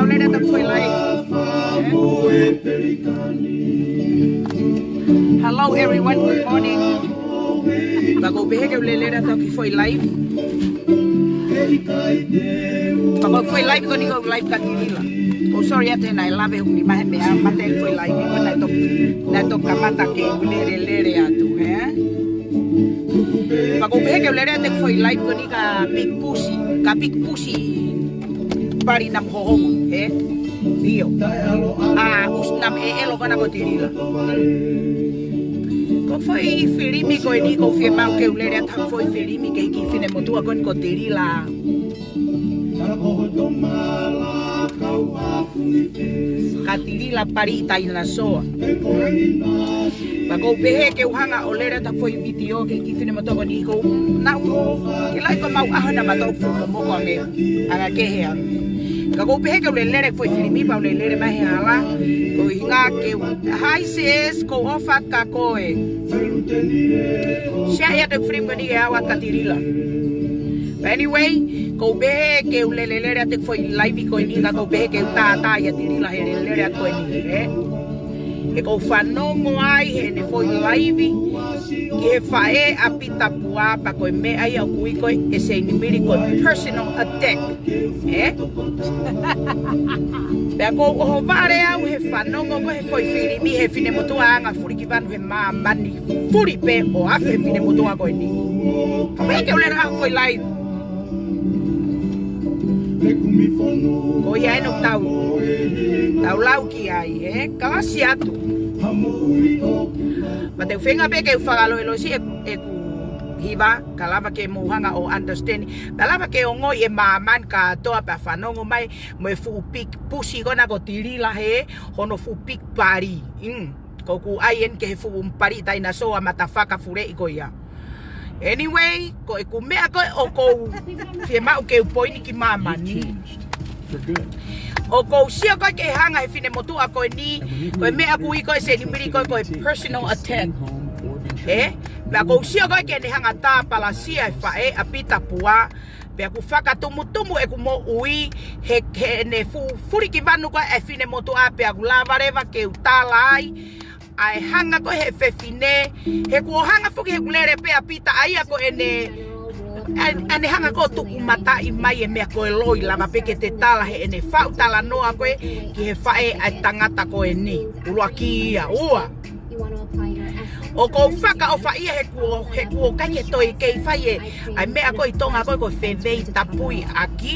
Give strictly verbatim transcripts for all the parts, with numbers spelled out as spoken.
Lele atu ki he foʻi live. Hello everyone, good morning. Pea ʻoku ou pehē ke u lele atu ki he foʻi live. Pea ko e foʻi live ko eni ko e live kia Tilila. ʻOku ou sorry atu he naʻe lave hoku nima he meʻa mate foʻi live. Ko e naʻe toki, naʻe toki kamata ke u lele lele atu, hē? Pea ʻoku ou pehē ke u lele atu ki he foʻi live ko eni kia Big Pussy, kia Big Pussy Pali Namu Hohongo, hē? ʻIo. ʻA, ʻusi Namu ʻEʻelo ko ena ko Tilila. Ko e foʻi filimi ko eni ʻoku ou fiemaʻu ke u lele atu ha foʻi filimi ki he kiʻi finemotuʻa ko eni ko Tilila. Kia Tilila Pali Tainasoa. Pea ʻoku ou pehē ke u hanga ʻo lele atu ha foʻi vitiō ki he kiʻi finemotuʻa ko eni ko e nau. Ke lai ko mau ʻaho na matou fuʻu momoko ange. Anga kehe ange. Ka ʻoku ou pehē ke u lele foʻi filimi pea u lele mai he hala. Ko e ʻuhinga ke u, hi sis, ʻoku ou ʻofa atu kia koe. Share ia e filimi ko eni ke ʻave kia Tilila. But anyway, ʻoku ou pehē ke u lele lele atu ki he foʻi live ko eni, ka ʻoku ou pehē ke u tātā ʻia Tilila he lele lele atu ko eni, hē? He ʻoku ou fanongo ai heʻene foʻi live ki he faʻē ʻa Pita Pua, pea ko e meʻa ia ʻoku ui ko e ʻe Seinimili ko e personal attack. Hē? Pea ʻoku ou ʻohovale au he fanongo ko ē he foʻi filimi he finemotuʻa anga fulikivanu he māmani fuli pē ʻo afe he finemotuʻa ko eni. Ka ʻoku ou pehē ke u lele atu ki he foʻi live. Ko ia ʻeni ʻoku tau, tau lau ki ai, hē? Kalasi atu. Pea te u feinga pē ke u fakaloiloa siʻi ʻeku, ʻeku hiva, ka lava ke mou hanga ʻo understand. Pea lava ke ongoʻi ʻe māmani kātoa pea fanongo mai mo e fuʻu Big Pussy ko ena ko Tilila hē, hono fuʻu Big Pali. Mm. ʻOku ou ʻai eni ki he fuʻu Pali Tainasoa mata fakafuleʻi ko ia. Anyway, ko ʻeku meʻa ko ē ʻoku ou fiemaʻu ke u poini ki māmani. ʻOku ou sio ko ē ki he hanga he finemotuʻa ko eni, ko e meʻa ʻoku ui ko e Seinimili ko e, ko e personal attack. Hē? Pea ʻoku ou sio ko ē ki heʻene hanga tāpalasia e faʻē ʻa Pita Pua, pea ʻoku fakatumutumu ʻeku moʻui he, heʻene fuʻu fulikivanu ko ē e finemotuʻa pea ʻoku lava leva ke u tala ai ʻa e hanga ko ē he fefine, he kuo hanga foki he ʻoku lele pē ʻa Pita ʻa ia ko ʻene, ʻa, ʻene hanga ko ē ʻo tukumataʻi mai e meʻa ko e loi, lava pē ke te tala heʻene faʻu talanoa ko ē ki he faʻē ʻa e tangata ko eni. ʻUluaki ia, ua. ʻOku ou fakaʻofaʻia he kuo, he kuo ʻikai ke toe kei fai e, ʻa e meʻa ko ē ʻi Tonga ko ē ko e fefeitapui ʻaki,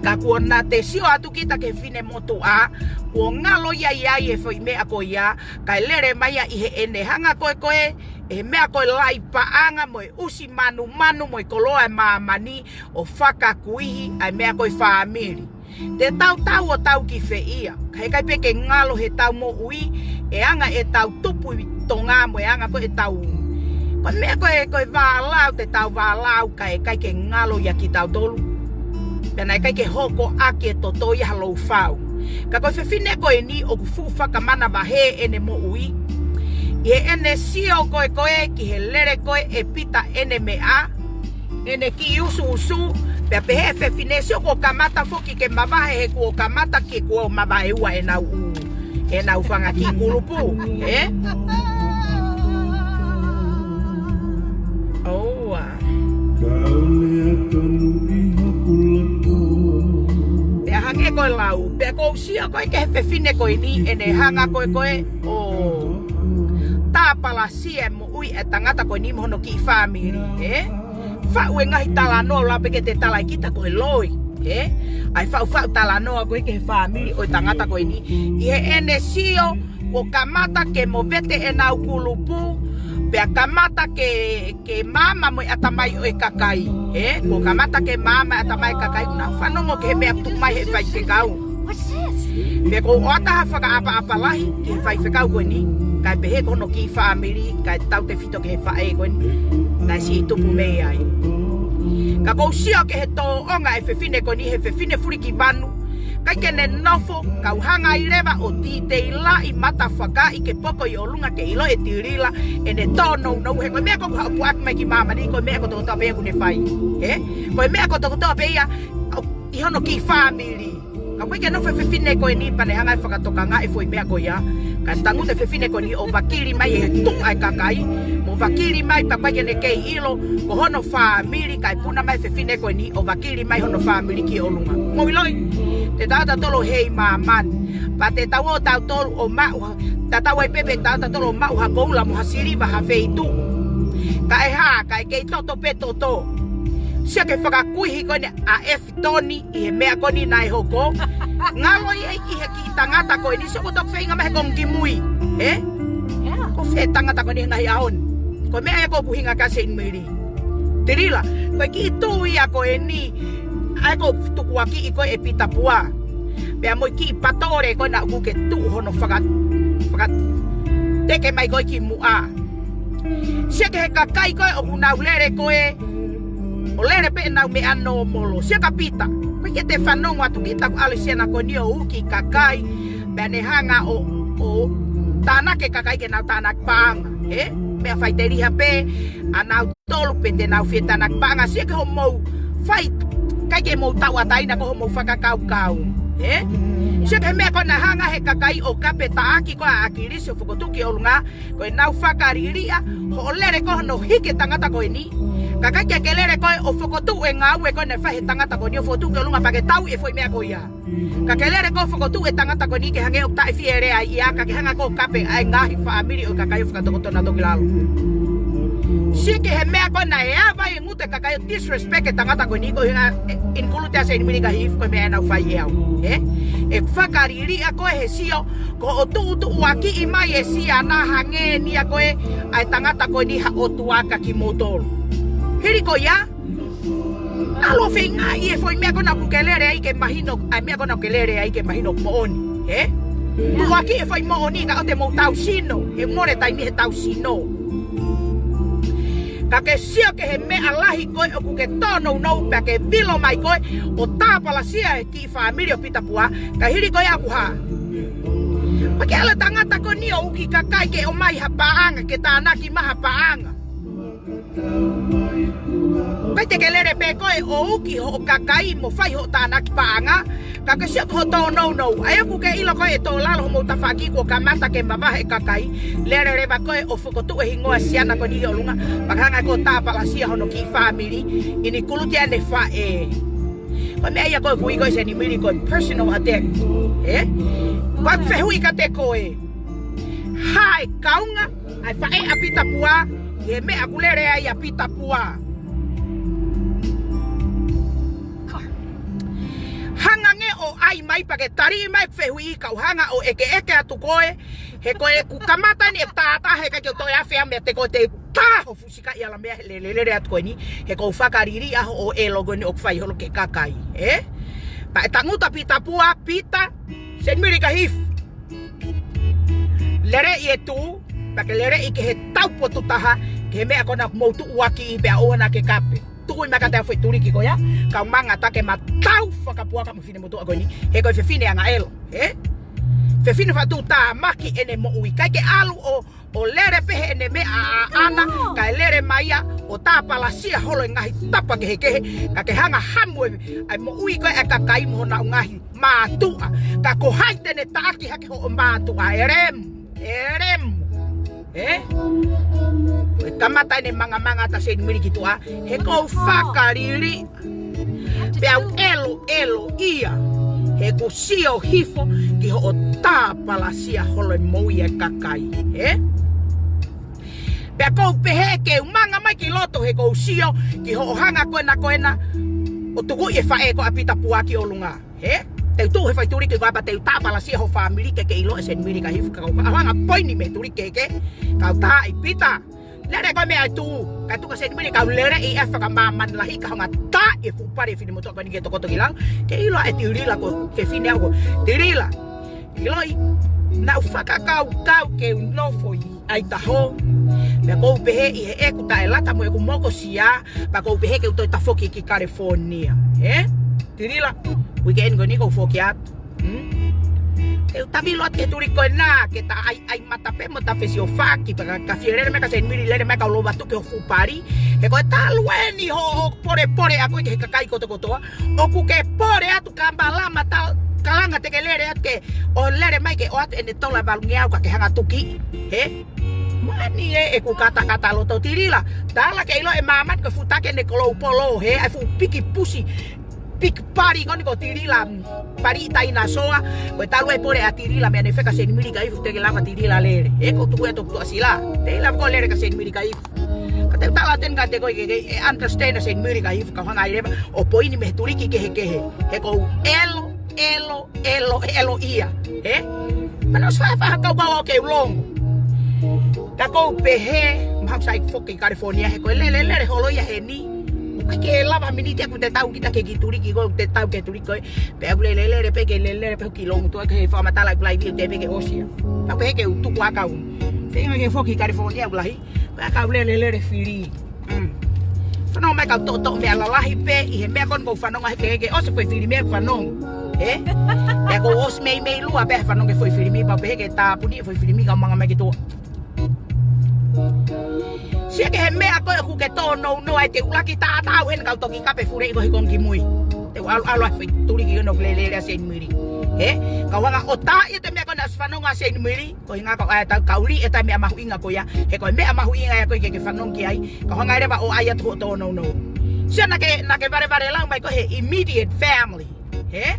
ka kuo na te sio atu kita ki he finemotuʻa, kuo ngalo ia ʻi ai e foʻi meʻa ko ia, kae lele mai ia ʻi heʻene hanga ko ē ko ē, ʻe he meʻa ko e lai paʻanga mo e ʻusi manumanu mo e koloa e māmani ʻo fakakuihi ʻa e meʻa ko e fāmili. Te tau tau ʻo tau ki fē ia, ka heʻikai pē ke ngalo he tau moʻui, e anga e tau tupu ʻi Tonga mo e anga ko ē e tau. Ko e meʻa ko ē, ko e vālau, te tau vālau, ka heʻikai ke ngalo ia kia tautolu. Pea naʻe ʻikai ke hoko ʻaki e toto ia ha lou fau. Ka ko e fefine ko eni ʻoku fuʻu fakamanavahē ʻene moʻui. ʻI heʻene sio ko ē ko ē ki he lele ko ē ʻe Pita ʻene meʻa, ʻene kiʻi usuusu, pea pehē e fefine sio kuo kamata foki ke mavahe he kuo kamata ke kuo mavahe ua ʻenau ʻū, ʻenau fanga kiʻi kulupu, ē? ʻOua. Pea hangē ko e lau, pea ʻoku ou sio ko ē ki he fefine ko eni ʻene hanga ko ē ko ē ʻo tāpalasia e moʻui e tangata ko eni mo hono kiʻi fāmili, ē? Faʻu e ngaahi talanoa ʻo lava pē ke te tala ʻe kita ko e loi, ē? ʻA e faʻufaʻu talanoa ko ē ki he fāmili ʻo e tangata ko eni. ʻI heʻene sio, kuo kamata ke movete ʻenau kulupu, pea kamata ke, ke maama mo e ʻatamai ʻo e kakai, ē? Kuo kamata ke maama e ʻatamai ʻo e kakai, ʻoku nau fanongo ki he meʻa ʻoku tuku mai he faifekau. Pea ʻoku ou ʻoatu ha fakaʻapaʻapa lahi ki he faifekau ko eni, kae pehē ko hono kiʻi fāmili, kae tautefito ki he faʻē ko eni, naʻe siʻi tupu mei ai. Ka ʻoku ou sio ki he tōʻonga e fefine ko eni, he fefine fulikivanu, ʻikai ke ne nofo, kau hanga ai leva ʻo titeilaʻi mata fakaʻi ke poko ʻi ʻolunga ke ʻilo ʻe Tilila ʻene tōnounou, he ko e meʻa ko ē ʻoku haʻu atu mai ki māmani, ko e meʻa kotokotoa pē ia ʻoku ne fai. Ē? Ko e meʻa kotokotoa pē ia ʻi hono kiʻi fāmili. Ka ʻoku ʻikai ke nofo e fefine ko eni pea ne hanga ʻe fakatokangaʻi e foʻi meʻa ko ia. Ka tangutu e fefine ko eni ʻo vakili mai e tuʻa e kakai. Mo vakili mai pea ʻikai ke ne kei ʻilo ko hono fāmili, kae puna mai e fefine ko eni ʻo vakili mai hono fāmili ki ʻolunga. Mou ʻiloʻi, te tau tautolu ʻo hei māmani. Pea te tau ō tautolu ʻo maʻu, tatau ai pē pe tau tautolu ʻo maʻu ha koula mo ha siliva ha feituʻu. Kae hā, kae kei toto pē toto. Sio ki he fakakuihi ko eni ʻa ʻEfi- toni ʻi he meʻa ko eni naʻe hoko. Ngalo ia ʻi he kiʻi tangata ko eni, sio ko e toki feinga mai he konga kimui. Ē? Yeah. Ko fē tangata ko eni he ngaahi ʻaho ni? Ko e meʻa ia ʻoku ou ʻuhinga kia Seinimili. Tilila, ko e kiʻi tuʻu ia ko eni, ʻa ia ʻoku tukuakiʻi ko ē ʻe Pita Pua. Pea mo e kiʻi patole ko ena ʻoku ke tuʻu hono faka-, faka-, teke mai ko ē ki muʻa. Sio ki he kakai ko ē ʻoku nau lele ko ē, ʻo lele pē ʻenau meʻa nōmolo. Sio kia Pita. ʻOku ʻikai ke te fanongo atu kita ʻoku ʻalu e siana ko eni ʻo uki kakai. Pea ne hanga ʻo, ʻo tānaki e kakai ke nau tānaki paʻanga. Ē? Meʻa faiteliha pē, ʻa nautolu pē te nau fie tānaki paʻanga. Sio ki hoʻomou fai, ʻikai ke mou tauʻatāina ko hoʻomou fakakaukau. Ē? Sio ki he meʻa ko ē naʻe hanga he kakai ʻo kape taʻaki ko ē ʻa ʻAkilisi ʻo fokotuʻu ki ʻolunga, ko ʻenau fakaliliʻa hoʻo lele ko ē hono hiki e tangata ko eni. Ka ʻikai ke ke lele ko ē ʻo fokotuʻu e ngāue ko ē naʻe fai he tangata ko eni ʻo fokotuʻu ki ʻolunga pea ke tauʻi e foʻi meʻa ko ia. Ka ke lele ko ē ʻo fokotuʻu e tangata ko eni ke hangē ʻoku taʻefie lea ia, ka ke hanga ko ē ʻo kape ʻa e ngaahi fāmili ʻo e kakai ʻo fakatokoto nautolu ki lalo. Sio ki he meʻa ko ē naʻe ava ai e ngutu e kakai ʻo disrespect e tangata ko eni ko e ʻuhinga, ē, include ʻa Seinimili Kahifu ko e meʻa ʻenau fai ʻe au. Ē? ʻE fakaliliʻa ko ē he sio, ko hoʻo tuʻutuʻuakiʻi mai e siana hangē ni ia ko ē ʻa e tangata ko eni ha ʻotua kia kimoutolu. Hili ko ia, ʻalu ʻo feingaʻi e foʻi meʻa ko ena ʻoku ke lele ai ke mahino, ʻa e meʻa ko ena ʻoku ke lele ai ke mahino moʻoni. Ē? Tuʻuakiʻi e foʻi moʻoni kae ʻoua te mou tau sino, he mole taimi he tau sino. Ka ke sio ki he meʻa lahi ko ē ʻoku ke tōnounou pea ke vilo mai ko ē ʻo tāpalasia e kiʻi fāmili ʻo Pita Pua, ka hili ko ia ʻoku hā. Pea ke ʻalu e tangata ko eni ʻo uki kakai ke ʻomai ha paʻanga, ke tānaki mai ha paʻanga. ʻIkai te ke lele pē ko ē ʻo uki hoʻo kakai mo fai hoʻo tānaki paʻanga, ka ke sio ki hoʻo tōnounou. ʻA ia ʻoku ke ʻilo ko ē ʻe tō lalo hoʻomou tafaʻaki kuo kamata ke mavahe e kakai, lele leva ko ē ʻo fokotuʻu e hingoa e siana ko eni ki ʻolunga, pea ke hanga ko ē ʻo tāpalasia hono kiʻi fāmili, include ʻene faʻē. Ko e meʻa ia ko ē ʻoku ui ko ē ʻe Seinimili ko e personal attack. Ē? Ko e fehuʻi kiate koe. Hā e kaunga ʻa e faʻē ʻa Pita Pua ʻi he meʻa ʻoku lele ai ʻa Pita Pua? Hanga angē ʻo ʻai mai pea ke tali mai e fehuʻi, kau hanga ʻo ʻekeʻeke atu koe, he ko ʻeku kamata eni e tātā he ʻikai ke u toe afe au meiate koe, te u tā ho fusika ʻi ala meʻa he lele lele atu ko eni, he ʻoku ou fakaliliʻa hoʻo ʻelo ko eni ʻoku fai holo ki he kakai, ē? Pea ʻe tangutu ʻa Pita Pua, Pita, Seinimili Kahifu. Lele ʻi e tuʻu, pea ke lele ʻi ke he taupotu taha, ki he meʻa ko ena ʻoku mou tuʻuakiʻi pea ʻoua naʻa ke kape. Tuku mai kiate au e foʻi tuliki ko ia, kau manga atu ke ma tau fakapuaka mo e finemotuʻa ko eni, he ko e fefine angaʻelo, ē? Fefine faʻa tuʻutāmaki ʻene moʻui, ʻikai ke ʻalu ʻo, ʻo lele pē heʻene meʻa ʻaʻana, kae lele mai ia ʻo tāpalasia holo e ngaahi tapa kehekehe, ka ke hanga hamu e, ʻa e moʻui ko ē ʻa e kakai mo honau ngaahi mātuʻa. Ka ko hai te ne taʻaki hake hoʻo mātuʻa, ē lemu, ē lemu. Ē? Ko e kamata eni e mangamanga ʻa Seinimili ki tuʻa, he ʻoku ou fakaliliʻa. Pea u ʻeloʻelo ia, he ʻoku ou sio hifo ki hoʻo tāpalasia holo e moʻui e kakai. Ē? Pea ʻoku ou pehē ke u manga mai ki loto he ʻoku ou sio ki hoʻo hanga ko ena ko ena ʻo tukuʻi e faʻē ko ē ʻa Pita Pua ki ʻolunga. Ē? Te u tuʻu he foʻi tuliki ko ia pea te u tāpalasia ho fāmili ke ke ʻilo ʻe Seinimili Kahifu, ka ko e hanga poini mei he tuliki kehekehe, kau tā ʻi Pita. Lele ko ē mei ai tuʻu, kae tuku ʻa Seinimili kau lele ʻi he fakamāmani lahi ka hanga tā e fuʻu pale e finemotuʻa ko eni ki he tokoto ki lalo, ke ʻilo ʻe Tilila ko e fefine au ko Tilila. ʻIloʻi, naʻa ku fakakaukau ke u nofo ʻi ʻAitaho. Pea ʻoku ou pehē ʻi heʻeku taʻelata mo ʻeku mokosia, pea ʻoku ou pehē ke u toe tafoki ki California. Ē? Tilila, uike eni ko eni ʻoku ou foki atu. Hmm? Ke u tavilo atu ki he tuliki ko ena, ke ta ʻai, ʻai mata pē mo ta fesiofaki, pea ka, ka fie lele mai ka Seinimili lele mai kau lova atu ki ho fuʻu pali. He ko e talu eni hoʻo, hoʻo polepole ʻa koe ki he kakai kotokotoa. ʻOku ke pole atu ka malama ta, ka ʻO lele mai ke ʻoatu ʻene tola valungeau ka ke hanga tuki, hē? Mani ē ʻeku katakata loto Tilila. Tala ke ʻilo ʻe māmani ko e fuʻu taki ʻene kolou polo, hē? ʻA e fuʻu piki pusi, piki pali ko eni ko Tilila, pali tainasoa. Ko e talu e pole ʻa Tilila, meʻa ne feka Seinimili Kaifu te ke lava Tilila lele. Ē, ko tuku e toku tuʻa sila. Te lava ko lele ka Seinimili Kaifu. Ka te tala ten ka te ko ke, ke, ʻe understand Seinimili Kaifu, ka hanga ai leva ʻo poini mei he tuliki kehekehe. He ko u elo, elo, elo, elo ia. Ē? Mana ʻosi faʻa faʻa kau kau au ke u longo. Ka ko u pehē, mahalo sai foki California, he ko e lele, lele holo ia heni. ʻOku ʻikai ke lava miniti ʻeku te tau kita ke ki tuliki ko, te tau ke tuliki ko. Pea ʻoku lele, lele, pē ke lele, lele, pē ki longo tuʻa ke fakamatala ʻeku laivi te pē ke ʻosi ia. Ka pehē ke u tuku ʻa kau. Feinga ke foki California ʻoku lahi. Pea kau lele, lele fili. Mm. Fanongo mai kau toʻotoʻo meʻa lalahi pē, ʻi he meʻa ko eni ko u fanongo ai ke, ke ʻosi foʻi fili meʻa fanongo. Ē? Pea ko u ʻosi meimei lua pē fanongo ke foʻi fili mi, pea pehē ke tāpuni foʻi fili mi ka manga mai ki tuʻa. Sia ke he meʻa ko ē ʻoku ke tōnounou ai te u laki tātau heni kau toki kape fule ʻi ko he kongi ki mui. Te u ʻalu ʻalu ai foʻi tuliki ʻo lele lele ʻa Seinimili. Ē? Kau hanga ʻo tā ia te meʻa ko ena ʻosi fanongo ʻa Seinimili. Ko hinga ko ʻai tau kauli e tai meʻa mahuʻinga ko ia. He ko e meʻa mahuʻinga ia ko ē ke ke fanongo ki ai. Ka hanga leva ʻo ʻai atu hoʻo tōnounou. Sia naʻa ke, naʻa ke valevale lau mai ko e he immediate family. Hē?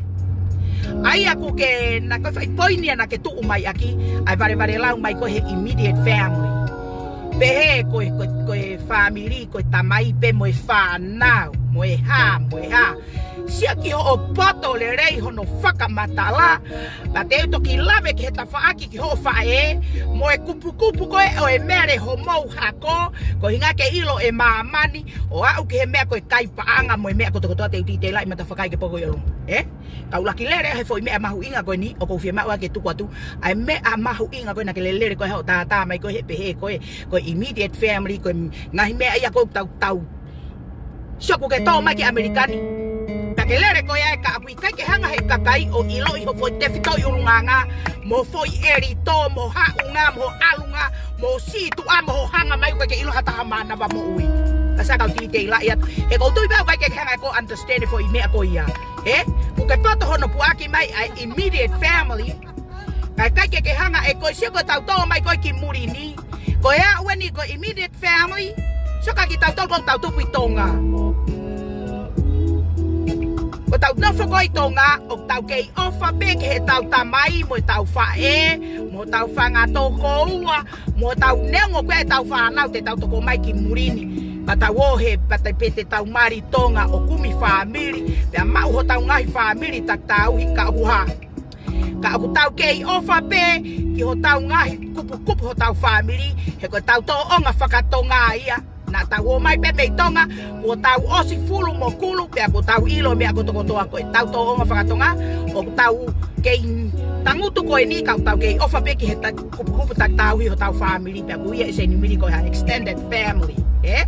ʻAi ʻoku ke, naʻa ko e foʻi poini ia naʻa ke tuʻu mai ʻaki. ʻAi valevale lau mai ko e he immediate family. Pehē ko e, ko e, ko e family, ko e tamai pē mo e fānau, mo e hā, mo e hā. Sia ki hoʻo poto lelei hono fakamatala, pea te u toki lave ki he tafaʻaki ki hoʻo faʻē, mo e kupukupu ko ē ʻo e mele homou hako, ko hinga ke ʻilo ʻe māmani, ʻo aʻu ki he meʻa ko e kai paʻanga mo e meʻa kotokotoa te u titelaʻi mata fakai ke poko i ʻolunga. Ē? Kau laki lele he foʻi meʻa mahuʻinga ko eni, ʻoku ou fiemaʻu ʻa ke tuku atu, ʻa e meʻa mahuʻinga ko ē naʻa ke lele ko ē hoʻo tātā mai ko e he pehē ko e, ko e immediate family, ko e ngaahi meʻa ia ko ʻoku tau tau. Sio ʻoku ke tō mai ki ʻAmelika ni. Naʻa ke lele ko ia ē ka ʻoku ʻikai ke hanga he kakai ʻo ʻiloʻi hoʻo foʻi tefitoʻi ʻulungaanga, mo foʻi ʻelito, mo haʻunga, mo ʻalunga, mo sītuʻa, mo hoʻo hanga mai ʻoku ʻikai ke ʻilo ha taha mānava moʻui. Ka sa kau titelaʻi atu. He ko u tui pē ʻoku ʻikai ke hanga ʻe koe understand e foʻi meʻa ko ia. Ē? ʻOku ke poto hono puʻaki mai ʻa e immediate family. Ka ʻikai ke ke hanga ʻe koe sio ko e tau tō mai ko ē ki muli ni. Ko e aʻu eni ko e immediate family. Sio ka kitautolu ko ʻetau tupu ʻi Tonga. Ko ʻetau nofo ko ē ʻi Tonga, ʻoku tau kei ʻofa pē ki heʻetau tamai, mo ʻetau faʻē, mo ʻetau fanga tokoua, mo ʻetau neongo ko ē ʻetau fānau te tau toko mai ki muli ni. Pea tau ō he, pea te pē te tau mali Tonga ʻo kumi fāmili, pea maʻu hotau ngaahi fāmili takitauhi ka ʻoku hā. Ka ʻoku tau kei ʻofa pē ki hotau ngaahi kupukupu hotau fāmili, he ko ʻetau tōʻonga fakatonga ia. Naʻa tau ō mai pē mei Tonga, kuo tau ʻosi fulu mo kulu, pea kuo tau ʻilo meʻa kotokotoa ko ʻetau tōʻonga fakatonga, ʻoku tau kei tangutu ko eni ka ʻoku tau kei ʻofa pē ki he ta-, kupukupu takitauhi hotau fāmili, pea ʻoku ʻi ai Seinimili ko e ha extended family, ē?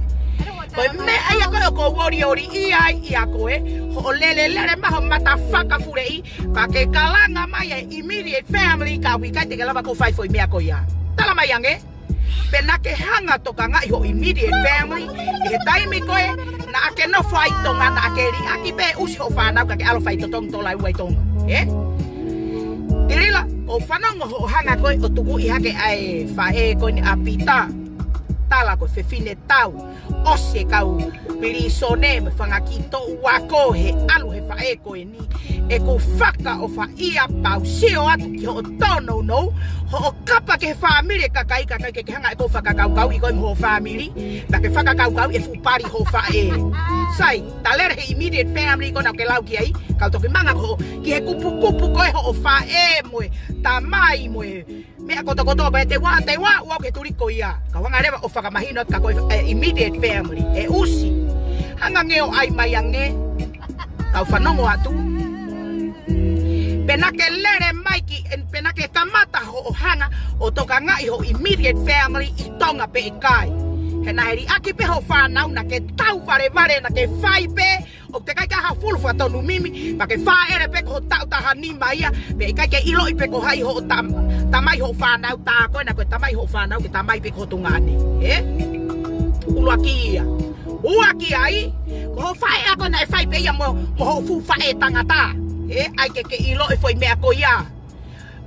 Ko e meʻa ia ko ē ʻoku ou olioli ʻi ai ʻia koe, hoʻo lele lele mai ho mata fakafuleʻi, pea ke kalanga mai e immediate family, ka ʻoku ʻikai te ke lava ko e fai foʻi meʻa ko ia. Tala mai ange, pe naʻa ke hanga tokangaʻi ho immediate family, ʻi he taimi ko ē, naʻa ke nofo ai Tonga, naʻa ke liʻaki pē ʻusi hoʻo fānau ka ke ʻalu fai totongi tola ua ʻi Tonga. Ē? Tilila, ko u fanongo hoʻo hanga ko ē ʻo tukuʻi hake ʻa e faʻē ko eni ʻa Pita. Tala ko e fefine tau. ʻOsi e kau pilīsone mo e fanga kiʻi toʻu ako he ʻalu he faʻē ko eni. ʻEku fakaʻofaʻia pau sio atu ki hoʻo tōnounou, hoʻo kapa ki he fāmili e kakai, kakai ke ke hanga ʻe koe fakakaukauʻi koe mo hoʻo fāmili, pea ke fakakaukauʻi e fuʻu pali hoʻo faʻē. Sai, ta lele he immediate family ko ena ʻoku ke lau ki ai, kau toki manga ko hoʻo, ki he kupukupu ko ē hoʻo faʻē mo e tamai mo e meʻa kotokotoa ko ē te ua, te ua, ua ke tuli ko ia. Kau hanga leva ʻo fakamahino ka ko e, e immediate family. ʻE ʻusi. Hanga nge ʻo ʻai mai ange. Kau fanongo atu. Pe naʻa ke lele mai ki, pe naʻa ke kamata hoʻo hanga ʻo tokangaʻi ho immediate family ʻi Tonga pe ʻikai. He naʻe liʻaki pē hoʻo fānau naʻa ke tau valevale naʻa ke fai pē ʻoku teʻeki ai ke ʻi ai ha fulu fakatonu mimi, pea ke fāʻele pē ko ho taʻu taha nima ia, pea ʻikai ke ʻiloʻi pe ko hai hoʻo tam-, tamai hoʻo fānau tā ko ena ko e tamai hoʻo fānau ke tamai pē ko ho tuongaʻane. Ē? ʻUluaki ia. Ua ki ai, ko hoʻo faʻē ko ena ʻe fai pē ia mo, mo hoʻo fuʻu faʻē tangata. Ē? ʻAi ke ke ʻiloʻi e foʻi meʻa ko ia.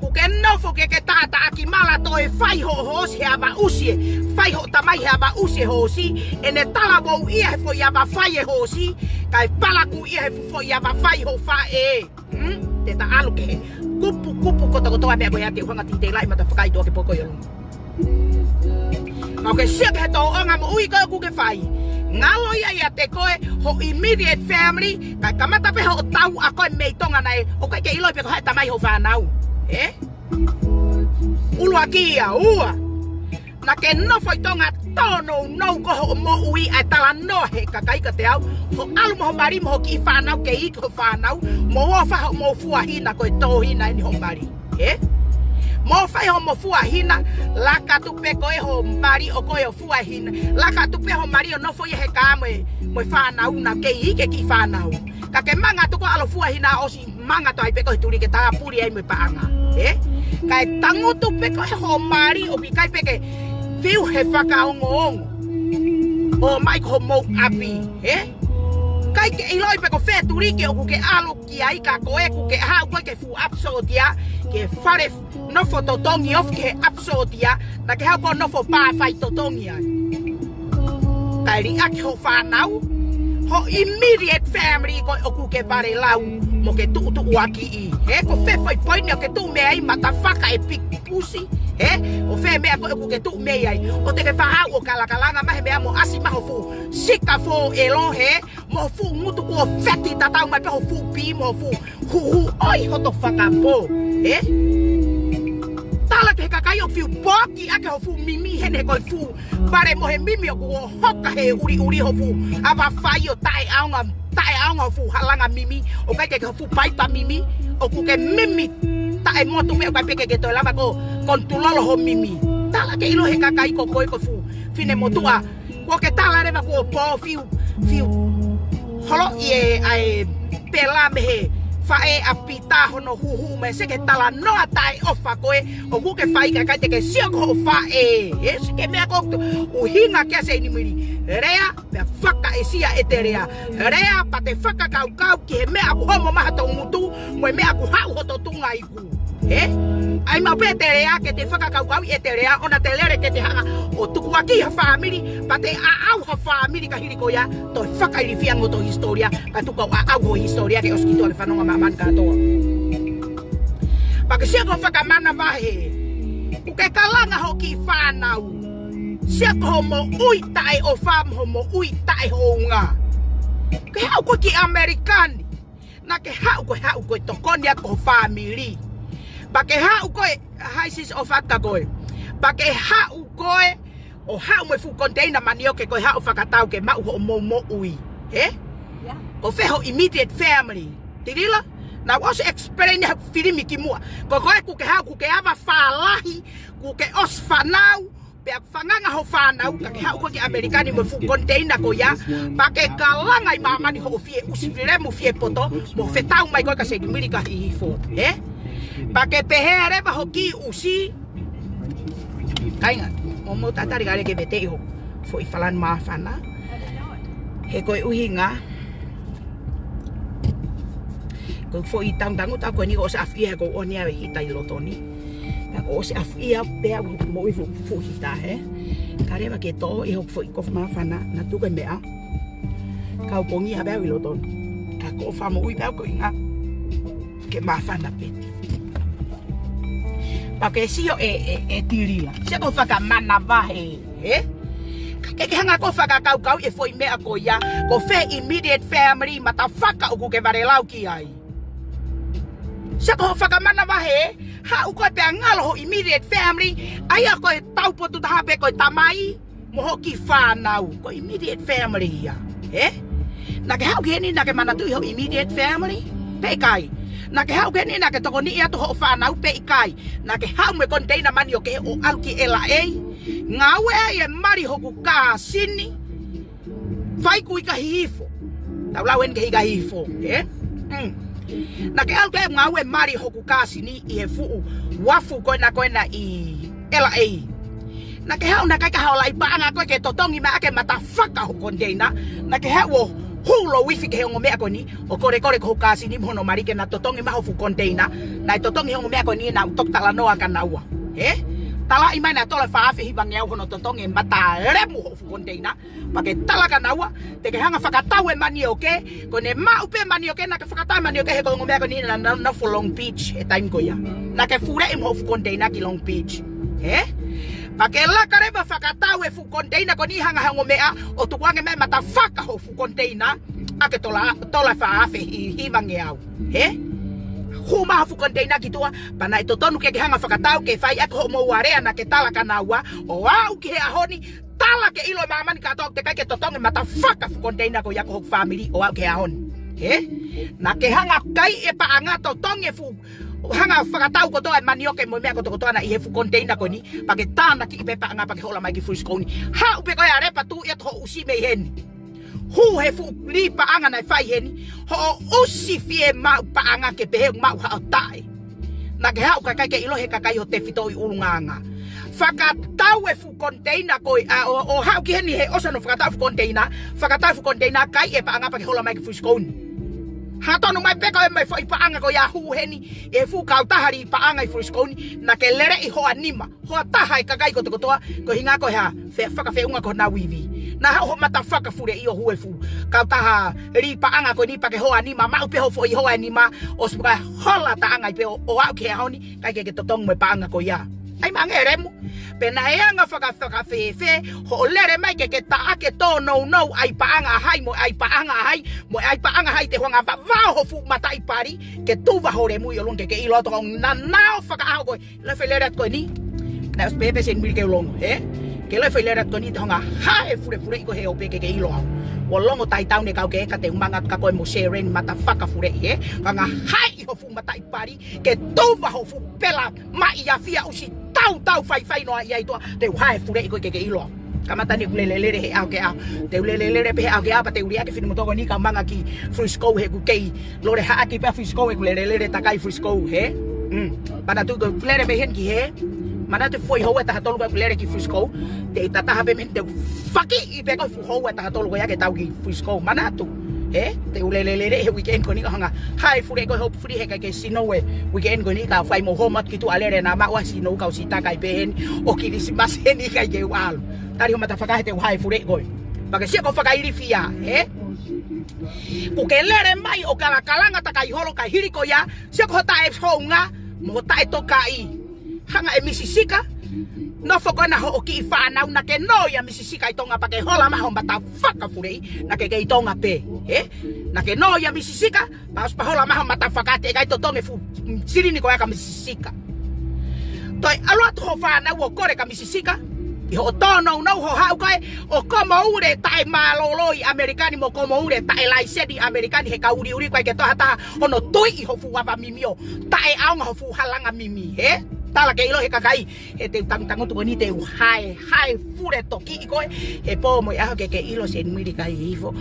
ʻOku ke nofo ke ke taʻataʻaki mala toe fai hoʻo hoosi he ʻavaʻusi ē. Fai hoʻo tamai he ʻavaʻusi e hoosi. ʻEne talavou ia he foʻi ʻava fai e hoosi. Kae palaku ia he foʻi ʻava fai hoʻo faʻē. Hmm? Te ta ʻalu ki he kupukupu kotokotoa meʻa ko ia te u hanga ʻo titeilaʻi mata fakaitoa ke poko i ʻolunga. Ka ke sio ki he tōʻonga moʻui ko ē ʻoku ke fai. Ngalo ia ʻiate koe ho immediate family, kae kamata pē hoʻo tau ʻa koe mei Tonga naʻe, ʻoku ʻikai ke ʻiloʻi pe ko hai e tamai hoʻo fānau. Ē? ʻUluaki ia, ua. Naʻa ke nofo ʻi Tonga tōnounou ko hoʻo moʻui ʻa e talanoa he kakai kiate au. Hoʻo ʻalu mo ho mali mo ho kiʻi fānau ke iiki ho fānau. Mo ō ʻo fai hoʻomou fua hina ko e tō hina eni ho mali. Ē? Mo fai hoʻomou fua hina, laka atu pē ko ē ho mali ʻo ko ē ʻo fua hina. Laka atu pē ho mali ʻo nofo ia he kā mo e, mo e fānau naʻa ke iiki e kiʻi fānau. Ka ke manga atu ko ē ʻalu ʻo fua hina ʻosi manga atu ai pē ko e tuli ke tāpuli ai mo e paʻanga. Ē? Kae tangutu pē ko ē ho mali ʻoku ʻikai pē ke fiu he fakaongoongo. ʻOmai ki homou ʻapi. Ē? ʻIkai ke ʻiloʻi pe ko fē tuli ke ʻoku ke ʻalu ki ai ka ko ē ʻoku ke haʻu ko ē ke fuʻu ʻapi sōtia, ke fale nofo totongi ofi ki he ʻapi sōtia, naʻa ke haʻu ko ē ʻo nofo pā fai totongi ai. Kae liʻaki ho fānau, ho immediate family ko ē ʻoku ke valelau mo ke tuʻutuʻuakiʻi. Ē, ko fē foʻi poini ʻoku ke tuʻu mei ai mata faka e piki pusi. Ē, ko fē meʻa ko ē ʻoku ke tuʻu mei ai. ʻO te ke faʻa haʻu ʻo kalakalanga mai he meʻa mo ʻasi mai ho fuʻu sika fō ʻelo he mo ho fuʻu ngutu kuo feti tatau mai pē ho fuʻu pī mo ho fuʻu huhu ʻoi hoto fakapō. Ē? Tala ki he kakai ʻoku fiu poaki ʻaki ho fuʻu mimi heni he ko e fuʻu vale mo he mimi ʻoku hoka he ʻuliʻuli ho fuʻu ʻava fai ʻo taʻeʻaonga, taʻeʻaonga ho fuʻu halanga mimi. ʻOku ʻikai ke ke ho fuʻu paipa mimi. ʻOku ke mimi taʻemotu meʻa ʻoku ʻikai pē ke ke toe lava ko, kontulolo ho mimi. Tala ke ʻilo he kakai ko koe ko e fuʻu finemotuʻa. Kuo ke tala leva kuo pō fiu, fiu holoʻi e, ʻa e pela mei he faʻē ʻa Pita hono huhu mai se ke talanoa taʻeʻofa ko ē ʻoku ke fai kae ʻikai te ke sio ki hoʻo faʻē. Ē, sio ki he meʻa ko ē ʻuhinga kia Seinimili. Lea, pea fakaʻesia ʻete lea. Lea, pea te fakakaukau ki he meʻa ʻoku homo mai hoto ngutu, mo e meʻa ʻoku haʻu hoto tuʻunga iku. Ē? ʻAi maʻu pē ʻete lea ke te fakakaukauʻi ʻete lea, ʻo na te lele ke te hanga ʻo tukuakiʻi ha fāmili, pea te aʻau ha fāmili ka hili ko ia, toe fakailifia mo hoto hisitōlia, ka tuku au aʻau ho hisitōlia ke ʻosi ki tuʻa ke fanongo ʻa māmani kātoa. Pea ke sio ki hoʻo fakamanavahē, ʻoku ke kalanga ho kiʻi fānau. Sio ki hoʻo moʻui taʻeʻofa mo hoʻo moʻui taʻehounga. Ke haʻu ko ē ki ʻAmelika ni. Naʻa ke haʻu ko ē haʻu ko ē tokoni ʻaki ho fāmili. Pea ke haʻu ko ē, hai Sisi ʻOfa ka ko ē. Pea ke haʻu ko ē, ʻo haʻu mo e fuʻu koniteina manioke ko ē haʻu fakatau ke maʻu hoʻomou moʻui. Ē? Yeah. Ko fē ho immediate family. Tilila? Naʻa ku ʻosi explain he filimi kimuʻa. Ko koe ʻoku ke haʻu, ʻoku ke ʻava fālahi, ʻoku ke ʻosi fānau, pea fanganga ho fānau, ka ke haʻu ko ē ki ʻAmelika ni mo e fuʻu koniteina ko ia, pea ke kalanga ʻi māmani hoʻo fie ʻusi filemu fie poto, mo fetau mai ko ē kia Seinimili ka Hihifo, ē? Pea ke pehē leva ho kiʻi ʻusi, kāinga, ʻoku mou tatali ka lele ke veteʻi ho foʻi falani māfana. He ko e ʻuhinga, ko e foʻi tangutangutu ko eni kuo ʻosi ʻafiʻi he kuo ʻosi ʻave hita ʻi loto ni. Ka kuo ʻosi ʻafiʻi pea mo e fuʻu, fuʻu hita, ē. Ka leva ke tō ʻi hoku foʻi kofu māfana, naʻa tuku e meʻa. Ka u pongia pē au ʻi loto ni. Ka ko e fakamoʻui pē au ko e ʻuhinga ke māfana pē. Pea ke sio ē, ē, ē Tilila. Sio ki hoʻo fakamanavahē, ē? Ka ke, ke hanga ʻo fakakaukauʻi e foʻi meʻa ko ia, ko fē immediate family, mata faka ʻoku ke valelau ki ai. Sio ki hoʻo fakamanavahē, haʻu ko ē pea ngalo ho immediate family, ʻa ia ko e taupotu taha pē ko e tamai, mo hoʻo kiʻi fānau, ko e immediate family ia. Ē? Naʻa ke haʻu ki heni naʻa ke manatuʻi ho immediate family, pe ʻikai. Naʻa ke haʻu ki heni naʻa ke tokoniʻi atu hoʻo fānau, pe ʻikai. Naʻa ke haʻu mo e koniteina manioke ʻo ʻalu ki L A. Ngāue ai e mali hoku kāsini, fai kui ka Hihifo. Tau lau eni ke hika Hihifo, ē? Mm. Naʻa ke ʻalu ke ngāue mali hoku kāsini ʻi he fuʻu uafu ko ena ko ena ʻi L A. Naʻa ke haʻu naʻa ke ʻikai ke haʻu ʻo laʻi paʻanga ko ē ke totongi mai ʻaki e mata faka ho koniteina. Naʻa ke haʻu ʻo Hū lou ifi ki he ongo meʻa ko eni, ʻo kolekole ko hoku kāsini mo hono mali ke na totongi mai hoʻo fuʻu koniteina. Naʻe totongi he ongo meʻa ko eni, naʻa ku toki talanoa kia naua. Ē? Talaʻi mai naʻe tola fā afe hivangeau hono totongi e mata lemu hoʻo fuʻu koniteina. Pea ke tala kia naua, te ke hanga fakatau e manioke, ko ʻene maʻu pē manioke, naʻa ke fakatau e manioke he ko e ongo meʻa ko eni naʻa nau, nau for Long Beach, he taimi ko ia. Naʻa ke fuleʻi mo hoʻo fuʻu koniteina ki Long Beach. Ē? Pea ke laka leva fakatau e fuʻu koniteina ko eni hanga he ongo meʻa, ʻo tukuange mai e mata faka hoʻo fuʻu koniteina, ʻa ke tola, tola fā afe hi-, hivangeau. Ē? Hū mai hoʻo fuʻu koniteina ki tuʻa, pea naʻe totonu ke ke hanga fakatau ke fai ʻaki hoʻomou alea naʻa ke tala kia naua, ʻo aʻu ki he ʻaho ni, tala ke ʻilo ʻe māmani kātoa ʻoku teʻeki ai ke totongi e mata faka fuʻu koniteina ko ia ko hoku fāmili ʻo aʻu ki he ʻaho ni. Ē? Naʻa ke hanga kai e paʻanga totongi e fuʻu, hanga fakatau kotoa e manioke mo e meʻa kotokotoa naʻe ʻi he fuʻu koniteina ko eni, pea ke tānakiʻi pē paʻanga pea ke hola mai ki Frisco ni. Haʻu pē koe ʻa Lepa, tuʻu ʻi ai hoʻo ʻusi mei heni. Hū he fuʻu lī paʻanga naʻe fai heni, hoʻo ʻusi fiemaʻu paʻanga ke pehē ʻoku maʻu haʻo taʻe. Naʻa ke haʻu kakai ke ʻilo he kakai ho tefitoʻi ʻulungaanga. Fakatau e fuʻu koniteina ko ia, ʻo, ʻo haʻu ki heni he ʻosi hono fakatau fuʻu koniteina, fakatau fuʻu koniteina, kai e paʻanga pea ke hola mai ki Frisco ni. Hā tonu mai pē koe mo e foʻi paʻanga ko ia hū heni, e fuʻu kautaha lī paʻanga ʻi Frisco ni, naʻa ke leleʻi hoa nima. Hoa taha e kakai kotokotoa, ko e ʻuhinga ko e hā, fe-, fakafeʻunga ko honau ivi. Naʻa haʻu ho mata faka fuleʻi ʻo hū e fuʻu kautaha lī paʻanga ko eni pea ke hoa nima, maʻu pē hoʻo foʻi hoa ʻe nima, ʻosi pē ka hola taʻanga ai pē ʻo, ʻo aʻu ki he ʻaho ni, ʻikai ke ke totongi mo e paʻanga ko ia. ʻAi mai ange e lemu, pea naʻe anga faka-, fakafēfē hoʻo lele mai ke ke taʻake tōnounou ʻai paʻanga ʻa hai, mo ʻai paʻanga ʻa hai, mo ʻai paʻanga ʻa hai te u hanga vavao ho fuʻu mataʻi pali, ke tuva ho lemu ʻi ʻolunga ke ke ʻilo atu ʻoku ou nanao fakaʻaho koe. Lele e foʻi lele atu ko eni. Naʻe ʻosi pehē pē Seni Mili ke u longo, ē? Ke lele e foʻi lele atu ko eni te u hanga hae fulefuleʻi koe he ope ke ke ʻilo au. ʻOku ou longo taitau ne kau ke eka te u manga atu kia koe mo Seren mata faka fuleʻi, ē? Ka u hanga haeʻi ho fuʻu mataʻi pali, ke tuva ho fuʻu pela maʻi ʻa fia ʻusi tautau faifai noa ʻi ai tuʻa, te u hae fuleʻi koe ke ke ʻilo au. Kamata ni ʻeku lelelele he ʻaho ki he ʻaho. Te u lelelele pē he ʻaho ki he ʻaho pea te u liʻaki e finemotuʻa ko eni ka u manga ki Frisco he ʻoku kei lole haʻaki pē ʻa Frisco, ʻeku lelelele takai Frisco, hē? Mm. Manatu ko ʻeku lele pē heni ki hē. Manatu foʻi houa ʻe taha tolu ko ʻeku lele ki Frisco. Te u tataha pē mei heni te u fakiʻi pē ko e fuʻu houa ʻe taha tolu ko ia ke tau ki Frisco. Manatu. Hē? Te u lelelele he weekend ko eni ka u hanga hae fuleʻi koe, hopefully he ʻikai ke snow e weekend ko eni ka u fai mo homa ki tuʻa lele naʻa maʻu ʻa e snow ka u sitaka ai pē heni ʻo Kilisimasi heni ʻikai ke u ʻalu. Tali ho mata faka he te u hae fuleʻi koe. Pea ke sio ko e fakailifia, hē? Kuo ke lele mai ʻo kalakalanga takai holo kae hili ko ia, sio ko ho taʻe hounga, mo ho taʻe tokaʻi. Hanga ʻe Misi Sika, nofo ko ena hoʻo kiʻi fānau naʻa ke nō ʻia Misi Sika ʻi Tonga pea ke hola mai ho mata faka fuleʻi, naʻa ke kei Tonga pē, ē? Naʻa ke nō ʻia Misi Sika, pea ʻosi pea hola mai ho mata faka, teʻeki ai totongi e fuʻu silini ko ia kia Misi Sika. Toe ʻalu atu ho fānau ʻo kole kia Misi Sika, ʻi hoʻo tōnounou ho haʻu koe ʻo komoule taʻe mālōlō ʻi ʻAmelika ni mo komoule taʻe laiseni ʻi ʻAmelika ni he ka uliuli ko ē ke toʻo ha taha hono tuiʻi ho fuʻu ava mimi ʻo taʻeʻaonga ho fuʻu halanga mimi, hē? Tala ke ʻilo he kakai, he te u tangutangutu ko eni te u hae, hae fule tokiʻi koe, he pō mo e ʻaho ke ke ʻilo Seni Mili kai hifo.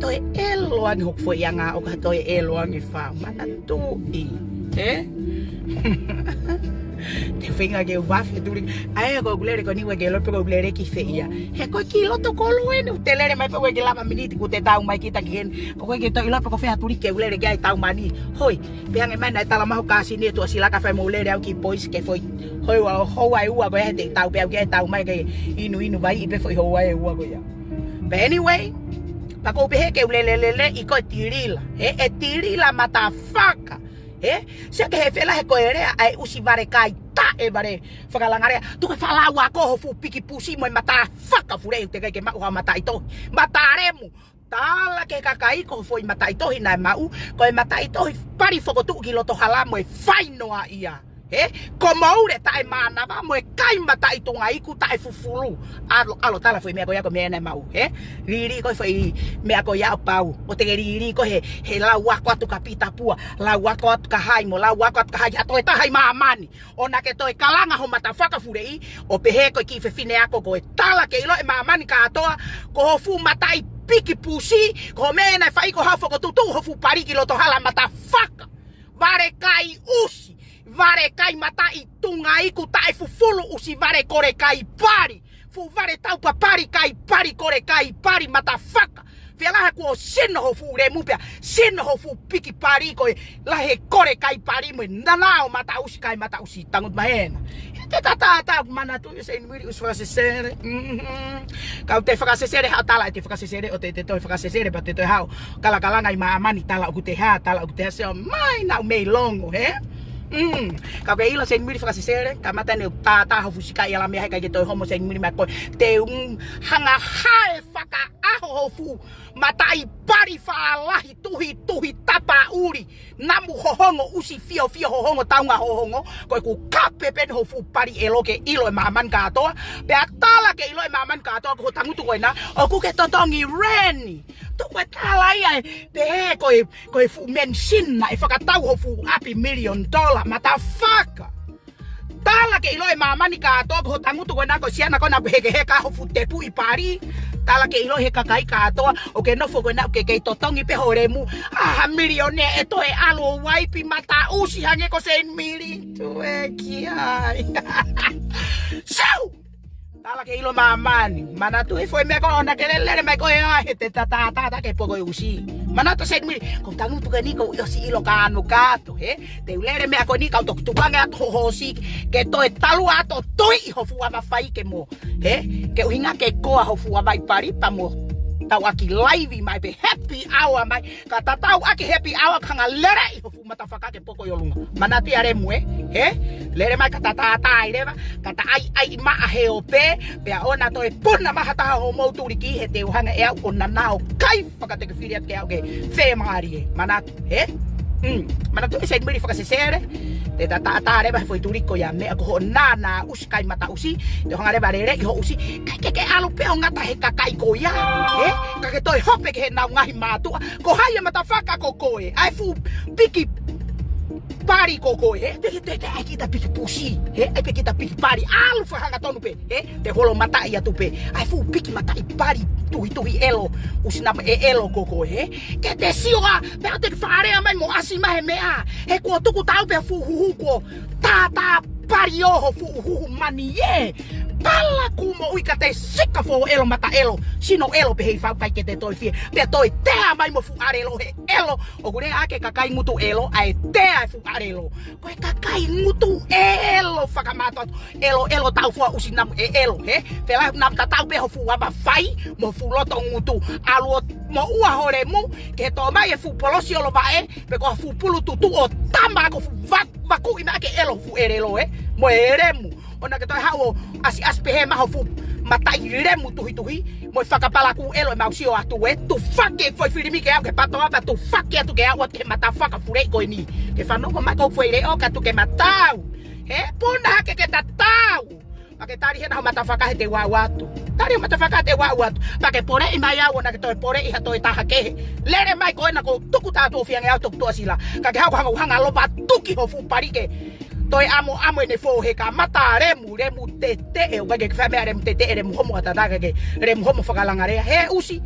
Toe ʻelo ange hoku foʻi anga, ʻo ka toe ʻelo ange fā, manatuʻi, hē? Te u feinga ke u vafi e tuli. ʻAi ko ʻeku lele ko eni ʻoku ke ʻilo pē ko ʻeku lele ki fē ia. He ko e kiʻi loto kolo eni, ʻoku te lele mai pē ʻoku ke lava miniti kuo te tau mai kita ki heni. ʻOku ke toe ʻilo pē ko fē ha tuli ke u lele ki ai tau mani. Hoi, pehē ange mai naʻe tala mai ho kāsini ʻe Tuʻasilaka fai mo lele au ki Poisi ke foʻi houa, houa ʻe ua ko ē he te tau pē au ke tau mai ke inuinu vai ʻi pē foʻi houa ʻe ua ko ia. But anyway, pea ʻoku ou pehē ke u leleleleʻi koe Tilila. Hē, ʻe Tilila mata faka. Hē, sio ki he fela he ko e lea ʻa e ʻusi vale kai taʻe vale fakalanga lea. Tuku e fakalauako ho fuʻu piki pusi mo e mata faka fuleʻi teʻeki ai ke maʻu ha mataʻitohi. Mata lemu. Tala ki he kakai ko ho foʻi mataʻitohi naʻe maʻu, ko e mataʻitohi pali fokotuʻu ki loto hala mo e fai noa ia. Hē? Komoule taʻe mānava mo e kai mataʻi tunga iku taʻe fufulu. ʻAlo, ʻalo tala foʻi meʻa ko ia ko e meʻa naʻe maʻu, hē? Lili ko e foʻi meʻa ko ia ʻo pau. ʻO te ke lili ko ē he, he lau ako atu kia Pita Pua, lau ako atu kia hai mo lau ako atu kia hai, ha toe taha ʻi māmani. ʻO naʻa ke toe kalanga ho mata faka fuleʻi, ʻo pehē ko e kiʻi fefine ako ko ē, tala ke ʻilo ʻe māmani kātoa, ko ho fuʻu mataʻi piki pusi, ko e meʻa naʻe fai ko e haʻu fokotuʻutuʻu ho fuʻu pali ki loto hala mata faka. Vale kai ʻusi, vale kai mataʻi tunga iku taʻe fufulu ʻusi vale kole kai pali. Fuʻu vale taupa pali kai pali kole kai pali mata faka. Fēlā he kuo sino ho fuʻu lemu pea sino ho fuʻu piki pali ko e lahi e kole kai pali mo e nana ʻo mataʻusi kai mataʻusi tangut mahena. He te tata ata manatu ia Saint Mary ʻosi fakasesele. Mhm. Kau te fakasesele ha tala ʻe te fakasesele ʻo te te toe fakasesele pea te toe hao. Kalakalanga ʻi māmani tala ʻoku te hā, tala ʻoku te hā sio mai naʻu mei longo, he? Mm. Kau ke ʻilo Saint Mary fakasesele, kamata ne u tata ho fuʻu sika ia la mea he kai ke toe homo Saint Mary mai koe. Te u hanga hae fakaʻaho ho fuʻu mataʻi pali fālahi tuhi tuhi tapa ʻuli. Namu hohongo ʻusi fiofio hohongo taunga hohongo. Ko e ku kape peni ho fuʻu pali ʻelo ke ʻilo e māmani kātoa. Pea tala ke ʻilo e māmani kātoa ko ho tangutu ko ena. ʻOku ke totongi reni. Tuku e tala ia e pehē ko e, ko e fuʻu mansion naʻe fakatau ho fuʻu ʻapi million dollar, matafaka. Tala ke ʻilo e māmani kātoa ko ho tangutu ko ena ko siana ko ena ko hekeheka ho fuʻu tepuʻi pali. Tala ke ʻilo he kakai kātoa ʻoku ke nofo ko ena ʻoku ke kei totongi pē ho lemu. ʻA ha milionea ʻe toe ʻalu ʻo uaipi mataʻusi hangē ko Saint Mary. Tuʻu ē ki ai. Sau! Tala ke ʻilo māmani. Manatu e foʻi meʻa ko ena ke lele mai ko e ʻai he te tata ata ke poko e ʻusi. Manatu Saint Mary, ko tangutu ke ni ko ʻosi ʻilo ka anu kātoa, he? Te u lele meʻa ko eni kau toki tuku ange atu ho hoosi ke toe talu atu ʻo tui ho fuʻu ava fai ke mo, he? Ke ʻuhinga ke koa ho fuʻu ava ʻi pali pea mo tau ʻaki laivi mai pē happy hour mai. Ka tatau ʻaki happy hour ka hanga lele ʻi ho fuʻu matafaka ke poko ʻi ʻolunga. Manatu ia lemu ē, he? Lele mai ka tata ata ai leva, ka ta ai ai ʻi maʻa he ʻo pē, pea ʻoua toe puna maha taha homou tuliki he te u hanga ʻe au ʻo nana ʻo kai fakateke fili atu ke au ke fēmālie. Manatu, he? Mm. Manatu e Saint Mary fakasesele, te tata ata leva he foʻi tuliki ko ia meʻa ko ho nana ʻusi kai mataʻusi, te u hanga leva lele ʻi ho ʻusi, kai ke ke ʻalu pē ʻo ngata he kakai ko ia, he? Ka ke toe hope ke he nau ngaahi mātuʻa, ko hai e matafaka ko koe, ʻai fuʻu piki pali ko koe, he? Te, te, te, ʻai kita piki pusi, he? ʻAi pē kita piki pali, ʻalu fakahanga tonu pē, he? Te holo mataʻi atu pē, ʻai fuʻu piki mataʻi pali, tuhi tuhi ʻelo, ʻusi namu e ʻelo ko koe, he? Ke te sio ā, pea te fālea mai mo ʻasi mai he meʻa, he kuo tuku tau pē fuʻu huhu kuo, tata pali ʻo ho fuʻu huhu mani ē. Pala ku mo ui ka te sika fo ʻelo mata ʻelo, sino ʻelo pē hei fau kai ke te toe fie, pea toe tea mai mo fuʻu ʻalelo he ʻelo, ʻoku lea ake kakai ngutu ʻelo, ʻa e tea e fuʻu ʻalelo. Ko e kakai ngutu ʻelo fakamātoato, ʻelo, ʻelo tau fua ʻusi namu e ʻelo, he? Fēlā namu tatau pē ho fuʻu ava fai, mo fuʻu loto ngutu, ʻalu ʻo mo ua ho lemu, ke tō mai e fuʻu polosi ʻolovaʻe, pe ko ha fuʻu pulu tutu ʻo tama ko fuʻu va-, vakuʻi mai ke ʻelo fuʻu ʻelelo, he? Mo e lemu. ʻOua ke toe haʻu ʻo ʻasi ʻasi pehē mai ho fuʻu mataʻi lemu tuhi tuhi, mo e fakapalaku ʻelo ʻemau sio atu ē, tufaki e foʻi filimi ke au ke patoa pea tufaki atu ke au atu ke matafaka fuleʻi ko eni. Ke fanongo mai ko foʻi leʻo ka tuku ke matau. He puna hake ke tatau. Pea ke tali hena ho matafaka he te u aʻu atu. Tali ho matafaka he te u aʻu atu. Pea ke poleʻi mai au ʻoua ke toe poleʻi ha toe taha kehe. Lele mai ko ena ko tuku tātu ʻo fiange au toku tuʻasila. Ka ke haʻu hanga hanga lova tuki ho fuʻu pali ke. Toe amo amo ʻene fō he kamata lemu, lemu teteʻe, ʻoku ʻikai ke fai meʻa lemu teteʻe, lemu homo ʻatataka ke, lemu homo fakalangalea. He ʻusi.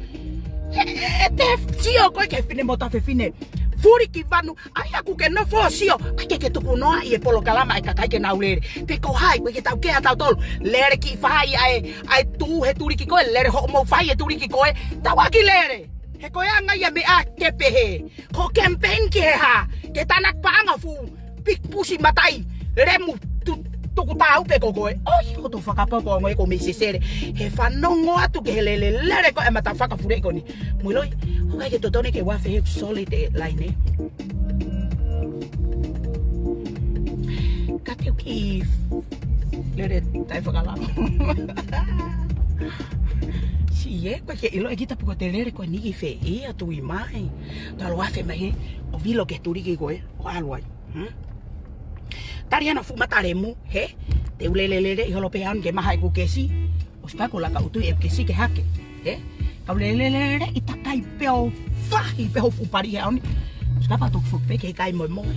E, e, e te sio koe ke fine mo ta fefine. Fuli ki vanu, ʻai aku ke nofo sio, ʻai ke ke tuku noa ʻi e polokalama e kakai ke nau lele. Pe ko hai, ʻoku ʻikai ke tau kea tautolu. Lele ki fai ʻa e, ʻa e tū he tuliki ko ē, lele hoʻomou fai e tuliki ko ē. Tau ʻaki lele. He ko e anga ia meʻa ke pehē. Ko campaign ki he hā, ke tānaki paʻanga fuʻu, piki pusi mataʻi, lemu tu-, tuku tāu pē ko koe. ʻOi, ko tō fakapoko ongo e ko mei sesele. He fanongo atu ke he lele, lele ko e matafaka fuleʻi ko eni. Muiloi, ʻoku ʻikai ke totonu ke u afe he solid e laine. Ka te u kiʻi lele tai fakalama. Siʻi ē, ʻoku ʻikai ke ʻilo ʻe kita pe ko e te lele ko eni ki fē ia tui mai. Talo afe mai he, ʻo vilo ke tuliki ko ē, ʻo ʻalu ai. Hmm? Tali hena fuʻu mata lemu, he? Te u lele lele ʻi holo pē ʻaon ke maha ʻeku kesi. ʻOsi ka ko laka ʻutu ʻeku kesi ke hake, he? Kau lele lele ʻi takai pē ʻo fahi pē ho fuʻu pali he ʻaoni. ʻOsi ka pa toku fuʻu pē ke kai moe moe.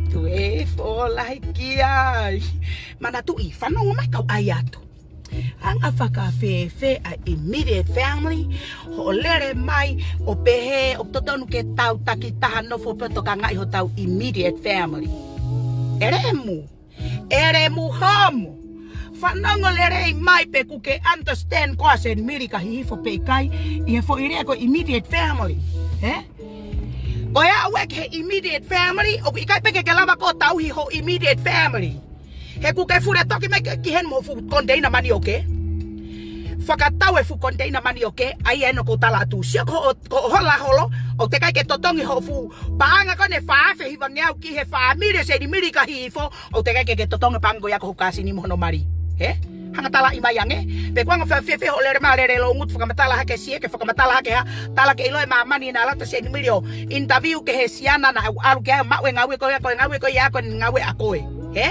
Tuʻu e fō lahi ki ai. Manatuʻi, fanongo mai kau ʻai atu. Anga fakafēfē ʻa e immediate family, hoʻo lele mai, ʻo pehē, ʻoku totonu ke tau takitaha nofo pē ʻo tokangaʻi hotau immediate family. ʻE lemu, ʻe lemu homo. Fanongo lelei mai pe ʻoku ke understand koā Senimili ka Hihifo pe ʻikai, ʻi he foʻi lea ko e immediate family, ē? Ko e aʻu ē ki he immediate family, ʻoku ʻikai pē ke ke lava ʻo tauhi ho immediate family. He ʻoku ke fule toki mai ki heni mo e fuʻu container manioke. Fakatau e fuʻu container manioke, ʻa ia ʻoku ou tala atu. Sio ko hoʻo, ko hoʻo hola holo, ʻoku teʻeki ai ke totongi hoʻo fuʻu paʻanga ko eni ʻe fā afe hivangeau ki he fāmili ʻo Senimili ka Hihifo, ʻoku teʻeki ai ke ke totongi e paʻanga ko ia ki hoʻo kāsini mo hono mali. Ē? Hanga talaʻi mai ange. Pe ko e anga fēfē hoʻo lele mai, lele loungutu, fakamatala hake siʻi, ke fakamatala hake ha, tala ke ʻilo ʻe māmani naʻa lata Senimili ʻo interview ki he siana naʻa ku ʻalu ki ai, maʻu e ngāue ko ia, ko e ngāue ko ia, ko e ngāue ʻa koe. Ē?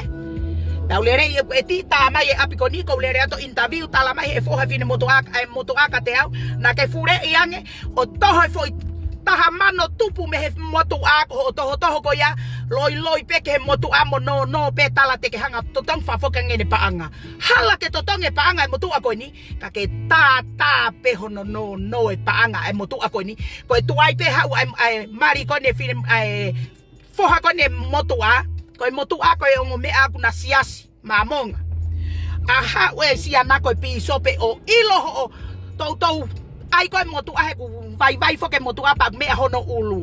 Tau lele ʻi he ʻeti tā mai e ʻapi ko eni ʻoku ou lele atu ʻo interview, tala mai ʻe he foha finemotuʻa, ʻa e motuʻa kiate au, naʻa ke fuleʻi ange ʻo toho e foʻi taha mano tupu mei he motuʻa ko hoʻo tohotoho ko ia, loiloi pē ki he motuʻa mo nōnō pē, tala te ke hanga ʻo totongi fakafoki ange ʻene paʻanga. Hala ke totongi e paʻanga ʻa e motuʻa ko eni, ka ke tātā pē hono nōnō e paʻanga ʻa e motuʻa ko eni. Ko e tuai pē haʻu ʻa e, ʻa e mali ko eni fine, ʻa e foha ko eni motuʻa, ko e motuʻa ko e ongo meʻa ʻaku na siasi Māmonga. ʻA haʻu e siana ko e pīsope ʻo ʻilo hoʻo toutou ʻai ko e motuʻa he ʻoku vaivai foki e motuʻa pea meʻa hono ʻulu.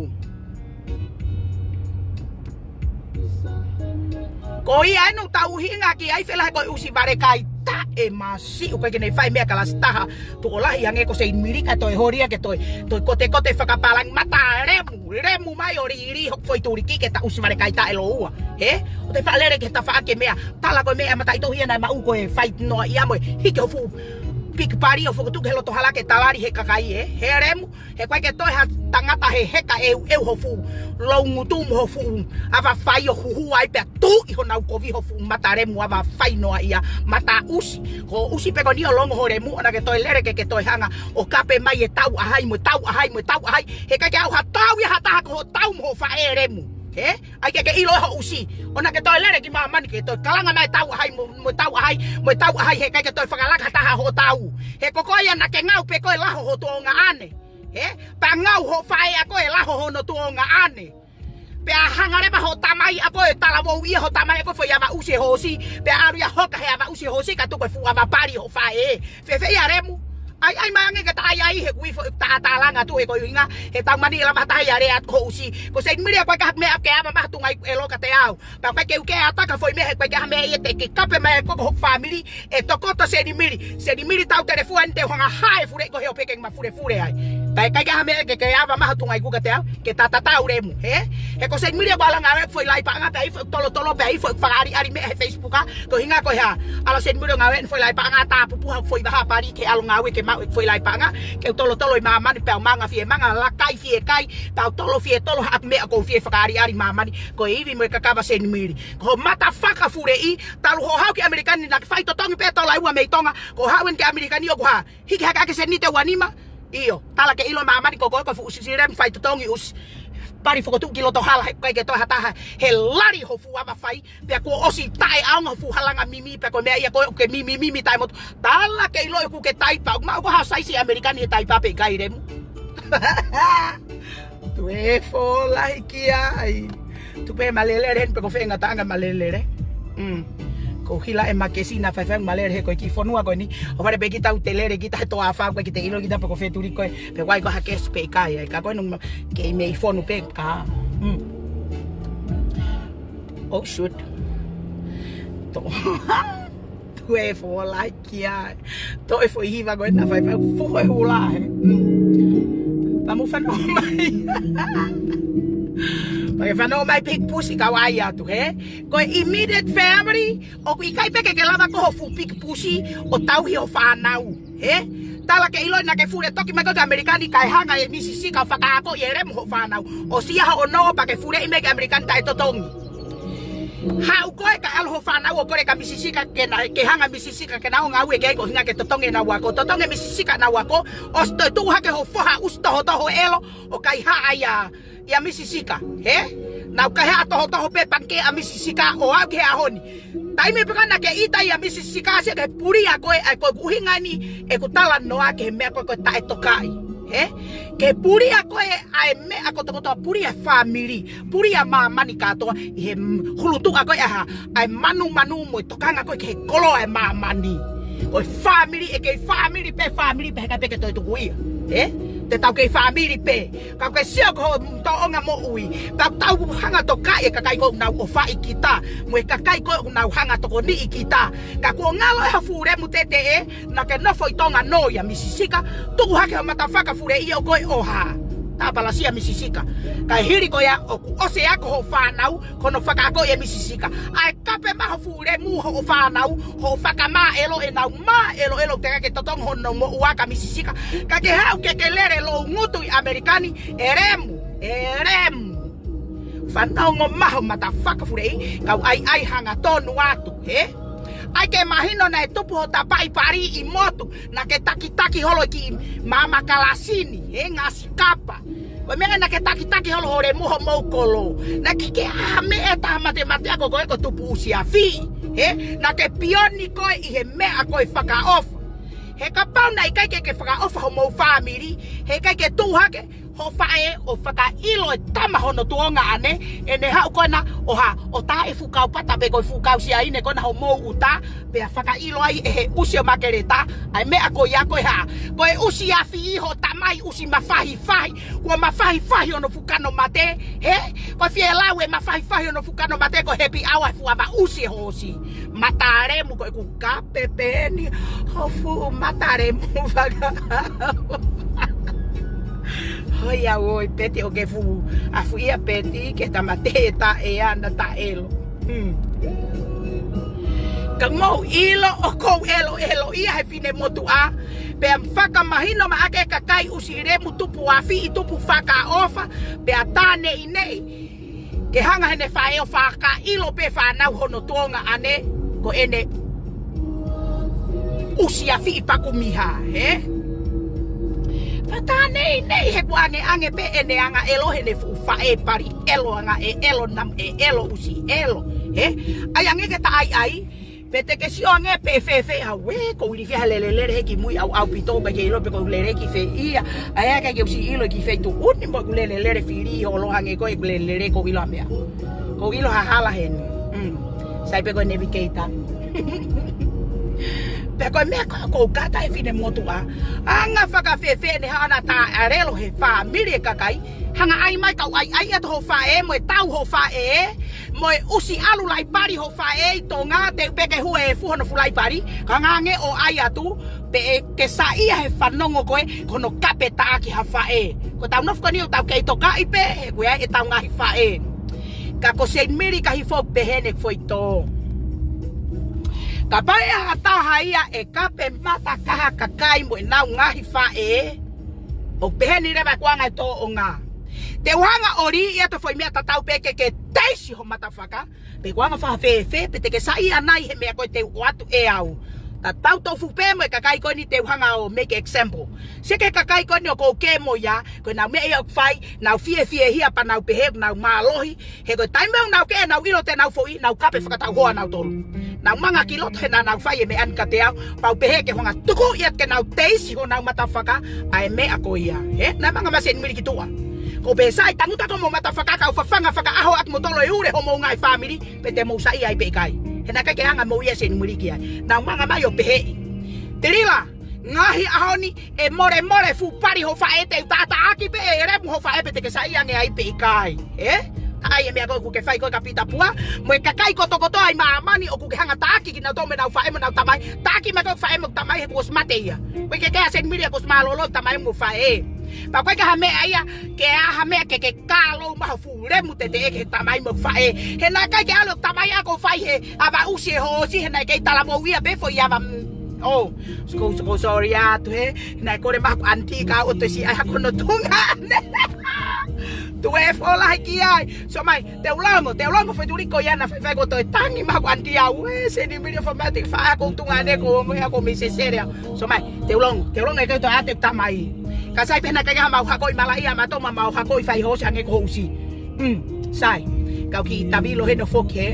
Ko ia ʻeni ʻoku tau ʻuhinga ki ai, fēfē he ko e ʻusi vale kai taʻe masiʻi, ʻoku ʻikai ke ne fai meʻa kalasi taha. Tuʻo lahi ange ko Senimili ka toe holi ia ke toe, toe kotekote fakapālangi, mata lemu, lemu mai ʻo lili hoku foʻi tuliki ke ta ʻusi vale kai taʻe loua. Ē? ʻO te faʻa lele ki he tafaʻaki e meʻa, tala ko e meʻa mataʻitohi ia naʻe maʻu ko e fai noa ia mo e hiki ho fuʻu piki pali ʻo fokotuʻu ki he loto hala ke talali he kakai, ē? He lemu, he ʻoku ʻikai ke toe ha tangata he heka ʻeuʻeu ho fuʻu loungutu mo ho fuʻu ava fai ʻo huhua ai pea tuʻi honau kovi ho fuʻu mata lemu ava fai noa ia, mata ʻusi. Ko e ʻusi pē ko eni ʻo longo ho lemu, ʻoua naʻa ke toe lele ke ke toe hanga ʻo kape mai e tau ʻa hai mo e tau ʻa hai mo e tau ʻa hai. He ʻikai ke ʻi ai ha tau ia ha taha ko hoʻo tau mo hoʻo faʻē lemu. Ē? ʻAi ke ke ʻilo ho ʻusi. ʻOua naʻa ke toe lele ki māmani ke toe kalanga mai e tau ʻa hai mo, mo e tau ʻa hai, mo e tau ʻa hai, he ʻikai ke toe fakalaka ha taha hoʻo tau. He ko koe ia naʻa ke ngāue pē ko e laho ho tuonga ʻane. Ē? Pea ngāue hoʻo faʻē ʻa koe laho hono tuonga ʻane. Pea hanga leva hoʻo tamai ʻa koe, talavou ia hoʻo tamai ʻa koe foʻi ava ʻusi hoosi. Pea ʻalu ia hoka he ava ʻusi hoosi ka tuku e fuʻu ava pali hoʻo faʻē. Fēfē ia lemu? ʻAi, ʻai mai ange ke ta ʻai ai he kui fo ta talanga tu he ko e ʻuhinga he tau mani lava tahi are at ko ʻusi. Ko Senimili ʻoku ʻikai ha meʻa ke ava maha tunga i ʻelo kiate au. Pea ʻoku ʻikai ke u ke ʻatā ka foʻi meʻa he ʻoku ʻikai ha meʻa ia te ke kape mai ko hoku fāmili ʻe tokoto Senimili. Senimili tau telefua ni te u hanga hae fule ko he ʻo peke ma fulefule ai. Pea ʻikai ha meʻa ke ke ava maha tunga i ku kiate au. Ke tatatau lemu, ē? He ko Senimili ʻoku ʻalu ngāue foʻi laʻi paʻanga pea ʻi foʻi tolotolo pea ʻi foʻi fakaʻaliʻali meʻa he Facebook ʻa. Ko e ʻuhinga ko e hā? ʻAlu Senimili ʻo ngāue foʻi laʻi paʻanga tāpupuha foʻi vaha pali ke ʻalu ngāue ke maʻu foʻi laʻi paʻanga. Ke u tolotolo ʻi māmani pea u manga fie manga, lakai fie kai, pea u tolo fie tolo haʻaku meʻa ʻoku ou fie fakaʻaliʻali māmani. Ko e ivi mo e kakava Senimili. Ko hoʻo mata fakafuleʻi, talu hoʻo haʻu ki ʻAmelika ni naʻa ke fai totongi pē tola ua mei Tonga. Ko hoʻo haʻu eni ki ʻAmelika ni ʻoku hā? Hiki hake ʻaki e sēniti ʻe uanima. ʻIo, tala ke ʻilo māmani ko koe ko e fuʻu sisi lemu fai totongi ʻusi. Pali fokotuʻu ki loto hala he ʻoku ʻikai ke toe ha taha. He lali ho fuʻu ava fai. Pea kuo ʻosi taʻeʻaonga ho fuʻu halanga mimi pea ko e meʻa ia ko ē ʻoku ke mimi mimi taʻemotu. Tala ke ʻilo ʻoku ke taipa. Maʻu ko ha saisi ʻAmelika ni he taipa pe ʻikai lemu. Tuku e fōlahi ki ai. Tuku pē ma lele heni pe ko fē ngataʻanga ma lele. Mm. Ko hila e makesi na faifai ma lele he ko e kiʻi fonua ko eni. ʻO fale pē kita ʻoku te lele kita he toafa ko e ki te ʻilo kita pe ko fē tuli ko ē. Pe ʻoku ʻi ai ko ha kesi pe ʻikai ai. Ka ko eni ma kei mei fonu pē ka. Mm. Oh, shoot. To. Tuku e fōlahi ki ai. Toe foʻi hiva ko ē na faifai fuhe hula he. Mm. Pea mou fanongo mai. Pea ke fanongo mai piki pusi ka u ʻai atu, hē? Ko e immediate family, ʻoku ʻikai pē ke ke lava ko ho fuʻu piki pusi ʻo tauhi ho fānau, hē? Tala ke ʻilo naʻa ke fule toki mai ko ē ki ʻAmelika ni kae hanga ʻe Misi Sika ʻo fakaako ʻi he lemu ho fānau. ʻOsi ia hoʻo nō pea ke fuleʻi mai ki ʻAmelika ni taʻe totongi. Haʻu ko ē kae ʻalu ho fānau ʻo kole kia Misi Sika ke na, ke hanga Misi Sika ke na ō ngāue ki ai ko e ʻuhinga ke totongi ʻenau ako. Totongi Misi Sika ʻenau ako, ʻosi toe tuʻu hake ho foha ʻusi tohotoho ʻelo ʻo kaihaʻa ia, ia Misi Sika, hē? Nau kaihaʻa tohotoho pē pangikē ʻa Misi Sika ʻo aʻu ki he ʻaho ni. Taimi pē ko ē naʻa ke ʻita ia Misi Sika sia ke pulia ko ē, ʻa ia ko e ʻuhinga eni ʻeku talanoa ki he meʻa ko ē ko e taʻetokaʻi. He? Ke pulia koe ʻa e meʻa kotokotoa, pulia fāmili, pulia māmani kātoa, ʻi he m-, hulutuʻa ko ē ʻa e hā, ʻa e manumanu mo e tokanga ko ē ki he koloa ʻo e māmani. Ko e fāmili, ʻe kei fāmili pē, fāmili pē, heʻikai pē ke toe tuku ia. He? Te tau kei fāmili pē. Ka ke sio ko ho tōʻonga moʻui. Ka tau hanga tokaʻi e kakai ko ē ʻoku nau ʻofaʻi kita. Mo e kakai ko ē ʻoku nau hanga tokoniʻi kita. Ka kuo ngalo ʻe ha fuʻu lemu teteʻe, naʻa ke nofo ʻi Tonga, nō ia Misi Sika, tuku hake ho matafaka fuleʻi ʻo koe ʻo hā. Tāpalasia Misi Sika. Kae hili ko ia ʻoku ʻosi ako hoʻo fānau, ko hono fakaakoʻi ʻe Misi Sika. ʻA e kape mai ho fuʻu lemu, hoʻo fānau, hoʻo fakamāʻelo ʻenau māʻeloʻelo teʻeki ke totongi hono moʻua kia Misi Sika. Ka ke haʻu ke ke lele loungutu ʻi ʻAmelika ni, ʻe lemu, ʻe lemu. Fanongo mai ho matafaka fuleʻi, kau ʻaiʻai hangatonu atu, he? ʻAi ke mahino naʻe tupu ho tapaʻi pali ʻi motu, naʻa ke takitaki holo ki māmani kalasi ni, he, ngaahi kapa. Ko e meʻa naʻa ke takitaki holo ho lemu, homou kolo. Naʻe ʻikai ke ʻi ai ha meʻa ʻe taha matematia ko koe ko e tupu ʻusi afi, he? Naʻa ke pioni koe ʻi he meʻa ko e fakaʻofa. He kapau naʻe ʻikai ke ke fakaʻofa homou fāmili, heʻikai ke tuʻu hake ho faʻē ʻo fakaʻilo e tama hono tuongaʻane, ʻene haʻu ko ena ʻo hā, ʻo tā e fuʻu kau pata pe ko e fuʻu kau siaine ko ena homou ʻuta, pea fakaʻilo ai ʻe he ʻusi ʻo Makeleta ʻa e meʻa ko ia ko e hā. Ko e ʻusi afi ʻi ho tamai ʻusi mafahifahi, kuo mafahifahi hono fuʻu kano mate, he? Ko e fie lau e mafahifahi hono fuʻu kano mate ko e happy hour he fuʻu ava ʻusi e hoosi. Mata lemu ko ʻeku kape pē eni ho fuʻu mata lemu faka. Hoi au ʻoi Peti ʻo ke fuʻu afuʻia Peti ke tamate e taʻe ana taʻelo. Hmm. Ka mou ʻilo ʻoku ou ʻeloʻelo ia he finemotuʻa. Pea fakamahino mai ʻa e kakai ʻusi lemu tupu afi ʻi tupu fakaʻofa. Pea tā neʻineʻi ke hanga heʻene faʻē ʻo fakaʻilo pē fānau hono tuongaʻane ko ʻene ʻusi afi ʻi pakumiha, he? Pea tā neʻineʻi he kuo ʻangeʻange pē ʻene anga ʻelo heʻene fuʻu faʻē pali ʻelo anga ʻe ʻelo nam ʻe ʻelo ʻusi ʻelo, he? ʻAi ange ke ta ʻaiʻai, pe te ke sio ange pē fēfē ʻa ue, ʻoku ou ilifia he lelelele he ki mui ʻaupito, ʻikai ke ʻilo pe ʻoku ou lele ki fē ia. ʻAi ʻikai ke u ʻosi ʻilo ki fē tuʻu ni mo ʻeku lelelele fili holo ange ko ʻeku lelele ʻoku ou ʻilo ha meʻa. ʻOku ou ʻilo ha hala heni. Mm. Sai pē ko e navigator. Pea ko e meʻa ko ē ʻoku ou kata e finemotuʻa. Anga fakafēfē ʻene haʻana tā ʻalelo he fāmili e kakai. Hanga ʻai mai kau ʻaiʻai atu ho faʻē mo e tau ho faʻē. Mo e ʻusi ʻalu laipali ho faʻē ʻi Tonga, te u peke hue e fuʻu hono fuʻu laipali, ka hanga ange ʻo ʻai atu, pea ke saiʻia he fanongo ko ē, ko hono kape taʻaki ha faʻē. Ko ʻetau nofo ko eni ʻoku tau kei tokaʻi pē, he ko ia ʻetau ngaahi faʻē. Ka ko Seinimili ka hifo pehē ʻene foʻi tō. Kapau ʻe ha taha ia ʻe kape mata kaha kakai mo ʻenau ngaahi faʻē, ʻoku pehē ni leva ʻeku anga e tōʻonga. Te u hanga ʻo lī ia to foʻi meʻa tatau pē ke ke teisi ho matafaka, pe ko e anga fakafēfē, pe te ke saiʻia nai he meʻa ko ē te u ʻoatu ʻe au. Tatau tofu pē mo e kakai ko eni te u hanga ʻo make example. Sio ki he kakai ko eni ʻoku ou kē mo ia, ko ʻenau meʻa ia ʻoku fai, nau fiefiehia pea nau pehē, nau mālohi, he ko e taimi ʻoku nau kē, nau ʻilo te nau foʻi, nau kape fakatau hoa nautolu. Nau manga ki loto he naʻa nau fai e meʻa ni kiate au, pea u pehē ke u hanga tuku ia ke nau teisi honau matafaka, ʻa e meʻa ko ia. He, naʻe manga mai Seinimili ki tuʻa. ʻOku ou pehē sai tangutu atu mo e matafaka ka u fafanga fakaʻaho atu mo tolo e ule homou ngaahi fāmili, pe te mou saiʻia ai pe ʻikai. He naʻe ʻikai ke anga mo ia Seinimili ki ai. Nau manga mai ʻo peheʻi. Telila, ngaahi ʻaho ni, ʻe molemole fuʻu pali ho faʻē te u tātaʻaki pē ʻe lemu ho faʻē pe te ke saiʻia ange ai pe ʻikai. Ē? ʻAi e meʻa ko ē ʻoku ke fai ko ē kia Pita Pua, mo e kakai kotokotoa ʻi māmani ʻoku ke hanga taʻaki kinautolu mo ʻenau faʻē mo ʻenau tamai, taʻaki mai ko ē faʻē mo tamai he kuo ʻosi mate ia. Ko e ke kea Seinimili kuo ʻosi mālōlō tamai mo faʻē. Pea ko e ke ha meʻa ia, ke ʻi ai ha meʻa ke ke kālou mai ho fuʻu lemu teteʻe ki he tamai mo faʻē. He naʻe ʻikai ke ʻalu tamai ʻo fai he ava ʻusi e hoosi, he naʻe kei talavou ia pē foʻi ava, mm, oh, so, so, sorry atu he, naʻe kole mai ʻaku ʻaniti ka u ʻosi ʻai hake hono tuongaʻane. Tuʻu e fola hiki ai. So mai, te u longo, te u longo foʻi tuli ko ia naʻa faifai ko toe tangi mai ʻaku ʻaniti au ē, Seinimili ʻo fai mai te faʻa ko tuongaʻane ko mo ia ko Misi Sele au. So mai, te u longo, te u longo ʻe kei toe ʻa e tamai. Ka sai pē naʻe ʻikai ke ha mau hakoʻi malaʻia ma toma mau hakoʻi fai hoosi ange ko ʻusi. Mm, sai. Kau kiʻi tavilo heno foki he.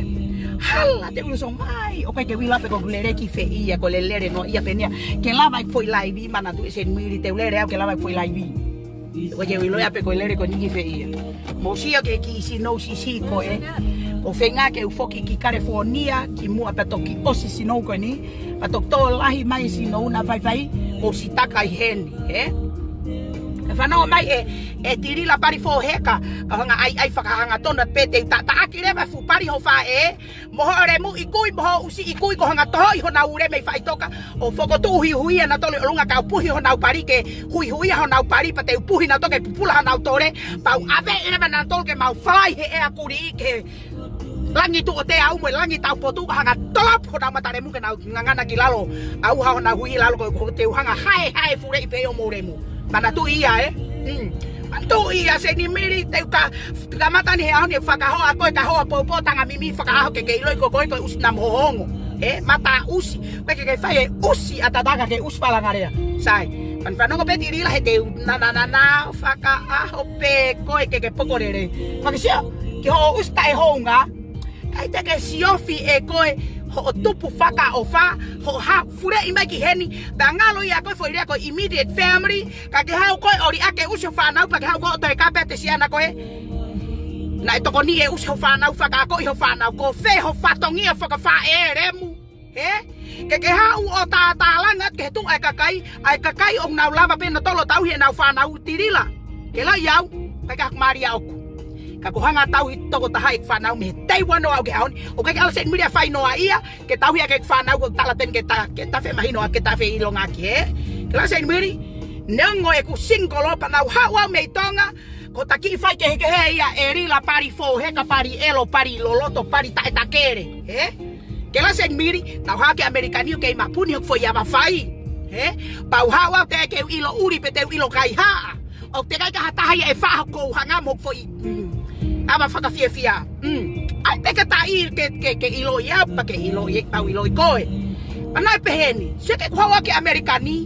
Hala te u ʻilo so mai, ʻoku ʻikai ke u ʻilo pe ʻoku ou lele ki fē ia, ʻoku ou lele noa ia pē eni ia. Ke lava ʻeku foʻi laivi, manatuʻi Seinimili te u lele au ke lava ʻeku foʻi laivi. ʻOku ke ʻilo ia pe ko e lele ko eni ki fē ia. Mou sio ki he kiʻi sinou siʻisiʻi ko ē. ʻOku ou feinga ke u foki ki California, kimuʻa pea toki ʻosi sinou ko eni. Pea toki tō lahi mai sinou naʻa faifai, ʻosi taka ʻi heni, ē? ʻE fanongo mai ē, ʻe Tilila Pali Fōheka, ka hanga ʻai ʻai fakahangatonu pē te u taʻataʻaki leva e fuʻu pali hoʻo faʻē, mo hoʻo lemu ʻi kui, mo hoʻo ʻusi ʻi kui, ko hanga tohoʻi honau ule mei faʻitoka, ʻo fokotuʻu huihuia nautolu ʻi ʻolunga kae puhi honau pali ke huihuia honau pali pea te u puhi nautolu ke pupula honau tole, pea u ʻave leva nautolu ke mau fai he ʻea kuli ke langi tuʻo te au mo e langi taupotu ka hanga tolopu honau mata lemu ke nau ngangana ki lalo. ʻAuha honau hui lalo ko, ko te u hanga haehae fuleʻi pē ʻo mou lemu. Manatuʻi ia ē. Mm. Manatuʻi ia Seinimili te u ka, kamata ni he ʻaho ni fakahoa ko e ka hoa popo tanga mimi fakaʻaho ke ke ʻiloʻi ko koe ko e ʻusi namu hohongo. Ē, mata ʻusi. Pe ke ke fai e ʻusi ʻatataka ke ʻusi falangalea. Sai. Fan fanongo pē Tilila he te u na na na na fakaʻaho pē ko e ke ke poko lele. Fakasio, ki hoʻo ʻusi taʻe hounga. ʻIkai te ke siofi ʻe koe hoʻo tupu fakaʻofa, hoʻo ha fuleʻi mai ki heni, pea ngalo ia ko e foʻi lea ko e immediate family, ka ke haʻu koe ʻo liʻaki e ʻusi hoʻo fānau, pea ke haʻu koe ʻo toe kape ʻa e siana ko ē. Naʻe tokoni e ʻusi hoʻo fānau fakaakoʻi hoʻo fānau, ko fē hoʻo fatongia fakafaʻē lemu. Ē? Ke ke haʻu ʻo tātālanga atu ki he tuʻu ʻa e kakai, ʻa e kakai ʻoku nau lava pē nautolu ʻo tauhi ʻenau fānau Tilila. Ke lahi au, ʻikai ke haku malia ʻoku. Ka ko hanga tauhi tokotaha e fānau mei he tei wano au ke haoni, ʻoku ʻikai ke ala Seinimili ʻa fai noa ia, ke tauhi ʻa e fānau ko tala teni ke ta, ke tafe mahino ʻa ke tafe ʻilonga ki he. Ke lahi Seinimili, neongo ʻeku single pea nau haʻu au mei Tonga, ko e taki fai kehekehe ia ʻe Lila Pali Fōheka, Pali ʻElo, Pali loloto, Pali taʻetakele, ē? Ke lahi Seinimili, naʻa ku haʻu ki ʻAmelika ni ʻo kei mapuni hoku foʻi ava fai, ē? Pea u haʻu au teʻeki ke u ʻilo ʻuli pe te u ʻilo kaihaʻa. ʻOku teʻeki ai ke ha taha ia ʻe faʻa hoku hanga mo hoku foʻi, mm, ava fakafiefia. Mm. ʻAi pē ke taʻi ke, ke, ke ʻiloʻi au, pea ke ʻiloʻi, pea u ʻiloʻi koe. Pea naʻe pehē ni, sio ki heʻeku haʻu ki ʻAmelika ni,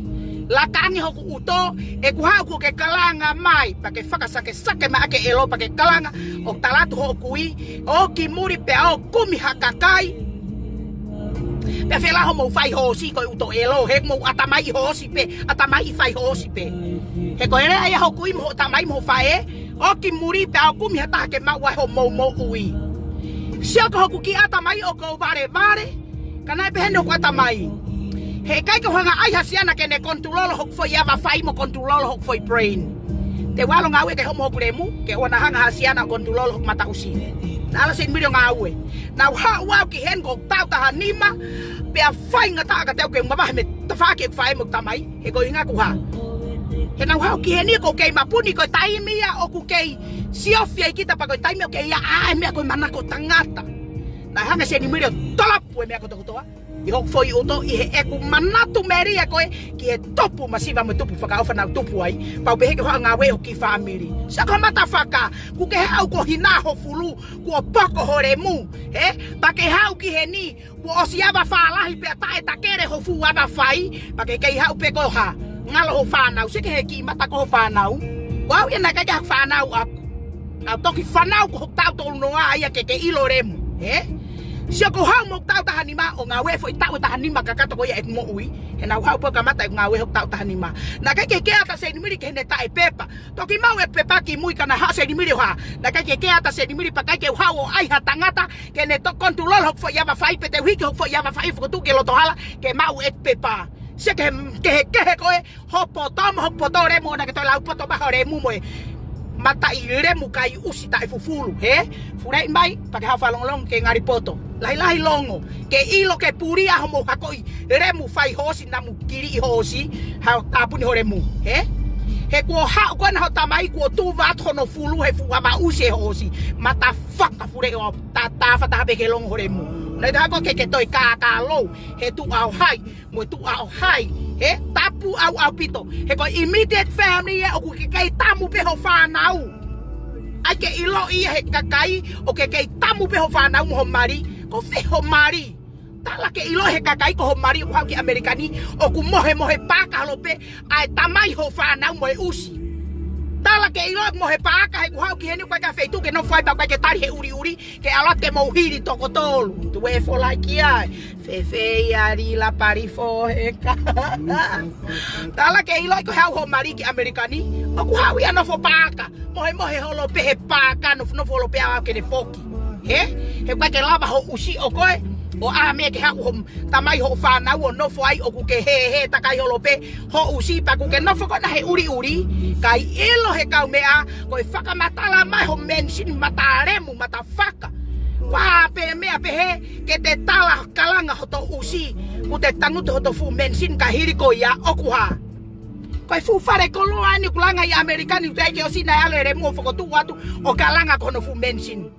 laka ange hoku ʻuto, ʻeku haʻu kuo ke kalanga mai, pea ke fakasakesake mai ʻa e ʻElo pea ke kalanga, ʻo tala atu hoʻo kui, ʻo ki muli pea ʻo kumi ha kakai. Pea fela hoʻomou fai hoosi ko e ʻuto ʻElo, he mou ʻatamai hoosi pē, ʻatamai fai hoosi pē. He ko e lea ia hoʻo kui mo hoʻo tamai mo hoʻo faʻē, ʻo ki muli pea ʻo kumi ha taha ke maʻu ai hoʻomou moʻui. Sio ko hoku kiʻi ʻatamai ʻoku ou valevale, ka naʻe pehē ni hoku ʻatamai. He ʻikai ke u hanga ʻai ha siana ke ne konitulolo hoku foʻi ava fai mo konitulolo hoku foʻi brain. Te u ʻalu ʻo ngāue ke homo hoku lemu, ke ʻoua naʻa hanga ha siana ʻo konitulolo hoku mata ʻusi. Naʻa ala Seinimili ʻo ngāue. Naʻa ku haʻu au ki heni ʻoku ou taʻu taha nima, pea faingataʻa kiate au ke u mavahe mei he tafaʻaki ʻeku faʻē mo ʻeku tamai, he ko e ʻuhinga ʻoku hā. He naʻa ku haʻu ki heni ʻoku ou kei mapuni ko e taimi ia ʻoku kei siofi ai kita pea ko e taimi ʻoku kei ʻā ai e meʻa ko e manako tangata. Naʻe hanga Seinimili ʻo tolopu e meʻa kotokotoa ʻi hoku foʻi ʻuto ʻi heʻeku manatu melie ko ē ki he tupu masiva mo e tupu fakaʻofa naʻa ku tupu ai. Pea u pehē ke u haʻu ʻo ngāue ʻi hoku kiʻi fāmili. Sio ko e mata faka, kuo ke haʻu ko e hina ho fulu, kuo poko ho lemu, ē? Pea ke haʻu ki heni, kuo ʻosi ava fālahi pea taʻetakele ho fuʻu ava fai, pea ke kei haʻu pē ko e hā. Ngalo ho fānau, sio ki he kiʻi mata ko ho fānau. Ko au ia naʻe ʻikai ke ha fānau ʻaku. Naʻa ku toki fānau ko hoku taʻu tolu noa ia ke ke ʻilo lemu, ē? Sio ko e haʻu mo hoku taʻu taha nima ʻo ngāue foʻi taʻu ʻe taha nima kakato ko ia ʻeku moʻui. He naʻa ku haʻu pē ʻo kamata ʻeku ngāue hoku taʻu taha nima. Naʻe ʻikai ke kea ʻa Seinimili ki heʻene taʻe pepa. Toki maʻu e pepa kimui ka naʻe haʻu Seinimili ʻo hā. Naʻe ʻikai ke kea ʻa Seinimili pea ʻikai ke u haʻu ʻo ʻai ha tangata ke ne toki konitulolo hoku foʻi ava fai pe te u hiki hoku foʻi ava fai fokotuʻu ki loto hala ke maʻu e pepa. Sio ki he, ki he, ki he ko e hoʻo poto mo hoku poto lemu ʻoua naʻa ke toe lau poto maha ho lemu mo e mataʻi lemu kai ʻusi taʻefufulu, ē? Fuleʻi mai, pea ke haʻu ʻo fakalongolongo ke ngali poto. Lahilahi longo, ke ʻilo ke pulia hoʻomou hakoʻi lemu fai hoosi namu kiliʻi hoosi, haʻu ʻo tāpuni ho lemu, ē? He kuo haʻu ko ena ho tamai kuo tuva atu hono fulu he fuʻu ava ʻusi e hoosi. Mata faka fuleʻi ʻo tātāfataha pē ke longo ho lemu. Naʻe taha ko ke ke toe kākālou, he tuʻa ʻo hai, mo e tuʻa ʻo hai, ē? Tapu ʻaupito. He ko e immediate family ē ʻoku ke kei tamu pē ho fānau. ʻAi ke ʻiloʻi he kakai ʻoku ke kei tamu pē ho fānau mo ho mali, ko fē ho mali. Tala ke ʻilo he kakai ko ho mali ʻoku haʻu ki ʻAmelika ni, ʻoku mohemohe pākalo pē ʻa e tamai ho fānau mo e ʻusi. Tala ke ʻilo mo he paaka he kuo haʻu ki heni, ʻoku ʻikai ke feituʻu ke nofo ai pea ʻoku ʻikai ke tali he ʻuliʻuli, ke ʻalu atu ke mou hili toko tolu. Tuē Folaikia ē. Fēfē ia Lila Palifo he ka. Tala ke ʻilo ko e haʻu hoʻo mali ki ʻAmelika ni, ʻoku haʻu ia nofo paaka. Mohemohe holo pē he paaka, nofonofo holo pē ʻo aʻu ke ne foki. Hē? He ʻoku ʻikai ke lava hoʻo ʻusi ʻo koe ʻo ʻā mai ke haʻu hoʻo tamai, hoʻo fānau ʻo nofo ai, ʻoku ke hē, hē takai holo pē hoʻo ʻusi pea ʻoku ke nofo koe ʻi he ʻuliʻuli, kae ʻilo he kaumeʻa, ko e fakamatala mai hoʻo mansion, mata lemu, mata faka. Kuo pē meʻa pehē ke te tala kalanga hoto ʻusi, kuo te tangutu hoto fuʻu mansion kae hili ko ia ʻoku hā? Ko e fuʻu fale koloa eni ʻoku langa ʻi ʻAmelika ni, ʻoku teʻeki ke ʻosi naʻe ʻalu e lemu ʻo fokotuʻu atu ʻo kalanga ko hono fuʻu mansion.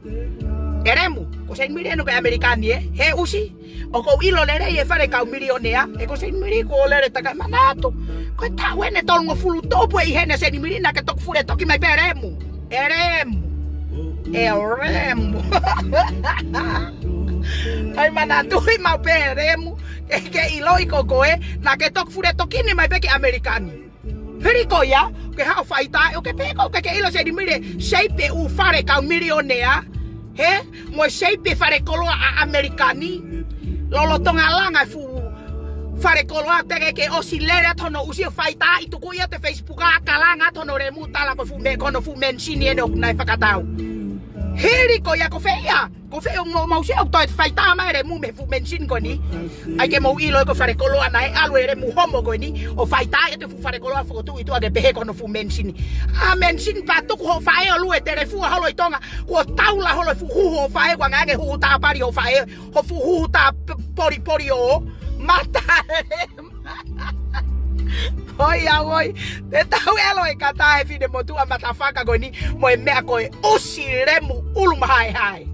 E lemu, ko Seinimili eni ko e ʻAmelika ni ē, he ʻusi. ʻOku ou ʻilo lelei e fale kau milionea, ē ko Seinimili kuo lele takai, manatu. Ko e taʻu eni ʻe tolungofulu tupu ʻi heni Seinimili naʻa ke toki fule toki mai pē lemu. E lemu. E lemu. ʻAi manatuʻi maʻu pē lemu. Ke, ke ʻiloʻi ko koe, naʻa ke toki fule toki ni mai pē ki ʻAmelika ni. Hili ko ia, ke haʻu ʻo fai tā, ʻoku ke pehē ko ē ʻoku ke ʻilo Seinimili, seipe ʻū fale kau milionea, hē, mo e seipe fale koloa ʻa ʻAmelika ni, lolotonga langa e fuʻu fale koloa, teʻeki ke ʻosi lele atu hono ʻusi ʻo fai tā ʻi tuku ia he Facebook ʻa kalanga atu hono lemu, tala ko e fuʻu me-, ko hono fuʻu mansion eni ʻoku nau fakatau. Hili ko ia ko fē ia? Ko fē ʻoku mou, mou sio ʻoku toe fai tā mai e lemu mei he fuʻu mansion ko eni? ʻAi ke mou ʻilo ko e fale koloa naʻe ʻalu e lemu homo ko eni ʻo fai tā ʻi he fuʻu fale koloa fokotuʻu ʻi tuʻa ke pehē ko hono fuʻu mansion. ʻA mansion pea tuku hoʻo faʻē ʻo lue telefua holo ʻi Tonga, kuo taula holo e fuʻu huhu hoʻo faʻē, kuo ngāue ange huhu tā pali hoʻo faʻē, hoʻo fuʻu huhu tā p-, polipoli ʻo mata. Hoi a hoi, te tau ʻilo e kata e finemotuʻa mata faka ko eni, mo e meʻa ko e ʻusi lemu ʻulu mahaehae.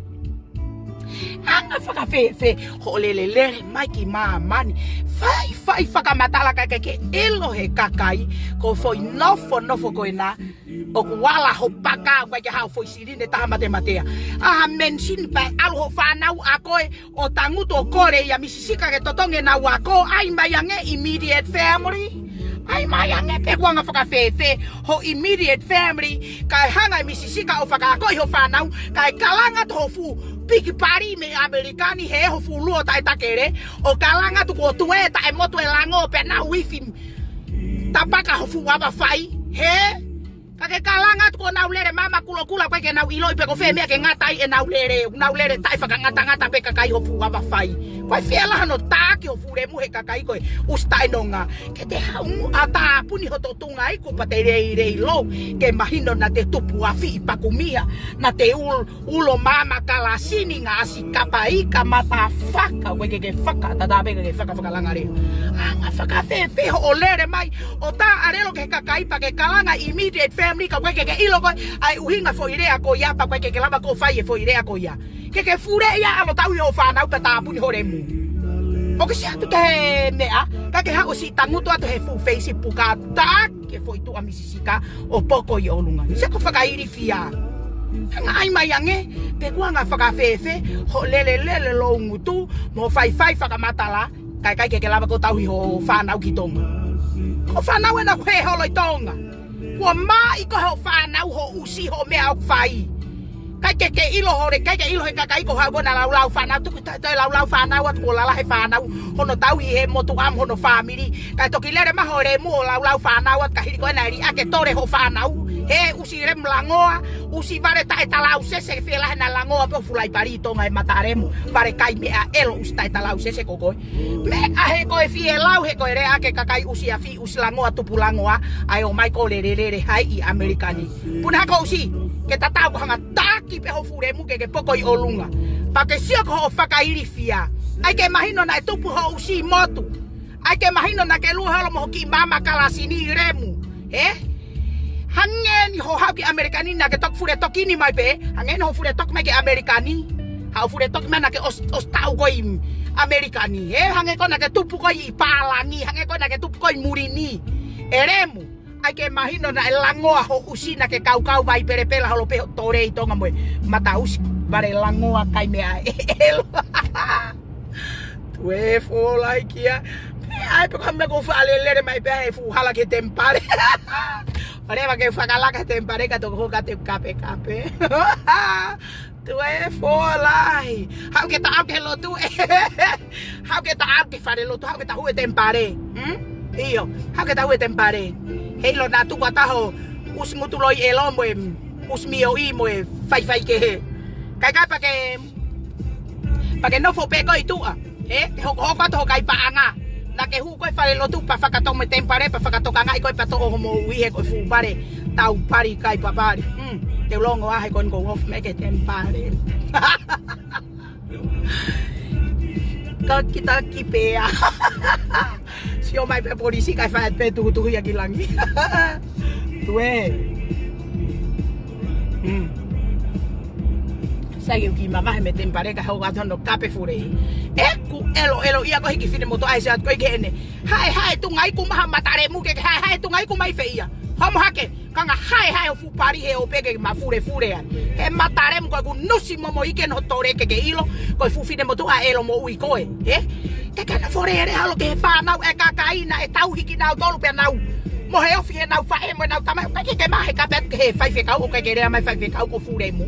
Anga fakafēfē hoʻo lele lele mai ki māmani? Fai, fai fakamatala kae ʻikai ke ʻilo he kakai, ko e foʻi nofonofo ko ena, ʻoku ala hoʻo paaka, ʻoku ʻikai ke haʻu foʻi silini ʻe taha matematea. ʻA ha mansion pea ʻalu hoʻo fānau ʻa koe ʻo tangutu ʻo kole ʻia Misi Sika ke totongi ʻenau ako, ʻai mai ange immediate family. ʻAi mai ange pē, ʻoku anga fakafēfē hoʻo immediate family, kae hanga ʻe Misi Sika ʻo fakaakoʻi hoʻo fānau, kae kalanga atu hoʻo fuʻu piki pali mei ʻAmelika ni, hē, hoʻo fuʻu luo taʻetakele, ʻo kalanga atu kuo tuē taʻemotu e lango pea nau ifi tapaka hoʻo fuʻu ava fai, hē? Ka ke kalanga atu kuo nau lele mama kulokula, ʻoku ʻikai ke nau ʻiloʻi pe ko fē meʻa ke ngata ai ʻenau lele, nau lele taʻefakangatangata pē kakai hoʻo fuʻu ava fai. Ko e fielahi hono taki hoʻo fuʻu lemu he kakai ko e ʻusi taʻenonga. Ke te haʻu ʻo tāpuni hoto tuʻunga iku pea te leilei lou, ke mahino naʻa te tupu afi ʻi Pakumiha, naʻa te ul-, ulo mama kalasini ngā ʻasi kapa ika mata faka, ʻoku ʻikai ke ke fakatatā pē ke ke fakafakalanga lea. Anga fakafēfē hoʻo lele mai ʻo tā ʻa lelo ki he kakai pea ke kalanga immediate family ka ʻoku ʻikai ke ke ʻilo koe ʻa e ʻuhinga foʻi lea ko ia pea ʻoku ʻikai ke ke lava ʻo fai e foʻi lea ko ia. Ke ke fule ia ʻalu ʻo tauhi hoʻo fānau pea tāpuni hoʻo lemu. ʻOku ke sio atu ki he meʻa, ka ke haʻu ʻo siʻi tangutu atu he fuʻu Facebook ʻo taki e foʻi tuʻa Misi Sika ʻo poko ʻi ʻolunga. Sio ko e fakailifia. Hanga ʻai mai ange, pe ʻoku anga fakafēfē hoʻo lele lele lou ngutu, mo faifai fakamatala, kae ʻikai ke ke lava ʻo tauhi hoʻo fānau ki Tonga. Ko e fānau ena ʻoku hē holo ʻi Tonga. Kuo mā ʻi ko hoʻo fānau, hoʻo ʻusi, hoʻo meʻa ʻoku fai. ʻIkai ke ke ʻilo hoʻo lele, ʻikai ke ʻilo he kakai ko e haʻu ko ena ʻo laulau fānau, tuku taʻe toe laulau fānau atu kuo lalahi e fānau, hono tauhi he motuʻa mo hono fāmili. Kae toki lele mai hoʻo lemu ʻo laulau fānau atu ka hili ko ena ʻe liʻaki e tole hoʻo fānau. Hē, ʻusi lemu langoa, ʻusi vale taʻetalausese, fielahi naʻa langoa pē hoʻo fuʻu laipali ʻi Tonga he mata lemu, vale kai meʻa ʻelo ʻusi taʻetalausese ko koe. Meʻa he ko e fielau, he ko e lea ʻa e kakai ʻusi afi, ʻusi langoa, tupu langoa, ʻai ʻo mai ko e lele lele hai ʻi ʻAmelika ni. Puna ko e ʻusi, ke tatau ko e hanga taki pē hoʻo fuʻu lemu ke ke poko ʻi ʻolunga. Pea ke sio ko hoʻo fakailifia. ʻAi ke mahino naʻe tupu hoʻo ʻusi ʻi motu. ʻAi ke mahino naʻa ke lue holo mo hoʻo kiʻi mama kalasini lemu. Hē? Hangē ni hoʻo haʻu ki ʻAmelika ni naʻa ke toki fule toki ni mai pē. Hangē ni hoʻo fule toki mai ki ʻAmelika ni. Haʻu fule toki mai naʻa ke ʻos-, ʻosi taʻu koe ʻi ʻAmelika ni. Hē? Hangē ko ena naʻa ke tupu koe ʻi pālangi. Hangē ko ena naʻa ke tupu koe ʻi muli ni. E lemu. ʻAi ke mahino naʻe langoa hoʻo ʻusi, naʻa ke kaukau vai pelepela holo pē hoʻo tole ʻi Tonga mo e mata ʻusi, vale langoa kai meʻa ʻelo. Tuē Folaikia. Pea ʻai pē ko e meʻa ko e fakalelele mai pē ʻa e fuʻu hala ki he temipale. Pea leva ke fakalaka he temipale ka toki hoko atu e kapekape. Tuē, fō lahi. Haʻu ke ta aʻu ki he lotu ē. Haʻu ke ta aʻu ki he falelotu, haʻu ke ta hū he temipale. Hmm? ʻIo, haʻu ke ta hū he temipale. Heiʻilo naʻa tuku ʻa taha ʻo ʻusi ngutu loi ʻelo mo e ʻusi mioʻi mo e faifai kehe. Kae ʻikai pea ke, pea ke nofo pē koe ʻi tuʻa. Ē, ke hokohoko atu ho kai paʻanga. Naʻa ke hū koe he falelotu pea fakatoka mo e temipale pea fakatokangaʻi koe pea toʻo hoʻomo ui he ko e fuʻu pale. Tau pali kai papali. Hmm, te u longo ā he ko eni ʻoku ou ofi mai ki he temipale. Ka kita kipea. Sio mai pē polisi kae fai pē tuhutuhu ia ki langi. Tuē. Hmm. Sai ʻoku kiʻi mamahi mei he temipale ka hoko atu hono kape fule. ʻEku ʻeloʻelo ia ko e hiki fine motuʻa ʻe ʻasi atu ko ē ki heni. Hae, hae, tunga iku mai ha mata lemu ke, hae, hae, tunga iku mai fē ia. Homo hake. Kanga hae, hae ʻo fuʻu pali he ʻo pē ke mafulefule ai. He mata lemu ko ʻeku nusi momo ike no tole ke ke ʻilo, ko e fuʻu fine motuʻa ʻelo moʻui koe, ē? Ke ke nofo lele holo ki he fānau ʻa e kakai naʻe tauhi kinautolu pea nau mohe ofi heʻenau faʻē mo ʻenau tamai, ʻikai ke ke maʻu he kape atu ki he faifekau, ʻikai ke lea mai faifekau ko e fuʻu lemu.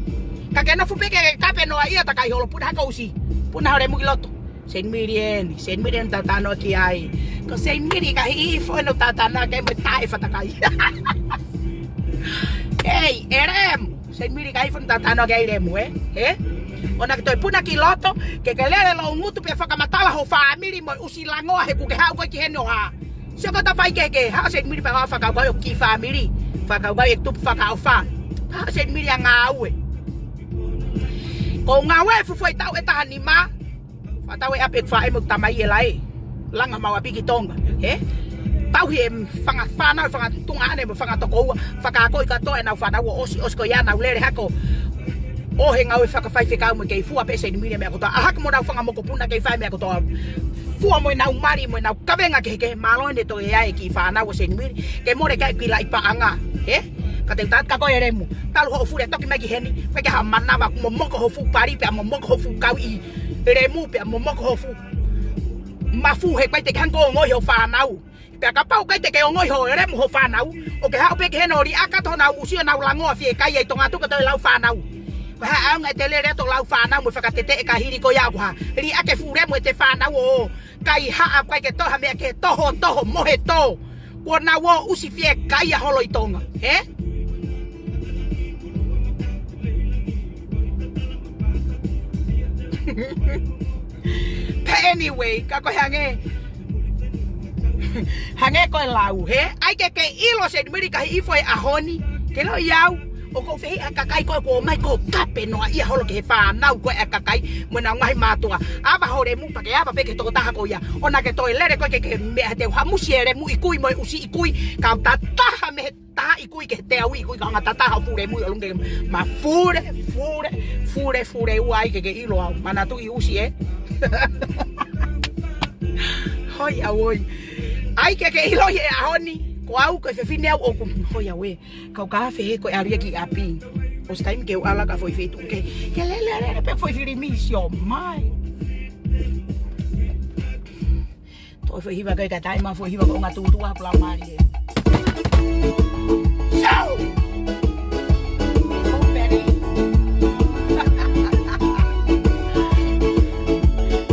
Ka ke nofo pē ke kape noa ia takai holo puna hake ʻo ʻusi. Puna ho lemu ki loto. Seinimili eni, Seinimili eni tau talanoa ki ai. Ko Seinimili ka hifo ʻene tau talanoa ki ai mo e taʻe fatakai. Ei, ʻe lemu, Seinimili ka hifo ʻene tau talanoa ki ai lemu, ē? Ē? ʻOua naʻa ke toe puna ki loto, ke ke lele lou ngutu pea fakamatala ho fāmili mo e ʻusi langoa he ʻoku ke haʻu koe ki heni ʻo hā. Sio ko e tau fai kehekehe, haʻu Seinimili pea haʻu fakakaukau ʻo e kiʻi fāmili. Fakakaukau ʻe tupu fakaʻofa. Haʻu Seinimili ʻa ngāue. Ko e ngāue fufuai tau ʻe taha nima. Fakatau e ʻapi ʻeku faʻē mo ʻeku tamai ʻe lahi. Langa mau ʻapi ki Tonga. Ē? Tauhi e fanga fānau, fanga tuongaʻane mo fanga tokoua. Fakaakoʻi kātoa ʻenau fānau ʻo ʻosi, ʻosi ko ia nau lele hake ʻo ʻohe ngāue fakafaifekau mo e kei fua pē Seinimili meʻa kotoa. ʻAhaki mo ʻenau fanga mokopuna kei fai meʻa kotoa. Fua mo ʻenau mali mo ʻenau kavenga kehekehe mālō ʻene toe ʻai e kiʻi fānau ʻo Seinimili. Ke mole ke ʻai e kiʻi laʻi paʻanga. Ē? Ka te u tala atu kia koe lemu. Talu hoʻo fule toki mai ki heni. Pea ke ha manava momoko ho fuʻu pali pea momoko ho fuʻu kauʻi lemu pea momoko ho fuʻu mafu he ʻikai te ke hanga ʻo ongoʻi ho fānau. Pea kapau ʻikai te ke ongoʻi ho lemu ho fānau, ʻo ke haʻu pē ki heni ʻo liʻaki atu honau ʻusi ʻo nau langoa fiekaia ʻi Tonga atu ka toe lau fānau. Ko e hā ʻaonga ʻete lele atu ʻo lau fānau mo e fakateteʻi ka hili ko ia ʻoku hā. Liʻaki e fuʻu lemu ʻete fānau ʻo kaihaʻa ʻikai ke toʻo ha meʻa ke tohotoho mo he tō. Kuo nau ō ʻusi fiekaia holo ʻi Tonga. Ē? But anyway, ka ko e hangē. Hangē ko e lau, hē? ʻAi ke ke ʻilo Seinimili ka hifo he ʻaho ni. Ke loi au, ʻoku ou fehiʻa kakai ko ē kuo ō mai ko e kape noa ia holo ki he fānau ko ē ʻa e kakai mo ʻenau ngaahi mātuʻa. ʻAva ho lemu pea ke ʻava pē ki he tokotaha ko ia. ʻOua naʻa ke toe lele koe ke ke meʻa he te u hamusi e lemu ʻi kui mo e ʻusi ʻi kui. Ka u tataha mei he taha ʻi kui ki he teau ʻi kui ka hanga tataha ʻo fule mui ʻo lunge ma fule, fule, fule, fule ua ʻai ke ke ʻilo au. Manatuʻi ʻusi ē. Hoi au oi. ʻAi ke ke ʻilo he ʻaho ni. Ko au ko e fefine au ʻoku. Hoi au ē. Kau ka afe he ko e ʻalu ia ki ʻapi. ʻOsi taimi ke u ʻalu ka foʻi feituʻu ke. Ke lele lele pē foʻi fili misi ʻo mai. Toe foʻi hiva kai ka taimi foʻi hiva ko ngā tūtū a pula mali ē. Sau! Kōperi.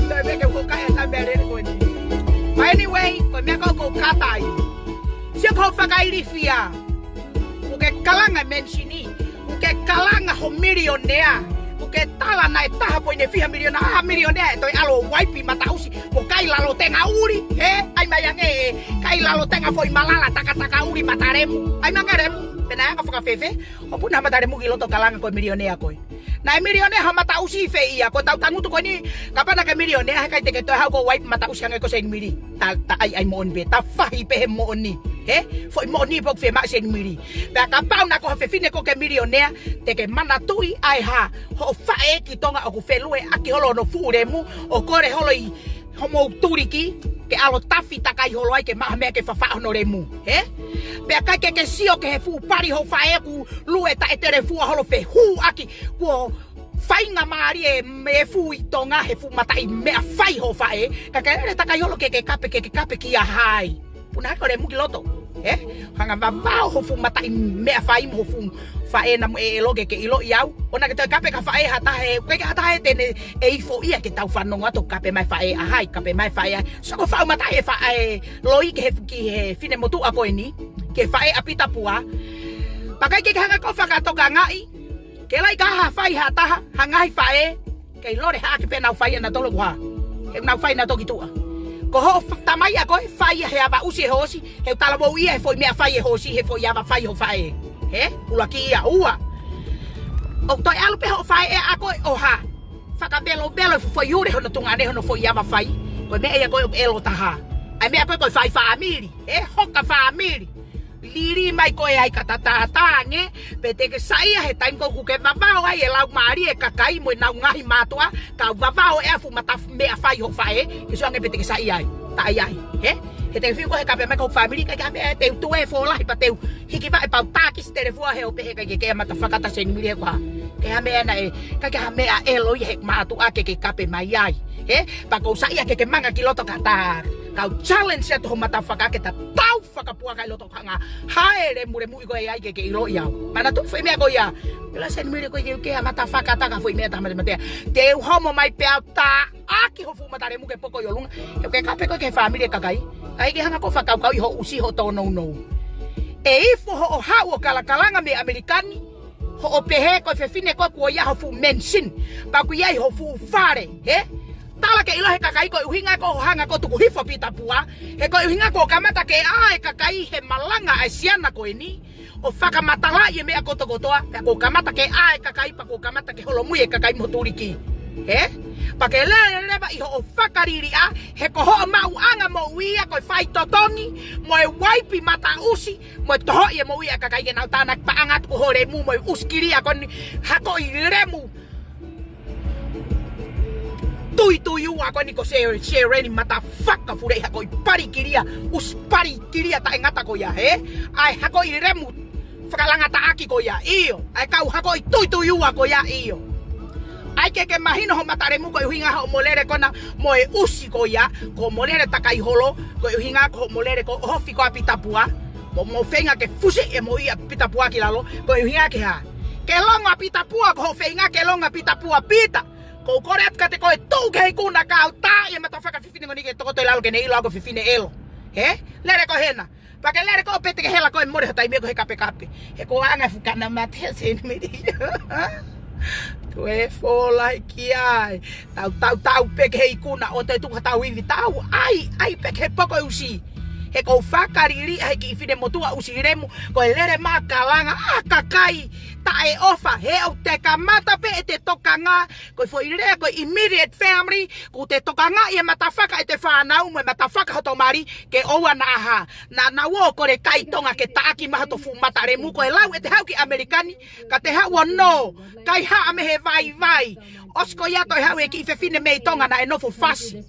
Toe meke huo kai e taimi ʻa e lele ko eni. But anyway, ko e meʻa ko ē ʻoku ou kātaki. Sio ko e fakailifia. ʻOku ke kalanga mention ʻi. ʻOku ke kalanga ho milionea. ʻOku ke tala naʻe taha poini fiha miliona. ʻA ha milionea ʻe toe ʻalu ʻo uaipi mataʻusi. Mo kai lalo tenga ʻuli. Hē? ʻAi mai ange ē. Kai lalo tenga foʻi malala takataka ʻuli mata lemu. ʻAi mai ange lemu. Pea naʻe anga fakafēfē. ʻO puna mata lemu ki loto kalanga ko e milionea koe. Naʻe milionea ha mataʻusi fē ia, ko ʻetau tangutu ko eni, kapau naʻa ke milionea, he ʻikai te ke toe haʻu ʻo uaipi mataʻusi hangē ko Seinimili. Ta, ta ʻai, ʻai moʻoni pē, ta fahi pē he moʻoni. Hē? Foʻi moʻoni pē ʻoku fiemaʻu Seinimili. Pea kapau naʻa ko ha fefine ʻoku ke milionea, te ke manatuʻi ʻa e hā, hoʻo faʻē ki Tonga ʻoku felueʻaki holo hono fuʻu lemu, ʻo kole holo ʻi homou tuliki, ke ʻalu ʻo tafi takai holo ai ke maʻu ha meʻa ke fafaʻo hono lemu. Hē? Pea ʻikai ke ke sio ki he fuʻu pali ho faʻē ʻoku lue taʻe telefua holo fehuʻaki, kuo faingamālie e meʻa fuʻu ʻi Tonga he fuʻu mataʻi meʻa fai ho faʻē, ka ke lele takai holo ke ke kape, ke ke kape kia hai. Puna hake ho lemu ki loto. Ē? Hanga vavao ho fuʻu mataʻi meʻafai mo ho fuʻu faʻē naʻa mo ʻeloʻelo ke ke ʻiloʻi au. ʻOua naʻa ke toe kape ki ha faʻē ha taha ē, ʻikai ke ha taha ē te ne ʻe ifo ia ke tau fanongo atu kape mai faʻē ʻa hai, kape mai faʻē ʻa hai. So ko e faʻu mataʻi e faʻē loi ki he, ki he finemotuʻa ko eni, ki he faʻē ʻa Pita Pua. Pea ʻikai ke ke hanga ko ē ʻo fakatokangaʻi, ke laʻi ka ha fai ha taha, ha ngaahi faʻē, kei lole haʻaki pē ʻenau fai ʻanautolu ko e hā. He ʻenau fai ʻenau toki tuʻa. Ko hoʻo f-, tamai ʻa koe, fai ia he ava ʻusi ʻe hosi, he ʻoku talavou ia he foʻi meʻa fai ʻe hosi, he foʻi ava fai ho faʻē. Ē? ʻUluaki ia, ua. ʻOku toe ʻalu pē hoʻo faʻē ʻa koe ʻo hā. Fakavelovelo e foʻi ule hono tuongaʻane hono foʻi ava fai. Ko e meʻa ia ko ē ʻoku ʻelo taha. ʻA e meʻa ko ē ko e fai fāmili. Ē, hoka fāmili. Lili mai koe ai ka tatātā ange, pea te ke saiʻia he taimi ko ē ʻoku ke vavao ai e laumālie e kakai mo ʻenau ngaahi mātuʻa, ka vavao e afu mata meʻafai ho faʻē, ke sio ange pea te ke saiʻia ai. Taʻe ai, hē? He te ke fiu koe he kape mai ki ho fāmili, ʻikai ke ha meʻa te u tuʻu e fōlahi pea te u hiki vaʻe pau taki si telefua he ʻo pehē ʻikai ke ke mata fakata Senimili he ko e hā. ʻIkai ha meʻa naʻe, ʻikai ke ha meʻa ʻelo ia he mātuʻa ke ke kape mai ai. Hē? Pea ʻoku ou saiʻia ke ke manga ki loto ka ta, kau challenge atu ho mata faka ke ta tau fakapuaka ʻi loto hanga. Hae lemulemuʻi koe ai ke ke ʻiloʻi au. Manatuʻi foʻi meʻa ko ia. Pela Senimili ko ē ke u ke a mata fakata ka foʻi meʻa taha matematea. Te u homo mai pea u taʻaki ho fuʻu mata lemu ke poko ʻi ʻolunga. He ʻoku ke kape koe ki he fāmili e kakai. ʻIkai ke hanga ko ē ʻo fakakaukauʻi ho ʻusi ho tōnounou. ʻE ifo hoʻo haʻu ʻo kalakalanga mei ʻAmelika ni. Hoʻo pehē ko e fefine ko ē kuo ʻi ai ho fuʻu mansion. Pea kuo ʻi ai ho fuʻu fale. Hē? Tala ke ʻilo he kakai koeʻuhinga ko hoʻo hanga ko ē ʻo tuku hifo Pita Pua. He koeʻuhinga kuo kamata ke ʻā e kakai he malanga ʻa e siana ko eni ʻo fakamatalaʻi e meʻa kotokotoa. Pea kuo kamata ke ʻā e kakai pea kuo kamata ke holomui e kakai mo tuliki. Hē? Pea ke lele leva ʻi hoʻo fakaliliʻa, he ko hoʻo maʻuʻanga moʻui ia ko e faitotongi, mo e uaipi mataʻusi, mo e tohoʻi e moʻui ʻa e kakai ke nau tānaki paʻanga atu ko ho lemu mo e ʻusi kilia ko eni, hakoʻi lemu. Tuitui ua ko eni ko Sē-, Sēleni mata fakafuleʻi hakoʻi pali kilia, ʻusi pali kilia taʻengata ko ia, hē? ʻA e hakoʻi lemu fakalanga taʻaki ko ia, ʻio. ʻA e kau hakoʻi tuitui ua ko ia, ʻio. ʻIkai ke ke mahino ho mata lemu koeʻuhinga hoʻomo lele ko ena mo e ʻusi ko ia, ko hoʻomo lele takai holo, koeʻuhinga ko hoʻomo lele ko ē ʻohofi ko ē ʻa Pita Pua. Mo, mo feinga ke fusi e moʻui ʻa Pita Pua ki lalo, koeʻuhinga ke hā. Ke longo ʻa Pita Pua, ko hoʻo feinga ke longo ʻa Pita Pua Pita. Ko u kole atu kiate koe tuʻu ki he ikuna ka u tā e mata faka fefine ko eni ke tokoto ʻi lalo ke ne ʻilo au ko e fefine ʻelo. Hē? Lele koe hena. Pea ke lele koe pē te ke hela koe mole ho taimi ko ē he kapekape. He ko e anga e fuʻu kana mate he Senimili. Ko e fōlahi ki ai. Tau, tau, tau pē ki he ikuna ʻo te tuku ha tau ivi tau. ʻAi, ʻai pē ki he poko ʻusi. He ko u fakaliliʻa he kiʻi finemotuʻa ʻusi lemu. Ko e lele makalanga, ʻa kakai taʻeʻofa. He ʻoku te kamata pē ʻete tokanga. Ko e foʻi lea, ko e immediate family. Ko ʻete tokangaʻi e mata faka ʻete fānau mo e mata faka hoto mali. Ke ʻoua naʻa hā. Naʻa nau ō ko e kai Tonga ke taʻaki mai hoto fuʻu mata lemu ko e lau ʻete haʻu ki ʻAmelika ni. Ka te haʻu ʻo nō. Kaihaʻa mei he vaivai. ʻOsi ko ia toe haʻu e kiʻi fefine mei Tonga naʻe nofo fasi.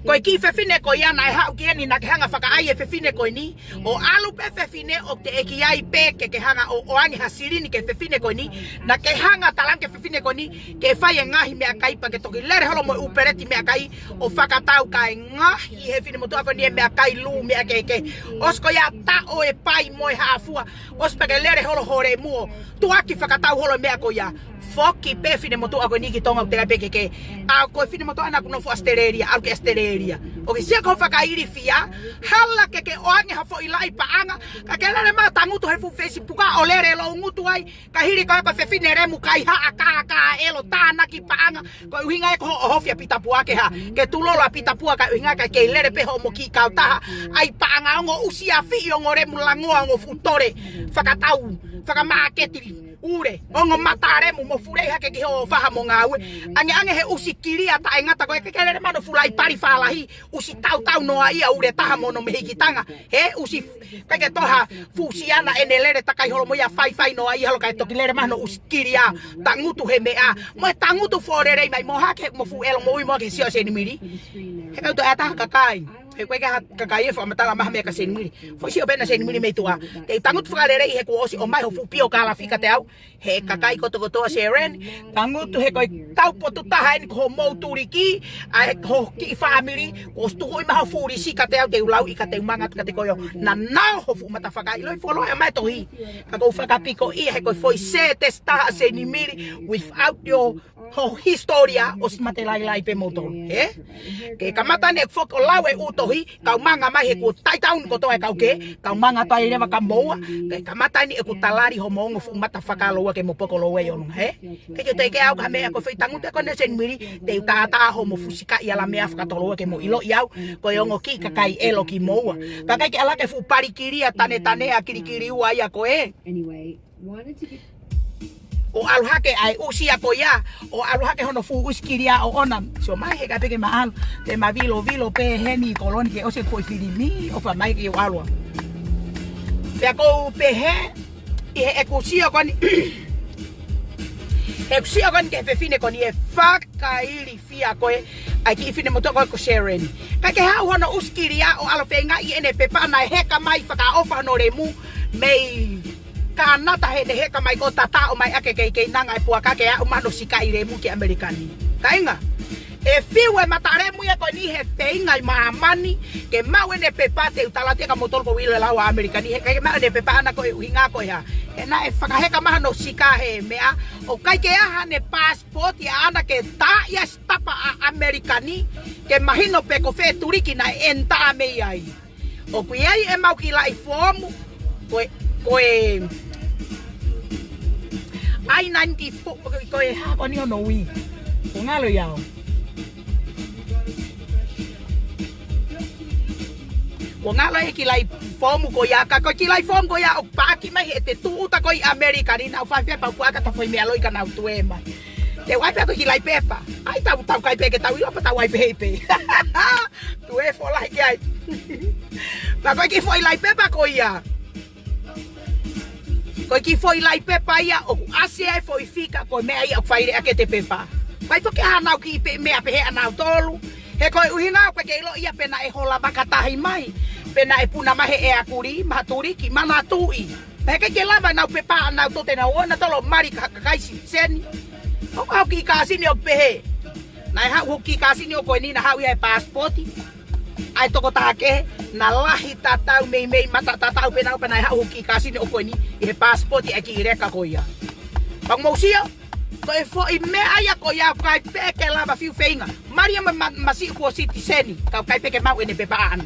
Ko e kiʻi fefine ko ia naʻe haʻu ki heni naʻa ke hanga fakaʻai e fefine ko eni. ʻO ʻalu pē fefine ʻo teʻeki ai pē ke ke hanga ʻo, ʻoange ha silini ki he fefine ko eni. Naʻa ke hanga talange ki he fefine ko eni. Ke fai e ngaahi meʻakai pea ke toki lele holo mo e ʻū peleti meʻakai. ʻO fakatau kae ngaahi he finemotuʻa ko eni e meʻakai lū meʻa kehekehe. ʻOsi ko ia taʻo e pai mo e haʻafua. ʻOsi pea ke lele holo ho lemu ʻo tuʻaki fakatau holo meʻa ko ia. Foki pē finemotuʻa ko eni ki Tonga ʻoku teʻeki ai pē ke ke. ʻA ko e finemotuʻa naʻa ku nofo ʻAositelēlia, ʻalu ki ʻAositelēlia. ʻOku ke sio ko e fakailifia, hala ke ke ʻoange ha foʻi laʻi paʻanga, ka ke lele mai tangutu he fuʻu Facebook ʻo lele loungutu ai, ka hili ko e ko e fefine lemu kaihaʻa kākā ʻelo tānaki paʻanga, koeʻuhinga ē ko hoʻo ʻohofi ʻa Pita Pua ke hā, ke tulolo ʻa Pita Pua koeʻuhinga ʻikai ke lele pē hoʻomo kiʻi kautaha, ʻai paʻanga ongo ʻusi afiʻi ongo lemu langoa ongo fuʻu tole, fakatau, fakamāketi. ʻUle, ongo mata lemu mo fulei hake ki hoʻo faha mo ngāue. Angeange he ʻusi kilia taʻengata ko ē ke ke lele mai hono fuʻu laʻi pali fālahi, ʻusi tautau noa ia ʻule taha mo hono mehikitanga. He ʻusi, ʻikai ke toe hā fuʻu siana ʻene lele takai holo mo ia faifai noa ia holo kae toki lele mai hono ʻusi kilia. Tangutu he meʻa. Mo e tangutu fōlelei mai mo hake mo fuʻu ʻelo moʻui mo hake sio Senimili. He kau toe ʻa e taha kakai. He ko e kakai ʻe fakamatala mai ha meʻa kia Senimili. Foʻi sio pē ʻena Senimili mei tuʻa. Te u tangutu fakalelei he kuo ʻosi ʻomai ho fuʻu pio kalafi kiate au. He kakai kotokotoa Seren. Tangutu he ko e taupotu taha eni ko hoʻomou tuliki. ʻA e ko e kiʻi fāmili. Kuo ʻosi tuku ʻi mai ho fuʻu lisi kiate au te u lau ʻi ka te u manga atu kiate koe ʻo. Naʻa nau ho fuʻu mata fakaʻilo ʻi foloa e mai tohi. Ka ko u fakapiko ia he ko e foʻi sētesi taha Senimili without your ho hisitōlia ʻosi mate lailai pē moutolu, ē? Ke kamata eni ʻeku foki ʻo lau e ʻū tohi, kau manga mai he kuo taitaun kotoa e kau kē, kau manga atu ai leva kia moua, ke kamata eni ʻeku talali hoʻomo ongo fuʻu mata fakaloua ke mo poko loua ʻi ʻolunga, ē? Ke ke teke au ka meʻa ko e foʻi tangutu ko eni Senimili, te u tātā hoʻomo fuʻu sikaʻi ala meʻa fakatoloua ke mo ʻiloʻi au, ko e ongo kiʻi kakai ʻelo kimoua. Kakai ke ala ke fuʻu palikilia tane tane ʻa kilikili ua ia ko ē. ʻO ʻalu hake ʻa e ʻusi ia ko ia, ʻo ʻalu hake hono fuʻu ʻusi kilia ʻoʻona. Sio mai he ka peke ma ʻalu, te ma vilo vilo pē heni ko loni ke ʻosi e foʻi filimi, ʻo fa mai ke ʻalu. Pea ko u pehē, ʻi he ʻeku sio ko eni, ʻeku sio ko eni ki he fefine ko eni ʻe fakailifia ko ē, ʻa e kiʻi fefine motuʻa ko ē ko Seren. Kae ke haʻu hono ʻusi kilia ʻo ʻalu feingaʻi ʻene pepa naʻe heka mai fakaʻofa hono lemu, mei Kānata he ne heka mai ko tata ʻo mai ʻa e kei keinanga e puaka ke aʻu mai hono sikaʻi lemu ki ʻAmelika ni. Kāinga, ʻe fiu e mata lemu ia ko eni he feinga ʻi māmani, ke maʻu ʻene pepa te u tala atu kia moutolu ko u ʻilo e lau ʻa ʻAmelika ni, he ʻikai ke maʻu ʻene pepa ʻana ko e ʻuhinga ko e hā. He naʻe fakaheka mai hono sika he meʻa, ʻo ʻikai ke ʻi ai haʻane passport ia ʻana ke tā ia ʻi he sitapa ʻa ʻAmelika ni, ke mahino pē ko fē tuliki naʻe ʻenitā mei ai. ʻOku ʻi ai ʻemau kiʻi laʻi foomu, ko e, ko e, I ninety-four, ko e, ko e hā ko eni hono ui. Kuo ngalo ia ʻo. Kuo ngalo e kiʻi laʻi foomu ko ia, ka ko e kiʻi laʻi foomu ko ia ʻoku paaki mai he te tūʻuta ko ē ʻi ʻAmelika ni naʻa ku fai pē pau kuo ʻaka ta foʻi meʻa loi ka naʻa ku tue mai. Te u ʻai pē ko e kiʻi laʻi pepa. ʻAi tau, tau kai pē ke tau ʻilo pē tau ʻai pē hei pē. Tue fola hiki ai. Pea ko e kiʻi foʻi laʻi pepa ko ia. Ko e kiʻi foʻi laʻi pepa ia ʻoku ʻasi ai foʻi fika ko e meʻa ia ʻoku faileʻaki ʻe he pepa. Fai foki hanau kiʻi pē meʻa pehē ʻanautolu. He ko e ʻuhinga ʻoku ʻikai ke ʻilo ia pe naʻe hola vakatahi mai. Pe naʻe puna mai he ʻea kulī, maha tuliki, manatuʻi. Pea he ʻikai ke lava ʻenau pepa ʻanautolu te nau ō nautolu ʻo mali ka, kakai sitiseni. ʻOku haʻu kiʻi kāsini ʻo pehē. Naʻe haʻu hoku kiʻi kāsini ʻo ko eni naʻa haʻu ia he passport. ʻA e tokotaha kehe, naʻa lahi tatau meimei mata tatau pē naʻa pē naʻe haʻu hoku kiʻi kāsini ʻo ko eni, ʻi he passport ʻa e kiʻi leka ko ia. Pea mou sio, ko e foʻi meʻa ia ko ia ʻoku ʻikai pē ke lava fiu feinga. Mali ia ma, ma, masiʻi kuo sitiseni, ka ʻoku ʻikai pē ke maʻu ʻene pepa ʻana.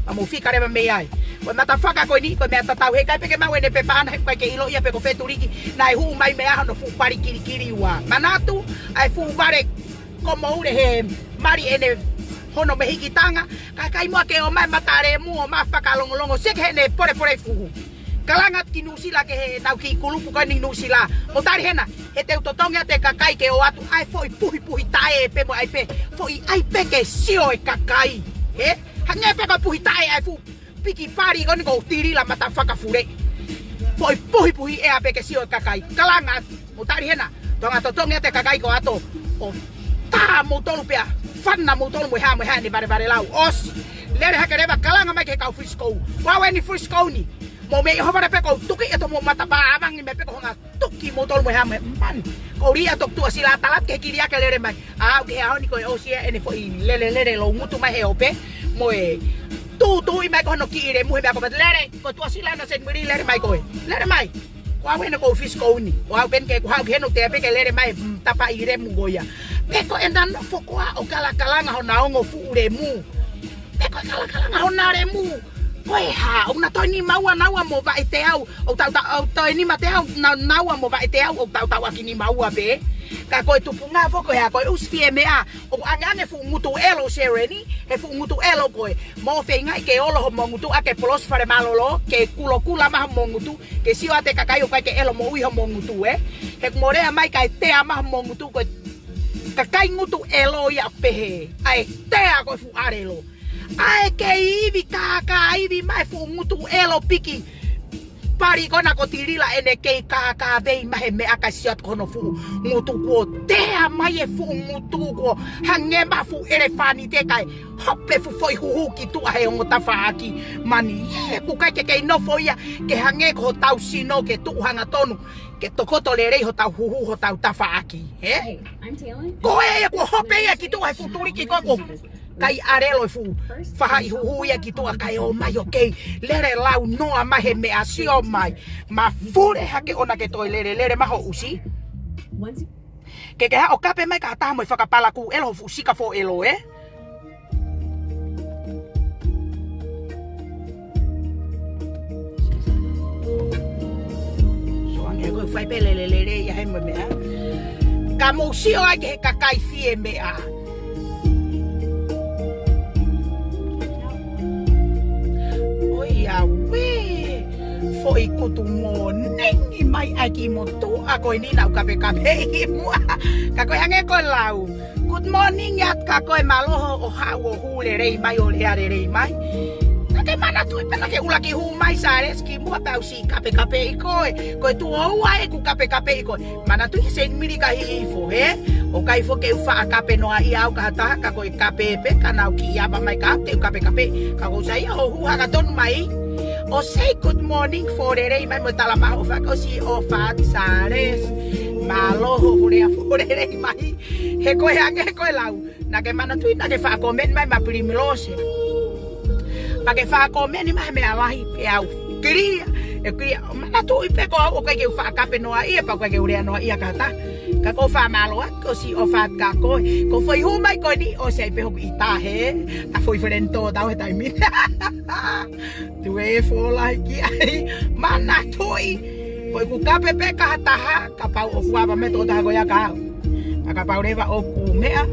Pea mou fika leva mei ai. Ko e mata faka ko eni, ko e meʻa tatau he ʻikai pē ke maʻu ʻene pepa ʻana, he ʻoku ʻikai ke ʻilo ia pe ko fē tuliki, naʻe hū mai mei ai hono fuʻu pali kilikili ua. Manatu, ʻa e fuʻu vale ko moule he mali ʻene hono mehikitanga, kae ʻikai muʻa ke ō mai mata lemu ʻo ma fakalongolongo, seke heʻene polepole fuhu. Kalanga ki Nuʻusila ki heʻenau kiʻi kulupu ko eni Nuʻusila. Mou tali hena, he te u totongi atu e kakai ke ō atu, ʻa e foʻi puhipuhi taʻe pē mo ʻai pē, foʻi ʻai pē ke sio e kakai. He? Hangē pē ko e puhi taʻe ʻa e fuʻu piki pali ko eni ko tilila mata fakafule. Foʻi puhipuhi ʻea pē ke sio e kakai. Kalanga atu, mou tali hena, tonga totongi atu e kakai ko ʻato. ʻO tā moutolu pea, fana moutolu mo e hā mo e hā ʻene valevale lau. ʻOsi, lele hake leva kalanga mai ki he kau Frisco. Ko au eni Frisco ni. Mou mei ʻohovale pē ko u tuki ʻe to mo matapā ʻavangi mai pē ko honga tuki moutolu mo e hā mo e mani. Ko u lī atu ʻo tuʻa sila tala atu ki he kilia ke lele mai. ʻA au ki he ʻaho ni ko e ʻosi ia ʻene foʻi lele lele lou ngutu mai he ope. Mo e tūtuʻi mai ko hono kiʻi lemu he meʻa ko pē lele. Ko tuʻa sila na Senimili lele mai ko ē. Lele mai. Ko au eni ko u Frisco ni. Ko au pē eni ke ku haʻu ki heni ʻo te pē ke lele mai, mm, tapa ʻi lemu ko ia. Pea ko ʻena nofo ko ā ʻo kalakalanga hona ongo fuʻu lemu. Pea ko e kalakalanga hona lemu. Ko e hā, ʻoku na toe nima ua naua mo vaʻe teau, ʻoku tau, tau, ʻoku toe nima teau, na, naua mo vaʻe teau, ʻoku tautau ʻaki nima ua pē. Ka ko e tupunga foki ko e hā, ko e ʻusi fie meʻa, ʻoku angeange fuʻu ngutu ʻelo Sereni, he fuʻu ngutu ʻelo ko ē. Mou feingaʻi ke olo hoʻomou ngutu ʻa ke polosi fale mālōlō, ke kulokula mai hoʻomou ngutu, ke sio atu e kakai ʻoku ʻikai ke ʻelo moʻui hoʻomou ngutu ē. He ʻoku mou lea mai kae tea mai hoʻomou ngutu ko e kakai ngutu ʻelo ia ʻoku pehē. ʻA e tea ko e fuʻu ʻalelo. ʻA e kei ivi kākā ivi mai fuʻu ngutu ʻelo piki. pali ko ena ko Tilila ʻene kei kākāvei mai he meʻa kae sio atu ko hono fuʻu ngutu kuo tea mai e fuʻu ngutu kuo hangē ha fuʻu ʻelefanite kae hopo e fuʻu foʻi huhu ki tuʻa he ongo tafaʻaki. Mani ē, ʻoku ʻikai ke kei nofo ia ke hangē ko hotau sino ke tuʻu hangatonu ke tokoto lelei hotau huhu, hotau tafaʻaki. Ē? Hey, I'm Taylor. Ko e kuo hopo ia ki tuʻa he fuʻu tuliki ko ē kuo kai ʻalelo e fuʻu faʻahi huhu ia ki tuʻa kae ō mai ʻo kei lele launoa mai he meʻa sio mai. Mafuli hake ʻona ke toe lele, lele mai ho ʻusi. Ke ke haʻu ʻo kape mai ki ha taha mo e fakapalakū ʻelo ho fuʻu sika fōʻelo ē. Sio ange ko e fai pē lele lele ia he mo e meʻa. Ka mou sio ai ki he kakai fie meʻa. ʻOiauē, foʻi kutu moʻoni mai ʻa e kiʻi motuʻa ko eni naʻa ku kapekapeʻi muʻa. Ka ko e hangē ko e lau. Good morning atu kia koe, mālō hoʻo haʻu ʻo hū lelei mai ʻo lea lelei mai. Naʻa ke manatuʻi pē naʻa ke ʻuluaki hū mai Sālesi kimuʻa pea u siʻi kapekapeʻi koe. Ko e tuʻo ua ʻeku kapekapeʻi koe. Manatuʻi Seinimili ka Hihifo, hē? ʻOku ʻikai foki ke u faʻa kape noaʻia au ki ha taha, ka ko e kape pē ka nau kiʻi ava mai kia au te u kapekapeʻi. Ka ʻoku ou saiʻia hoʻo hū hangatonu mai ʻo say good morning, fō lelei mai mo e tala mai hoʻo faka ʻosi ʻofa atu Sālesi. Mālō hoʻo lea fō lelei mai. He ko e hangē ko e lau. Naʻa ke manatuʻi naʻa ke faʻa kōmeni mai maʻa Pilimilose. Pea ke faʻa kōmeni mai he meʻa lahi pea u kilia. ʻE kilia, manatuʻi pē ko au ʻoku ʻikai ke u faʻa kape noaʻia, pea ʻoku ʻikai ke u lea noaʻia ki ha taha. Ka ʻoku ou fakamālō atu, ʻosi ʻofa atu kia koe. Ko e foʻi hū mai ko eni, ʻosi ai pē hoku ʻita hē. Ta foʻi feleni tō tau he taimi ni. Tuē fō lahi ki ai. Manatuʻi. Ko ʻeku kape pē kia ha taha, kapau ʻoku ava mai e tokotaha ko ia kia au. Ka kapau leva ʻoku meʻa.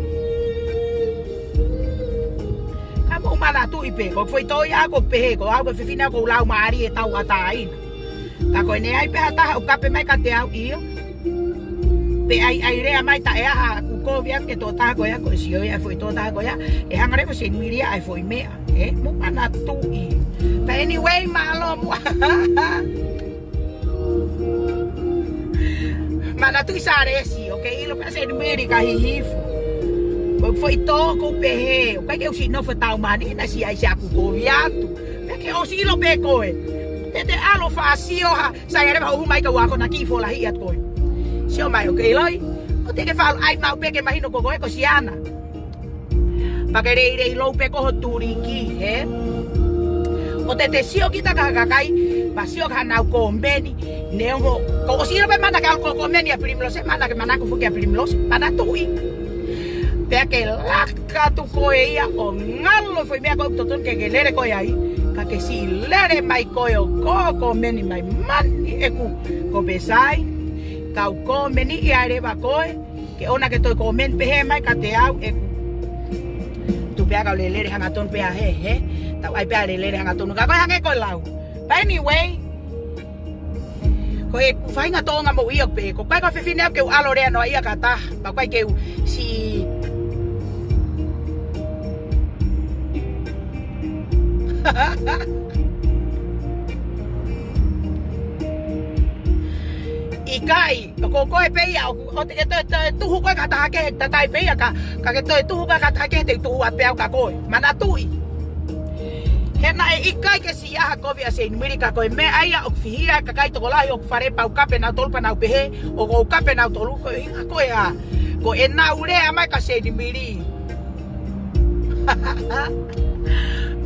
Ka mou manatuʻi pē, ko e foʻi tō ia ʻoku pehē, ko au ko e fefine ʻoku ou laumālie tauʻatāina. Ka ko ʻene ʻi ai pē ha taha ʻoku kape mai kiate au ʻio. Pe ʻai, ʻai lea mai taʻe ʻi ai haʻaku kovi atu ki he tokotaha ko ia, ko e sio ia e foʻi tokotaha ko ia. ʻE hanga leva ʻe Seinimili ia ʻa e foʻi meʻa. Ē, mou manatuʻi. But anyway, mālō muʻa. Manatuʻi Sālesi, ʻoku ke ʻilo pē ʻa Seinimili ka Hihifo. Ko e foʻi tō ʻoku pehē, ʻoku ʻikai ke u siʻi nofo tau mani, naʻe siʻi ʻai siʻaku kovi atu. Pea ke ʻosi ʻilo pē koe. Te te ʻalu ʻo faʻa sio ha, sai ʻa leva hoʻo hū mai ka u akonaki fō lahi atu koe. Sio mai ʻoku ke ʻiloʻi. ʻOua te ke faʻa ʻai maʻu pē ke mahino ko koe ko Siana. Pea ke leilei lou pē ko ho tuliki, hē? ʻOua te te sio kita ki ha kakai, pea sio ki haʻanau kōmeni, neongo, ko ʻosi ʻilo pē mana ke ʻalu ko kōmeni ʻa Pilimilose, mana ke manako foki ʻa Pilimilose, manatuʻi. Pea ke laka atu koe ia ʻo ngalo foʻi meʻa ko ē ʻoku totonu ke ke lele koe ai, ka ke siʻi lele mai koe ʻo ko kōmeni mai mani ʻeku ko pē sai, kau kōmeni ia leva koe, ke ʻoua ke toe kōmeni pehē mai kiate au ʻeku. Tuʻu pē ā kau lele hangatonu pē ā hē, hē. Tau ʻai pē ā lele hangatonu. Ka ko e hangē ko e lau. But anyway, ko ʻeku faʻahinga tōʻonga moʻui ʻoku pehē. Ko e ʻikai ko e fefine au ke u ʻalu ʻo lea noaʻia ki ha taha. Pea ʻoku ʻikai ke u siʻi ʻikai. ʻOku ko koe pē ia, ʻoku, ʻoua te ke toe, toe tuhu koe ki ha taha kehe, tatai pē ia ka, ka ke toe tuhu koe ki ha taha kehe te u tuhu atu pē au kia koe. Manatuʻi. He naʻe ʻikai ke siʻi ʻi ai ha kovi ʻa Seinimili ka ko e meʻa ia ʻoku fihi ai e kakai tokolahi ʻoku fale pea u kape nautolu pea nau pehē, ʻoku ou kape nautolu ko e ʻuhinga ko e hā. Ko ʻenau lea mai kia Seinimili.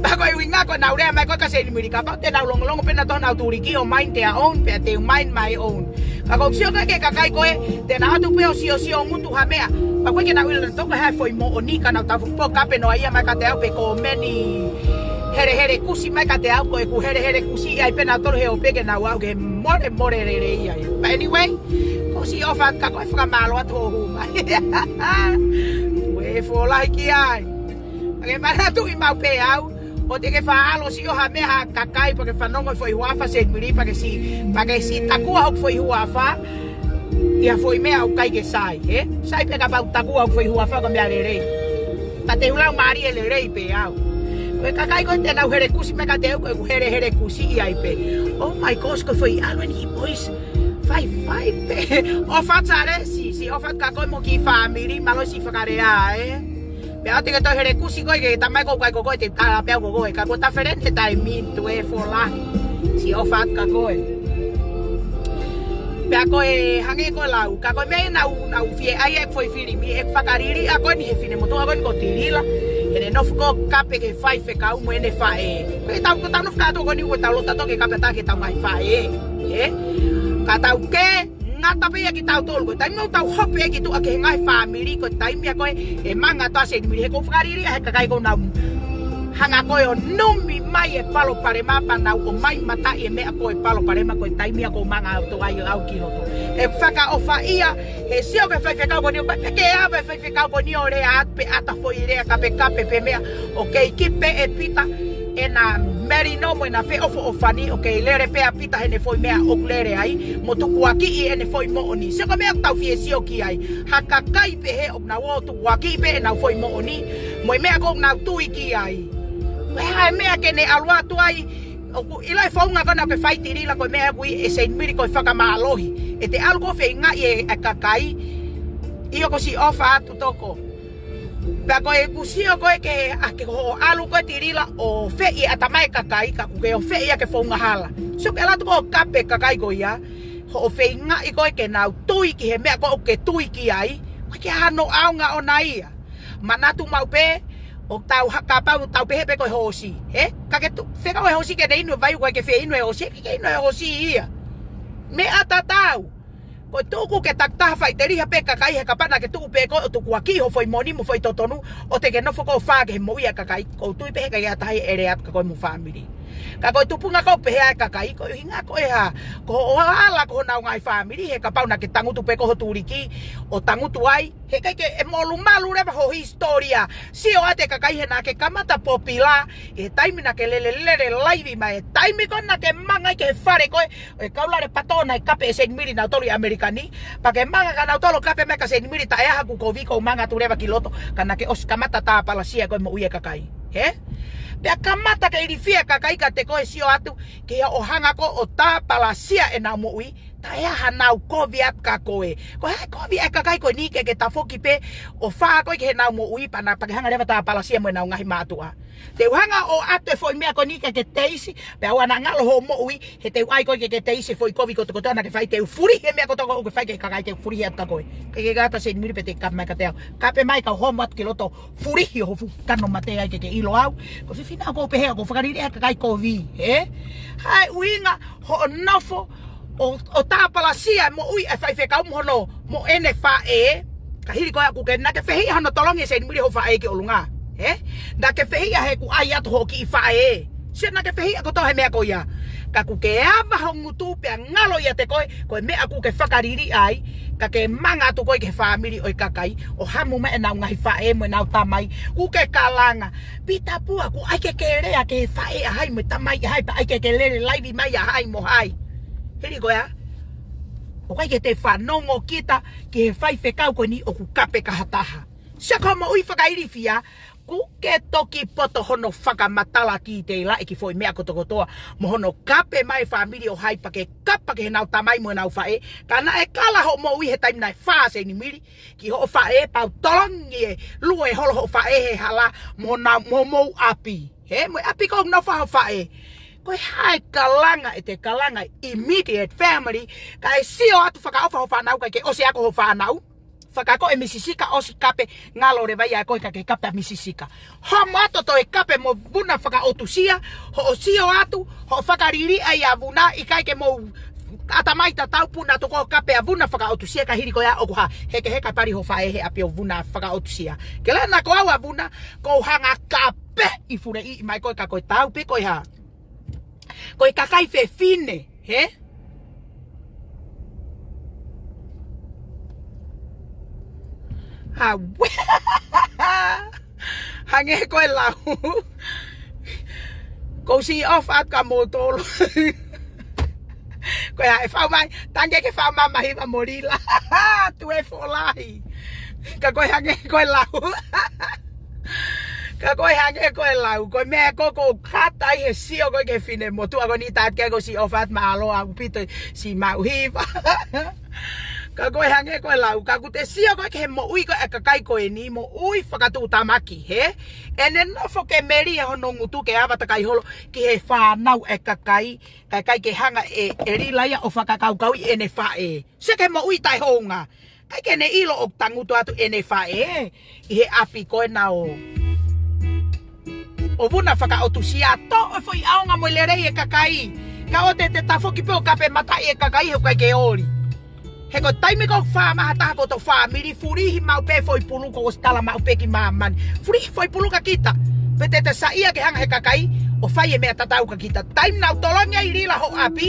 Pea ko e ʻuhinga ko ʻenau lea mai ko ē kia Seinimili kapau te nau longolongo pē nautolu ʻenau tuliki ʻo mind their own, pea te u mind my own. Ka ʻoku ou sio ko ē ki he kakai ko ē, te nau ʻatu pē ʻo siosio ʻo ngutu ha meʻa. Pea ʻoku ʻikai ke nau ʻilo nautolu ko e hā e foʻi moʻoni ka nau tau fuʻu pō kape noaʻia mai kiate au pe kōmeni helehele kusi mai kiate au ko ʻeku helehele kusi ʻi ai pē nautolu he ʻope ke nau aʻu ke molemole lelei ai. But anyway, ʻosi ʻofa atu kia koe, fakamālō atu hoʻo hū mai. Tuē fō lahi ki ai. Pea ke manatuʻi maʻu pē au. ʻOua te ke faʻa ʻalu ʻo sio ha meʻa ha kakai pea ke fanongo e foʻi huafa Seinimili pea ke siʻi, pea ke siʻi takua hoku foʻi huafa. ʻI ha foʻi meʻa ʻoku ʻikai ke sai, hē? Sai pē kapau takua hoku foʻi huafa ko e meʻa lelei. Pea te u laumālie lelei pē au. Ko e kakai ko ē te nau hele kusi mai kiate au, ko ʻeku hele hele kusi ʻi ai pē. Oh my gosh, ko e foʻi ʻalu eni ʻi pois. Fai fai pē. ʻOfa atu Sale, siʻi, siʻi ʻofa atu kia koe mo e kiʻi fāmili, mālō siʻi fakalea ē. Pea ʻoua te ke toe hele kusi koe ki he tamai ko ē ʻoku ʻikai ko koe, te u tala pē au ko koe. Ka ko e taʻefeleni he taimi ni, tuēfolahi. Siʻi ʻofa atu kia koe. Pea ko e hangē ko e lau, ka ko e meʻa naʻá ku, naʻá ku fie ʻai ʻeku foʻi filimi, ʻeku fakaliliʻa ko eni he finemotuʻa ko eni ko Tilila. Heʻene nofo ko ē ʻo kape ki he faifekau mo ʻene faʻē. Ko ʻetau, ko ʻetau nofo kātoa ko eni, ko ʻetau loto ʻatautolu ke kape atu ki heʻetau ngaahi faʻē. Ē? Ka tau kē, ngata pē ia kitautolu, ko e taimi ʻoku tau hopo ai ki tuʻa ki he ngaahi fāmili, ko e taimi ia ko ē ʻe manga atu ai Senimili, he ʻoku ou fakaliliʻa he kakai ko ē ʻoku nau hanga ko ē ʻo numi mai e palopalema pea nau ō mai mataʻi e meʻa ko ē palopalema, ko e taimi ia ʻoku ou manga atu ai ʻo aʻu ki loto. ʻE fakaʻofaʻia he sio ki he faifekau ko eni, ʻoku ʻikai ke ava e faifekau ko eni ʻo lea atu pe ʻata foʻi lea kapekape pe meʻa, ʻoku kei kiʻi pē ʻe Pita ʻena melino mo ʻena feʻofoʻofani, ʻoku kei lele pē ʻa Pita heʻene foʻi meʻa ʻoku lele ai, mo tukuakiʻi ʻene foʻi moʻoni. Sio ki he meʻa ʻoku tau fie sio ki ai. Ha kakai pehē ʻoku nau ō ʻo tukuakiʻi pē ʻenau foʻi moʻoni mo e meʻa ʻoku nau tui ki ai. Ko e hā e meʻa ke ne ʻalu atu ai? ʻOku ʻilo e founga ko ena ʻoku ke fai Tilila, ko e meʻa ʻoku ui ʻe Senimili ko e fakamālohi. ʻE te ʻalu koe ʻo feingaʻi e, e kakai. ʻIo, ko siʻi ʻofa atu toko. Pea ko ʻeku sio ko ē ke, ʻa, ki hoʻo ʻalu ko ē Tilila ʻo feʻi e ʻatamai e kakai, ka ʻoku ke ō ʻo feʻi ʻa e founga hala. Sio ki he ʻalu atu ko ē ʻo kape e kakai ko ia, hoʻo feingaʻi ko ē ke nau tui ki he meʻa ko ē ʻoku ke tui ki ai, ʻoku ʻikai ke ʻi ai hano ʻaonga ʻona ia. Manatu maʻu pē, ʻoku tau hā kapau, tau pehē pē ko e hoosi, ē? Ka ke tu-, fekau e hoosi ke ne inu e vai, ʻoku ʻikai ke fie inu e hoosi, ʻikai ke inu e hoosi ia. Meʻa tatau. Ko e tuku ke takitaha faʻiteliha pē kakai he kapau naʻá ke tuku pē koe ʻo tukuakiʻi hoʻo foʻi moʻoni mo e foʻi totonu, ʻoua te ke nofo koe ʻo fā ki he moʻui ʻa e kakai, ʻoku ou tui pē he ʻikai ke ʻi ai ha taha ia ʻe lea atu kia koe mo e fāmili. Ka ko e tupunga ko ē ʻoku pehē ai e kakai, ko e ʻuhinga ko e hā, ko hoʻo ala ko honau ngaahi fāmili, he kapau naʻá ke tangutu pē koe ho tuliki, ʻo tangutu ai, he ʻikai ke, ʻe molumalu leva ho hisitōlia. Sio atu e kakai he naʻá ke kamata popila, he taimi naʻá ke lele, lele laivi mai, he taimi ko ē naʻá ke manga ai ki he fale ko ē ʻo e kau lale patona ʻe kape ʻe Senimili nautolu ʻi ʻAmelika ni, pea ke manga kia nautolu ʻo kape mai kia Senimili taʻe ʻi ai haʻaku kovi, ʻoku ou manga atu leva ki loto, ka naʻá ke ʻosi kamata tāpalasia koe moʻui e kakai. Ē? Pea kamata ke ilifia e kakai kiate koe, sio atu ki hoʻo hanga ko ē ʻo tāpalasia ʻenau moʻui, taʻe ʻi ai hanau kovi atu kia koe. Ko e hā e kovi ʻa e kakai ko eni ke ke tafoki pē ʻo fā koe ki heʻenau moʻui pea na, pea ke hanga leva ʻo tāpalasia mo ʻenau ngaahi mātuʻa. Te u hanga ʻo ʻoatu e foʻi meʻa ko eni ke ke teisi, pea ʻoua naʻa ngalo hoʻo moʻui, he te u ʻai koe ke ke teisi e foʻi kovi kotokotoa naʻá ke fai, te u fulihi e meʻa kotoa ʻoku ke fai ki he kakai, te u fulihi atu kia koe. Ke ke ngata Senimili pea te ke kape mai kiate au. Kape mai ka u homo atu ki loto, fulihi ho fuʻu kano mate ai ke ke ʻilo au. Ko e fefine ʻoku ou pehē ʻoku ou fakaliliʻa e kakai kovi, ē? Hā e ʻuhinga hoʻo nofo ʻo, ʻo tāpalasia e moʻui e faifekau mo hono, mo ʻene faʻē, ka hili ko ia ʻoku ke, naʻá ke fehiʻa hono tolongi ʻe Senimili hoʻo faʻē ki ʻolunga, ē? Naʻá ke fehiʻa he ʻoku ʻai atu hoʻo kiʻi faʻē. Sio, naʻá ke fehiʻa kotoa he meʻa ko ia. Ka ʻoku ke ava ho ngutu pea ngalo ʻiate koe, ko e meʻa ʻoku ke fakaliliʻa ai, ka ke manga atu koe ki he fāmili ʻo e kakai, ʻo hamu mai ʻenau ngaahi faʻē mo ʻenau tamai, ʻoku ke kalanga. Pita Pua, ʻoku ʻai ke ke lea ki he faʻē ʻa hai mo e tamai ʻa hai, pea ʻai ke ke lele laivi mai ʻa hai mo hai. Hili ko ia, ʻoku ʻikai ke te fanongo kita ki he faifekau ko eni ʻoku kape ki ha taha. Sio ki hoʻo moʻui fakailifia, ʻoku ke toki poto hono fakamatala kiate ia e kiʻi foʻi meʻa kotokotoa, mo hono kape mai e fāmili ʻo hai pea ke kapa ki heʻenau tamai mo ʻenau faʻē, ka naʻe kala hoʻo moʻui he taimi naʻe fā ʻa Senimili ki hoʻo faʻē, pea u tolongi e lue holo hoʻo faʻē he hala mo na, mo mou ʻapi. Ē, mo e ʻapi ko ē ʻoku nofo ai hoʻo faʻē. Ko e hā e kalanga ʻe te kalanga immediate family, kae sio atu fakaʻofa hoʻo fānau, ʻikai ke ʻosi ako hoʻo fānau. Fakaako e Misi Sika, ʻosi kape, ngalo leva ia ʻe koe ka ke kape ʻa Misi Sika. Homo atu ʻo toe kape mo Vuna Fakaʻotusia, hoʻo sio atu, hoʻo fakaliliʻa ia Vuna, ʻikai ke mou ʻatamai tatau, puna atu koe ʻo kape ʻa Vuna Fakaʻotusia, ka hili ko ia ʻoku hā, hekeheka e pali hoʻo faʻē he ʻapi ʻo Vuna Fakaʻotusia. Ke lana ko au ʻa Vuna, ʻoku ou hanga ʻo kape ʻi fule ʻi mai koe ka ko e tau pē ko e hā. Ko e kakai fefine, hē? Hā, we-, hangē ko e lau. ʻOku ou siʻi ʻofa atu kia moutolu. Ko e hā, ʻe fau mai, tangi ke fau mai mahiva mo Lila. Tuēfolahi. Ka ko e hangē ko e lau. Ka ko e hangē ko e lau, ko e meʻa ko ē ʻoku ou kata ai he sio ko ē ki he finemotuʻa ko eni, tātā ke ko si ʻofa atu, mālō ʻaupito siʻi maʻu hiva. Ka ko e hangē ko e lau, ka ʻoku te sio ko ē ki he moʻui ko ē ʻa e kakai ko eni, moʻui fakatuʻutāmaki, hē? ʻEne nofo ke melie hono ngutu ke ava takai holo ki he fānau ʻa e kakai, kae ʻikai ke hanga ʻe, ʻe Lila ia ʻo fakakaukauʻi ʻene faʻē. Sio ki he moʻui taʻehounga. ʻIkai ke ne ʻilo ʻoku tangutu atu ʻene faʻē ʻi he ʻapi ko ena ʻo, ʻo vuna fakaʻotusia, toʻo e foʻi ʻaonga mo e lelei e kakai. Ka ʻoua te te tafoki pē ʻo kape mataʻi e kakai he ʻoku ʻikai ke oli. He ko e taimi ko ē ʻoku faʻa maha taha ko hoto fāmili, fulihi maʻu pē foʻi pulu, kuo ʻosi tala maʻu pē ki māmani. Fulihi foʻi pulu kia kita. Pea te te saiʻia ke hanga he kakai ʻo fai e meʻa tatau kia kita. Taimi naʻa ku tolongi ai Lila ho ʻapi,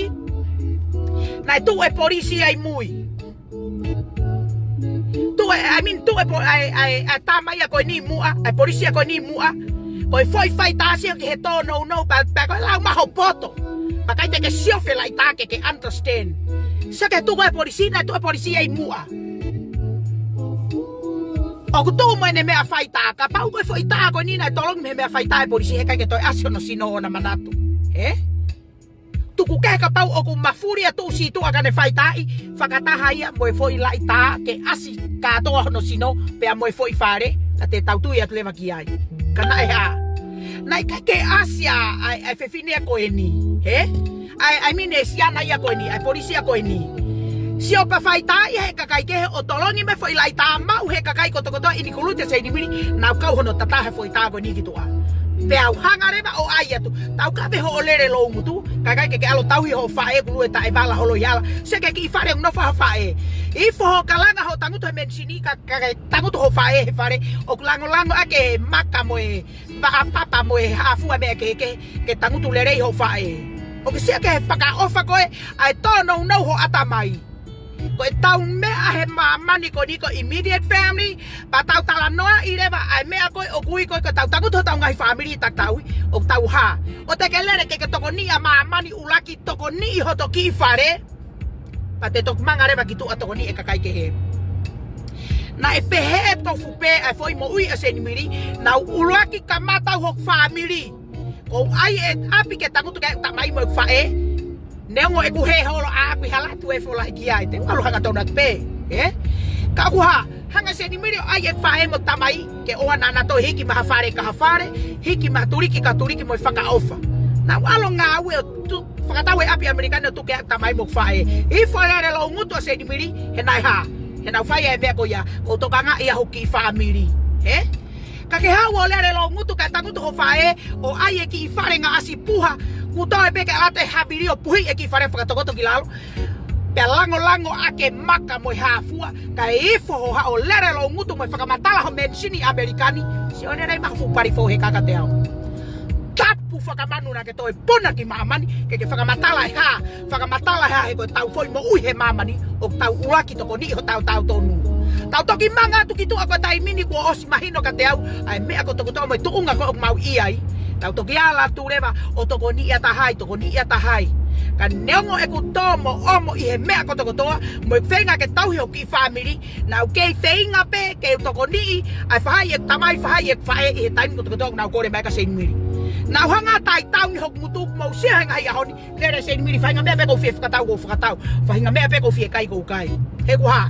naʻe tuʻu e polisi ai mui. Tuʻu e, I mean, tuʻu e po-, ʻa e, ʻa e, ʻa e tama ia ko eni muʻa, ʻa e polisi ia ko eni muʻa. Ko e foʻi faitā, sio ki he tōnounou, pea, pea ko e lau maho poto. Pea ʻikai te ke sio felaʻitā ke ke understand. Sio ki he tuʻu e polisi, naʻe tuʻu e polisi ai muʻa. ʻOku tuʻu mo ʻene meʻa faitā, kapau ko e foʻi tā ko eni naʻe tolongi mei he meʻa faitā e polisi, he ʻikai ke toe ʻasi hono sino ʻo na manatu. Ē? Tuku kehe kapau ʻoku mafuli ʻa e tuʻu sītuʻa ka ne faitaaʻi fakataha ia mo e foʻi laʻitā ke ʻasi kātoa hono sino pea mo e foʻi fale, ka te tau tui atu leva ki ai. Ka naʻe hā? Naʻe ʻikai ke ʻasi ʻa, ʻa, ʻa e fefine ko eni, hē? ʻA e, I mean, e siana ia ko eni, ʻa e polisi ia ko eni. Sio pea faitaaʻi he kakai kehe ʻo tolongi mei he foʻi laʻitā, maʻu he kakai kotokotoa, including Seinimili, naʻa ku kau hono tatā he foʻi tā ko eni ki tuʻa. Pea u hanga leva ʻo ʻai atu. Taukaveʻi hoʻo lele loungutu, kae ʻikai ke ke ʻalu ʻo tauhi ho faʻē, kuo lue taʻevala holo ʻi hala. Sio ki he kiʻi fale ʻoku nofo ai ho faʻē. Ifo hoʻo kalanga hoʻo tangutu he menisini ka, ka, ka tangutu ho faʻē he fale, ʻoku langolango ʻaki e maka mo e vaʻa papa mo e hāfua meʻa kehekehe, ke tangutu lelei ho faʻē. ʻOku ke sio ki he fakaʻofa ko ē ʻa e tōnounou ho ʻatamai. Ko e tau meʻa he māmani ko eni ko e immediate family, pea tau talanoaʻi leva ʻa e meʻa ko ē ʻoku ui ko ē ko e tau tangutu hotau ngaahi fāmili ʻi he taʻu tau ʻi, ʻoku tau hā. ʻOua te ke lele ke ke tokoniʻi ʻa māmani, ʻuluaki tokoniʻi hoto kiʻi fale, pea te toki manga leva ki tuʻa tokoniʻi e kakai kehe. Naʻe pehē tofu pē ʻa e foʻi moʻui ʻa Seinimili, naʻa ku ʻuluaki kamata au hoku fāmili. Ko u ʻai e ʻapi ke tangutu ki ai ʻeku tamai mo ʻeku faʻē. Neongo ʻeku hē holo ʻaʻaku ʻi hala, tuʻu e fola hiki ai, te u ʻalu hangatonu atu pē, ē? Ka ʻoku hā, hanga ʻe Seinimili ʻo ʻai e faʻē mo e tamai ke ʻoua naʻa na toe hiki mai ha fale ki ha fale, hiki mai ha tuliki ki ha tuliki mo e fakaʻofa. Naʻa ku ʻalu ʻo ngāue ʻo tu-, fakatau e ʻapi ʻAmelika ni ʻo tuku ki ai ʻeku tamai mo ʻeku faʻē. Ifo e lele loungutu ʻa Seinimili, he naʻe hā? He naʻa ku fai e meʻa ko ia, ko u tokangaʻi ʻa hoku kiʻi fāmili, ē? Ka ke haʻu ʻo lele loungutu kae tangutu ho faʻē, ʻo ʻai e kiʻi fale ngaahi ʻasi puha, kuo toe pē ke ʻalu atu e havili ʻo puhiʻi e kiʻi fale fakatokoto ki lalo. Pea langolango ʻaki e maka mo e hāfua, kae ifo hoʻo haʻu ʻo lele loungutu mo e fakamatala ho menisini ʻAmelika ni, sio lelei mai ho fuʻu palifou he kakate au. Tapu fakamanu naʻa ke toe puna ki māmani, ke ke fakamatala e hā, fakamatala e hā he ko e tau foʻi moʻui he māmani, ʻoku tau ʻuluaki tokoniʻi hotau tautonu. Tau toki manga atu ki tuʻa ko e taimi ni kuo ʻosi mahino kiate au ʻa e meʻa kotokotoa mo e tuʻunga ko ē ʻoku mau ʻi ai. Tau toki ala atu leva ʻo tokoniʻi ʻa taha ai, tokoniʻi ʻa taha ai. Ka neongo ʻeku tō mo ʻomo ʻi he meʻa kotokotoa, mo ʻeku feinga ke tauhi hoku kiʻi fāmili, naʻa ku kei feinga pē ke u tokoniʻi ʻa e faʻahi ʻeku tamai, faʻahi ʻeku faʻē ʻi he taimi kotokotoa ʻoku nau kole mai kia Seinimili. Naʻa ku hanga ʻo taitauni hoku ngutu, mou sio he ngaahi ʻaho ni, lele Seinimili, faʻahinga meʻa pē ʻoku ou fie fakatau, ʻoku ou fakatau. Faʻahinga meʻa pē ʻoku ou fie kai, ʻoku ou kai. He ko e hā?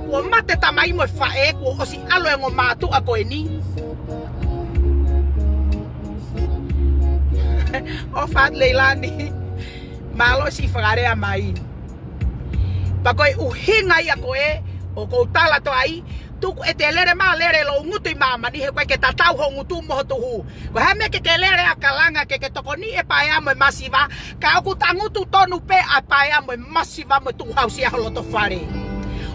Kuo mate tamai mo e faʻē, kuo ʻosi ʻalu e ongo mātuʻa ko eni. ʻOfa atu Leilani. Mālō siʻi fakalea mai. Pea ko e ʻuhinga ia ko ē ʻoku ou tala atu ai, tuku ʻete lele mai ʻo lele loungutu ʻi māmani, he ʻoku ʻikai ke tatau hoʻo ngutu mo ho tuhu. Ko e hā e meʻa ke ke lele ʻo kalanga ke ke tokoniʻi e paea mo e masiva, ka ʻoku tangutu tonu pē ʻa e paea mo e masiva mo e tukuhausia ho loto fale.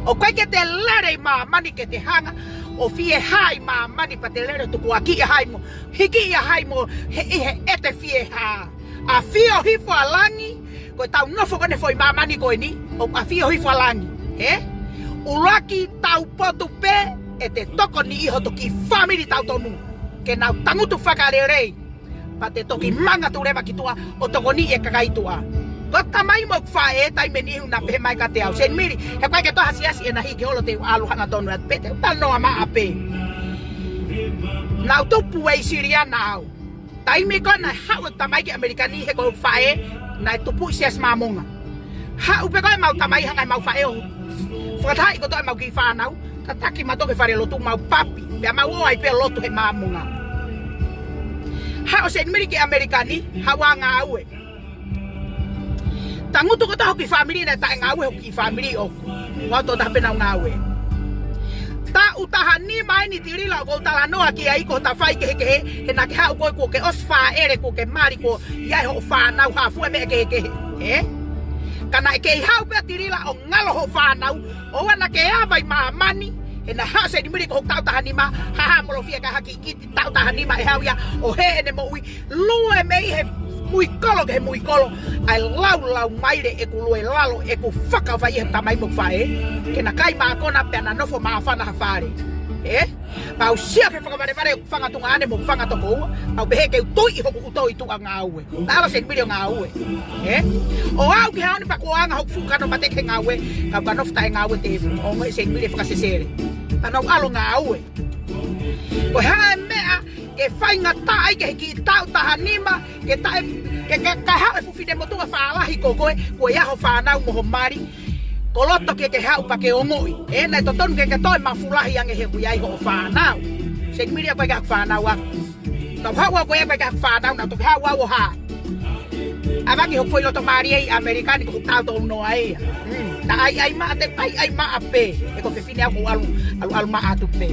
ʻOku ʻikai ke te lele ʻi māmani ke te hanga ʻo fie hā ʻi māmani pea te lele ʻo tukuakiʻi ʻa hai mo hikiʻi ʻa hai mo he, ʻi he ʻete fie hā. ʻAfio hifo ʻa langi, ko e tau nofo ko eni he foʻi māmani ko eni, ʻoku ʻafio hifo ʻa langi, ē? ʻUluaki tau potu pē ʻete tokoniʻi hoto kiʻi fāmili tautonu ke nau tangutu fakalelei, pea te toki manga atu leva ki tuʻa ʻo tokoniʻi e kakai tuʻa. Ko e tamai mo e faʻē, taimi ʻe niʻihi naʻa nau pehē mai kiate au, Seinimili, he ʻoku ʻikai ke toe asiasi ʻena, hiki holo, te u ʻalu hangatonu atu pē, te u talanoa maʻa pē. Naʻá ku tupu ʻi Siliana au. Taimi ko ē naʻe haʻu e tamai ki ʻAmelika ni he ko e faʻē naʻe tupu ʻi Siasi Māmonga. Haʻu pē ko ē ʻemau tamai hangē ʻemau faʻē ʻo fakatahaʻi kotoa ʻemau kiʻi fānau, tataki mautolu ki he falelotu mau papi, pea mau ō ai pē ʻo lotu he Māmonga. Haʻu ʻa Seinimili ki ʻAmelika ni, haʻu ʻo ngāue. Tangutu kotoa hoku kiʻi fāmili naʻe taʻe ngāue hoku kiʻi fāmili ʻoku. Ko au tokotaha pē naʻá ku ngāue. Taʻu taha nima eni Tilila ʻoku ou talanoa ki ai ko e tafaʻaki kehekehe, he naʻá ke haʻu ko ē kuó ke ʻosi fāʻele kuó ke mali kuo ʻi ai hoʻo fānau hā fua e meʻa kehekehe. Ē? Ka naʻe kei haʻu pē Tilila ʻo ngalo hoʻo fānau, ʻoua naʻá ke ava ʻi māmani, he naʻe haʻu ʻa Seinimili ko hoku taʻu taha nima, hāhāmolofia kae hā kiʻi kiti taʻu taha nima ʻe haʻu ia ʻo hē ʻene moʻui, lue mei he muikolo ki he muikolo, ʻa e laulau maile ʻeku lue lalo, ʻeku fakaʻofa ʻi he tamai mo e faʻē, ke na kai mākona pea na nofo māfana ha fale. Ē? Mau sio ki he fakavalevale ʻo e fanga tuongaʻane mo e fanga tokoua, mau pehē ke u tui ʻi hoku ʻuto ʻi tuʻa ngāue. Naʻe ʻalu ʻa Seinimili ʻo ngāue. Ē? ʻO aʻu ki he ʻaho ni pea kuo anga hoku fuʻu kano mate ki he ngāue, ka u ka nofo taʻe ngāue te u ongoʻi ʻe Seinimili e fakasesele. Pea naʻá ku ʻalu ʻo ngāue. Ko e hā e meʻa ke faingataʻa ai ki he kiʻi taʻu taha nima, ke taʻe, ke, ke, ke haʻu e fuʻu finemotuʻa fālahi ko koe, kuo ʻi ai hoʻo fānau mo hoʻo mali, ko loto ke ke haʻu pea ke ongoʻi. Ē, naʻe totonu ke ke toe mafu lahi ange he ʻoku ʻi ai hoʻo fānau. Seinimili, ʻoku ʻikai ke ʻi ai haku fānau ʻaʻaku. Naʻá ku haʻu au, ʻoku ʻikai ke ʻi ai haku fānau, naʻá ku toki haʻu au ʻo hā. ʻAvangi hoku foʻi loto mālie ʻi ʻAmelika ni ko hoku taʻu tolu noa ia. Hmm, naʻe ʻaiʻai maʻa, te u ʻaiʻai maʻa pē. He ko e fefine au, ʻoku ou ʻalu, ʻalu, ʻalu maʻa atu pē.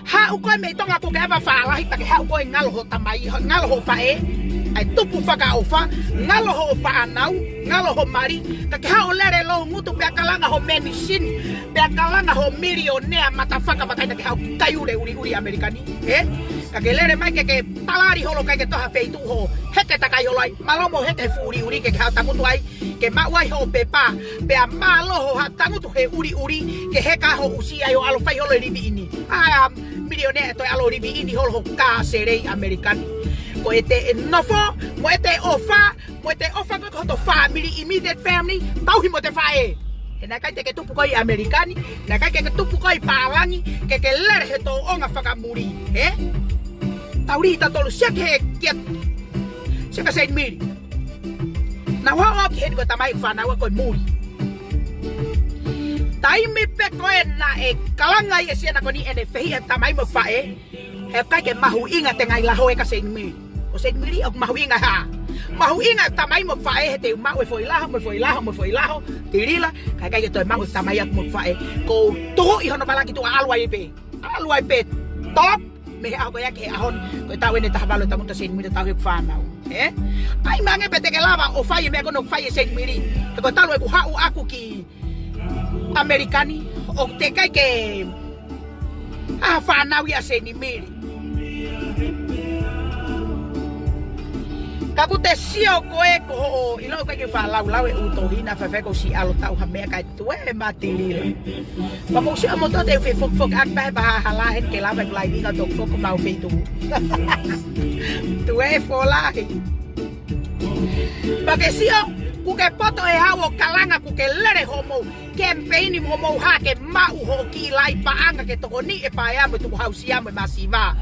Haʻu koe mei Tonga kuó ke ava fālahi pea ke haʻu koe ngalo hoʻo tamai, ho-, ngalo hoʻo faʻē, ʻa e tupu fakaʻofa, ngalo hoʻo fānau, ngalo hoʻo mali, ka ke haʻu ʻo lele loungutu pea kalanga hoʻo menisini, pea kalanga hoʻo milionea motherfucker, vakai naʻá ke haʻu ki kai ule ʻuliʻuli ʻAmelika ni, ē? Ka ke lele mai ke ke talali holo kae ʻikai ke toe ha feituʻu hoʻo heke takai holo ai, mālō mo heke he fuʻu ʻuliʻuli ke ke haʻu tangutu ai, ke maʻu ai hoʻo pepa, pea mālō hoʻo haʻu tangutu he ʻuliʻuli, ke heka hoʻo ʻusi ai ʻo ʻalu ʻo fai holo e live-in. ʻA e milionea ʻe toe ʻalu ʻo live-in holo hoku kāsele ʻi ʻAmelika ni. Ko ʻete nofo, mo ʻete ʻofa, mo ʻete ʻofa ko ē ki hoto fāmili, immediate family, tauhi mo ʻete faʻē. He naʻe ʻikai te ke tupu koe ʻi ʻAmelika ni, naʻe ʻikai ke ke tupu koe ʻi pālangi, ke ke lele he tōʻonga fakamuli, ē? Tau lī tautolu, sio ki he, kia, sio kia Seinimili. Naʻá ku haʻu au ki heni ko e tamai ʻeku fānau ko e muli. Taimi pē ko ē naʻe kalanga ai ʻe Siana ko eni ʻene fehiʻa he tamai mo e faʻē, he ʻikai ke mahuʻinga ʻete ngaahi laho ē kia Seinimili. Ko Seinimili ʻoku mahuʻinga hā? Mahuʻinga e tamai mo e faʻē he te u maʻu e foʻi laho, mo e foʻi laho, mo e foʻi laho, Tilila, ka ʻikai ke toe maʻu e tamai ʻaʻaku mo e faʻē. Ko u tuhuʻi hono palaki tuʻa, ʻalu ai pē. ʻAlu ai pē top, mei he ʻaho ko ia ki he ʻaho ni, ko e taʻu eni ʻe taha valu ʻo tangutu ʻa Seinimili ʻo tauhi hoku fānau. Ē? ʻAi mai ange pē te ke lava ʻo fai e meʻa ko ē naʻá ku fai ʻe Seinimili. He ko e talu ʻeku haʻu ʻaʻaku ki ʻAmelika ni, ʻoku teʻeki ai ke ʻi ai ha fānau ia ʻa Seinimili. Ka ʻoku te sio koe ko hoʻo ʻilo ʻoku ʻikai ke faʻa laulau e ʻū tohi naʻa faifai ko si alo tau ha meʻa kae tuē mai Tilila. Pea mou sio moutolu te u fefokifoki atu pē he paha hala heni ke lava ʻeku laivi ka toki foki ki homau feituʻu. Tuē folahi. Pea ke sio, kuó ke poto he ʻaho ʻo kalanga, kuó ke lele hoʻomou kemipeini mo hoʻomou hā ke maʻu hoʻo kiʻi lai paʻanga ke tokoniʻi e paea mo e tukuhausia mo e masiva.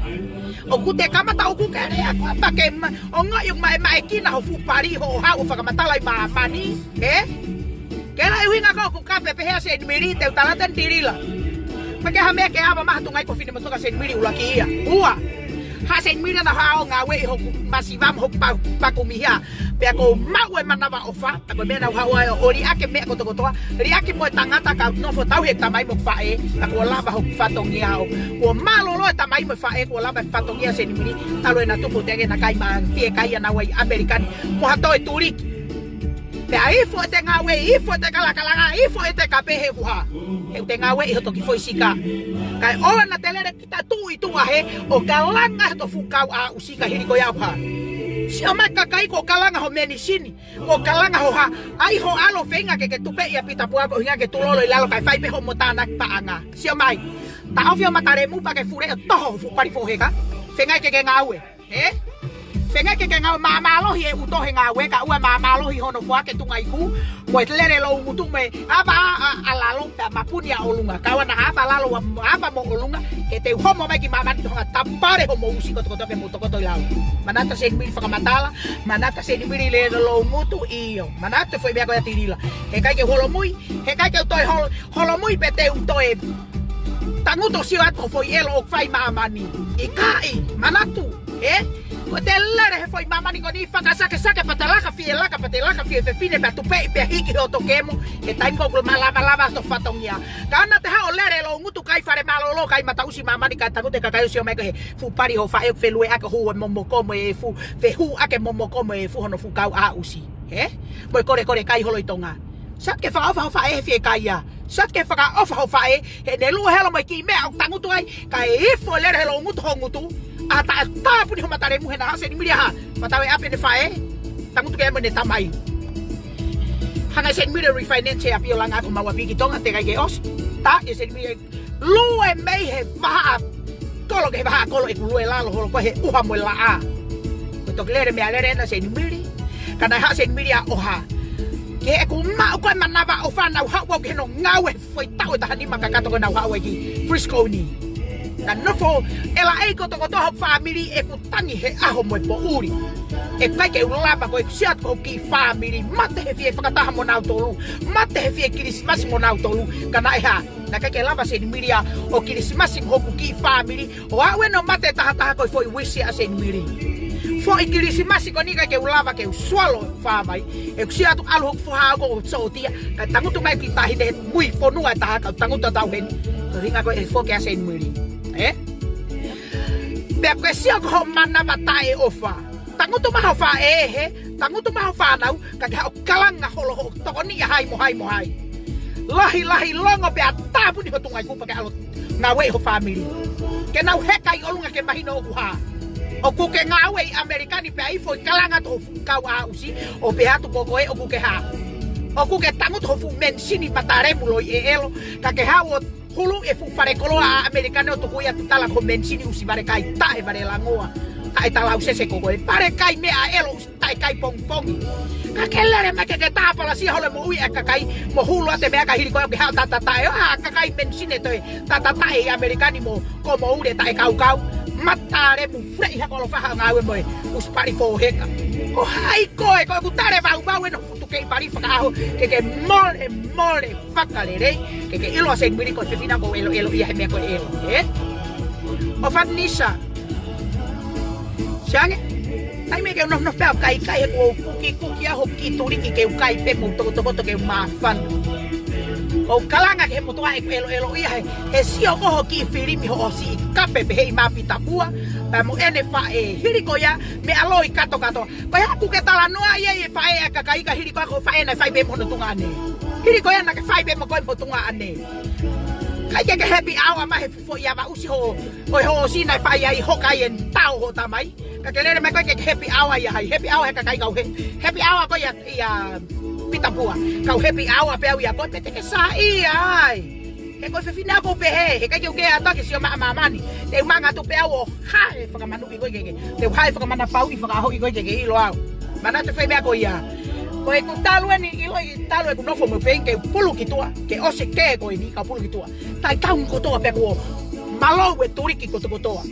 ʻOku te kamata ʻoku ke lea koe pea ke ma-, ongoʻi ʻoku maʻemaʻekina hoʻo fuʻu pali hoʻo haʻu ʻo fakamatala ʻi māmani, ē? Ke la ʻuhinga ko ē ʻoku kape pehē ʻa Seinimili, te u tala atu eni Tilila. Pea ke ha meʻa ke ava maha tungai ko fine motuʻa Seinimili ʻuluaki ia. Ua. Haʻu Seinimili naʻa haʻu ʻo ngāueʻi hoku masiva mo hoku pa-, paku mihia. Pea ko u maʻu e manavaʻofa, pea ko e meʻa naʻa ku haʻu ai ʻo liʻaki e meʻa kotokotoa. Liʻaki mo e tangata ka u nofo tauhi e tamai mo e faʻē, pea kuo lava hoku fatongia au. Kuo mālōlō e tamai mo e faʻē, kuo lava e fatongia Seinimili, talu ʻena tupu teʻeki ke na kai mā fiekaia naua ʻi ʻAmelika ni. Mo ha toe tuliki. Pea ifo ʻete ngāue, ifo ʻete kalakalaka, ifo ʻete kape he ʻuha. He ʻoku te ngāueʻi hoto kiʻi foʻi sika. Kae ʻoua naʻa te lele kita tuʻu ʻi tuʻa hē, ʻo kalanga hoto fuʻu kau aʻusia hili ko ia ʻuha. Sio mai kakai kuo kalanga hoʻo menisini, kuo kalanga hoʻo hā, ʻai hoʻo ʻalu ʻo feinga ke ke tupeʻi ʻa Pita Puaka ʻuhinga ke tulolo ʻi lalo kae fai pē hoʻomo tānaki paʻanga. Sio mai, taʻofi hoʻo mata lemu pea ke fule ʻo toho hoʻo fuʻu pali foʻoheka. Feinga ke ke ngāue. Ē? Fengaki ke ngāue māmālohi e ʻuto he ngāue, kae ʻoua māmālohi hono foaki e tunga iku, mo e lele loungutu mo e ava ʻa, ʻa, ʻa lalo, pea mapuni ʻa ʻolunga. Kae ʻoua naʻa ava lalo, ava mo ʻolunga, he te u homo mai ki māmani ki honga tapale homo usi kotokotoa ke mou tokoto ʻi lalo. Manatu Senimili fakamatala, manatu Senimili lele loungutu, ʻio. Manatu foʻi meʻa ko ia Tilila. He ʻikai ke u holomui, he ʻikai ke u toe hol-, holomui pē te u toe tangutu ʻo sio atu ko e foʻi ʻelo ʻoku fai ʻi māmani. ʻIkai, manatu, ē? Ko ʻete lele he foʻi māmani ko eni fakasakesake pea te laka fie laka, pea te laka fie fefine, pea tupeʻi pea hiki hoto kemo, he taimi ko ē ʻoku malava lava hoto fatongia. Ka naʻa te haʻu ʻo lele loungutu kai fale mālōlō, kai mataʻusi māmani, kae tangutu e kakai ʻo sio mai ko e fuʻu pali hoʻo faʻē ʻoku felueʻaki hoʻo momoko mo e fuʻu, fehuʻaki e momoko mo e fuʻu hono fuʻu kau ʻa usi. Ē? Mo e kolekole kai holo ʻi Tonga. Sio atu ke fakaʻofa hoʻo faʻē he fiekaia. Sio atu ke fakaʻofa hoʻo faʻē, he ne lue holo mo e kiʻi meʻa ʻoku tangutu ai, kae ifo e lele he loungutu ho ngutu, ʻa taʻe tāpuni ho matalemu he naʻa Senimili ʻa ha, fakatau e ʻapi ʻene faʻē, tangutu ke mo ʻene tamai. Hanga ʻe Senimili ʻo refinance e ʻapi ʻo langa atu homau ʻapi ki Tonga, teʻeki ai ke ʻosi. Tā ʻe Senimili lue mei he vahaʻa kolo ki he vahaʻa kolo ʻeku lue lalo holo ko e ʻuha mo e laʻā. Ko e toki lele meʻalele ena Senimili. Ka naʻe haʻu Senimili ʻo ʻoha. Ke ʻeku maʻu ko e manavaʻofa naʻa ku haʻu au ki hono ngāue he foʻi taʻu ʻe taha nima kakato ko ē naʻa ku haʻu ai ki Frisco ni. Naʻa nofo ʻe laʻei kotokotoa hoku fāmili ʻeku tangi he ʻaho mo e poʻuli. ʻIkai ke u lava, ko ʻeku sio atu ki hoku kiʻi fāmili, mate he fie fakataha mo nautolu, mate he fie Kilisimasi mo nautolu, ka naʻe hā? Naʻe ʻikai ke lava Senimili ia ʻo Kilisimasi mo hoku kiʻi fāmili, ʻo aʻu ena ʻo mate tahataha ko e foʻi uisi ʻa Senimili. Foʻi Kilisimasi ko eni ʻikai ke u lava ke u swallow fāmai. ʻEku sio atu ʻalu hoku foha au ko Sōtia, kae tangutu mai ki tahi ne mui fonua ʻe taha, kau tangutu atu au heni. Ko e ʻuhinga ko e foki ʻa Senimili. Ē? Pea ko e sio ko hoʻo manava taʻeʻofa. Tangutu mai ho faʻē he, tangutu mai ho fānau, ka ke haʻu ʻo kalanga holo hoʻo tokoniʻi ʻa hai mo hai mo hai. Lahi, lahi longo pea tāpuni ho tunga iku pea ke ʻalu ʻo ngāueʻi ho fāmili. Ke nau heka ʻi ʻolunga ke mahino ʻoku hā. ʻOku ke ngāue ʻi ʻAmelika ni pea ifo ʻi kalanga atu ho fuʻu kau ʻa usi, ʻo pehē atu ko koe ʻoku ke hā. ʻOku ke tangutu ho fuʻu menisini matalemu loi ʻeʻelo, ka ke haʻu ʻo hulu e fuʻu fale koloa ʻa ʻAmelika ni ʻo tuku ia tatala ko e menisini ʻusi vale kai taʻe vale langoa. Taʻe talausese ko koe. Vale kai meʻa ʻelo ʻusi taʻe kai pongipongi. Ka ke lele mai ke ke tāpalasia holo e moʻui ʻa e kakai mo hulu atu e meʻa ka hili ko ē ʻoku ke haʻu ʻo tatataʻe. ʻA, kakai menisini ʻe toe tatataʻe ʻi ʻAmelika ni mo ko mo ule taʻe kaukau. Matalemu fleʻi ha kolofaha ngāue mo e ʻusi pali fōheka. Ko hai koe, ko ʻeku tale vauvau ena futu kei pali fakaʻaho ke ke mole, mole fakalelei, ke ke ʻilo ʻa Senimili ko e fefine ʻoku ou ʻeloʻelo ia he meʻa ko e ʻelo, ē? ʻO Fatinisa. Siange, taimi ke u nofonofo pē au kai kai he ʻoku ou kuki kuki au ho kiʻi tuliki ke u kai pē mo tokotokoto ke u māfana. ʻOku ou kalanga ki he motuʻa ʻeku ʻeloʻelo ia he, he sio ko ho kiʻi filimi hoʻo siʻi kape pehē ʻi Mapitapua, pea mo ʻene faʻē hili ko ia, meʻa loi katokato. Ko e hā ʻoku ke talanoa ai ʻa e faʻē ʻa e kakai ka hili ko ā ko e faʻē naʻe fai pē mo hono tuongaʻane. Hili ko ia naʻa ke fai pē mo koe mo ho tuongaʻane. ʻIkai ke ke happy hour mai he foʻi ava ʻusi hoʻo, ʻo e hoʻo ʻosi naʻe fai ai hoka ai e tao hoʻo tamai. Ka ke lele mai koe ke ke happy hour ia hai. Happy hour he kakai kau he. Happy hour ko ia ia Pitapua. Kau happy hour pē au ia koe pe te ke saiʻia ai. He ko e fefine ʻoku ou pehē, he ʻikai ke u kei ʻatā ke sio maʻa māmani. Te u manga atu pē au ʻo hae fakamanuʻi koe ke ke. Te u hae fakamanavaʻi fakaʻahoʻi koe ke ke ʻilo au. Manatu e foʻi meʻa ko ia. Ko ʻeku talu eni ʻiloʻi talu ʻeku nofo mo feinga ke u pulu ki tuʻa. Ke ʻosi ke ko eni ka pulu ki tuʻa. Taʻe tau kotoa pē kuo malou e tuliki kotokotoa.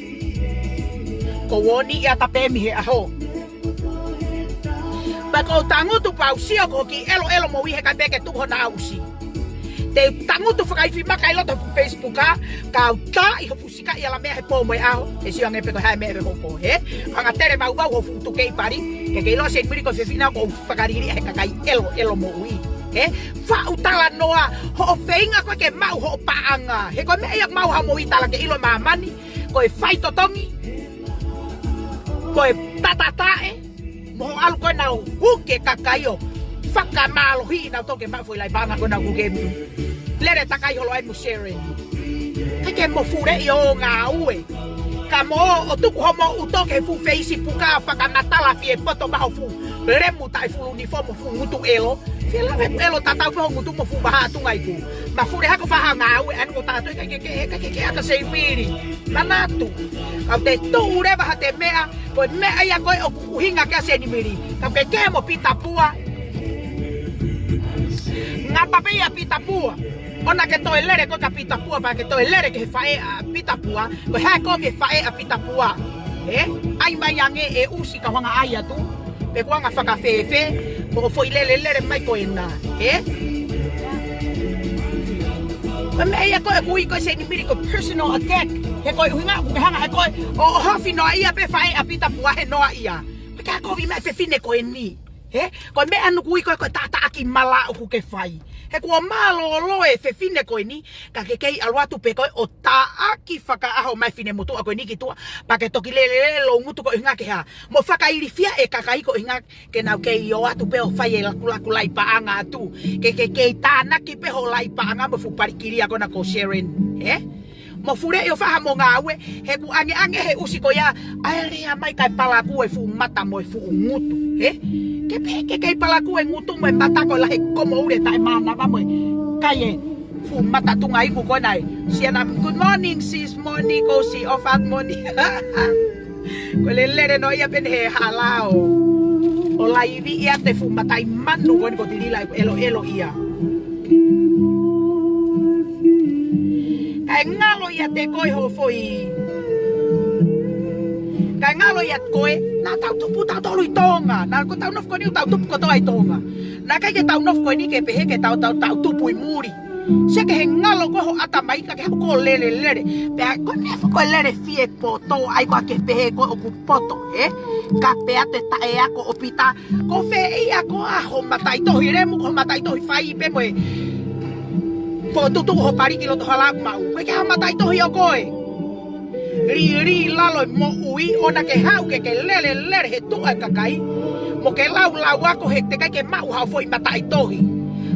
Ko ʻeni ia tapemi he ʻaho. Pea ʻoku ou tangutu pē au sio ko e kiʻi ʻeloʻelo moʻui he ʻikai pē ke tuku hona ʻusi. Te u tangutu fakaifi maka ʻi loto Facebook ʻa, kau tā ʻi ho fuʻu sika ʻi ala meʻa he pō mo e ʻaho, ʻe sio ange pē ko e hā e meʻa ʻe hoko, ē? Hanga tele vauvau ho fuʻu tukeʻi pali, ke ke ʻilo ʻa Senimili ko e fefine ʻoku ou fakaliliʻa he kakai ʻeloʻelo moʻui, ē? Faʻu talanoa, hoʻo feinga koe ke maʻu hoʻo paʻanga, he ko e meʻa ia ʻoku maʻu ha moʻui tala ke ʻilo māmani, ko e faitotongi, ko e tatataʻe, mo hoʻo ʻalu ko ē ʻo nau huke kakai ʻo fakamālohiʻi nautolu ke maʻu foʻi laivanga ko ē naʻa ku ke lele takai holo ai mo Sharon. ʻIkai ke mo fuleʻi ʻo ngāue. Ka mo ō ʻo tuku homo ʻuto ki he fuʻu feisi puka fakamatala fie poto maʻa ho fuʻu lemu taʻefulu ni fo mo fuʻu ngutu ʻelo. Fie lava ʻeku ʻelo tatau pē ho ngutu mo fuʻu vahaʻa tungaiku. Mafuli hako faha ngāue ʻa eni ko tātou ʻikai ke, ke, ke, ke, ke ʻata Seinimili. Manatu. Ka te tuʻu leva ha te meʻa, ko e meʻa ia ko ē ʻoku ʻuhinga ki ai Seinimili. Ka ke ke mo Pita Pua. Ngata pē ia Pita Pua. ʻOua naʻa ke toe lele koe kia Pita Pua, pea ke toe lele ki he faʻē ʻa Pita Pua, ko e hā e kovi e faʻē ʻa Pita Pua? Ē? ʻAi mai ange ʻe ʻusi ka u hanga ʻai atu, pe ko e anga fakafēfē, ko hoʻo foʻi lele lele mai ko ena. Ē? Ko e meʻa ia ko ē ʻoku ui ko ē Seinimili ko e personal attack. He ko e ʻuhinga ʻoku ke hanga he ko ē ʻo, ʻo ʻohofi noaʻia pē faʻē ʻa Pita Pua he noaʻia. Ko e hā e kovi mai e fefine ko eni? Ē? Ko e meʻa ʻoku ui ko ē ko e taʻataʻaki mala ʻoku ke fai. He kuo mālōlō e fefine ko eni, ka ke kei ʻalu atu pē koe ʻo taʻaki fakaʻaho mai e finemotuʻa ko eni ki tuʻa. Pea ke toki lele lele lou ngutu ko e ʻuhinga ke hā? Mo fakailifia e kakai ko e ʻuhinga ke nau kei ō atu pē ʻo fai e lakulaku laʻi paʻanga atu. Ke, ke kei tānaki pē hoʻo laʻi paʻanga mo e fuʻu palikilia ko ena ko Sharon. Ē? Mo fuleʻi ʻo faha mo ngāue, he ʻoku ʻangeʻange he ʻusi ko ia, ʻai lea mai kae palakū e fuʻu mata mo e fuʻu ngutu, ē? Ke pehē ke kei palakū e ngutu mo e mata ko e lahi e komoule taʻemānava mo e kai e fuʻu mata tungaiku ko ena ē. Siana, good morning, sis, morning, ko si, ʻofa atu morning. Ko e lele lele noaʻia pē eni he hala ʻo, ʻo laivi ia e fuʻu mataʻi manu ko eni ko Tilila ʻeku ʻeloʻelo ia. Kae ngalo ʻiate koe ho foʻi. Kae ngalo ʻiate koe, naʻa tau tupu tautolu ʻi Tonga. Naʻa ko ʻetau nofo ko eni ʻoku tau tupu kotoa ʻi Tonga. Naʻe ʻikai ke tau nofo ko eni ke pehē ke tau, tau, tau tupu ʻi muli. Sio ki he ngalo ko ē ho ʻatamai ka ke haʻu ʻo lele lele. Pea ko e meʻa foki ko e lele fie poto, ʻai ko ā ke pehē ko ē ʻoku poto, ē? Ka pea te taʻe ako ʻo Pita, ko fē ia ko ā ho mataʻitohi lemu, ko ho mataʻitohi fai pē mo e fokotuʻutuʻu ho paliki loto hala ʻoku maʻu. Ko e ke ha mataʻitohi ʻo koe. Lī, lī lalo e moʻui, ʻoua naʻa ke haʻu ke ke lele lele he tuʻa e kakai. Mo ke lau lau ako he teʻeki ai ke maʻu haʻo foʻi mataʻitohi.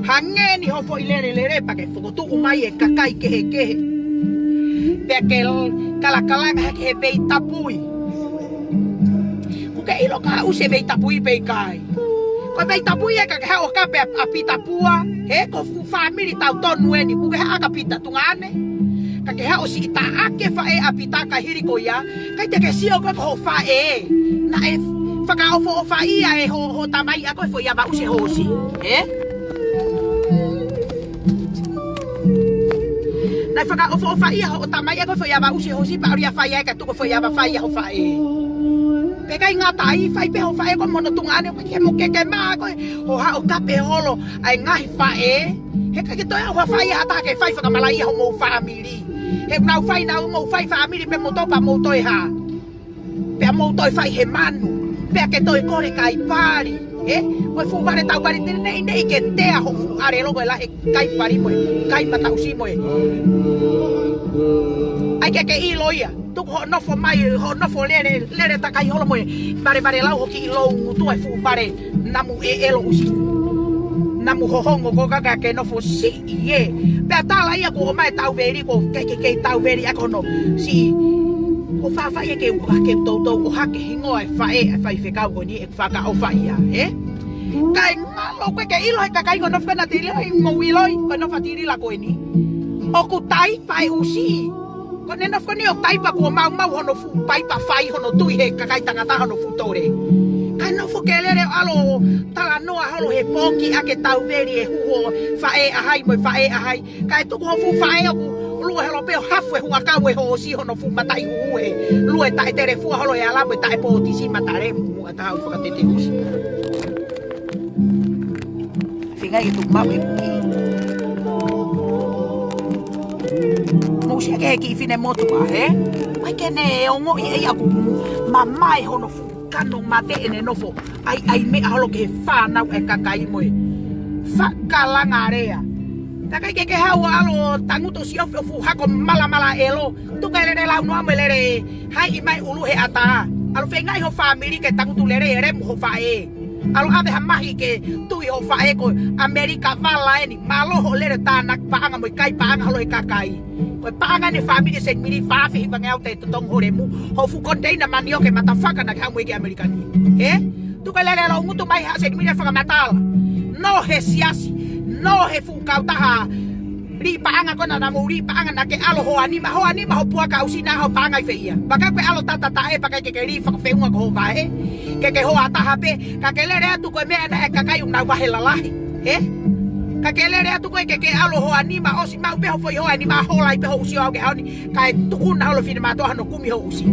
Hangē ni ho foʻi lele lele pea ke fokotuʻu mai e kakai kehekehe. Pea ke l-, kalakalanga hake he veitapui. ʻOku ke ʻilo ka ʻusi e veitapui pe ʻikai? Ko e veitapui ē ka ke haʻu ʻo kape ʻa, ʻa Pita Pua, he ko e fuʻu fāmili tautolu eni, ʻoku ke haʻu ʻo kape Pita tuongaʻane. Ka ke haʻu ʻo siʻi taʻaki e faʻē ʻa Pita ka hili ko ia, ʻikai te ke sio ko ē ko ho faʻē. Naʻe fakaʻofoʻofaʻia ʻe ho, ho tamai ʻa koe foʻi ava ʻusi e hoosi. Ē? Naʻe fakaʻofoʻofaʻia ho tamai ʻa koe foʻi ava ʻusi e hoosi pea ʻalu ia ʻo fai ai ka tuku foʻi ava fai ʻa ho faʻē. Pea ʻikai ngata ai, fai pē ho faʻē ko ē mo hono tuongaʻane, ʻoku ke mo ke ke mā ko ē, ʻo haʻu ʻo kape holo ʻa e ngaahi faʻē. He ʻikai ke toe ʻi ai ha faʻē ha taha ke fai fakamalaʻia homou fāmili. He ʻoku nau fai, nau mou fai fāmili pē moutolu pea mou toe hā. Pea mou toe fai he manu. Pea ke toe kole kai pali. Ē? Ko e fuʻu vale tau vale te neʻineʻi ke tea ho fuʻu ʻalelo ko e lahi e kai pali mo e, kai mataʻusi mo e. ʻAi ke ke ʻilo ia. Tuku hoʻo nofo mai, hoʻo nofo lele, lele takai holo mo e. Vale vale lau ho kiʻi lou ngutu e fuʻu vale namu ʻeʻelo ʻusi. Namu hohongo ko ē ka ke nofo siʻi ē. Pea tala ia kuo ʻomai e tauveli ko e kei, kei, kei tauveli ʻaki hono siʻi. Ko e faʻafaʻi ē ke u, ke u toutou ʻohake hingoa e faʻē, e faifekau ko eni ʻe fakaʻofaʻia, ē? Kae ngalo ko ē ke ʻilo he kakai ko ē nofo ko ena Tilila ʻi mou ʻiloi, ko e nofo ʻa Tilila ko eni. ʻOku taipa e ʻusi. Ko ʻene nofo ko eni ʻo taipa kuo maumau hono fuʻu paipa fai hono tui he kakai tangata hono fuʻu tole. Kae nofo ke lele ʻo ʻalu ʻo talanoa holo he poki ʻa ke tauveli e huho faʻē ʻa hai mo e faʻē ʻa hai. Kae tuku ho fuʻu faʻē ʻoku lue holo pē ʻo hafu e huʻakau e hoosi hono fuʻu mataʻi huhu he lue taʻe telefua holo he ala mo e taʻe pōtisi mata lemu muʻa taha ʻo fakatete ʻusi. Feinga ke tuku maʻu e puki. Mou sio ki he kiʻi finemotuʻa, ē? ʻAi ke ne ongoʻi ʻe ia ʻoku mamae hono fuʻu kano mate ʻene nofo. ʻAi, ʻai meʻa holo ki he fānau e kakai mo e. Fakalanga lea. Takai ke ke haʻu ʻo ʻalu ʻo tangutu ʻo siofi ho fuʻu hako malamala ʻelo. Tuku e lele lau noa mo e lele haiʻi mai ʻulu he ʻatā. ʻAlu feingaʻi ho fāmili ke tangutu lele e lemu ho faʻē. ʻAlu ʻave ha mahi ke tui hoʻo faʻē ko ʻAmelika vala eni. Mālō hoʻo lele tānaki paʻanga mo e kai paʻanga holo he kakai. Ko e paʻanga eni fāmili Senimili fā afe hivangeau taʻe totongi ho lemu. Hoʻo fuʻu koniteina manioke matafaka naʻa ke haʻu mo ia ki ʻAmelika ni. Ē? Tuku e lele loungutu mai haʻa Senimili ʻo fakamatala. Nō he siasi. Nō he fuʻu kautaha lī paʻanga ko ena naʻa mou lī paʻanga naʻa ke ʻalu hoʻo nima, hoʻo nima hoʻo puaka ʻusi naʻa hoʻo paʻanga ʻi fē ia. Pea ʻikai ke ke ʻalu tatataʻe, pea ʻikai ke ke lī fakafeʻunga ko hoʻo vahe. Ke ke hoa taha pē, ka ke lele atu ko e meʻa naʻe kakai ʻoku nau vahe lalahi. Ē? Ka ke lele atu ko ē ke ke ʻalu hoʻo nima ʻosi maʻu pē hoʻo foʻi hoa nima hola ai pē hoʻo ʻusi ʻo aʻu ki he ʻaho ni, kae tuku na holo finemātuʻa hono kumi hoʻo ʻusi.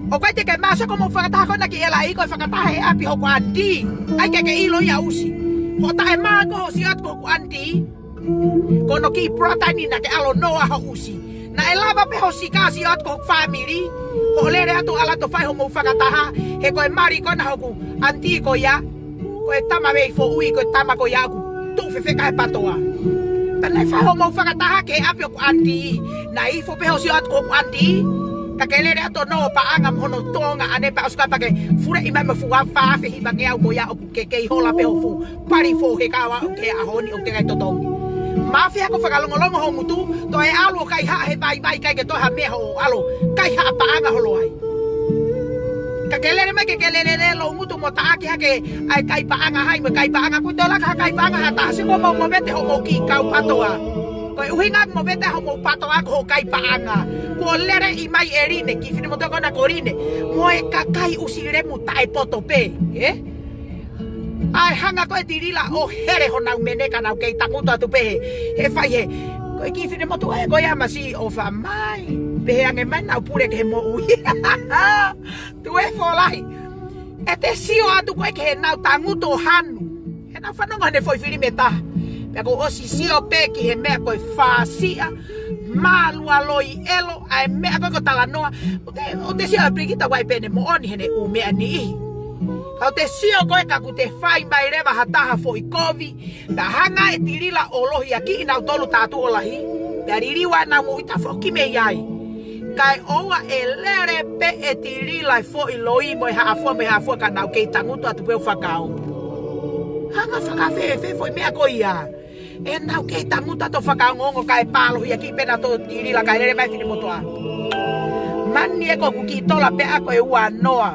ʻOku ʻikai te ke mā sio ko hoʻomou fakataha ko ena ki ʻEla ʻi ko e fakataha he ʻapi hoku ʻanitī. ʻAi ke ke ʻilo ia ʻusi. Hoʻo taʻe mā ko hoʻo sio atu ko hoku ʻanitī. Ko hono kiʻi pulatani naʻa ke ʻalu ʻo noa hoʻo ʻusi. Naʻe lava pē hoʻo sika sio atu ko hoku fāmili. Hoʻo lele atu ʻalu atu ʻo fai hoʻomou fakataha. He ko e mali ko ena hoku ʻanitī ko ia. Ko e tama mei Foʻui, ko e tama ko ia ʻoku tuʻu fefeka he PATOA. Pea naʻe fai hoʻomou fakataha ki he ʻapi hoku ʻanitī. Naʻe ifo pē hoʻo sio atu ko hoku ʻanitī. Ka ke lele atu ʻo noa paʻanga mo hono tuongaʻane pea ʻosi ko ia pea ke fuleʻi mai mo e fuʻu fā afe hivangeau ko ia ʻoku ke kei hola pē hoʻo fuʻu pali foʻou he kawa ʻo ke ʻaho ni ʻoku teʻeki ai totongi. Mafia ko e fakalongolongo hoʻo ngutu, toe ʻalu ʻo kaihaʻa he vaivai kae ʻikai ke toe ha meʻa hoʻo ʻalu ʻo kaihaʻa paʻanga holo ai. Ka ke lele mai ke ke lele lele loungutu mo taʻaki hake ʻa e kai paʻanga hai mo e kai paʻanga ko e tolaka ha kai paʻanga ha taha siko mo movete hoʻomou kiʻi kau PATOA. Ko e ʻuhinga ʻoku movete hoʻomou PATOA ko hoʻo kai paʻanga. Kuo lele ʻi mai ʻe Line, kiʻi finemotuʻa ko ena ko Line. Mo e kakai ʻusi lemu taʻe poto pē, ē? ʻAi hanga ko ē Tilila ʻo hele honau mene ka nau kei tangutu atu pē he, he fai he. Ko e kiʻi finemotuʻa ē ko ia masiʻi ʻofa mai. Pehē ange mai nau pule ki he moʻui. Tuʻu e folahi. ʻE te sio atu ko ē ki heʻenau tangutu ʻo hanu. He naʻa ku fanongo heʻene foʻi fili mei taha. Pea kuo ʻosi sio pē ki he meʻa ko e fāsiʻa. Mālualoi ʻelo, ʻa e meʻa ko ē ko e talanoa. ʻOku te, ʻoku te sio ʻa Pilikita Uaipene moʻoni heʻene ʻū meʻa niʻihi. Ka ʻoku te sio ko ē ka ʻoku te fai mai leva ha taha foʻi kovi. Naʻa hanga ʻe Tilila ʻo lohiakiʻi nautolu tātuʻo lahi. Pea liliu ʻa ʻenau moʻui tafoki mei ai. Kae ʻoua ʻe lele pē ʻe Tilila e foʻi loi mo e haʻafua mo e haʻafua ka nau kei tangutu atu pē ʻo fakaongo. Hanga fakafēfē foʻi meʻa ko ia. ʻE nau kei tangutu atu ʻo fakaongoongo kae pā lohiakiʻi pē nautolu Tilila kae lele mai finemotuʻa. Mani ē ko hoku kiʻi tola pē ʻaʻaku ʻe ua noa.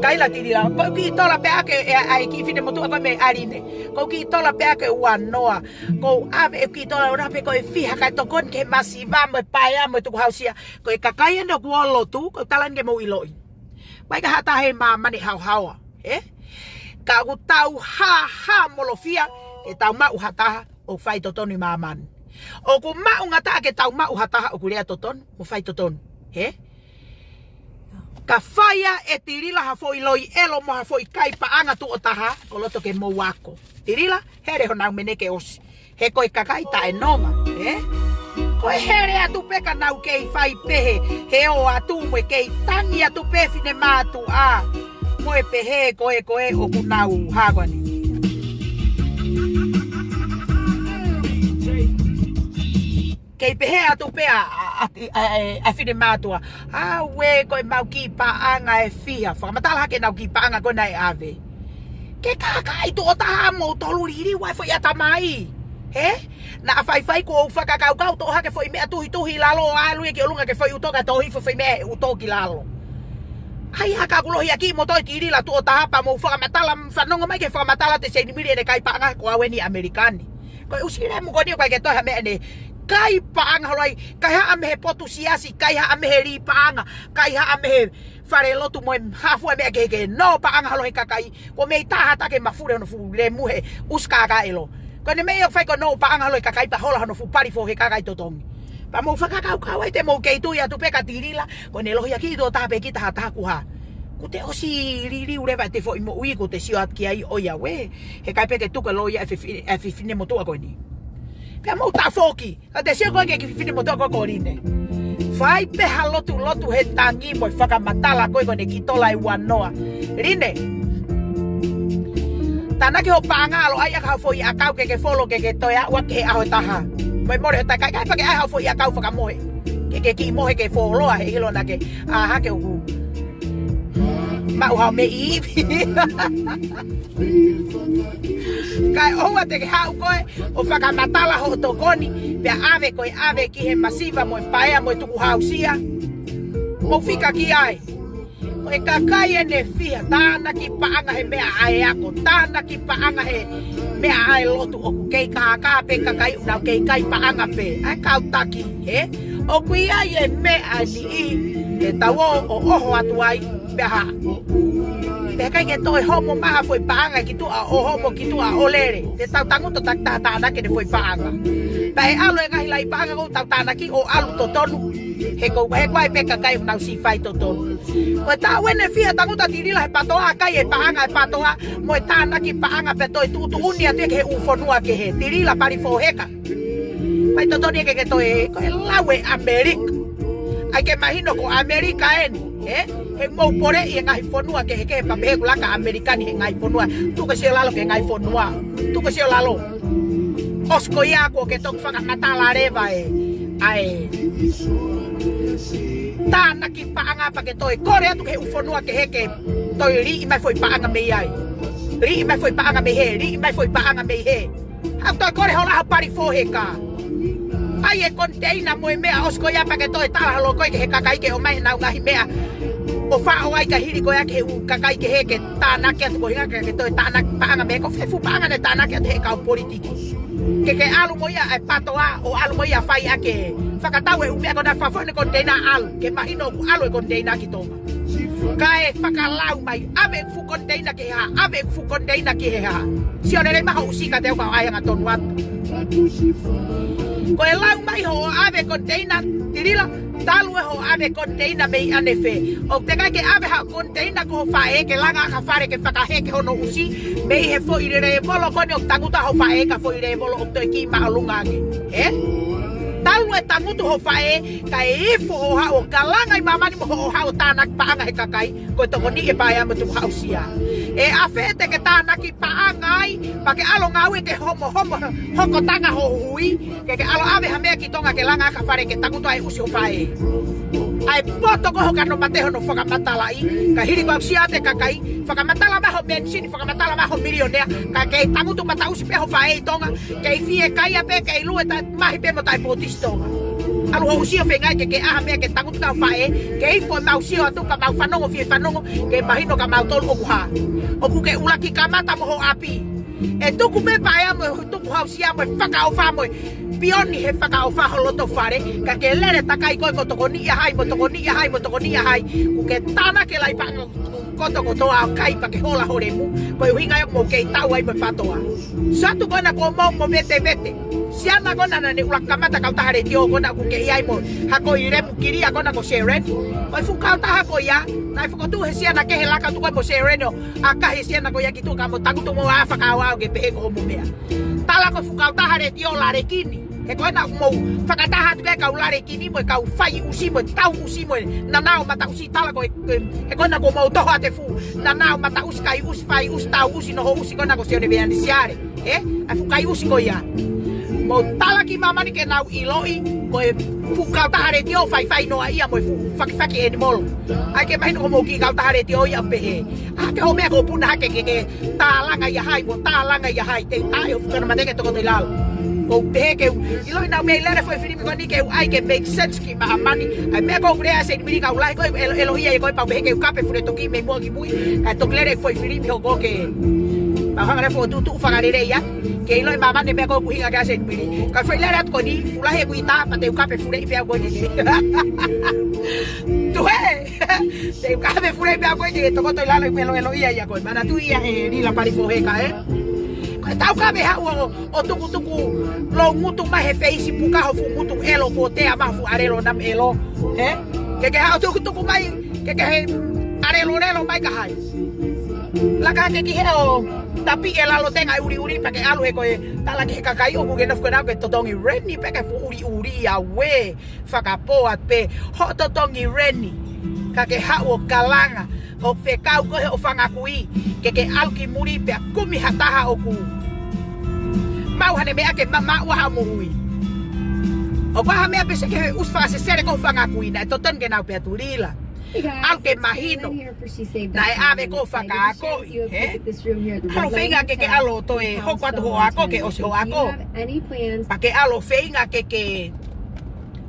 Kaila Tilila, ko hoku kiʻi tola pē ʻaʻaku ē, ʻa e kiʻi finemotuʻa ko ē mei ʻAline. Ko hoku kiʻi tola pē ʻaʻaku ʻe ua noa. Ko u ʻave e kiʻi tola ʻe ua noa pē ko e fiha kae tokoni ki he masiva mo e paea mo e tukuhausia. Ko e kakai eni ʻoku ō ʻo lotu, ko u tala eni ke mou ʻiloʻi. Vai ka hata he māmani haohaoa, ē? Ka ʻoku tau hāhāmolofia ke tau maʻu ha taha ʻoku faitotonu ʻi māmani. ʻOku maʻungataʻa ke tau maʻu ha taha ʻoku lea totonu mo faitotonu, ē? Ka fai ʻe Tilila ha foʻi loi ʻelo mo ha foʻi kai paʻanga tuʻo taha, ko loto ke mou ako. Tilila, hele honau mene ke ʻosi. He ko e kakai taʻenonga, ē? Ko e hele atu pē ka nau kei fai pehē, he ō atu mo e kei tangi atu pē finemātuʻa. Mo e pehē ko ē ko ē ʻoku nau hā ko eni. Kei pehē atu pē ʻa, ʻa, ʻa, ʻa, ʻa finemātuʻa. ʻAuē, ko ʻemau kiʻi paʻanga ʻe fiha. Fakamatala hake ʻenau kiʻi paʻanga ko ē naʻe ʻave. Ke kākaaʻi tuʻo taha moutolu liliu ʻa e foʻi ʻatamai. Ē? Naʻa faifai kuo u fakakaukau toʻo hake foʻi meʻa tuhituhi ʻi lalo ʻo ʻalu ia ki ʻolunga ki he foʻi ʻuto kae tohi foʻi meʻa he ʻuto ki lalo. ʻAi hake ʻeku lohiakiʻi mo toe Tilila tuʻo taha pea mou fakamatala, fanongo mai ki he fakamatala ʻa Senimili ʻene kai paʻanga ko au eni ʻAmelika ni. Ko e ʻusi lemu ko eni ʻoku ʻikai ke toe ha meʻa ʻene kai paʻanga holo ai, kaihaʻa mei he potu siasi, kaihaʻa mei he lī paʻanga, kaihaʻa mei he falelotu mo e haʻafua meʻa kehekehe, nō paʻanga holo he kakai, kuo mei taha ʻatā ke mafuli hono fuʻu lemu he ʻusi kākā ʻelo. Ko ʻene meʻa ia ʻoku fai ko e nō paʻanga holo he kakai pea hola hono fuʻu pali foʻou he kakai totongi. Pea mou fakakaukau ai te mou kei tui atu pē kia Tilila, ko ʻene lohiakiʻi tuʻo taha pē kita ha taha kuo hā. Kuo te ʻosi liliu leva ʻete foʻi moʻui kuo te sio atu ki ai ʻo ia ue. He ʻikai pē ke tuku e loi ʻa e fifi-, ʻa e finemotuʻa ko eni. Pea mou tafoki. Ka te sio ko ē ki he kiʻi finemotuʻa ko ē ko Line. Fai pē ha lotulotu he tangi mo e fakamatala ko ē ko ʻene kiʻi tola ʻe ua noa. Line. Tānaki hoʻo paʻanga ʻalu ʻai ʻaki ha foʻi ʻakau ke ke folo ke ke toe aʻu ki he ʻaho ʻe taha. Mo e mole he takai kai pea ke ʻai ha foʻi ʻakau fakamohe. Ke ke kiʻi mohe ke foloa he ʻilo naʻa ke ʻā hake ʻoku. Maʻu haʻo meʻi ivi. Kae ʻoua te ke haʻu koe ʻo fakamatala hoʻo tokoni, pea ʻave koe ʻave ki he masiva mo e paea mo e tukuhausia. Mou fika ki ai. Ko e kakai ʻe fiha, tānaki paʻanga he meʻa ʻa e ako, tānaki paʻanga he meʻa ʻa e lotu, ʻoku kei kākā pē kakai ʻoku nau kei kai paʻanga pē. ʻA e kau taki, he? ʻOku ʻi ai e meʻa ni ʻi he tau ō ʻo ʻoho atu ai, pea hā. Pea ʻikai ke toe homo mai ha foʻi paʻanga ki tuʻa ʻo homo ki tuʻa ʻo lele. Te tau tangutu taki taha tānaki ʻene foʻi paʻanga. Pea ʻe ʻalu e ngaahi laʻi paʻanga ʻoku tau tānaki ʻo ʻalu totonu. He ko, he ko e pē kakai ʻoku nau siʻi fai totonu. Ko e taʻu ʻeni ʻe fiha tangutu ʻa Tilila he PATOA, kai e paʻanga e PATOA, mo e tānaki paʻanga pea toe tuʻutuʻuni atu ia ki he ʻū fonua kehe. Tilila Palifoheka. Fai totonu ia ke ke toe, ko e lau e ʻAmelika. ʻAi ke mahino ko ʻAmelika ʻeni, ē? He mou poleʻi e ngaahi fonua kehekehe pea pehē ʻoku laka ʻAmelika ni he ngaahi fonua. Tuku ke sio lalo ki he ngaahi fonua. Tuku ke sio lalo. ʻOsi ko ia kuo ke toki fakamatala leva e, ʻa e tānaki paʻanga pea ke toe kole atu ki he ʻū fonua kehe ke toe liʻi mai foʻi paʻanga mei ai. Liʻi mai foʻi paʻanga mei hē, liʻi mai foʻi paʻanga mei hē. Haʻu toe kole hola ha Palifoheka. ʻAi e koniteina mo e meʻa ʻosi ko ia pea ke toe tala holo koe ki he kakai ke ʻomai ʻenau ngaahi meʻa. ʻO faʻo ai ka hili ko ia ki he ʻū kakai kehe ke tānaki atu ko hinga ke, ke toe tānaki paʻanga mei ko fē fuʻu paʻanga ne tānaki atu he kau politiki. Ke ke ʻalu mo ia e PATOA, ʻo ʻalu mo ia fai ake fakatau e ʻū meʻa ko ena fafo ne koniteina ʻalu, ke mahino ʻoku ʻalu e koniteina ki Tonga. Kae fakalau mai, ʻave fuʻu koniteina ki he hā, ʻave fuʻu koniteina ki he hā. Sio lelei mai hoʻo ʻusi ka te u ka ʻai angatonu atu. Ko e lau mai hoʻo ʻave koniteina, Tilila, talu e hoʻo ʻave koniteina mei ʻanefē. ʻOku teʻeki ai ke ʻave ha koniteina ki ho faʻē ke langa ʻaki ha fale ke fakaheke hono ʻusi, mei he foʻi lēvolo ko eni ʻoku tangutu ai ho faʻē ka foʻi lēvolo ʻoku toe kiʻi māʻolunga ange. Ē? Talu e tangutu ho faʻē, kae ifo hoʻo haʻu ʻo kalanga ʻi māmani mo hoʻo haʻu ʻo tānaki paʻanga he kakai, ko e tokoni e paea mo tukuhausia. ʻE ʻafē te ke tānaki paʻanga ai, pea ke ʻalu ʻo ngāue ke homo, homo, hokotanga ho hui, ke ke ʻalu ʻo ʻave ha meʻa ki Tonga ke langa ʻaki ha fale ke tangutu ai ʻusi ho faʻē. ʻAi poto ko ho kano mate hono fakamatalaʻi, ka hili ko ʻeku sio atu e kakai, fakamatala mai ho mēnisini, fakamatala mai ho milionea, ka kei tangutu mataʻusi pē ho faʻē ʻi Tonga, kei fiekaia pē, kei lue ta mahi pē mo taʻepōtisi Tonga. ʻAlu hoʻo sio feinga ke ke ʻai ha meʻa ke tangutu ho faʻē, ke ifo ʻemau sio atu ka mau fanongo fie fanongo, ke mahino kia mautolu ʻoku hā. ʻOku ke ʻuluaki kamata mo ho ʻapi. ʻE tuku pē paea mo e tukuhausia mo e fakaʻofa mo e pioni he fakaʻofa ho loto fale, ka ke lele takai koe ko tokoniʻi ʻa hai mo tokoniʻi ʻa hai mo tokoniʻi ʻa hai, kuo ke tānaki e laʻi paʻanga kotoa kotoa ʻo kai pea ke hola ho lemu, ko e ʻuhinga ia ʻoku mou kei tau ai mo e PATOA. Satu ko ena kuo mou movetevete. Siana ko ena naʻa ne ʻuluaki kamata kautaha letiō ko ena ʻoku ke ʻi ai mo e hako ʻi lemu kilia ko ena ko Seren. Ko e fuʻu kautaha ko ia, naʻe fokotuʻu he siana kehe laka atu ko ē mo Seren ʻo ʻakahi e siana ko ia ki tuʻa ka mo tangutu mo ʻā fakaʻaoʻao ke pehē ko homo meʻa. Tala ko e fuʻu kautaha letiō Lalekini. He ko ena ʻoku mou fakataha atu ki he kau Lalekini mo e kau fai ʻusi mo e tau ʻusi mo e nanao mataʻusi tala ko e, ko e, he ko ena kuo mou toho atu e fuʻu nanao mataʻusi kai ʻusi fai ʻusi tau ʻusi noho ʻusi ko ena ko Sione Veanisiale. Ē? ʻA e fuʻu kai ʻusi ko ia. Mou tala ki māmani ke nau ʻiloʻi, ko e fuʻu kautaha letiō faifai noa ia mo e fuʻu fakifaki ʻenimolo. ʻAi ke mahino ko mou kiʻi kautaha letiō ia pehē. ʻA ke hoʻo meʻa ko puna hake ke ke tālanga ia hai, mo tālanga ia hai, te ʻai ʻo fukana mate ke tokoto ʻi lalo. Ko pehē ke u, ʻiloʻi naʻa mei lele foʻi filimi ko eni ke u ʻai ke make sense ki māmani. ʻAi meʻa ko u lea Seinimili ka u lahi ko e ʻelo, ʻelo ia ia ko e pau pehē ke u kape fule toki mei muʻa ki mui. Ka toki lele foʻi filimi hoko ke. Pau hanga le foʻi tuʻutuʻu fakalele ia. Ke ʻiloʻi māmani meʻa ko u hinga kia Seinimili. Ka foʻi lele atu ko eni, fulahi e kuita, pea te u kape fule i pea ko eni. Tuhe! Te u kape fule i pea ko eni, tokoto ʻi lalo i ʻelo, ʻelo ia ia ko e. Manatuʻi ia ʻe Lila Palifoheka, ē? Ko e tau kape haʻu ʻo, ʻo tukutuku lou ngutu mai he Facebook ka ho fuʻu ngutu ʻelo ko te ama fuʻu ʻalelo nam ʻelo. Ē? Ke ke haʻu tukutuku mai, ke ke he ʻalelo lelo mai ka hai. Laka ke ki he ʻo tapi e lalo tenga ʻuliʻuli pea ke ʻalu he ko e tala ki he kakai ʻoku ke nofo ke nau ke totongi reni pea ke fuʻu ʻuliʻuli ia we fakapoa pē hoʻo totongi reni. Ka ke haʻu ʻo kalanga, ʻo fekau ko e hoʻo fanga kui, ke ke ʻalu ki muli pea kumi ha taha ʻoku maʻu haʻane meʻa ke mamaʻo ha moʻui. ʻOku ʻi ai ha meʻa pē se ke he ʻusi fakasesele ko e fanga kui naʻe totonu ke nau pehē atu Lila. ʻAlu ke mahino. Naʻe ʻave koe ʻo fakaakoʻi, hē? ʻAlu feinga ke ke ʻalu ʻo toe hoko atu hoʻo ako, ke ʻosi hoʻo ako. Pea ke ʻalu feinga ke ke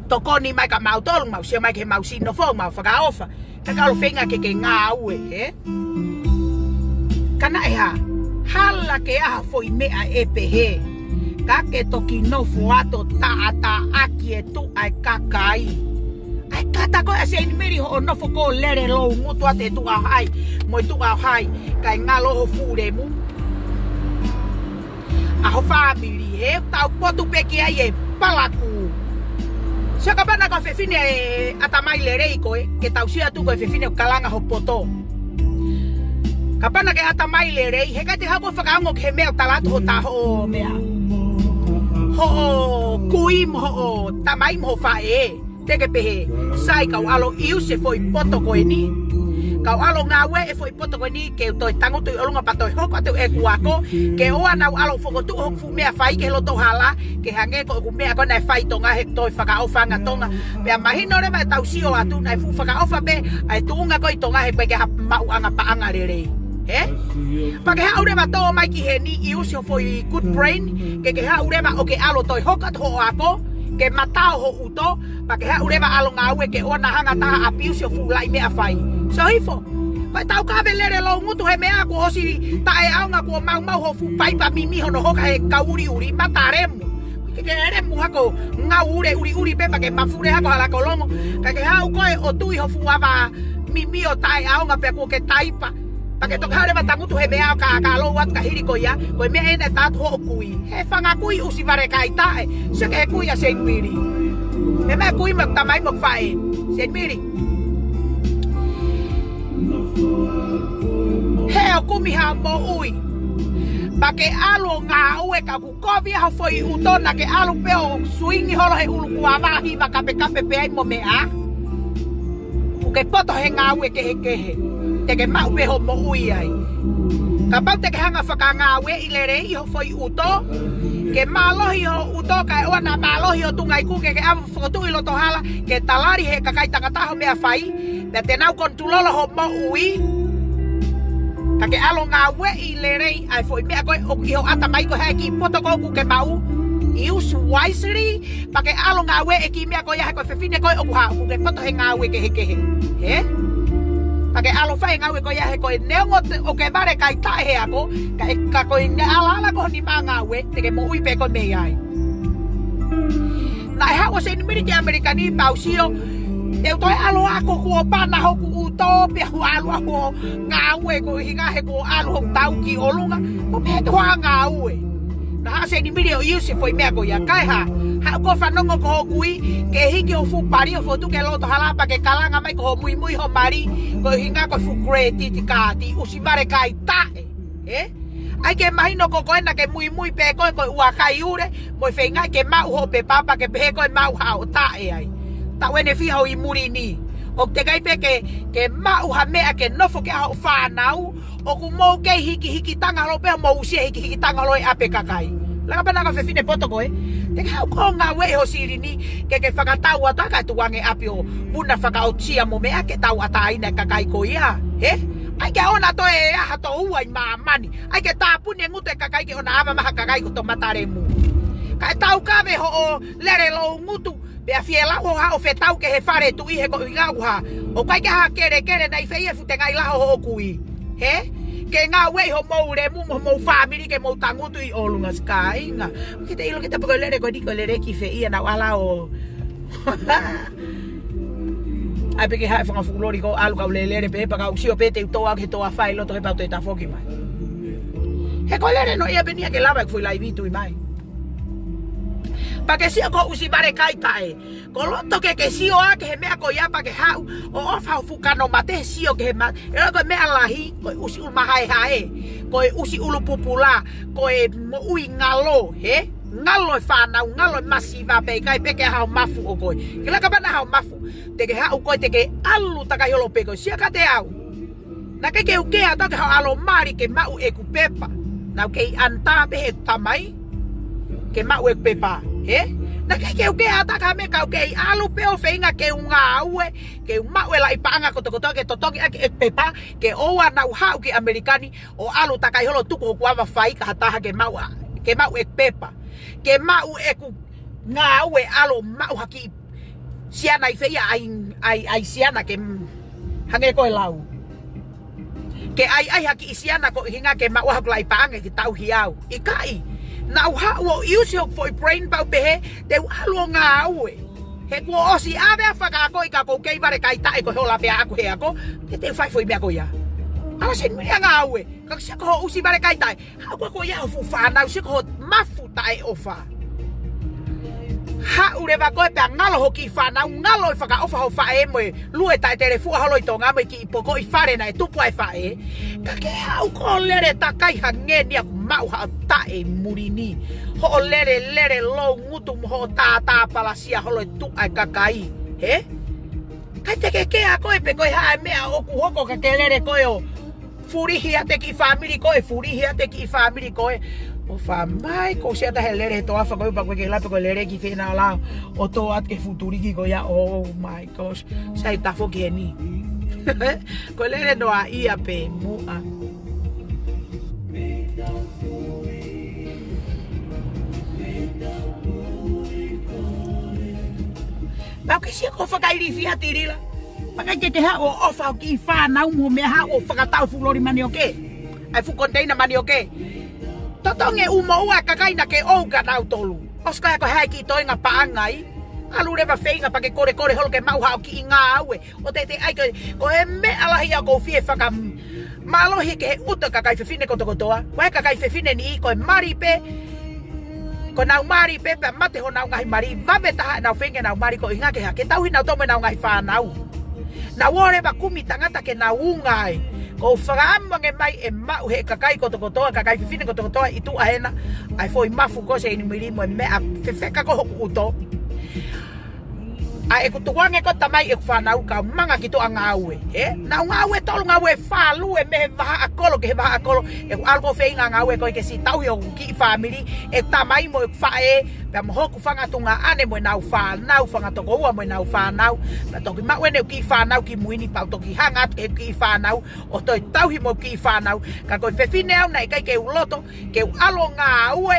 tokoni mai kia mautolu, mau sio mai ki heʻemau siʻi nofo, mau fakaʻofa. Ka ke ʻalu feinga ke ke ngāue, hē? Ka naʻe hā, hala ke ʻai ha foʻi meʻa ʻe pehē. Ka ke toki nofo atu ʻo taʻataʻaki e tuʻa e kakai. ʻAi, kātaki ʻa Seinimili hoʻo nofo ko ē ʻo lele loungutu atu e tuʻa ʻo hai, mo e tuʻa ʻo hai, kae ngalo ho fuʻu lemu. ʻA ho fāmili, he tau potu pē ki ai e palakū. Sio, kapau naʻa ko e fefine ʻe ʻatamai lelei koe, ke tau sio atu ko e fefine ʻoku kalanga ho poto. Kapau naʻa ke ʻatamai lelei, he ʻikai te ke haʻu ʻo fakaongo ki he meʻa ʻoku tala atu hoʻo ta-, hoʻo meʻa. Hoʻo kui mo hoʻo tamai mo hoʻo faʻē. Te ke pehē, sai, kau ʻalu ʻo ʻiusi e foʻi poto ko eni. Kau ʻalu ʻo ngāue e foʻi poto ko eni ke u toe tangutu ʻi ʻolunga pea toe hoko atu ʻeku ako, ke ʻoua naʻa ku ʻalu ʻo fokotuʻu hoku fuʻu meʻa fai ki he loto hala, ke hangē ko ʻeku meʻa ko ē naʻe fai ʻi Tonga he toe fakaʻofa ange ʻa Tonga. Pea mahino leva ʻetau sio atu naʻe fuʻu fakaʻofa pē ʻa e tuʻunga ko ē ʻi Tonga he ʻoku ʻikai ke ha maʻuʻanga paʻanga lelei. Hē? Pea ke haʻu leva ʻo tō mai ki heni ʻiusi ho foʻi good brain, ke ke haʻu leva ʻo ke ʻalu ʻo toe hoko atu hoʻo ako, ke matao ho ʻuto, pea ke haʻu leva ʻo ʻalu ʻo ngāue ke ʻoua naʻa hanga ʻe ha taha ʻo ʻapiusi ho fuʻu laʻi meʻa fai. Sio hifo. Ko e taukave lele loungutu he meʻa kuo ʻosi taʻeʻaonga, kuo maumau ho fuʻu paipa mimi hono hoka he kau uliuli, mata lemu. Ke ke lemu hako ngāue uliuli pē pea ke mafule hako hala kolongo. Ka ke haʻu koe ʻo tui ho fuʻu ava mimi ʻo taʻeʻaonga pea kuo ke taipa. Pea ke toki haʻu leva ʻo tangutu he meʻa ʻo ka, ka lou atu ka hili ko ia, ko e meʻa ena ʻe tala atu hoʻo kui. He fanga kui ʻusi vale kai taʻe, sio ki he kui ʻa Seinimili. He meʻa kui mo e tamai mo e faʻē. Seinimili. He ʻoku kumi ha moʻui. Pea ke ʻalu ʻo ngāue ka ʻoku kovi ʻa ho foʻi ʻuto, naʻa ke ʻalu pē ʻo suingi holo he ʻulu kuo ʻave hiva kapekape pē ai mo meʻa. Kuo ke poto he ngāue kehekehe. Te ke maʻu pē hoʻo moʻui ai. Kapau te ke hanga ʻo fakangāueʻi lelei ho foʻi ʻuto, ke mālohi ho ʻuto, kae ʻoua naʻa mālohi ho tuʻunga iku, ke ke ʻalu ʻo fokotuʻu ʻi loto hala, ke talali he kakai tangata ho meʻa fai, pea te nau control ho moʻui. Ka ke ʻalu ʻo ngāueʻi lelei ʻa e foʻi meʻa ko ē ʻoku ʻi ho ʻatamai ko ē, he kiʻi poto ko ē ʻoku ke maʻu. Use wisely, pea ke ʻalu ʻo ngāueʻi e kiʻi meʻa ko ia he ko e fefine ko ē ʻoku hā, ʻoku ke poto he ngāue kehekehe. Hē? Pea ke ʻalu ʻo fai e ngāue ko ia he ko e neongo te, ʻoku ke vale kai taʻe he ako, ka ʻe, ka ko e ngaahi ʻalaʻala ko eni mo e ngāue, te ke moʻui pē koe mei ai. Naʻe haʻu ʻa Seinimili ki ʻAmelika ni pea u sio, te u toe ʻalu ʻo ako kuo pana hoku ʻuto pea u ʻalu ʻo ngāue koeʻuhinga he kuo ʻalu hoku tau ki ʻolunga. Ko e pehē te u ngāue. Naʻe haʻu ʻa Seinimili ʻo ʻiusi e foʻi meʻa ko ia kae hā. Haʻu koe ʻo fanongo ki hoʻo kui, ke hiki ho fuʻu pali ʻo fokotuʻu ki loto hala pea ke kalanga mai ko hoʻo muimui ho mali, koeʻuhinga ko e fuʻu credit card, ʻusi vale kai taʻe. Ē? ʻAi ke mahino ko koe naʻa ke muimui pē koe ko e ua kai ule, mo e feinga ke maʻu hoʻo pepa pea ke pehē ko e maʻu haʻo taʻe ai. Taʻu ʻeni ʻe fiha ʻi muli ni. ʻOku teʻeki ai pē ke, ke maʻu ha meʻa ke nofo ki ai hoʻo fānau, ʻoku mou kei hikihiki tanga holo pē, mou usia hikihiki tanga holo e ʻapi e kakai. Laka pē naʻa ko e fefine poto koe. Te ke haʻu koe ʻo ngāueʻi ho silini, ke ke fakatau atu ʻa e kakai tuʻu ange ʻapi ʻo muna fakaʻotua mo meʻa ke tauʻatāina e kakai ko ia. Hē? ʻAi ke ʻoua naʻa toe ʻi ai ha toʻua ʻi māmani. ʻAi ke tāpuni e ngutu e kakai ke ʻoua naʻa ʻave mai ha kakai ko e toʻomata lemu. Kae taukave hoʻo lele loungutu, pea fie lau hoʻo haʻu ʻo fetau ki he fale tuʻi he koeʻuhinga ʻoku hā. ʻOku ʻikai ke ʻi ai ha kelekele naʻe ʻi fē e fuʻu tengaʻi laho hoʻo kui. Hē? Ke ngāueʻi hoʻomou lemu mo homou fāmili ke mou tangutu ʻi ʻolunga, siʻi kāinga. Ke te ʻilo kita pe ko e lele ko eni ko e lele ki fē ia naʻa ku ʻalu ʻo ʻai pē ke haʻu e fanga fuʻu loli ko ē ʻalu kau lelele pē, pea kau sio pē te u tō au ki he toafa ʻi loto he pau te tafoki mai. He ko e lele noa ia pē eni ia ke lava e foʻi laivi tuʻi mai. Pea ke sio ko e ʻusi vale kai taʻe. Ko e loto ke ke sio ā ki he meʻa ko ia pea ke haʻu ʻo ʻofa ho fuʻu kano mate, sio ki he ma-, ʻe ʻiloa ko e meʻa lahi, ko e ʻusi ʻulu mahaehae, ko e ʻusi ʻulu pupula, ko e moʻui ngalo, hē? Ngalo e fānau, ngalo e masiva pea ʻikai pē ke ʻi ai haʻo mafu ʻo koe. Ke laka pē naʻa haʻo mafu, te ke haʻu koe te ke ʻalu takai holo pē koe. Sio kiate au. Naʻe ʻikai ke u kea atu au ki haʻo ʻalu ʻo mali ke maʻu ʻeku pepa. Naʻa ku kei ʻanitā pē he tamai ke maʻu ʻeku pepa. Hē? Naʻe ʻikai ke u kei ʻatā ha meʻa, ka u kei ʻalu pē ʻo feinga ke u ngāue, ke u maʻu e laʻi paʻanga kotokotoa ke totongi ʻaki e pepa, ke ʻoua naʻa u haʻu ki ʻAmelika ni ʻo ʻalu takai holo tuku hoku ava fai ki ha taha ke maʻu ʻa, ke maʻu e pepa, ke maʻu ʻeku ngāue ʻalu maʻu ha kiʻi siana ʻi fē ia, ʻai, ʻai, ʻai siana ke m-, hangē ko e lau. Ke ʻai, ʻai ha kiʻi siana ko e ʻuhinga ke maʻu ʻa hoku laʻi paʻanga ke tauhi au. ʻIkai, naʻa ku haʻu ʻo ʻiusi hoku foʻi brain pea u pehē, te u ʻalu ʻo ngāue. He kuo ʻosi ʻave ʻa e fakaako ʻi ka ʻoku ou kei vale kai taʻe ko e hola pē ʻaʻaku he ako, te te fai foʻi meʻa ko ia. ʻAlu Seinimili ʻo ngāue, ka ko e sia ko hoʻo ʻusi vale kai taʻe. Haʻu koe ia ho fuʻu fānau, sia ko hoʻo mafu taʻeʻofa. Haʻu leva koe pea ngalo ho kiʻi fānau, ngalo e fakaʻofa ho faʻē mo e lue taʻe telefuʻa holo ʻi Tonga mo e kiʻi poko ʻi fale naʻe tupu ai e faʻē. Ka ke haʻu koe ʻo lele takai hangē ni ʻoku maʻu haʻo taʻe muli ni. Hoʻo lele, lele lou ngutu mo hoʻo tātā palasia holo e tuʻa e kakai. He? Kai te ke kea koe pe ko e hā e meʻa ʻoku hoko ka ke lele koe ʻo fulihi ʻa e kiʻi fāmili ko ē, fulihi ʻa e kiʻi fāmili ko ē. ʻOfa mai, ko sia ta he lele he toafa ko ē, pea ko e ke lape ko e lele ki fē na la, ʻo tō atu ki he fuʻu tuliki ko ia, oh my gosh. Sai ta foki heni. Ko e lele noa ia pē muʻa. Pau ke sia ko fakailifia Tilila. Pea ʻikai ke ke haʻu ʻo ʻofa ho kiʻi fānau mo meʻa, haʻu ʻo fakatau fuʻu loli manioke. ʻAi fuʻu container manioke. Totongi e ʻū moʻua e kakai naʻa ke ʻoua ka nau tolu. ʻOsi ko e hā e kiʻi toenga paʻanga ai. ʻAlu leva feinga pea ke kolekole holo ke maʻu haʻo kiʻi ngāue. ʻO te te ʻai ko e, ko e meʻa lahi ia ʻoku ou fie fakamālohi ki he ʻuto e kakai fefine kotokotoa. Ko e kakai fefine ni ko e mali pē, ko ʻenau mali pē pea mate honau ngaahi mali, vave taha ʻenau feinga ʻenau mali ko e ʻuhinga ke hā, ke tauhi nautolu mo ʻenau ngaahi fānau. Naʻa nau ō leva kumi tangata ke nau unga ai. ʻOku ou fakaʻamu ange mai ʻe maʻu ʻe he kakai kotokotoa, kakai fefine kotokotoa ʻi tuʻa hena, ʻa e foʻi mafu ko ē Seinimili mo e meʻa fefeka ko ē hoku ʻuto. ʻA ʻeku tukuange ko e tamai ʻeku fānau kau manga ki tuʻa ngāue. He? Naʻa ku ngāue tolu, ngāue fā, lue mei he vahaʻa kolo ki he vahaʻa kolo. ʻEku ʻalu ko ē ʻo feinga ngāue ko ē ke siʻi tauhi hoku kiʻi fāmili, ʻeku tamai mo ʻeku faʻē, pea mo hoku fanga tuongaʻane mo ʻenau fānau, fanga tokoua mo ʻenau fānau. Pea toki maʻu ʻeku kiʻi fānau ki mui ni pea u toki hanga atu ki he kiʻi fānau, ʻo toe tauhi mo e kiʻi fānau. Ka ko e fefine au naʻe ʻikai ke u loto ke u ʻalu ʻo ngāue,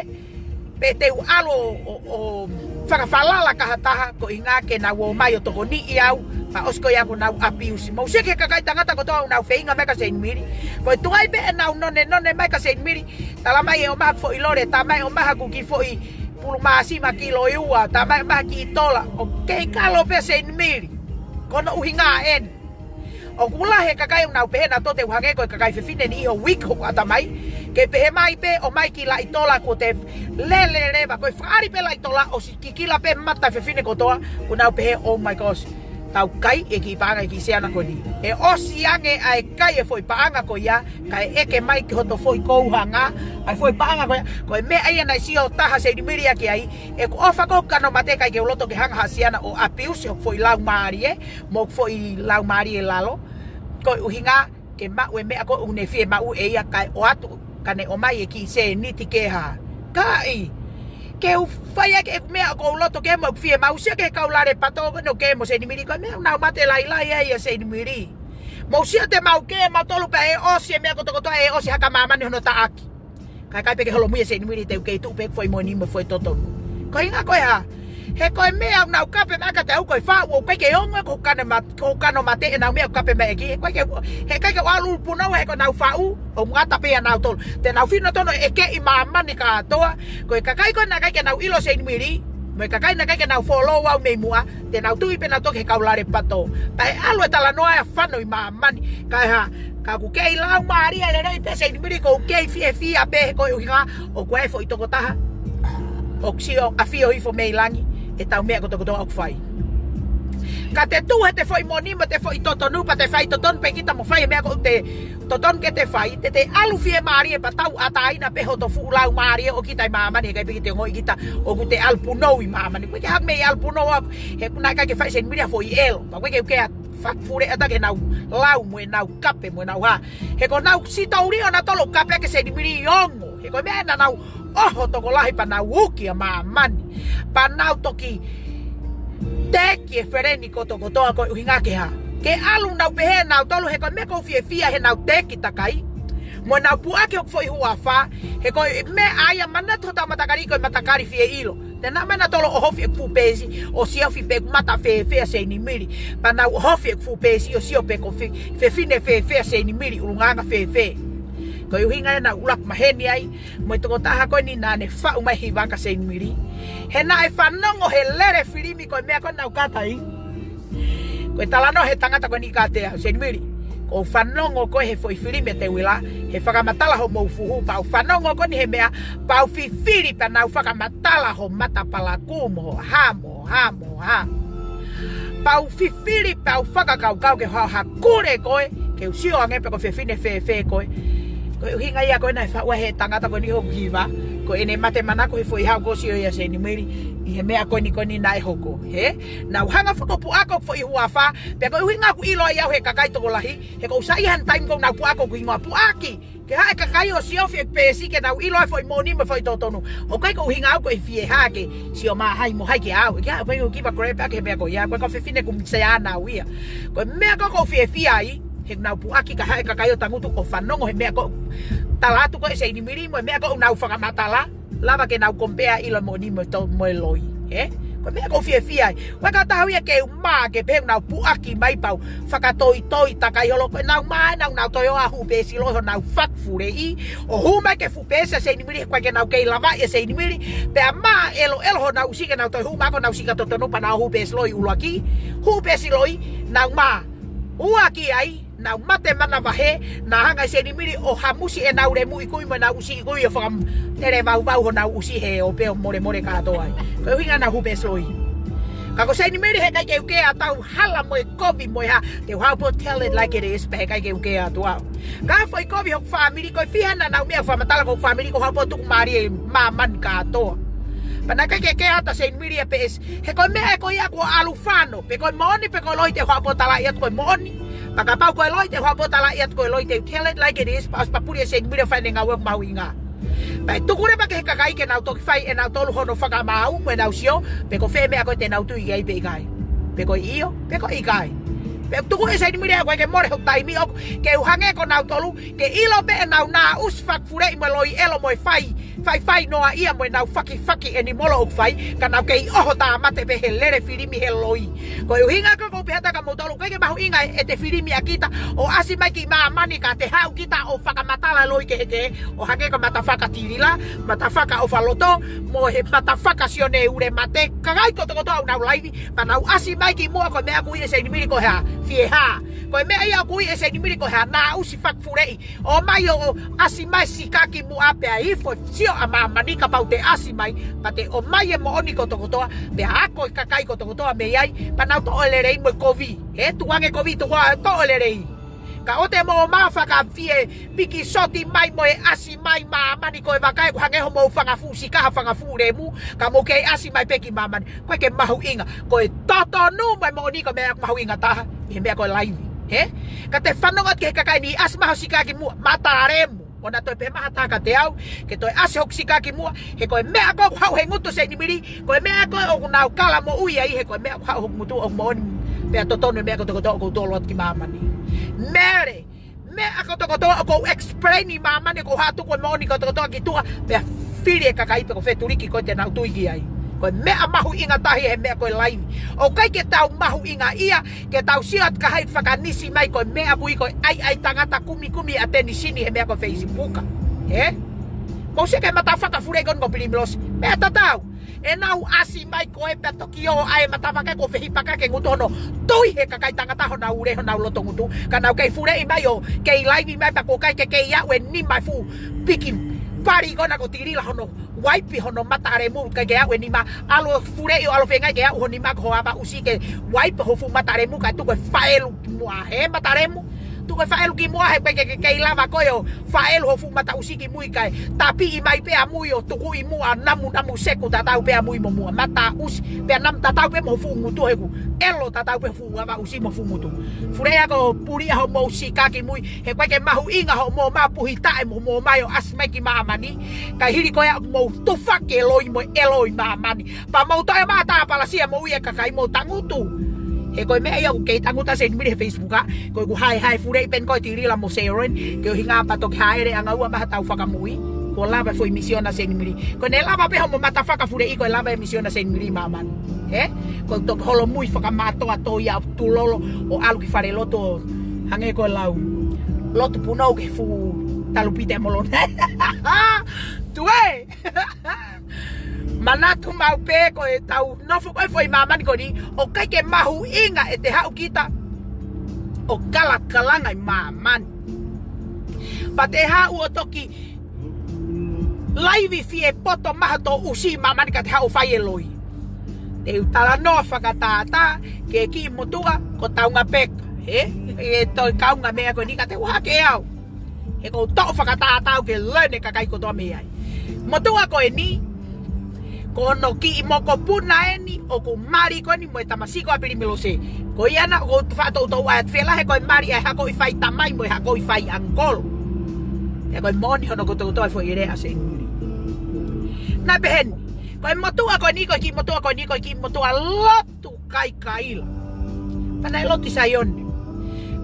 pe te u ʻalu ʻo, ʻo, ʻo fakafalala ki ha taha, ko e ʻuhinga ke nau ō mai ʻo tokoniʻi au, pea ʻosi ko ia kuo nau apiusi. Mou sio ki he kakai tangata kotoa ʻoku nau feinga mai kia Seinimili. Ko e tuai pē ʻenau nonenone mai kia Seinimili, tala mai ʻe ʻomai ha foʻi lole, tā mai ʻe ʻomai haku kiʻi foʻi pulu māsima kilo ʻe ua, tā mai ʻe ʻomai ha kiʻi tola, ʻoku kei kalo pē Seinimili. Ko hono ʻuhinga eni. ʻOku lahi e kakai ʻoku nau pehē naʻa toe te u hangē ko e kakai fefine ni ʻi ho wiki hoku ʻatamai. Ke pehē mai pē ʻomai kiʻi laʻi tola kuo te lele leva. Ko e fakaʻali pē laʻi tola ʻosi kikila pē mata fefine kotoa. Kuo nau pehē, oh my gosh. Tau kai e kiʻi paʻanga e kiʻi siana ko eni. ʻE ʻosi ange ʻa e kai e foʻi paʻanga ko ia, kae ʻeke mai ki hoto foʻi kouhanga ʻa e foʻi paʻanga ko ia. Ko e meʻa ia naʻe sio taha Seinimili ia ki ai. ʻEku ʻofa ko ē kano mate ʻikai ke u loto ke hanga ha siana ʻo apiusi hoku foʻi laumālie, mo hoku foʻi laumālie lalo. Ko e ʻuhinga ke maʻu e meʻa ko ē ʻoku ne fiemaʻu ʻe ia kae ʻoatu, ka ne ʻomai e kiʻi sēniti ke hā. Kae, ke u fai ʻaki ʻeku meʻa ʻoku ou loto ke mo ʻeku fiemaʻu, sio ki he kau lale pato ko ē ʻoku ke mo Seinimili ko e meʻa ʻoku nau mate lailai ai ʻia Seinimili. Mou sio te mau ke mautolu pea ʻe ʻosi e meʻa kotokotoa, ʻe ʻosi haka māmani hono taʻaki. Kae ʻikai pē ke holomui ʻa Seinimili te u kei tuʻu pē foʻi moʻoni mo foʻi totonu. Ko e ʻuhinga ko e hā? He ko e meʻa ʻoku nau kape mai kiate au ko e faʻu ʻoku ʻikai ke ongo ko hoku kano ma-, ko hoku kano mate ʻenau meʻa ʻoku kape mai ki. He ko e ke, he ʻikai ke u ʻalu ʻo punou he ko ʻenau faʻu ʻoku ngata pē ʻia nautolu. Te nau fino tonu ʻe ke ʻi māmani kātoa. Ko e kakai ko ē naʻe ʻikai ke nau ʻilo Seinimili, mo e kakai naʻe ʻikai ke nau follow au mei muʻa, te nau tui pē nautolu ki he kau lale pato. Pea ʻe ʻalu e talanoa ʻo fano ʻi māmani. Kae hā, ka ʻoku kei laumālie lelei pē Seinimili, ʻoku ou kei fiefia pē he ko e ʻuhinga ʻoku ʻi ai e foʻi tokotaha ʻoku sio ʻafio hifo mei langi ʻetau meʻa kotokotoa ʻoku fai. Ka te tuʻu he te foʻi moʻoni mo te foʻi totonu, pea te fai totonu pē kita mo fai e meʻa ko ē ʻoku te totonu ke te fai, te te ʻalu fiemālie pea tauʻatāina pē hoto fuʻu laumālie ʻo kita ʻi māmani, he ʻikai pē ke te ongoʻi kita ʻoku te ʻalu punou ʻi māmani. ʻOku ʻikai ke hanga mei ʻalu punou au, he ʻoku naʻe ʻikai ke fai Seinimili ha foʻi ʻelo. Pea ʻoku ʻikai ke u kei fakafuleʻi atu ki heʻenau lau mo ʻenau kape mo ʻenau hā. He ko ʻenau sitouli ʻonautolu ʻoku kape ʻaki ʻe Seinimili ʻi ongo. Ko e meʻa naʻa nau ʻoho tokolahi pea nau uki ʻa māmani. Pea nau toki teki e feleni kotokotoa ko e ʻuhinga ke hā. Ke ʻalu nau pehē nautolu he ko e meʻa ʻoku ou fiefia he nau teki takai. Mo nau puʻaki hoku foʻi huafa, he ko e meʻa ia manatu hotau matakali ko e matakali fie ʻilo. Te nau meʻa nautolu ʻohofi ʻeku fuʻu peesi, ʻo sio fēfē ʻeku mata fēfē ʻa Seinimili. Pea nau ʻohofi ʻeku fuʻu peesi, ʻo sio pe ko e fe-, fefine fēfē ʻa Seinimili, ʻulungaanga fēfē. Ko e ʻuhinga ia naʻa ku ʻuluaki maheni ai, mo e tokotaha ko eni naʻa ne faʻu mai hiva kia Seinimili. He naʻe fanongo he lele filimi ko e meʻa ko ē naʻa ku kata ai. Ko e talanoa he tangata ko eni kiate au, Seinimili. Ko e fanongo ko ē he foʻi filimi ʻa Teuila, he fakamatala hoʻomou fuhu, pea u fanongo ko eni he meʻa, pea u fifili pea nau fakamatala ho mata palakū mo ho hā mo hā mo hā. Pea u fifili pea u fakakaukau ke hao ha kule koe, ke u sio ange pe ko e fefine fēfē koe. Ko e ʻuhinga ia ko ē naʻe faʻu ai he tangata ko eni hoku hiva, ko ʻene mate manako he foʻi haʻu ko ē ʻo sio ia Seinimili, ʻi he meʻa ko eni ko eni naʻe hoko. He? Naʻa ku hanga ʻo fakapuʻaki hoku foʻi huafa, pea ko e ʻuhinga ʻoku ʻilo ai au he kakai tokolahi, he ʻoku ou saiʻia he taimi ʻoku nau puʻaki hoku hingoa, puʻaki. Ke haʻu e kakai ʻo sio fēfē ʻeku peesi ke nau ʻilo e foʻi moʻoni mo e foʻi totonu. ʻOku ʻikai ko e ʻuhinga au ko e fie hā ke sio mai hai mo hai kia au. Ke haʻu pē ʻo give a crap ʻaki he meʻa ko ia. Ko e kau fefine kumisea naʻa ku ʻi ai. Ko e meʻa ko ē ʻoku ou fiefia ai, he ʻoku nau puʻaki kae haʻu e kakai ʻo tangutu ʻo fanongo he meʻa ko ē tala atu ko ē ʻe Seinimili mo e meʻa ko ē ʻoku nau fakamatala. Lava ke nau compare ʻilo e moʻoni mo e to-, mo e loi. He? Ko e meʻa ʻoku ou fiefia ai. Ko e kau taha ia ke u mā ke pehē ʻoku nau puʻaki mai pea u fakatoitoi takai holo. Ko ʻenau mā ʻenau nau toe ō ʻo huʻu peesi loi honau fakafuleʻi. ʻO hū mai ki he fuʻu peesi ʻa Seinimili, he ʻoku ʻikai ke nau kei lavaʻi ʻa Seinimili. Pea mā ʻeloʻelo honau ʻusi ke nau toe hū mai ko honau sika totonu pea nau huʻu peesi loi ʻuluaki. Huʻu peesi loi, nau mā. Ua ki ai, nau mate manavahē, naʻa hanga ʻe Seinimili ʻo hamusi ʻenau lemu ʻi kui mo ʻenau ʻusi ʻi kui ʻo fakamele vauvau honau ʻusi he ʻo pē ʻo molemole kātoa ai. Ko e ʻuhinga naʻa nau huʻu peesi loi. Ka ko Seinimili he ʻikai ke u kē atu au hala mo e kovi mo e hā, te u haʻu pē ʻo tell it like it is, pea he ʻikai ke u kē atu au. Ka foʻi kovi hoku fāmili, ko e fiha naʻa nau meʻa fakamatala ko hoku fāmili, ko e haʻu pē ʻo tuku mālie māmani kātoa. Pea naʻe ʻikai ke kē atu ʻa Seinimili ia peesi. He ko e meʻa ē ko ia ko e ʻalu fano, pe ko e moʻoni, pe ko e loi te u haʻu pē ʻo talaʻi atu ko e moʻoni. Pea kapau ko e loi te u haʻu pē ʻo talaʻi atu ko e loi te u tell it like it is, pea ʻosi papuli ʻe Seinimili ʻo fai ʻene ngāue mahuʻinga. Pea ʻe tuku leva ki he kakai ke nau toki fai ʻe nautolu hono fakamaau mo ʻenau sio, pe ko fē meʻa ko ē te nau tui ki ai pe ʻikai. Pe ko e ʻio, pe ko e ʻikai. Pea tuku ʻe Seinimili ʻa koe ke mole hoku taimi ʻoku ke u hangē ko nautolu, ke ʻilo pē ʻenau nā ʻusi fakafuleʻi mo e loi ʻelo mo e fai, faifai noa ia mo ʻenau fakifaki ʻenimolo ʻoku fai, ka nau kei ʻoho tāmate pē he lele filimi he loi. Ko e ʻuhinga ko ē ʻoku ou pehē atu kia moutolu, ʻoku ʻikai ke mahuʻinga ʻete filimi ʻa kita, ʻo ʻasi mai ki māmani ka te haʻu kita ʻo fakamatala loi kehekehe, ʻo hangē ko e matafaka Tilila, matafaka ʻOfaloto, mo e matafaka Sione Ulemate, kakai kotokotoa ʻoku nau laivi, pea nau ʻasi mai kimuʻa ko e meʻa ʻoku ui ʻe Seinimili ko e hā, fie hā. Ko e meʻa ia ʻoku ui ʻe Seinimili ko e hā, nā ʻusi fakafuleʻi. ʻOmai ʻo, ʻo ʻasi mai sika kimuʻa pea ifo sio ʻa māmani kapau te ʻasi mai, pea te ʻomai e moʻoni kotokotoa, pea ako e kakai kotokotoa mei ai, pea nau toʻo e lelei mo e kovi. He tuku ange kovi, tuku ā toʻo e lelei. Ka ʻoua te mou ō mai ʻo fakafie piki soti mai mo e ʻasi mai māmani ko e vakai ʻoku hangē hoʻomou fanga fuʻu sika ha fanga fuʻu lemu, ka mou kei ʻasi mai pē ki māmani. ʻOku ʻikai ke mahuʻinga, ko e totonu mo e moʻoni ko e meʻa ʻoku mahuʻinga taha ʻi he meʻa ko e laivi. He? Ka te fanongo atu ki he kakai ni ʻasi mai ho sika kimuʻa, mata lemu. ʻOua naʻa toe pehē mai ha taha kiate au ke toe ʻasi hoku sika kimuʻa, he ko e meʻa ko ē ʻoku haʻu he ngutu ʻo Seinimili, ko e meʻa ko ē ʻoku nau kala moʻui ai, he ko e meʻa ʻoku haʻu hoku ngutu ʻoku moʻoni pea totonu e meʻa kotokotoa ʻoku ou tolo atu ki māmani. Mele, meʻa kotokotoa ʻoku ou explain ʻi māmani ʻoku ou haʻu ʻo tuku e moʻoni kotokotoa ki tuʻa, pea fili e kakai pe ko fē tuliki ko ē te nau tui ki ai. Ko e meʻa mahuʻinga taha ia he meʻa ko e laivi. ʻOku ʻikai ke tau mahuʻingaʻia, ke tau sio atu ki ha ʻai fakanisi mai ko e meʻa ʻoku ui ko e ʻaiʻai tangata kumikumi ʻa Tenisini he meʻa ko e Facebook. He? Ko e sio ki he matafaka fuleʻi ko eni ko Pilimilose. Meʻa tatau. ʻEnau ʻasi mai ko ē pea toki ō ʻa e matafaka ko e fehipaka ki he ngutu hono tui he kakai tangata honau ule honau loto ngutu. Ka nau kei fuleʻi mai ʻo kei laivi mai pea ʻoku ʻikai ke kei aʻu e nima e fuʻu piki pali ko ena ko Tilila hono waipi hono mata lemu, ʻikai ke aʻu e nima, ʻalu ʻo fuleʻi ʻo ʻalu feinga ke aʻu ho nima ko ho ava ʻusi ke waipi ho fuʻu mata lemu kae tuku e faʻelu kimuʻa he mata lemu. Tuku e faʻelu ki muʻa he ʻoku ʻikai ke ke kei lava koe ʻo faʻelu ho fuʻu mataʻusi ki mui kae tāpiʻi mai pē ʻamui ʻo tuku ʻi muʻa namu namu seku tatau pē ʻamui mo muʻa. Mataʻusi pea namu tatau pē mo fuʻu ngutu he ʻoku ʻelo tatau pē fuʻu avaʻusi mo fuʻu ngutu. Fuleʻi ako pulia hoʻomou sika ki mui he ʻoku ʻikai ke mahuʻinga hoʻomou mapuhi taʻe mo hoʻomou mai ʻo ʻasi mai ki māmani. Kae hili ko ia ʻoku mou tufaki e loi mo e ʻelo ʻi māmani. Pea mou toe mata palasia mou ia kakai mou tangutu. He ko e meʻa ia ʻoku kei tangutu ʻa Seinimili he Facebook ʻa. Ko ʻeku haehae fuleʻi pē eni ko e tilila mo Sharon. Ke ʻuhinga pea toki haele ʻanga ua maha tau fakamui. Ko lava e foʻi misiona Seinimili. Ko ʻene lava pē homo mata fakafuleʻi ko e lava e misiona Seinimili māmani. He? Ko e toki holomui fakamātoa tō ia tulolo ʻo ʻalu ki fale lotu ʻo hangē ko e lau. Lotu punou ke fuʻu talupite molona. Tuē! Manatu maʻu pē ko e tau nofo ko e foʻi māmani ko eni, ʻoku ʻikai ke mahuʻinga ʻete haʻu kita ʻo kalakalanga ʻi māmani. Pea te haʻu ʻo toki laivi fie poto maha tō ʻusi ʻi māmani ka te haʻu ʻo fai e loi. Te u talanoa fakatātā ke kiʻi motuʻa ko Taunga Peka. He? E toe kaunga meʻa ko eni ka te u hake au. He ʻoku ou toʻo fakatātā au ke lene kakai kotoa mei ai. Motuʻa ko eni, ko hono kiʻi mokopuna eni, ʻoku mali ko eni mo e tamasiʻi ko ʻApili Milose. Ko ia naʻa ʻoku ou faʻa toutou ʻai atu fēlā he ko e mali ʻa e hako ʻi fai tamai mo e hako ʻi fai ʻangikolo. He ko e moʻoni hono kotokotoa e foʻi lea ʻa Seinimili. Naʻe pehē ni, ko e motuʻa ko eni, ko e kiʻi motuʻa ko eni, ko e kiʻi motuʻa lotu kaikaila. Pea naʻe lotu ʻi Saione.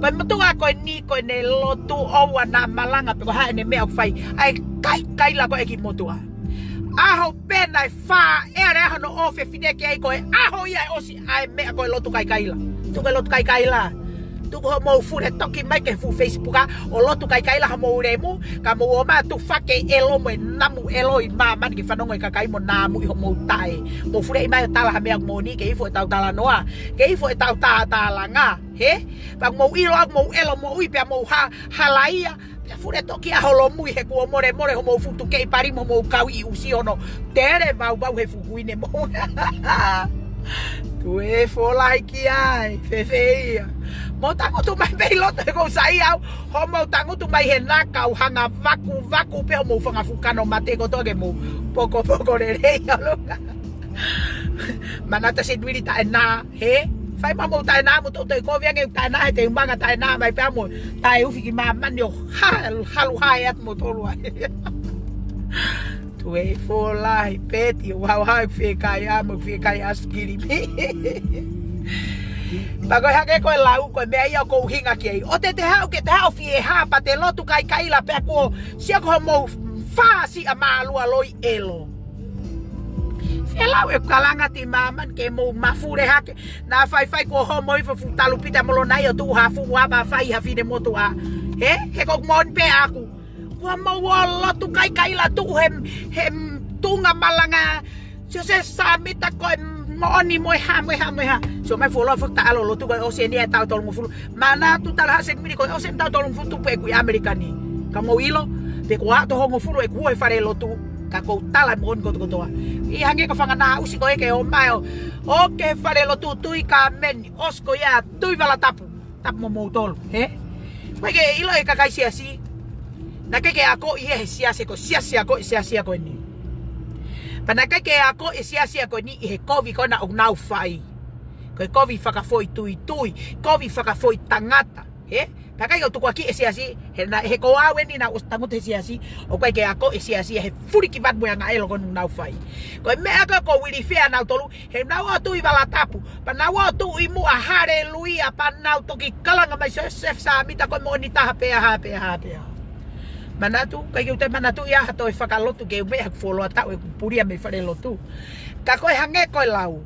Ko e motuʻa ko eni, ko ʻene lotu ʻoua naʻa malanga pe ko e hā ʻene meʻa ʻoku fai. ʻA e kaikaila ko e kiʻi motuʻa. ʻAho pē naʻe fāʻele ai hono ʻofefine ki ai ko e ʻaho ia ʻe ʻosi ʻa e meʻa ko e lotu kaikaila. Tuku e lotu kaikaila. Tuku hoʻomou fule toki mai ki he fuʻu Facebook ʻa ʻo lotu kaikaila hoʻomou lemu, ka mou ō mai ʻo tufaki e ʻelo mo e namu ʻelo ʻi māmani ke fanongo e kakai mo namu ʻi hoʻomou taʻe. Mou fuleʻi mai ʻo tala ha meʻa ʻoku moʻoni ke ifo ʻetau talanoa, ke ifo ʻetau tātālanga, he? Pea mou ʻilo ʻoku mou ʻelo moʻui pea mou ha-, halaia, pea fule toki ʻa holomui he kuo molemole hoʻomou futu kei pali mo hoʻomou kau ʻi ʻusi hono tele vauvau he fukuine mou. Tuē fōlahi ki ai, fēfē ia. Mou tangutu mai pē ʻi loto he ʻoku ou saiʻia au. Hoʻomou tangutu mai he naka ʻoku hanga vakuvaku pē hoʻomou fanga fuʻu kano mate kotoa ke mou pokopoko lelei ʻi ʻolunga. Manatu ʻa Seinimili taʻenā, he? Fai mai mou taʻenā mo toutou kovi ange taʻenā he te u manga taʻenā mai pea mo taʻeufi ki māmani ʻo ha-, halu hae atu mo tolu ai. Tuē fōlahi peti, ʻoku hauhau ʻeku fiekaia mo ʻeku fiekaia ʻaisikilimi. Pea ko e hangē ko e lau, ko e meʻa ia ʻoku ou ʻuhinga ki ai. ʻOua te te haʻu ke te haʻu ʻo fie hā pea te lotu kaikaila pea kuo sio ko hoʻomou fāsiʻa mālualoi ʻelo. Fēlau ʻeku kalanga ʻi māmani ke mou mafule hake. Naʻa faifai kuo homo ʻi he fuʻu talupite molona ia ʻo tuʻu ha fuʻu ava fai ha finemotuʻa. He? He ʻoku moʻoni pē ʻaku. Kuo mou ō lotu kaikaila tuʻu he, he tuʻunga malanga. Siosefa Sāmita ko e moʻoni mo e hā, mo e hā, mo e hā. Sio mai fuoloa fakataʻalo lotu ko e ʻosi eni ʻa e taʻu tolungofulu. Manatu tala ʻa Seinimili ko e ʻosi eni taʻu tolungofulu tupu ʻeku ʻi ʻAmelika ni. Ka mou ʻilo, pe ko e taʻu hongofulu ʻeku ʻi he fale lotu. Ka ʻoku ou tala e moʻoni kotokotoa. ʻI hangē ko e fanga naʻa ʻusi ko ē ke ō mai ʻo, ʻoku fale lotu tui ka meni, ʻosi ko ia tui vala tapu. Tapu mo moutolu, he? ʻOku ʻikai ke ʻilo e kakai siasi. Naʻe ʻikai ke akoʻi ia he siasi ko e siasi akoʻi siasi ko eni. Pea naʻe ʻikai ke akoʻi e siasi ko eni ʻi he kovi ko ena ʻoku nau fai. Ko e kovi fakafoʻituitui, kovi fakafoʻitangata, he? Pea ʻikai ke u tukuakiʻi e siasi, he naʻe, he ko au eni naʻa ku ʻosi tangutu he siasi, ʻoku ʻikai ke akoʻi e siasi he fuliki vatu mo e anga ʻelo ko ena ʻoku nau fai. Ko e meʻa ko ē ʻoku ou ilifia nautolu, he nau ō tui vala tapu. Pea nau ō tuʻu ʻi muʻa haleluia. Pea nau toki kalanga mai Siosefa Sāmita ko e moʻoni taha pea hā pea hā pea. Manatu, ʻikai ke u toe manatuʻi ha toe fakalotu ke u meʻa he ʻeku fuoloa taʻu ʻeku pulia mei fale lotu. Ka ko e hangē ko e lau.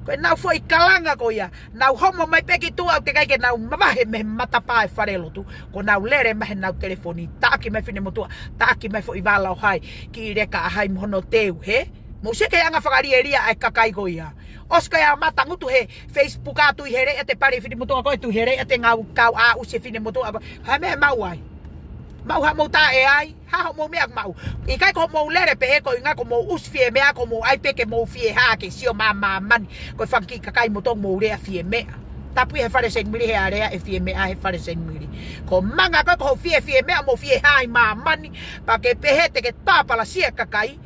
Ko e nau foʻi kalanga ko ia. Nau homo mai pē ki tuʻa ʻoku teʻeki ai ke nau mavahe mei he matapā e fale lotu. Ko ʻenau lele mai he nau telefoni. Taʻaki mai finemotuʻa. Taʻaki mai foʻi vala ʻo hai. Ki leka ʻa hai mo hono teu, he? Mou sio ki he anga fakalielia ʻa e kakai ko ia. ʻOsi ko ia ma tangutu he Facebook ʻa tui hele ʻa e pale finemotuʻa ko e tui hele ʻa e ngau kau ʻa ʻusi finemotuʻa ko e. Hā e meʻa maʻu ai. Maʻu haʻamou taʻe ai. Hā hoʻomou meʻa maʻu. ʻIkai ko hoʻomou lele pehē ko e ʻuhinga ko hoʻomou ʻusi fie meʻa ko hoʻomou ʻai pē ke mou fie hā ke sio mā māmani. Ko e fanga kiʻi kakai motuʻa mou lea fie meʻa. tapu he fale Seinimili he alea e fie meʻa he fale Seinimili. Ko e manga ko ē ko hoʻo fie fie meʻa mo fie hā ʻi māmani, pea ke pehē te ke tāpalasia kakai.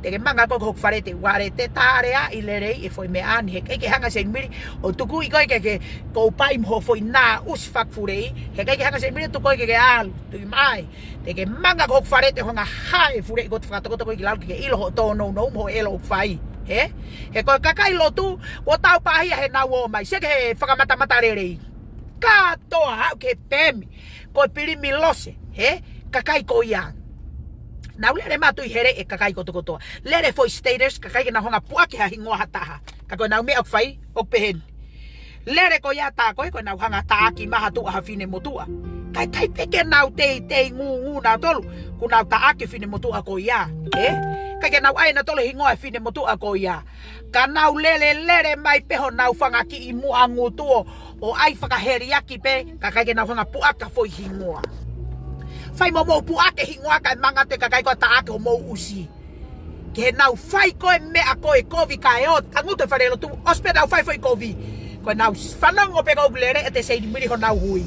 Te ke manga ko ē ko hoku fale te uare te tālea ʻi lelei e foʻi meʻa ni he ʻikai ke hanga Seinimili ʻo tuku ʻi koe ke ke kou pai mo hoʻo foʻi nā ʻusi fakafuleʻi. He ʻikai ke hanga Seinimili ʻo tuku koe ke ke ʻalu. Tui mai. Te ke manga ko hoku fale te hanga hā e fuleʻi ko ē te fakatokoto ko ē ki lalo ke ke ʻilo hoʻo tōnounou mo hoʻo ʻelo ʻoku fai. He? He ko e kakai lotu, kuo tau pāhia he nau ō mai. Seke he fakamatamata lelei. Kātoa aʻu ki he pēmi. Ko e pilimilose, he? Kakai ko ia. Nau lele mātuʻi hele e kakai kotokotoa. Lele foʻi status, kae ʻikai ke nau hanga puʻaki ha hingoa ha taha. Ka ko e nau meʻa ʻoku fai, ʻoku pehē ni. Lele ko ia tā ko ē, ko e nau hanga taʻaki mai ha tuʻa ha fine motuʻa. Kae ʻikai pē ke nau teitei ngūngū nautolu, kuo nau taʻaki fine motuʻa ko ia. He? ʻIkai ke nau ʻai nautolu hingoa e fine motuʻa ko ia. Ka nau lele lele mai pē honau fanga kiʻi muʻa ngutu ʻo ʻai fakaheliaki pē, kae ʻikai ke nau hanga puʻaki ha foʻi hingoa. Fai mo mou puʻaki e hingoa kae manga atu e kakai ko ē ʻa taʻaki homou ʻusi. Ke nau fai ko ē meʻa ko ē kovi kae ō, tangutu e fale lotu, ʻosi pē nau fai foʻi kovi. Ko e nau fanongo pē ko ē ʻoku lele ʻa e Seinimili honau hui.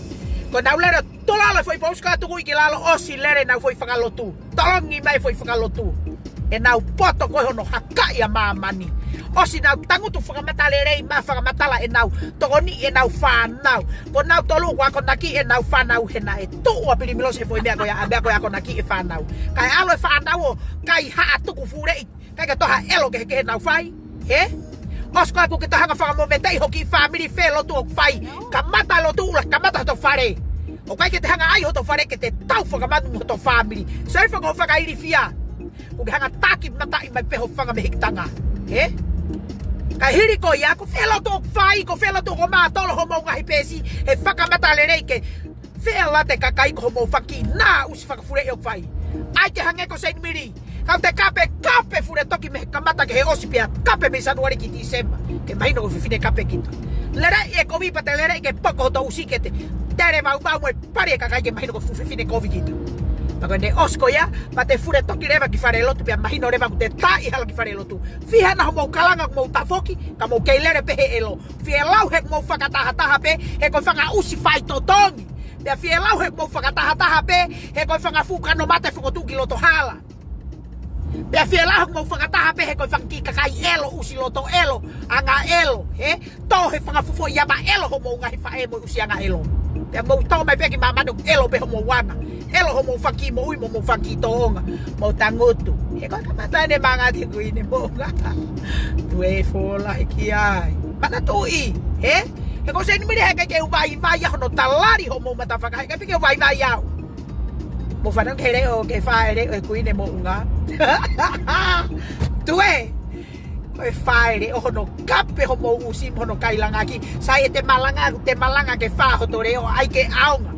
Ko e nau lele tolalo foʻi pousi ka tuku ʻi ki lalo ʻosi lele nau foʻi fakalotu. Tolongi mai foʻi fakalotu. ʻE nau poto ko ē hono hakaʻi ʻa māmani. ʻOsi nau tangutu fakamata lelei mai fakamatala ʻenau tokoni ʻenau fānau. Ko nautolu ʻoku akonaki ʻenau fānau he naʻe tuʻu ʻa Pilimilose he foʻi meʻa ko ia, ʻa meʻa ko ia akonaki e fānau. Kae ʻalu e fānau ʻo kai haʻa tuku fuleʻi. ʻIkai ke toe ha ʻelo kehekehe nau fai. He? ʻOsi ko ē kuo ke toe hanga fakamoveteʻi hoʻo kiʻi fāmili fē lotu ʻoku fai. Kamata lotu ʻula, kamata hoto fale. ʻOku ʻikai ke te hanga ʻai hoto fale ke te tau fakamanu mo hoto fāmili. Soi faka fakailifia. Kuo ke hanga taki mataʻi mai pē ho fanga mehikitanga. He? Kae hili ko ia, ko fē lotu ʻoku fai, ko fē lotu ʻoku mātolo homou ngaahi peesi, he fakamata lelei ke fēlate kakai ko homou fanga kiʻi nā ʻusi fakafuleʻi ʻoku fai. ʻAi ke hangē ko Seinimili. Kau te kape, kape Fuletoki mei he kamata ki he ʻosi pea kape mei Sānuali ki Tīsema. Ke mahino ko e fefine kape kita. Lele e kovi pea te lele ke poko hoto ʻusi ke te tele maumau mo e pali e kakai ke mahino ko e fuʻu fefine kovi kita. Pea ko ʻene ʻosi ko ia, pea te Fuletoki leva ki fale lotu pea mahino leva kuo te taʻi hala ki fale lotu. Fiha na homou kalanga ʻoku mou tafoki, ka mou kei lele pē he ʻelo. Fielau he mou fakatahataha pē, he ko e fanga ʻusi faitotongi. Pea fielau he mou fakatahataha pē, he ko e fanga fuʻu kano mate fokotuʻu ki loto hala. Pea fielau he mou fakataha pē he ko e fanga kiʻi kakai ʻelo, ʻusi loto ʻelo, anga ʻelo, he? Tō he fanga fuʻu foʻi ava ʻelo homou ngaahi faʻē mo e ʻusi anga ʻelo. Pea mou tō mai pē ki māmani ʻoku ʻelo pē homou anga. ʻElo homou fanga kiʻi moʻui mo homou fanga kiʻi tōʻonga. Mou tangutu. He ko e kamata ʻene manga ʻa e kuini moʻunga. Tuē folahi ki ai. Manatuʻi, he? He ko Seinimili he ʻikai ke u vaivai ʻa hono talali homou matafaka, he ʻikai pē ke u vaivai au. Mou fanongo ki he leʻo, ki he fāʻeleʻo e kuini moʻunga. Tuē. Ko e fāʻeleʻo hono kape homou ʻusi mo hono kailangaki. Sai e te malanga, te malanga ke fā hoto leʻo, ʻai ke ʻaonga.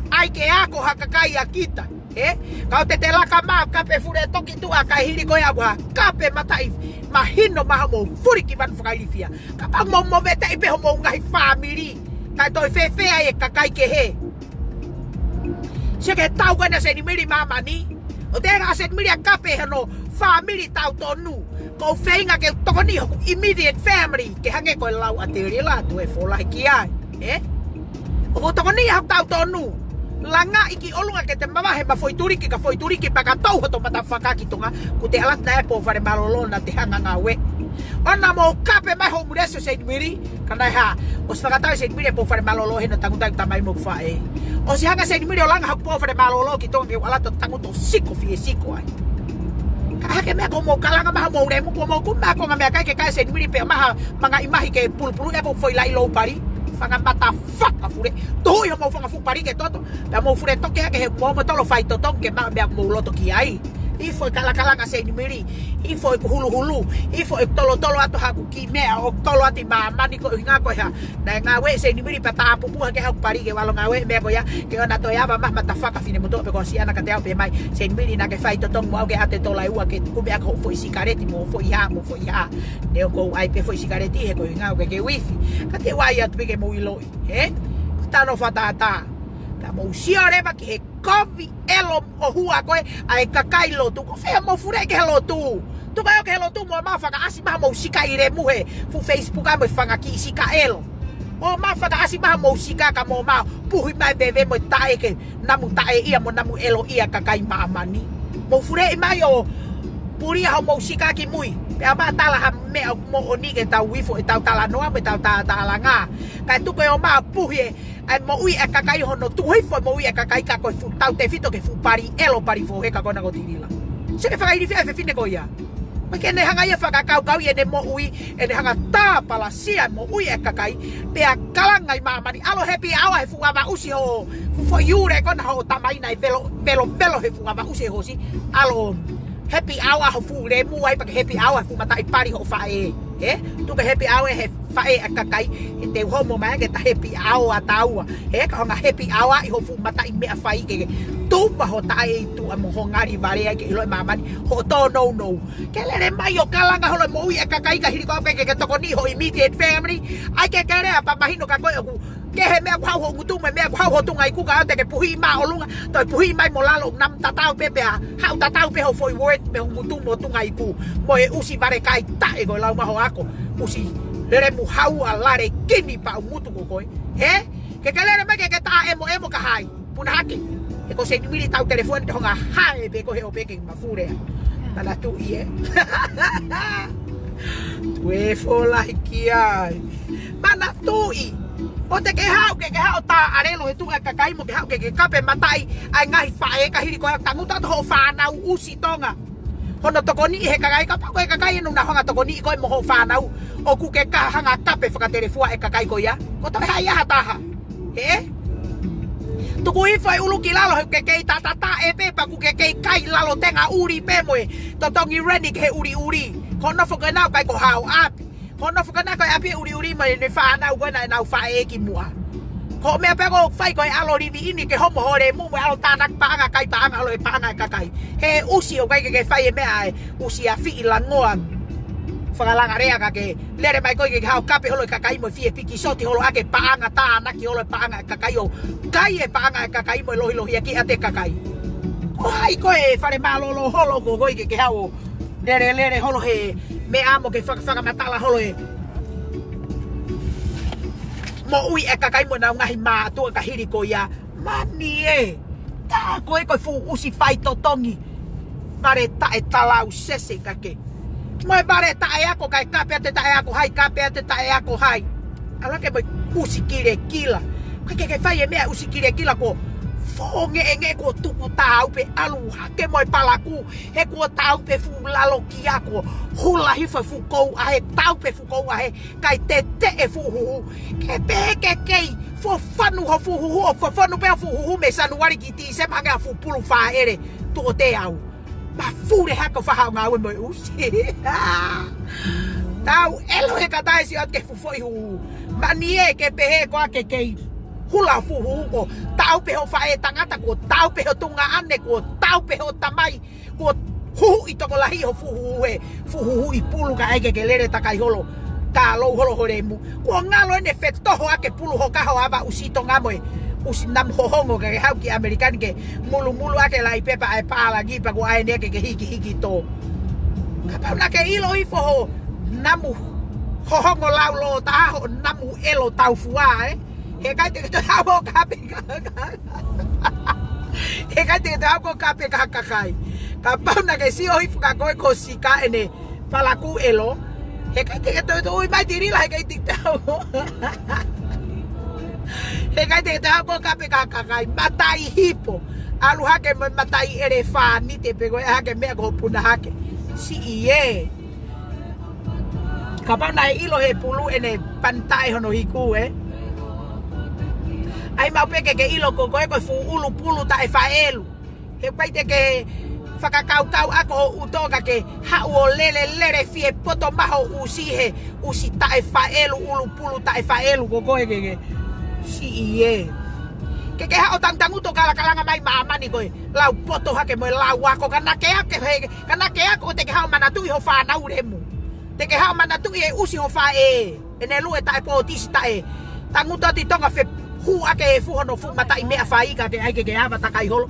ʻAi ke ako ha kakai ʻa kita. He? Kau te te laka mā kape Fuletoki tuʻa kae hili ko ia ʻoku hā kape mataʻi mahino maha mou fuli ki vanu fakailifia. Kapau mou moveteʻi pē homou ngaahi fāmili. Kae toe fēfē ai e kakai kehe. Sio ki he tau ko ena Seinimili māmani. ʻO te ʻa Seinimili ʻa kape hono fāmili tau tonu. Ko u feinga ke tokoni hoku immediate family. Ke hangē ko e lau ʻa Telila tuē folahi ki ai. He? ʻOku tokoni hoku tau tonu. Langaʻi ki ʻolunga ke te mavahe ma foʻi tuliki ka foʻi tuliki pea ka tau hoto matafaka ki Tonga. Kuo te ʻalu atu naʻe pō fale mālōlō naʻa te hanga ngāue. ʻOua naʻa mou kape mai hoʻomou lesi ʻo Seinimili. Ka naʻe hā, ʻosi fakatau Seinimili e pō fale mālōlō he naʻe tangutu ai tamai mo faʻē. ʻOsi hanga Seinimili ʻo langa haku pō fale mālōlō ki Tonga ke u ʻalu atu ʻo tangutu ʻo siko fie siko ai. Ka hake meʻa ko mou kalanga maha mou lemu ko mou ku meʻa ko ngā meʻakai ke kai Seinimili pea maha manga ʻi mahi ke pulupulu e ko foʻi laʻi lou pali. Fanga matafaka fule. Tuhu ʻi homou fanga fuʻu pali ke toto. Pea mou Fuletoki hake he mou motolo faitotongi ke maʻu meʻa mou loto ki ai. ʻIfo e kalakalanga Seinimili, ʻifo e kuhuluhulu, ʻifo e tolotolo atu haku kiʻi meʻa ʻoku tolo atu ʻi māmani ko e ʻuhinga ko e hā. Naʻe ngāue Seinimili pea tāpupu hake haku pali ke u ʻalu ʻo ngāue meʻa ko ia, ke ʻoua naʻa toe ava maha matafaka fine motuʻa pe ko siʻana ka te au pē mai. Seinimili naʻa ke faitotongi mo au ke ʻatu e tola ʻe ua ke kumi ʻaki hoʻo foʻi sikaleti mo hoʻo foʻi hā, mo hoʻo foʻi hā. Neongo ʻoku ou ʻai pē foʻi sikaleti he ko e ʻuhinga ʻoku ʻikai ke u ifi. Ka te u ʻai atu pē ke mou ʻiloʻi, he? Tano fatātā. Ka mou sio leva ki he kovi ʻelo ʻo hua ko ē ʻa e kakai lotu. Ko fē mou fule ki he lotu? Tuku ai ʻo ki he lotu mo ma fakaʻasi maha mou sika ʻi lemu he fuʻu Facebook ai mo e fanga kiʻi sika ʻelo. ʻOmai fakaʻasi mai homou sika ka mou ōmai puhi mai veve mo taʻe ke namu taʻe ia mo namu ʻelo ia kakai māmani. Mou fuleʻi mai ʻo pulia homou sika ki mui. Pea ʻomai tala ha meʻa moʻoni ke tau ifo ʻetau talanoa mo ʻetau tātālanga. Kae tuku ē ʻomai puhi ē, ʻa e moʻui ʻa e kakai hono tuku hifo moʻui ʻa e kakai ka ko e fuʻu tautefito ki he fuʻu pali ʻelo pali fohe ka ko ena ko Tilila. Sio ki he fakailifia ʻa e fefine ko ia. Pea ke ne hanga ia fakakaukauʻi ʻene moʻui, ʻene hanga tāpalasia moʻui ʻa e kakai, pea kalanga ʻi māmani, ʻalu happy hour he fuʻu avaʻusi ho, fuʻu foʻi ule ko ena hoʻo tamai naʻe velo, velo, velo he fuʻu avaʻusi he hoosi, ʻalu happy hour ho fuʻu lemu ai pea ke happy hour he fuʻu mataʻi pali hoʻo faʻē. Ē? Tuku ke happy hour he faʻē ʻa e kakai, he te u homo mai ke ta happy hour ʻa taua. Ē, ka hanga happy hour ʻi ho fuʻu mataʻi meʻa fai ke, ke tupa ho taʻe ʻi tuʻa mo ho ngali vale ai ke ʻilo ʻe māmani, hoʻo tōnounou. Ke lele mai ʻo kalanga holo moʻui ʻa e kakai ka hili ko ē ke, ke tokoniʻi ho immediate family. ʻAi ke ke lea pea mahino ka ko e ʻoku kehe meʻa ʻoku haʻu ho ngutu mo e meʻa ʻoku haʻu ho tunga iku ka ʻoua te ke puhi māʻolunga, toe puhi mai mo lalo namu tatau pē pea, haʻu tatau pē ho foʻi word mei ho ngutu mo tunga iku. Mo e ʻusi vale kai taʻe ko e lau mai ho ako. ʻUsi lele mu hau ʻa lale kini pea ʻoku ngutu ko koe. Ē? Ke ke lele mai ke ke taʻemoʻemo ka hai. Puna hake. He ko Seinimili tau telefoni te hanga hae pē ko he ʻo pē ke mafulea. Manatuʻi ē. Tuē folahi ki ai. Manatuʻi. ʻOua te ke haʻu ke, ke haʻu tā ʻalelo he tuʻa ʻa e kakai mo ke haʻu ke, ke kape mataʻi ʻa e ngaahi faʻē ka hili ko ē tangutu atu hoʻo fānau ʻusi Tonga. Hono tokoniʻi he kakai kapau ko e kakai ʻe nau hanga tokoniʻi koe mo hoʻo fānau. ʻOku ke ka hanga kape fakatelefua ʻa e kakai ko ia. Ko toe hai ʻa ha taha. Ē? Tuku hifo e ʻulu ki lalo he ʻoku ke kei tatata ē pē pea ʻoku ke kei kai lalo tenga ʻuli pē mo e totongi reni ki he ʻuliʻuli. Ko hono foki ʻenau kai ko hao ʻapi. Ko hono foki ʻenau kai ʻapi ʻuliʻuli mo ʻene fānau ko ena ʻenau faʻē ki muʻa. Ko e meʻa pē ʻoku fai ko e ʻalu livi ʻini ke homo ho lemu mo e ʻalu tānaki paʻanga kai paʻanga holo e paʻanga ʻa e kakai. He ʻusi ʻoku ʻikai ke ke fai e meʻa ʻa e ʻusi afiʻi langoa. Fakalanga lea ka ke lele mai koe ke ke haʻu kape holo e kakai mo e fie piki soti holo ʻa e paʻanga tānaki holo e paʻanga ʻa e kakai ʻo kai e paʻanga ʻa e kakai mo e lohilohi ʻaki ʻa e kakai. Ko hai ko e fale mālōlō holo ko koe ke ke haʻu ʻo lele lele holo he meʻa mo ke faka, fakamatala holo e moʻui ʻa e kakai mo ʻenau ngaahi mātuʻa ka hili ko ia. Mani ē, tā ko ē ko e fuʻu ʻusi fai totongi. Vale taʻe talau sese ka ke. Mo e vale taʻe ako kai kape ʻa e taʻe ako hai, kape ʻa e taʻe ako hai. ʻAlu hake mo e ʻusi kilekila. Ka ke ke fai e meʻa ʻusi kilekila ko fōngeʻengeʻe ko tuku tāupe ʻalu hake mo e palaku. He ko tāupe fuʻu lalo ki ako. Hula hifo fuʻu kou ʻa he tāupe fuʻu kou ʻa he kai teteʻe fuʻu huhu. Ke pē ke kei fofonu ho fuʻu huhu ʻo fofonu pē ho fuʻu huhu mei Sānuali ki Tīsema hangē ha fuʻu pulu fāʻele tuʻo teau. Mafule hake ʻo faʻa haʻu ngāue mo e ʻusi. Tau ʻelo he katae sio atu ki he fuʻu foʻi huhu. Mani ē ke pehē ko ā ke kei hula fuʻu huhu ko tāupe ho faʻē tangata ko tāupe ho tuongaʻane ko tāupe ho tamai. Kuo huhuʻi tokolahi ho fuʻu huhu he fuʻu huhuʻi pulu ka ʻai ke ke lele takai holo. Ka lou holo ho lemu. Kuo ngalo ʻene fetoho ʻa e pulu ho kaho ava ʻusi Tonga mo e ʻusi namu hohongo ka ke haʻu ki ʻAmelika ni ke mulumulu ʻa e laʻi pepa ʻa e pālangi pea kuo ʻai ʻeni ke ke hikihiki tō. Kapau naʻa ke ʻilo hifo ho namu hohongo laulōtaha ho namu ʻelo taufua ē. He ʻikai te ke toe haʻu ʻo kape ka, ka, ka. He ʻikai te ke toe haʻu ʻo kape ka kakai. Kapau naʻa ke sio hifo ka ko e ko sika ʻene palaku ʻelo. He ʻikai te ke toe toe ui mai Tilila he ʻikai te ke toe haʻu. He ʻikai te ke toe haʻu ʻo kape ka kakai. Mataʻi hipo. ʻAlu hake mo e mataʻi ʻelefānite pe ko e hake meʻa ko e puna hake. Siʻi ē. Kapau naʻe ʻilo he pulu ʻene pani taʻe hono hiku ē. ʻAi maʻu pē ke ke ʻilo ko koe ko e fuʻu ʻulu pulu taʻe faʻelu. He ʻikai te ke fakakaukau ako ho ʻuto ka ke haʻu ʻo lele lele fie poto maho ʻusi he ʻusi taʻe faʻelu ʻulu pulu taʻe faʻelu ko koe ke ke. Siʻi ē. Ke ke haʻu ʻo tangutangutu ʻo kalakalanga mai māmani ko e lau poto hake mo e lau ako ka naʻa ke ake he, ka naʻa ke ako te ke haʻu ʻo manatuʻi ho fānau lemu. Te ke haʻu ʻo manatuʻi e ʻusi ho faʻē. ʻEne lue taʻe pōtisi taʻe. Tangutu atu ʻi Tonga fe hū ake e fuʻu hono fuʻu mataʻi meʻa fai ka ke ʻai ke ke ava takai holo.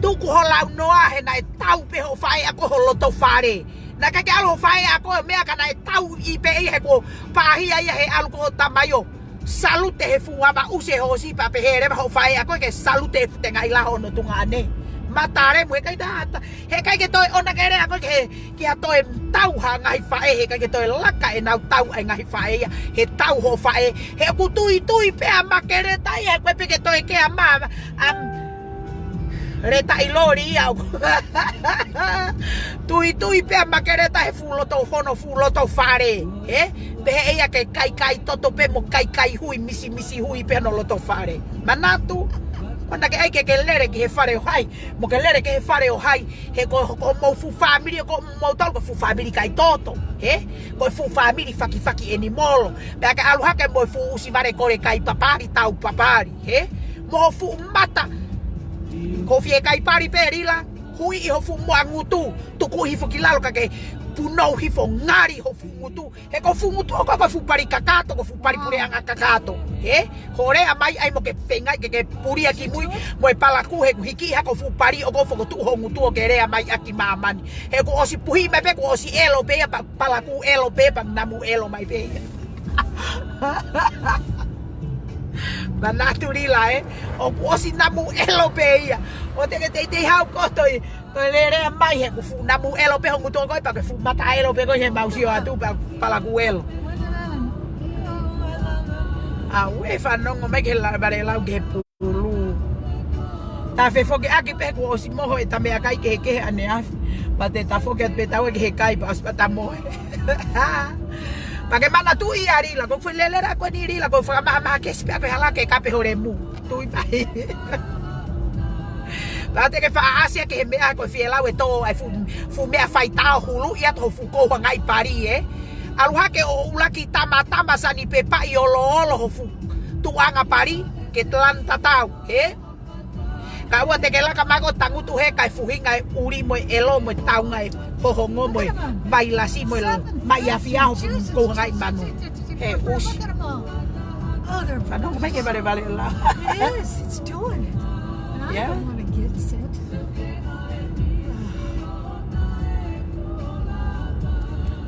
Tuku ho launoa he naʻe tau pē ho faʻē ako ho loto fale. Naʻe ʻikai ke ʻalu ho faʻē ako meʻa ka naʻe tau ʻi pē ia he kuo pāhia ia he ʻalu ko ho tamaio. Salute he fuʻu ava ʻusi e hoosi pea pehē leva hoʻo faʻē ʻa koe ke salute he fuʻu tengaʻi laho ʻo hono tuongaʻane. Matalemu, heʻikai ke ta, heʻikai ke toe ʻona ke lea ʻa koe ki he, ki ha toe tau ha ngaahi faʻē, heʻikai ke toe laka ʻenau tau ʻa e ngaahi faʻē ia he tau hoʻo faʻē. He ʻoku tuitui pē ʻa Makeleta ia, he ʻoku ʻikai pē ke toe kea ma, am, Leta ʻi loli ia ʻoku tuitui pē ʻa Makeleta he fuʻu loto hono fuʻu loto fale. Ē? Pehē ʻe ia ke kaikai toto pē mo kaikai hui, misimisi hui pē hono loto fale. Manatu, ʻoua naʻa ke ʻai ke ke lele ki he fale ʻo hai, mo ke lele ki he fale ʻo hai, he ko, ko hoʻomou fuʻu fāmili, ko hoʻomou tau, ko e fuʻu fāmili kai toto, ē? Ko e fuʻu fāmili fakifaki ʻenimolo. Pea ke ʻalu hake mo e fuʻu ʻusi vale kole kai papali, tau papali, ē? Mo ho fuʻu mata. Ko e fiekaipali pē Lila, huiʻi ho fuʻu moa ngutu, tuku hifo ki lalo ka ke punou hifo ngali ho fuʻu ngutu. He ko e fuʻu ngutu ʻoku ko e fuʻu pali kakato, ko e fuʻu pali puleʻanga kakato. Ē? Hoʻo lea mai ai mo ke feingaʻi ke ke pulia ki mui, mo e palakū he ʻoku hiki hake ho fuʻu pali ʻoku fokotuʻu ho ngutu ʻo ke lea mai ʻaki māmani. He kuo ʻosi puhi mai pē, kuo ʻosi ʻelo pē ia, pa-, palakū ʻelo pē, pea namu ʻelo mai pē ia. Manatu Lila ē, ʻoku ʻosi namu ʻelo pē ia. ʻOua te ke teitei haʻu koe ʻo toe, toe lele mai he ʻoku fuʻu namu ʻelo pē ho ngutu ʻo koe, pea ke fuʻu mata ʻelo pē koe he mau sio atu pea palakū ʻelo. ʻAuē, fanongo mai ki he la-, vale lau ki he pulu. Ta fefoki ʻaki pē kuo ʻosi moho e ta meʻakai kehekehe ʻaneafi. Pea te ta foki atu pē taua ki he kai pea ʻosi pea ta mohe. Pea ke manatuʻi ʻa Lila, ko e foʻi lele ʻa ko eni Lila, ko e fakamahamaha kesi pē ʻa ko e hala ke kape ho lemu. Tui mai. Pea te ke faʻa ʻasi ʻa ki he meʻa ko e fielau e tō ai fuʻu, fuʻu meʻa faitao hulu ia to ho fuʻu kouhangaʻi pali ē. ʻAlu hake ʻo ʻuluaki tamatama sani pē paʻi oloolo ho fuʻu tuʻanga pali ke talani tatau, ē? Ka ʻoua te ke laka mai ko e tangutu he kai fuhinga e ʻuli mo e ʻelo mo e taunga e hohongo mo e vailasi mo e mai afia ho fuʻu kouhangaʻi manu. He ʻusi. Fanongo mai ki he valevale lau. It is. It's doing it. And I don't want to get sick.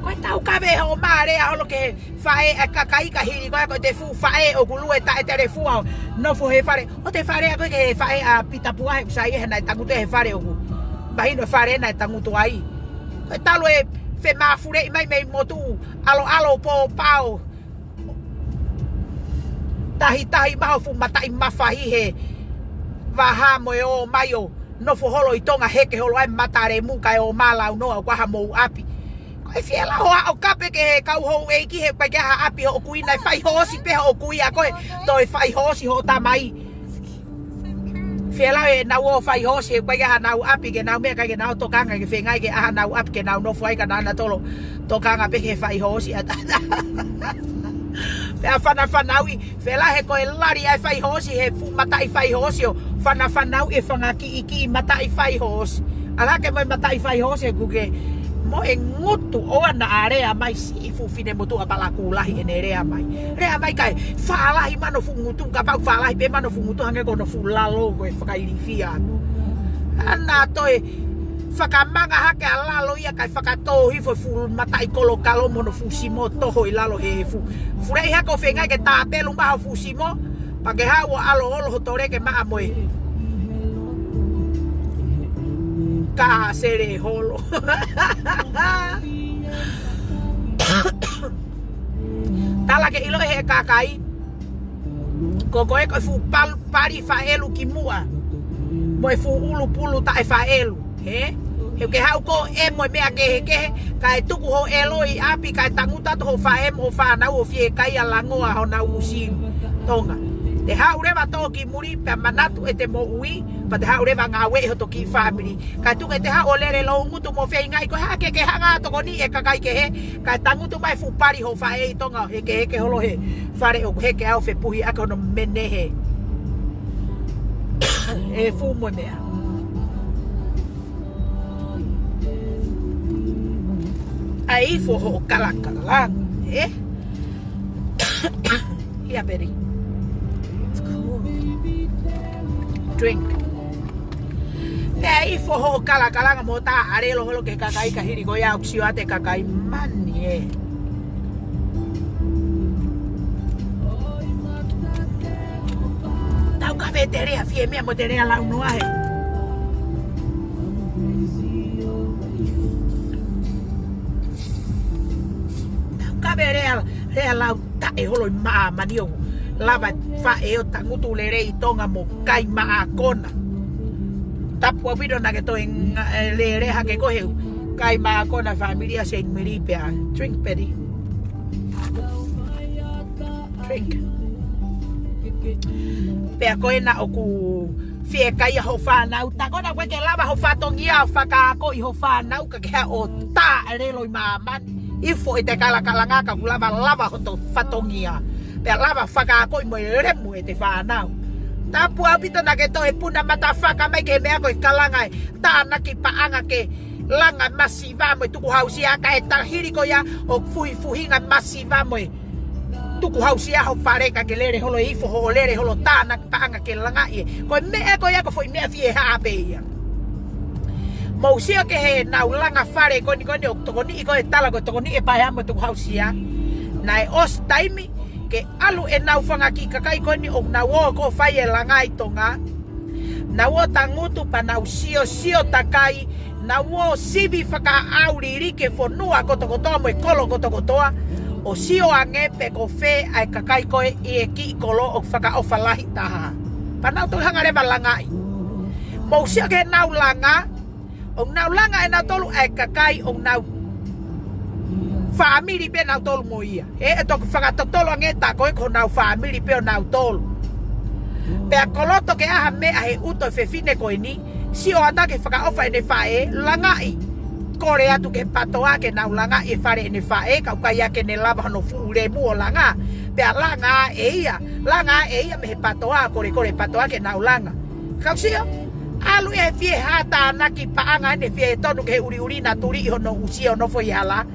Ko e tau kave hoʻo mā lea holo ki he faʻē ʻa e kakai ka hili ko e ko e te fuʻu faʻē ʻoku lue taʻe telefua ʻo nofo he fale. ʻO te fale ʻa koe ki he faʻē ʻa Pita Pua he ʻoku sai he naʻe tangutu he fale ʻoku mahino fale naʻe tangutu ai. Ko e talu e femafuleʻi mai mei motu ʻaloʻalo pōpao. Tahitahi maho fuʻu mataʻi mafahi he vaha mo e ō mai ʻo nofo holo ʻi Tonga heke holo ai matalemu kae ō mā launoa ʻo kuaha mou ʻapi. Ko e fielau ʻo kape ki he kau houʻeiki he pai ke aha ʻapi hoʻo kui naʻe fai hoosi pē hoʻo kui ʻa koe toe fai hoosi hoʻo tamai. Fielau ʻenau ō fai hoosi he pai ke aha nau ʻapi ke nau meʻa kai ke nau tokanga ke feingaʻi ke aha nau ʻapi ke nau nofo ai ka nau na tolo tokanga pē ke fai hoosi ʻa tata. Pea fanafanauʻi, fielau he ko e lali ʻa e fai hoosi he fuʻu mataʻi fai hoosi ʻo fanafanauʻi e fanga kiʻi kiʻi mataʻi fai hoosi. ʻAlu hake mo e mataʻi fai hoosi he kuke mo e ngutu ʻoua naʻa lea mai siʻi fuʻu finemotuʻa palakū lahi ʻene lea mai. Lea mai kae fālahi mano fuʻu ngutu, kapau fālahi pē mano fuʻu ngutu hangē ko hono fuʻu lalo ko e fakailifia atu. ʻAna toe fakamanga hake ʻa lalo ia kae fakatō hifo e fuʻu mataʻi kolo kalo mo hono fuʻu simo toho ʻi lalo he fuʻu. Fuleʻi hake ʻo feingaʻi ke tāpelu maha fuʻu simo, pea ke haʻu ʻo ʻaloʻalo ho tole ke maʻa mo e ka sele holo. Tala ke ʻilo he kakai. Ko koe ko e fuʻu pal-, pali faʻelu ki muʻa. Mo e fuʻu ʻulu pulu taʻe faʻelu. He? He ke haʻu ko e mo e meʻa kehekehe, kae tuku ho ʻelo ʻi ʻapi, kae tangutu atu ho faʻē mo ho fānau ʻo fiekaia langoa honau ʻusi Tonga. Te haʻu leva tō ki muli, pea manatu ʻete moʻui, pea te haʻu leva ngāueʻi hoto kiʻi fāmili. Kae tuku ʻete haʻu ʻo lele loungutu mo feingaʻi ko e hā ke ke hanga ʻo tokoniʻi e kakai kehe, kae tangutu mai fuʻu pali ho faʻē ʻi Tonga ʻo hekeheke holo he fale ʻoku heke ʻo fepuhi ʻaki hono menehe. E fuʻu mo e meʻa. ʻAi ifo hoʻo kalakalanga, ē? Here, Betty. It's cold. Drink. Pea ʻai ifo hoʻo kalakalanga mo tā ʻalelo holo ki he kakai ka hili ko ia ʻoku sio atu e kakai mani, ē. Te lea fie meʻa mo te lea launoa he. Ka lea, lea lau taʻe holo ʻi māmani ʻo lava faʻē ʻo tangutu lelei ʻi Tonga mo kai mākona. Tapu ʻaupito naʻa ke toe nga-, e, lele hake ko e he kai mākona family ʻa Saint Mary pea. Drink, Betty. Drink. Pea ko ena ʻoku fiekaia ho fānau. Ta ko ena ʻoku ʻikai ke lava ho fatongia ʻo fakaakoʻi ho fānau ka ke haʻu ʻo tā lelo ʻi māmani. ʻIfo ʻi te kalakalanga ka ʻoku lava lava hoto fatongia. Pea lava fakaakoʻi mo e lemu ʻete fānau. Tapu ʻaupito naʻa ke toe puna matafaka mai ke meʻa ko e kalanga e tānaki paʻanga ke langa masiva mo e tukuhausia ka e tahili ko ia ʻo fuhifuhinga masiva mo e tukuhausia ho fale ka ke lele holo ʻi ʻifo hoʻo lele holo tānaki paʻanga ke langaʻi e. Ko e meʻa ko ia ko e foʻi meʻa fie haʻa pē ia. Mou sio ki he nau langa fale ko eni ko eni ʻoku tokoniʻi ko e tala ko e tokoniʻi e paea mo e tukuhausia. Naʻe ʻosi taimi ke ʻalu ʻenau fanga kiʻi kakai ko eni ʻoku nau ō ko e fai e langa ʻi Tonga. Nau ō tangutu pea nau siosio takai, nau ō sivi fakaʻauliliki e fonua kotokotoa mo e kolo kotokotoa, ʻo sio ange pe ko fē ʻa e kakai ko ē ʻi he kiʻi kolo ʻoku fakaʻofa lahi taha. Pea nau toki hanga leva ʻo langaʻi. Mou sio ki he nau langa, ʻoku nau langa ʻe nautolu ʻa e kakai ʻoku nau fāmili pē nautolu mo ia. ʻE, ʻe toki fakatotolo ange ta ko e ko honau fāmili pē ʻo nautolu. Pea koloto ke ʻaha meʻa he ʻuto e fefine ko eni, sio atu ki he fakaʻofa ʻene faʻē, langaʻi. Kole atu ki he patoa ke nau langaʻi e fale ʻene faʻē, ka ʻoku ʻikai ke ne lava hono fuʻu lemu ʻo langa. Pea langa ʻe ia, langa ʻe ia mei he patoa, kolekole patoa ke nau langa. Kau sio, ʻalu ia he fie haʻa tānaki paʻanga ʻene fie tonu ki he ʻuliʻuli naʻa tuli ʻi hono ʻusi ʻo nofo ʻi hala.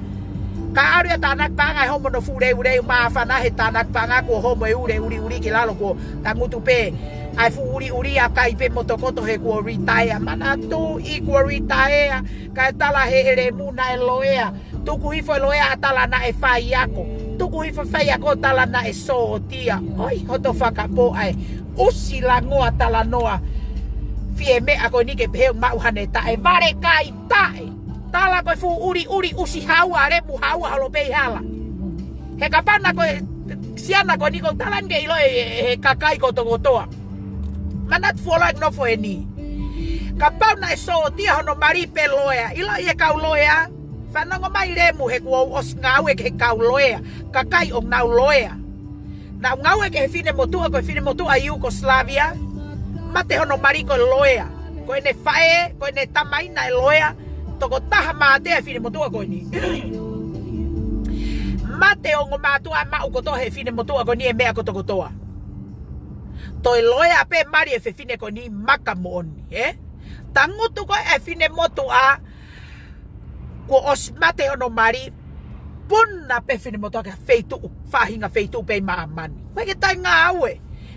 Ka ʻalu ia tānaki paʻanga ʻe homo no fuʻu leuleu māfana he tānaki paʻanga kuo homo e ule ʻuliʻuli ki lalo kuo tangutu pē. ʻA e fuʻu ʻuliʻuli ʻa kai pē mo tokoto he kuo retire. Manatuʻi kuo retire. Kae tala he ʻelemu naʻe loea. Tuku hifo e loea ʻa tala naʻe faiako. Tuku hifo faiako tala naʻe sōtia. ʻOi, hoto fakapō ʻa e ʻusi langoa talanoa. Fie meʻa ko eni ke pehē ʻoku maʻu hane taʻe vale kai taʻe. Tala ko e fuʻu ʻuliʻuli ʻusi haua lemu haua holo pē ʻi hala. He kapau naʻa ko e siana ko eni ʻoku tala ni ke ʻilo ʻe, ʻe, he kakai kotokotoa. Manatu fuoloa ʻeku nofo eni. Kapau naʻe sōtia hono mali pe loea. ʻIlo ʻe he kau loea. Fanongo mai lemu he kuo u ʻosi ngāue ki he kau loea. Kakai ʻoku nau loea. Naʻa ku ngāue ki he fine motuʻa ko e fine motuʻa Yugoslavia. Mate hono mali ko e loea. Ko ʻene faʻē, ko ʻene tamai naʻe loea. Tokotaha mate ʻa e fine motuʻa ko eni. Mate ongo mātuʻa maʻu kotoa he fine motuʻa ko eni e meʻa kotokotoa. Toe loea pē mali e fefine ko eni maka moʻoni, ē? Tangutu ko e fine motuʻa, kuo ʻosi mate hono mali, puna pē fine motuʻa ki ha feituʻu, faʻahinga feituʻu pē ʻi māmani. ʻOku ʻikai ke toe ngāue.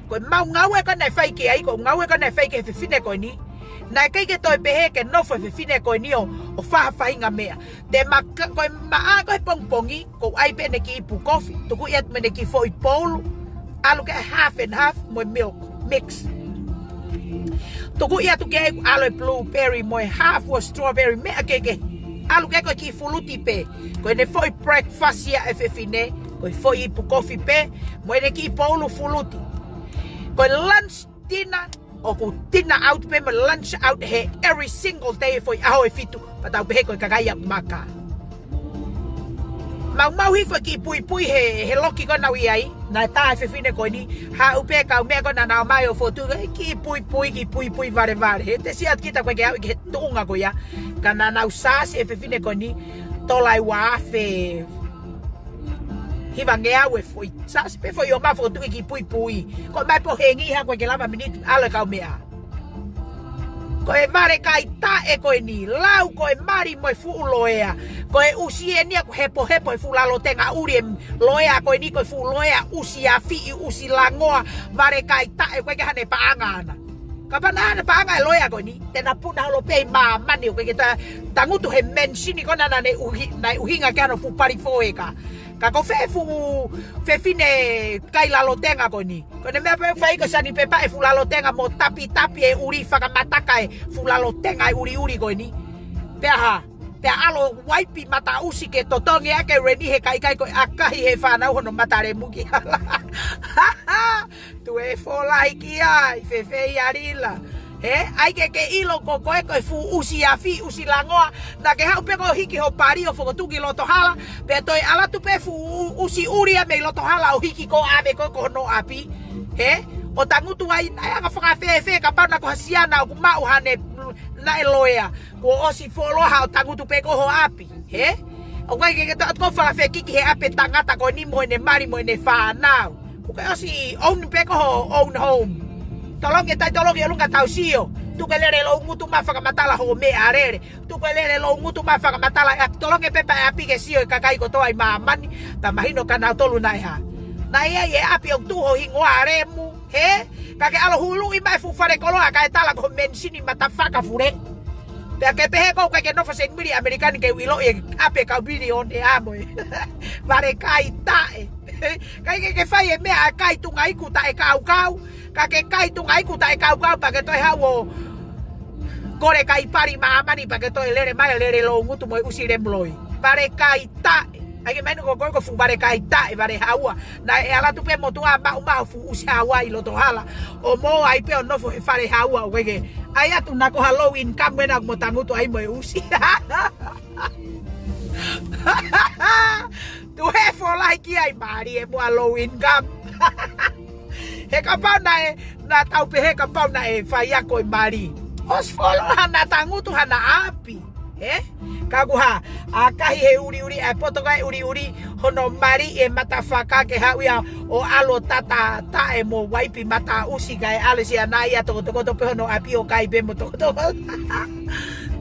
Ko e mau ngāue ko ē naʻe fai ki ai, ko e ngāue ko ē naʻe fai ki he fefine ko eni. Naʻe ʻikai ke toe pehē ke nofo e fefine ko eni ʻo, ʻo fai ha faʻahinga meʻa. Te ma ka, ko e maʻa ko e pongipongi, ʻoku ʻai pē ʻene kiʻi ipu kofi, tuku ia mo ʻene kiʻi foʻi poulu, ʻalu ki ai half and half mo e milk mix. Tuku ia atu ki ai ʻalu e blueberry mo e half ʻo e strawberry, meʻa kehekehe. ʻAlu ki ai ko e kiʻi fuluti pē. Ko ʻene foʻi breakfast ia e fefine, ko e foʻi ipu kofi pē, mo ʻene kiʻi poulu fuluti. Ko e lunch dinner, ʻoku dinner out pē mo lunch out he every single day foʻi ʻaho ʻe fitu, pea tau pehē ko e kakai ia maka. Maumau hifo e kiʻi puipui he, he loki ko ē naʻa ku ʻi ai, naʻe tā e fefine ko eni, haʻu pē kau meʻa ko ē naʻa nau ō mai ʻo fotu, e kiʻi puipui, kiʻi puipui valevale. He te sio atu kita ko e ke aʻu ki he tuʻunga ko ia, ka naʻa nau sāsi e fefine ko eni, tola ʻe ua afe hivangeau e foʻi sāsi pē foʻi ʻo ma fotu e kiʻi puipui. Ko mai pō hengi ha ko e ke lava miniti ʻalu e kau meʻa. Ko e vale kai taʻe ko eni, lau ko e mali mo e fuʻu loea. Ko e ʻusi eni ʻoku hepohepo he fuʻu lalo tenga ʻuli e loea ko eni ko e fuʻu loea ʻusi afiʻi ʻusi langoa vale kai taʻe ko e ke hane paʻanga ana. Kapau naʻa hane paʻanga e loea ko eni, te na puna holo pē ʻi māmani ʻoku ʻikai ke ta tangutu he mansion ko ena naʻe ʻuhi, naʻe ʻuhinga ki ai hono fuʻu pali foʻi eka. Ka ko fē fuʻu fefine kai lalotenga ko eni? Ko ʻene meʻa pē fai ko e sanipepa e fuʻu lalotenga mo tapitapi e ʻuli fakamataka e fuʻu lalotenga e ʻuliʻuli ko eni. Pea hā? Pea ʻalu ʻo uaipi mataʻusi ke totongi ʻaki e reni he ka ʻikai ko e ʻakahi he fānau hono mata lemu ki hala. Tuē fōlahi ki ai, fefeia Lila. He, ʻai ke ke ʻilo ko koe ko e fuʻu ʻusi afi, ʻusi langoa, naʻa ke haʻu pē ko e hiki ho pali ʻo fokotuʻu ki loto hala, pea toe ʻalu atu pē fuʻu ʻusi ʻuli ia mei loto hala ʻo hiki ko ʻave ko e ko hono ʻapi. He, ʻo tangutu ai, naʻe anga fakafēfē kapau naʻa ko ha siana ʻoku maʻu haʻane, naʻe loea. Kuo ʻosi fuoloa haʻo tangutu pē ko ho ʻapi. He? ʻOku ʻikai ke ke toe ʻatu ko e fakafekiki he ʻapi e tangata ko eni mo ʻene mali mo ʻene fānau. Kuo ke ʻosi own pē ko ho own home. Tolongi e taitolo ki ʻolunga tau sio. Tuku e lele loungutu mai fakamatala hoʻo meʻalele. Tuku e lele loungutu mai fakamatala e ʻapi, tolongi e pepa e ʻapi ke sio e kakai kotoa ʻi māmani. Pea mahino kia nautolu naʻe hā. Naʻe ʻi ai e ʻapi ʻoku tuʻu ho hingoa lemu. He? Ka ke ʻalu ʻo huluʻi mai e fuʻu fale koloa kae tala ko ho menisini matafaka fule. Pea ke pehē ko ʻoku ʻikai ke nofo Senimili ʻAmelika ni ke u ʻiloʻi e ʻapi e kau milionea mo e vale kai taʻe. ʻIkai ke ke fai e meʻa ʻa e kai tunga iku taʻe kaukau. Ka ke kai tunga iku taʻe kaukau pea ke toe haʻu ʻo kole kai pali māmani pea ke toe lele mai e lele loungutu mo e ʻusi lemu loi. Vale kai taʻe. ʻAi ke mahino ko koe ko e fuʻu vale kai taʻe, vale haua. Naʻe ʻalu atu pē motuʻa maʻu maʻu fuʻu ʻusi haua ʻi loto hala. ʻO mou ʻai pē ʻo nofo he fale haua ʻoku ʻikai ke. ʻAi atu naʻa ko ha low income ena mo tangutu ai mo e ʻusi. Tuē fōlahi ki ai mālie mo e low income. He kapau naʻe, naʻa tau pehē kapau naʻe fai ako e mali. ʻOsi fuoloa haʻane tangutu haʻane ʻapi. He? Ka kuo hā, ʻakahi he ʻuliʻuli, ʻa e poto ko ē ʻuliʻuli, hono mali e matafaka ke haʻu ia ʻo ʻalu ʻo tata taʻe mo uaipi mataʻusi kae ʻalu e siana ia tokotokoto pē hono ʻapi ʻo kai pē mo tokotokoto.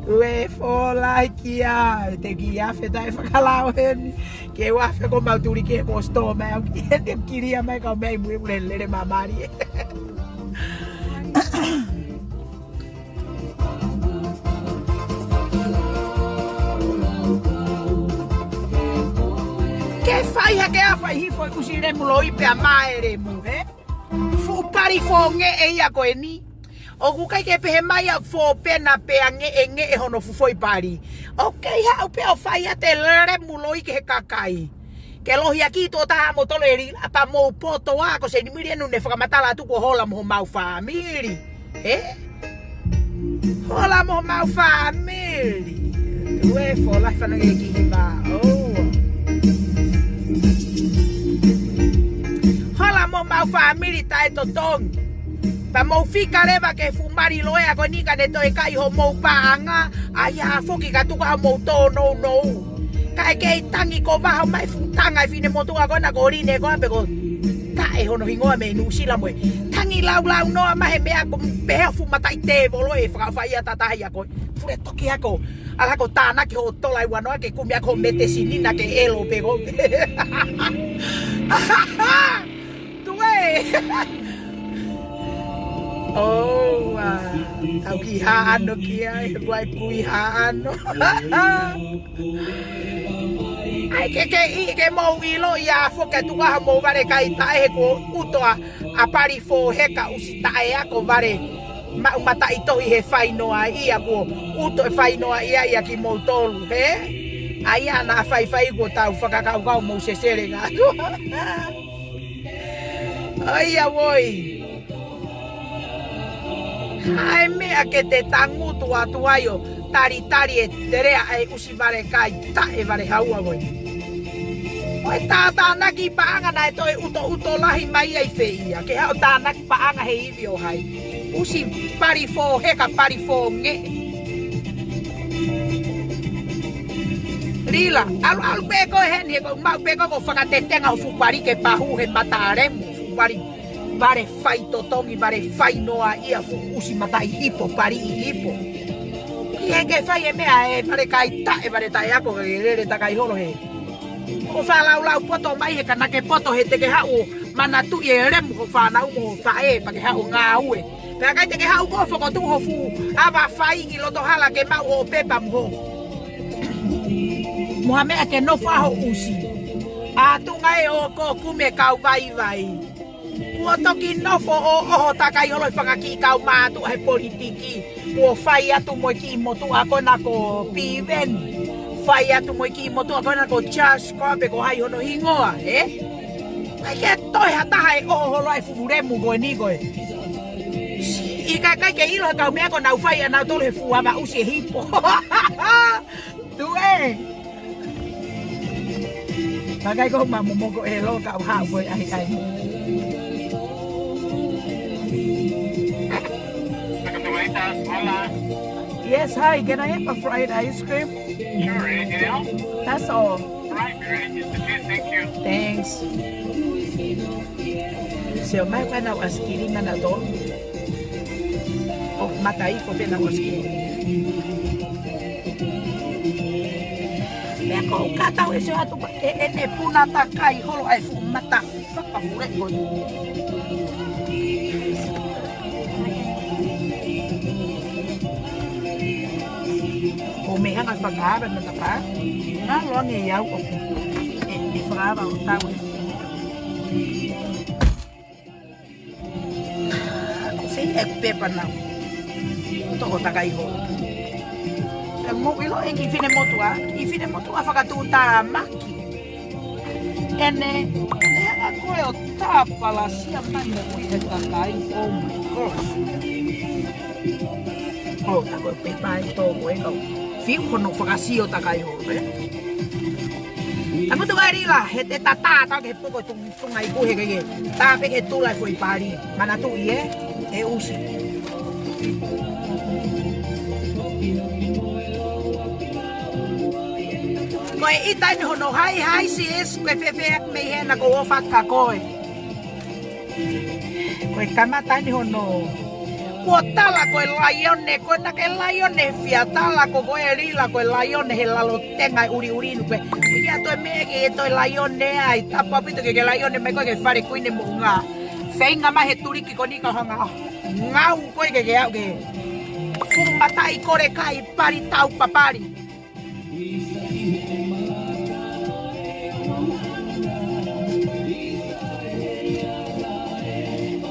Tuē fōlahi ki ai, te ki afe taʻe fakalao heni. Ke u afe ko mau tuli ke ko sto mai au ki heni kilia mai kau mei mui ule lele mamari. Ke fai hake a fai hifo e ʻusi lemu loi pea mae lemu, he? Fuʻu pali fōngeʻe ia ko eni. ʻOku ʻikai ke pehē mai ʻa fōpena pea ngeʻengeʻe hono fuʻu foʻi pali. ʻOku kei haʻu pē ʻo fai ʻa e lemu loi ki he kakai. Ke lohi ʻaki tuʻo taha mo tolo e Lila pea mou poto ā ko Senimili ʻoku ne fakamatala atu kuo hola mo homau fāmili. He? Hola mo homau fāmili. Tuē fōlahi fanongo ki he hiva. ʻOua. Hola mo homau fāmili taʻe totongi. Pea mou fika leva ki he fuʻu mali loea ko eni ka ne toe kai homou paʻanga. ʻAi ā foki ka tuku homou tōnounou. Kae kei tangi ko vaho mai fuʻu tanga e fine motuʻa ko ena ko Line ko ē pe ko taʻe hono hingoa mei Nuʻusila mo e. Tangi laulau noa mai he meʻa ko pehē fuʻu mataʻi tēvolo e fakaʻofaʻia tataha ia ko ē. Fule toki ako. ʻAlu ko tānaki hoʻo tola ʻi uanoa ke kumi ako ho metesini naʻa ke ʻelo pē ko. Tuē. ʻOua. Tau ki haʻano ki ai, he kuai kui haʻano. ʻAi ke ke ʻi, ke mou ʻilo ia foki atu ʻa homou vale kai taʻe he kuo ʻuto ʻa, ʻa pali fōheka ʻusi taʻe ako vale maʻu mataʻitohi he fainoa ia kuo ʻuto e fainoa ia ia kimoutolu, he? ʻAi ā naʻa faifai kuo tau fakakaukau mou sesele ngā atu. ʻAi ā voi. ʻAi meʻa ke te tangutu atu ai ʻo talitali e telea ʻa e ʻusi vale kai taʻe vale haua voi. ʻOi tātānaki paʻanga naʻe toe ʻutoʻuto lahi mai ai fē ia. Ke haʻu tānaki paʻanga he ivi ʻo hai. ʻUsi pali fōheka pali fōngeʻe. Lila, ʻalu ʻalu pē ko ē heni he ko e maʻu pē ko ē ko e fakatetenga ʻo fuʻu pali ke pahu he mata lemu fuʻu pali. Vale fai totongi, vale fainoa ia fuʻu ʻusi mataʻi hipo, pali ʻi hipo. ʻIkai ke fai e meʻa e vale kai taʻe, vale taʻe ako ke lele takai holo he. ʻO fakalaulau poto mai he ka naʻa ke poto he te ke haʻu ʻo manatuʻi e lemu ho fānau mo ho faʻē pea ke haʻu ʻo ngāue. Pea ʻikai te ke haʻu ko e fokotuʻu ho fuʻu ava fai ʻi loto hala ke maʻu ho pepa mo ho. Mo ha meʻa ke nofo ai ho ʻusi. ʻA tuʻunga ē ʻo ko kumi e kau vaivai. Kuo toki nofo ʻo ʻoho takai holo e fanga kiʻi kau mātuʻa he politiki. Kuo fai atu mo e kiʻi motuʻa ko ena ko Piveni. Fai atu mo e kiʻi motuʻa ko ena ko Charles Kope ko hai hono hingoa, ē? ʻIkai ke toe ha taha ʻe ʻoho holo ai e fuʻu lemu ko eni ko ē. ʻIkai, ʻikai ke ʻilo he kau meʻa ko ē naʻa nau fai ʻa nautolu he fuʻu ava ʻusi e hipo. Tuʻu ē. Kakai ko ma momoko e lo ka ha ko ai ai. Yes, hi, can I have a fried ice cream? Sure, anything else? That's all. All right, be ready in just a few. Thank you. Thanks. Sio mai ko ena ʻaisi kilimu naʻa tolu. ʻO mata ifo pē ʻena ʻaisi kilimu. Pea ko u ka tau ʻe sio atu ko ē ʻene puna takai holo ai fuʻu mata. Fakafule ko ē. Ko e meʻa hanga fakaava mata pā. Ngalo ange ʻi au ʻoku ʻe, ʻe fakaava ʻo tau ē. Ko e sio he pepa naʻa ku toʻo takai holo. Pea mou ʻilo e kiʻi finemotuʻa, kiʻi finemotuʻa fakatuʻutāmaki. ʻEne, ʻene hanga ko ē ʻo tāpalasia mai moʻui e kakai, oh my gosh. ʻO, tā ko e pepa ʻi tō ko ē kau. Fiu hono fakasio takai holo, ē? Tamutu ʻa Lila, he te tatā, tā ke he poko tu. Tunga ʻi kuhe ke ke. Tā pē ke tula e foʻi pali. Manatuʻi ē, ʻe ʻusi. Ko e ʻita eni hono hai, hi sis, ko e fēfē ʻoku mei hena ko ʻofa ka ko ē. Ko e kamata eni hono. Kuo tala ko e laione, ko ena ke laione fia tala ko ko e Lila ko e laione he lalo tenga e ʻuliʻuli nu ko ē. Ia toe meʻa ke toe laione ai, tapu ʻaupito ke ke laione mai ko ē ke fale kuini moʻunga. Feinga mai he tuliki ko eni ka hanga. Ngau ko ē ke ke aʻu ke. Fuʻu mataʻi kole kai pali tau papali.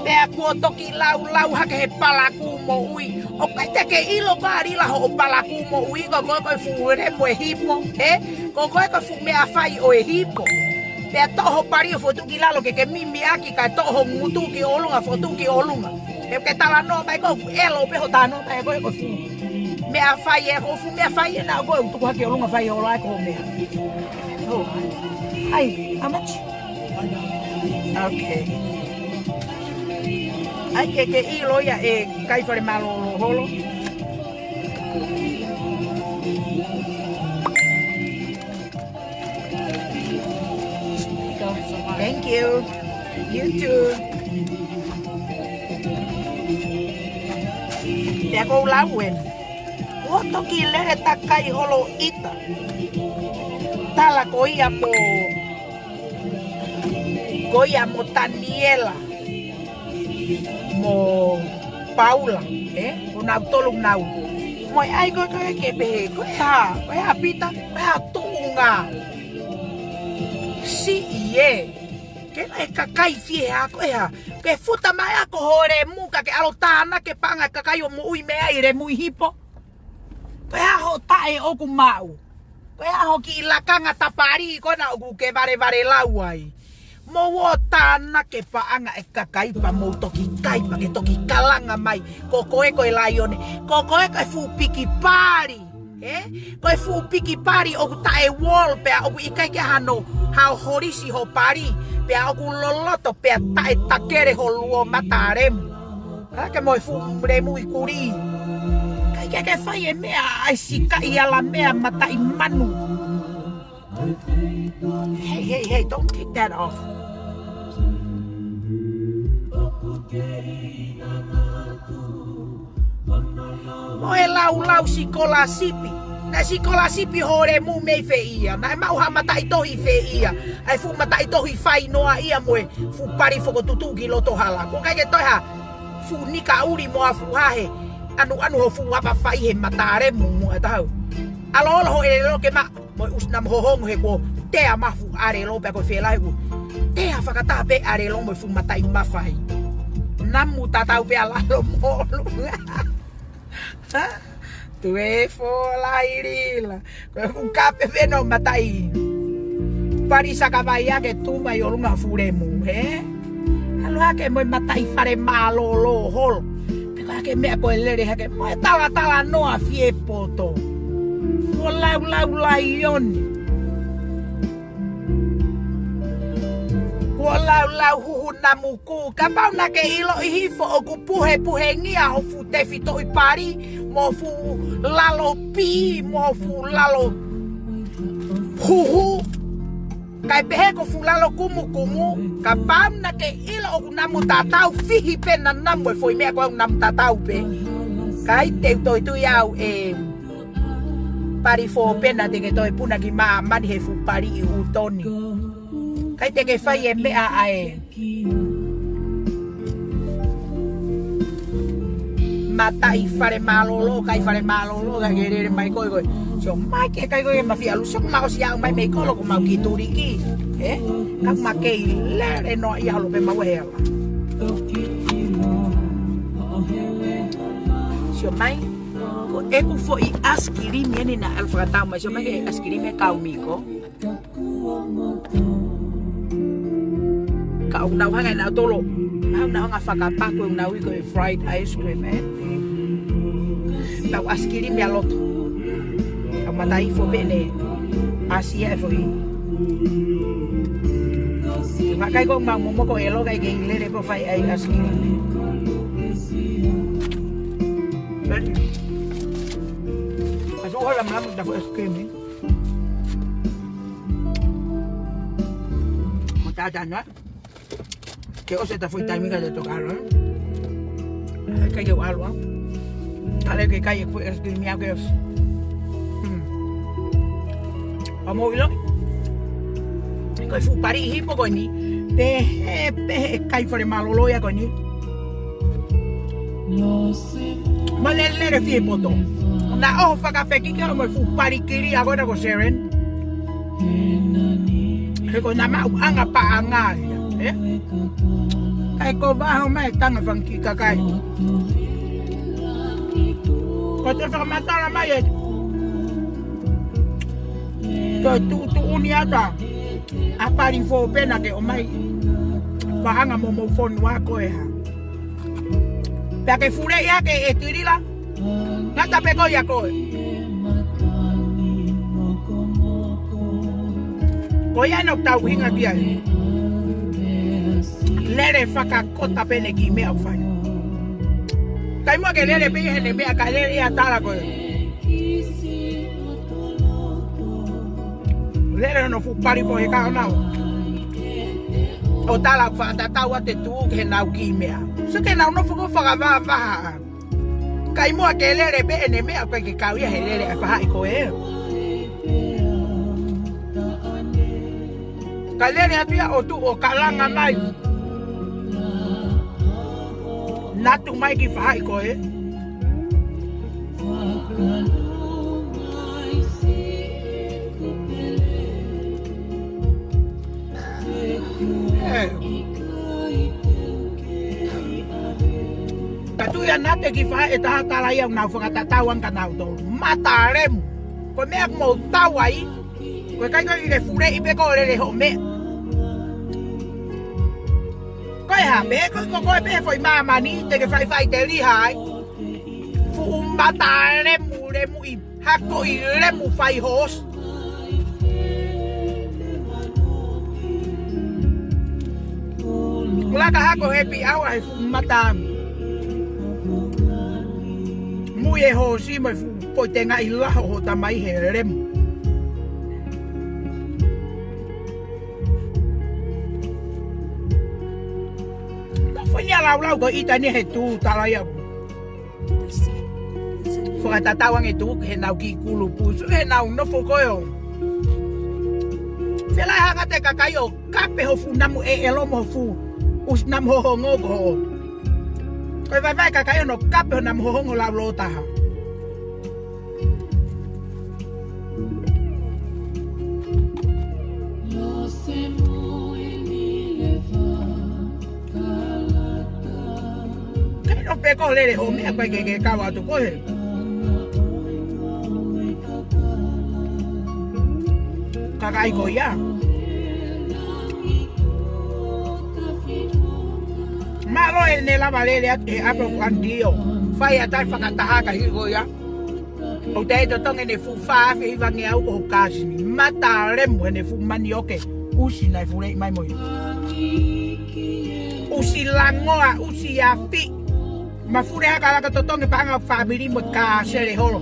Pea kuo toki laulau hake he palakū moʻui. ʻOku ʻikai te ke ʻilo ko ā Lila hoʻo palakū moʻui ko koe ko e fuʻu lemu e hipo, ē? Ko koe ko e fuʻu meʻafai ʻo e hipo. Pea toʻo ho pali ʻo fotu ki lalo ke ke mimiʻaki kae toʻo ho ngutu ki ʻolunga, fotu ki ʻolunga. He ke talanoa mai ko ē ʻoku ʻelo pē hoʻo talanoa mai ko ē ko e fuʻu meʻafai ē, ko e fuʻu meʻafai ē naʻa ko ē ʻoku tuku hake ʻolunga fai ʻola ai ko e meʻa. Oh. Ai, how much? Okay. ʻAi ke ke ʻilo ia e kai fale mālōlō holo. Thank you. You too. Pea ko u lau ē. Kuo toki lele takai holo ʻita. Tala ko ia mo, ko ia mo Taniela. Mo Paula, ē? Ko nautolu nau. Mo e ʻai ko ē ko ē ke pehē, ko e hā, ko e hā Pita, ko e hā tuʻunga. Siʻi ē. Ke ʻai kakai fie hā, ko e hā. Ke futa mai ʻa ko ho lemu ka ke ʻalu tānaki e paʻanga kakai ʻo moʻui mei ai lemu ʻi hipo. Ko e hā hoʻo taʻe ʻoku maʻu. Ko e hā ho kiʻi lakanga tapali ko ena ʻoku ke valevale lau ai. Mou ō tānaki e paʻanga e kakai pea mou toki kai pea ke toki kalanga mai. Ko koe ko e laione. Ko koe ko e fuʻu piki pali. Ē? Ko e fuʻu piki pali ʻoku taʻe wall pea ʻoku ʻikai ke hano hao holisi ho pali. Pea ʻoku loloto pea taʻe takele ho luo mata lemu. Hake mo e fuʻu lemu ʻi kuli. ʻIkai ke ke fai e meʻa ʻai sikaʻi ala meʻa mataʻi manu. Hey, hey, hey, don't take that off. Mo e laulau sikolasipi. Naʻe sikolasipi ho lemu mei fē ia. Naʻe maʻu ha mataʻitohi fē ia. ʻAi fuʻu mataʻitohi fai noa ia mo e fuʻu pali fokotuʻutuʻu ki loto hala. Ko ʻikai ke toe ha fuʻu nika ʻuli mo ha fuʻu hahe. Anuanu ho fuʻu apa fai he mata lemu mo e taha. ʻAloʻalo ho ʻelelo ke ma mo e ʻusi na mo hohongo he ko tea mai fuʻu ʻalelo pea ko e felahi ʻoku tea fakataha pē ʻalelo mo e fuʻu mataʻi mafai. Namu tatau pē ʻa lalo molu. Tuē fō lahi lila. Ko e fuʻu kape pē ʻo e mataʻi. Pali saka vai ake tu mai ʻolunga fuʻu lemu, hē? ʻAlu hake mo e mataʻi fale mālōlō holo. Pe ko e hake meʻa ko e lele hake mo e talatala noa fie poto. Kuo laulau laione. Kuo laulau huhu namu kū, kapau naʻa ke ʻiloʻi hifo ʻoku puhepuhengia ho fuʻu tefitoʻi pali, mo ho fuʻu lalo pī, mo ho fuʻu lalo huhu. Kae pehē ko e fuʻu lalo kumukumu, kapau naʻa ke ʻilo ʻoku namu tatau, fihi pē namu e foʻi meʻa ko e namu tatau pē. Kae teu toe tui au e pali fō pena te ke toe puna ki māmani he fuʻu pali ʻi ʻū toni. Kai te ke fai e meʻa ʻa e mataʻi fale mālōlō, kai fale mālōlō, kai ke lele mai koe koe. Sio mai ke kai koe ke ma fie ʻalu, sio ma ʻosi aʻu mai mei kolo ko mau ki Tuliki. Ē? Ka ma kei lele noa ia holo pē mau he ala. Sio mai, ko ʻeku foʻi ʻaisikilimi eni naʻa ʻalu fakatau mai, sio mai ke ʻaisikilimi e kau miko. Ka ʻoku nau hanga ʻe nautolu, ʻoku nau hanga fakapaku ʻe nautolu ko e fried ice cream, ē. Nau ʻaisikilimi ʻa loto. Ka mata ifo pē ne ʻasi ia e foʻi. Makai ko mau momoko e loka i ke i lele ko fai ai ʻaisikilimi. Ready? Asu hala malamu ta foʻi ʻaisikilimi. Mo tātana. Ke ʻosi ta foʻi taimi ka te toka alo, ē? He kai ke ʻalu, ā. Kale ke kai e kuʻi ʻaisikilimi ke ʻosi. Hmm. ʻA mo ʻilo. Ko e fuʻu pali hipo ko eni. Pehē, pehē kai fale mālōlō ia ko eni. Mo lele fie poto. Naʻa ʻoho fakafekiki ʻo mo e fuʻu pali kili ʻa ko ena ko Seren. He ko e maʻuʻanga paʻanga ia, ē? Kai ko vaho mai tanga fanga kiʻi kakai. Ko te fakamatala mai e. Ko e tuʻutuʻuni ata. ʻA pali fō pena ke ʻomai. Paʻanga mo mo fonu ako e ha. Pea ke fule ia ke e tilila. Ngata pē ko ia koe. Ko ia ʻoku tau hinga ki ai. Lele fakakota pē ne kiʻi meʻa ʻoku fai. Kai mua ke lele pē he ne meʻa ka lele ia tala koe. Lele hono fuʻu pali fō he ka ʻo nau. ʻO tala fakatatau ʻa te tuʻu ke he nau kiʻi meʻa. Sio ke nau nofo ko fakavavaha. Kai mua ke lele pē ʻene meʻa ʻoku ʻikai ke kau ia he lele ʻa e fahaʻi ko ē. Ka lele atu ia ʻo tuʻu ʻo kalanga mai. Natu mai ki fahaʻi ko ē. Ē. Ka tuʻu ia naʻa te kiʻi fahaʻi ʻe taha tala ia ʻoku nau fakatatau ange kia nautolu. Mata lemu. Ko e meʻa ʻoku mou tau ai. Ko e kai ko e ke fuleʻi pē ko e lele hoʻo meʻa. Ko e hā pē, ko, ko, ko e pē foʻi māmani, te ke faifai te liha ai. Fuʻu mata lemu, lemu i hako i lemu fai hos. Laka hako he pi awa he fuʻu mata. Mui e hosi mo e fuʻu poitenga i laho ho tamai he lemu. Ka fai ia laulau ko ita ni he tu tala ia. Fakatatau ange tu he nau kiʻi kulupu, sio he nau nofo ko ē ʻo. Fela hanga te kakai ʻo kape ho fuʻu namu ʻeʻelo mo ho fuʻu ʻusi namu hohongo ko ho. Ko e vaivai kakai ʻo nau kape ho namu hohongo laulo taha. Pea ko e lele hoʻo meʻa, ʻikai ke ke kau atu koe he kakai ko ia. Mālō ʻene lava lele atu he ʻapi ʻo ʻAndio. Fai ʻa e taʻefakataha ka hili ko ia. ʻOku te totongi ʻene fuʻu fā afe hivangeau ko ho kāsini. Mata lemu heʻene fuʻu manioke. ʻUsi naʻe fuleʻi mai mo ia. ʻUsi langoa, ʻusi afi. Mafuli hake ʻa e laka totongi paʻanga ʻo e fāmili mo e kāsele holo.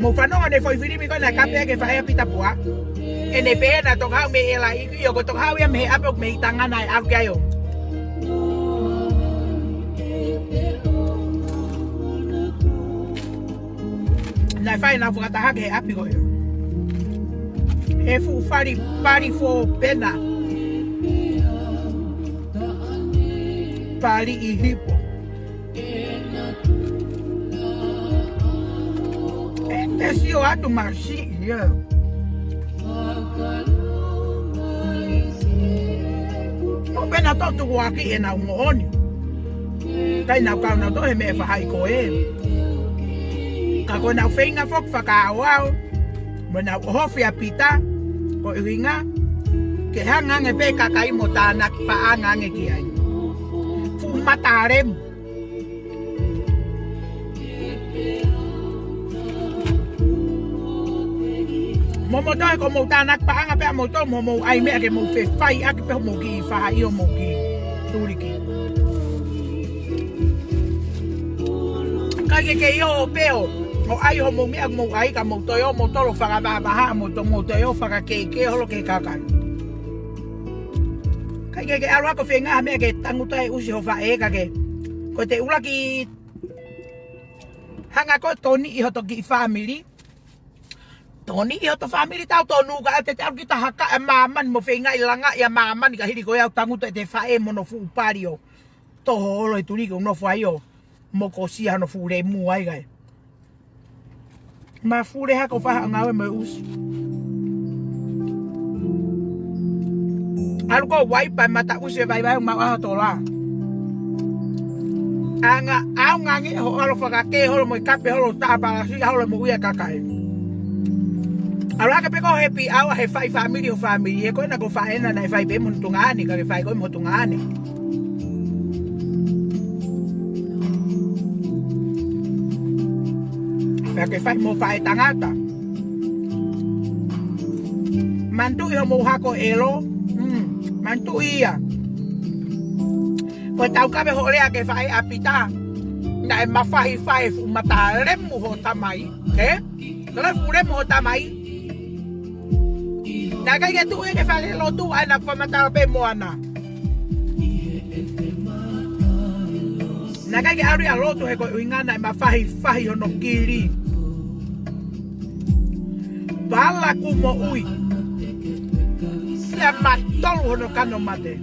Mou fanongo ʻene foʻi filimi ko ē naʻe kape ki he faʻē ʻa Pita Pua. ʻEne pehē naʻe toki haʻu mei ʻEla ʻi, ʻio ko e toki haʻu ia mei he ʻapi ʻoku mei Tonga naʻe ʻalu ki ai ʻo naʻe fai ʻenau fakataha ki he ʻapi ko ē. He fuʻu fali, fali fōpena. Fali ʻi hipo. ʻE te sio atu masiʻi ia. ʻO pehē naʻe tukuakiʻi ʻenau moʻoni. ʻIkai nau kau nautolu he meʻa faʻahi ko ē. Ka ko ʻenau feinga foki fakaʻaoʻao. Mo ʻenau ʻohofi ʻa Pita. Ko e ʻuhinga. Ke hanga ange pē kakai mo tānaki paʻanga ange ki ai. Fuʻu mata lemu. Mo moutolu ko hoʻomou tānaki paʻanga pē ʻa moutolu mo hoʻomou ʻai meʻa ke mou fefaiʻaki pē hoʻomou kiʻi faʻahi ʻo mou kiʻi tuliki. ʻIkai ke ke ʻio pē ʻo ʻai hoʻomou meʻa mou ʻai ka mou toe ō moutolu fakavahavaha mo to mou toe ō fakakeikei holo ki he kakai. ʻIkai ke ke ʻalu hake ʻo feinga ha meʻa ke tangutu ai ʻusi ho faʻē ka ke. Ko e te ʻuluaki hanga ko ē toniʻi hoto kiʻi fāmili. Toniʻi hoto fāmili tau tonu ka te te ʻalu kita hakaʻi ʻa māmani mo feingaʻi langaʻi ʻa māmani ka hili ko ia ʻoku tangutu ʻete faʻē mo hono fuʻu pali ʻo toho holo he tuliki ʻoku nofo ai ʻo mokosia hono fuʻu lemu ai kae. Mafuli hake ʻo fai haʻo ngāue mo e ʻusi. ʻAlu ko ē ʻo ʻai pē mata ʻusi e vaivai ʻo maʻu ʻa ho tola. Anga, ʻaonga ange hoʻo ʻalu ʻo fakakē holo mo e kape holo taʻapalasi holo mo ia kakai. ʻAlu hake pē ko e happy hour he fai fāmili ho fāmili. He ko ena ko e faʻē ena naʻe fai pē mo hono tuongaʻane, ka ke fai ko ē mo ho tuongaʻane. Pea ke fai mo e faʻē tangata. Manatuʻi hoʻomou hako ʻelo. Mm, manatuʻi ia. Ko e taukaveʻi hoʻo lea ki he faʻē ʻa Pita. Naʻe mafahifahi fuʻu mata lemu hoʻo tamai. Ē? Ka ko e fuʻu lemu hoʻo tamai. Naʻe ʻikai ke tuʻu ia ki he falelotu ʻa ena ko e fakamatala pē mo ana. Naʻe ʻikai ke ʻalu ia ʻo lotu he ko e ʻuhinga naʻe mafahifahi hono kili. Pala kuo moʻui. Pea matolu hono kano mate.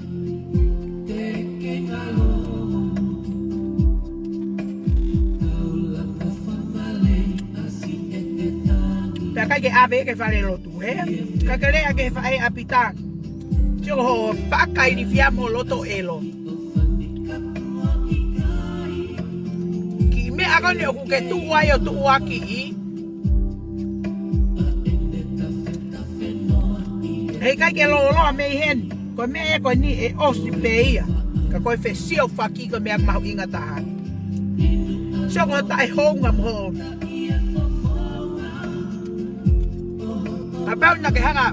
Pea ʻikai ke ʻave ki he falelotu. Ē, ka ke lea ki he faʻē ʻa Pita. Sio hoʻo fakailifia mo loto ʻelo. Kiʻi meʻa ko eni ʻoku ke tuʻu ai ʻo tuʻuakiʻi. Heʻikai ke lōloa mei heni. Ko e meʻa ē ko eni ʻe ʻosi pē ia. Ka ko e fesiofaki ko e meʻa mahuʻinga taha. Sio ko e taʻehounga mo hoʻo Kapau naʻa ke hanga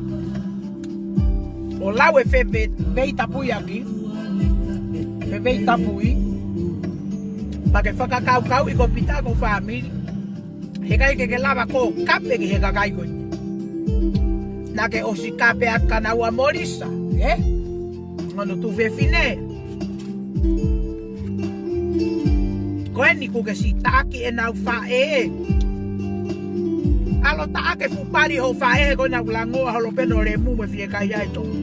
ʻo lau e feve-, veitapui ʻaki. Feveitapui. Pea ke fakakaukauʻi ko Pita ko e fāmili. Heʻikai ke ke lava ko e kape ki he kakai ko ē. Naʻa ke ʻosi kape ʻa Kanaua mo Lisa. Ē? Hono tuofefine. Ko eni kuo ke sitaʻaki ʻenau faʻē. ʻAlu ʻo taʻaki e fuʻu pali hoʻo faʻē he ko ena ʻoku langoa holo pē hono lemu mo e fiekaia ʻe tolu.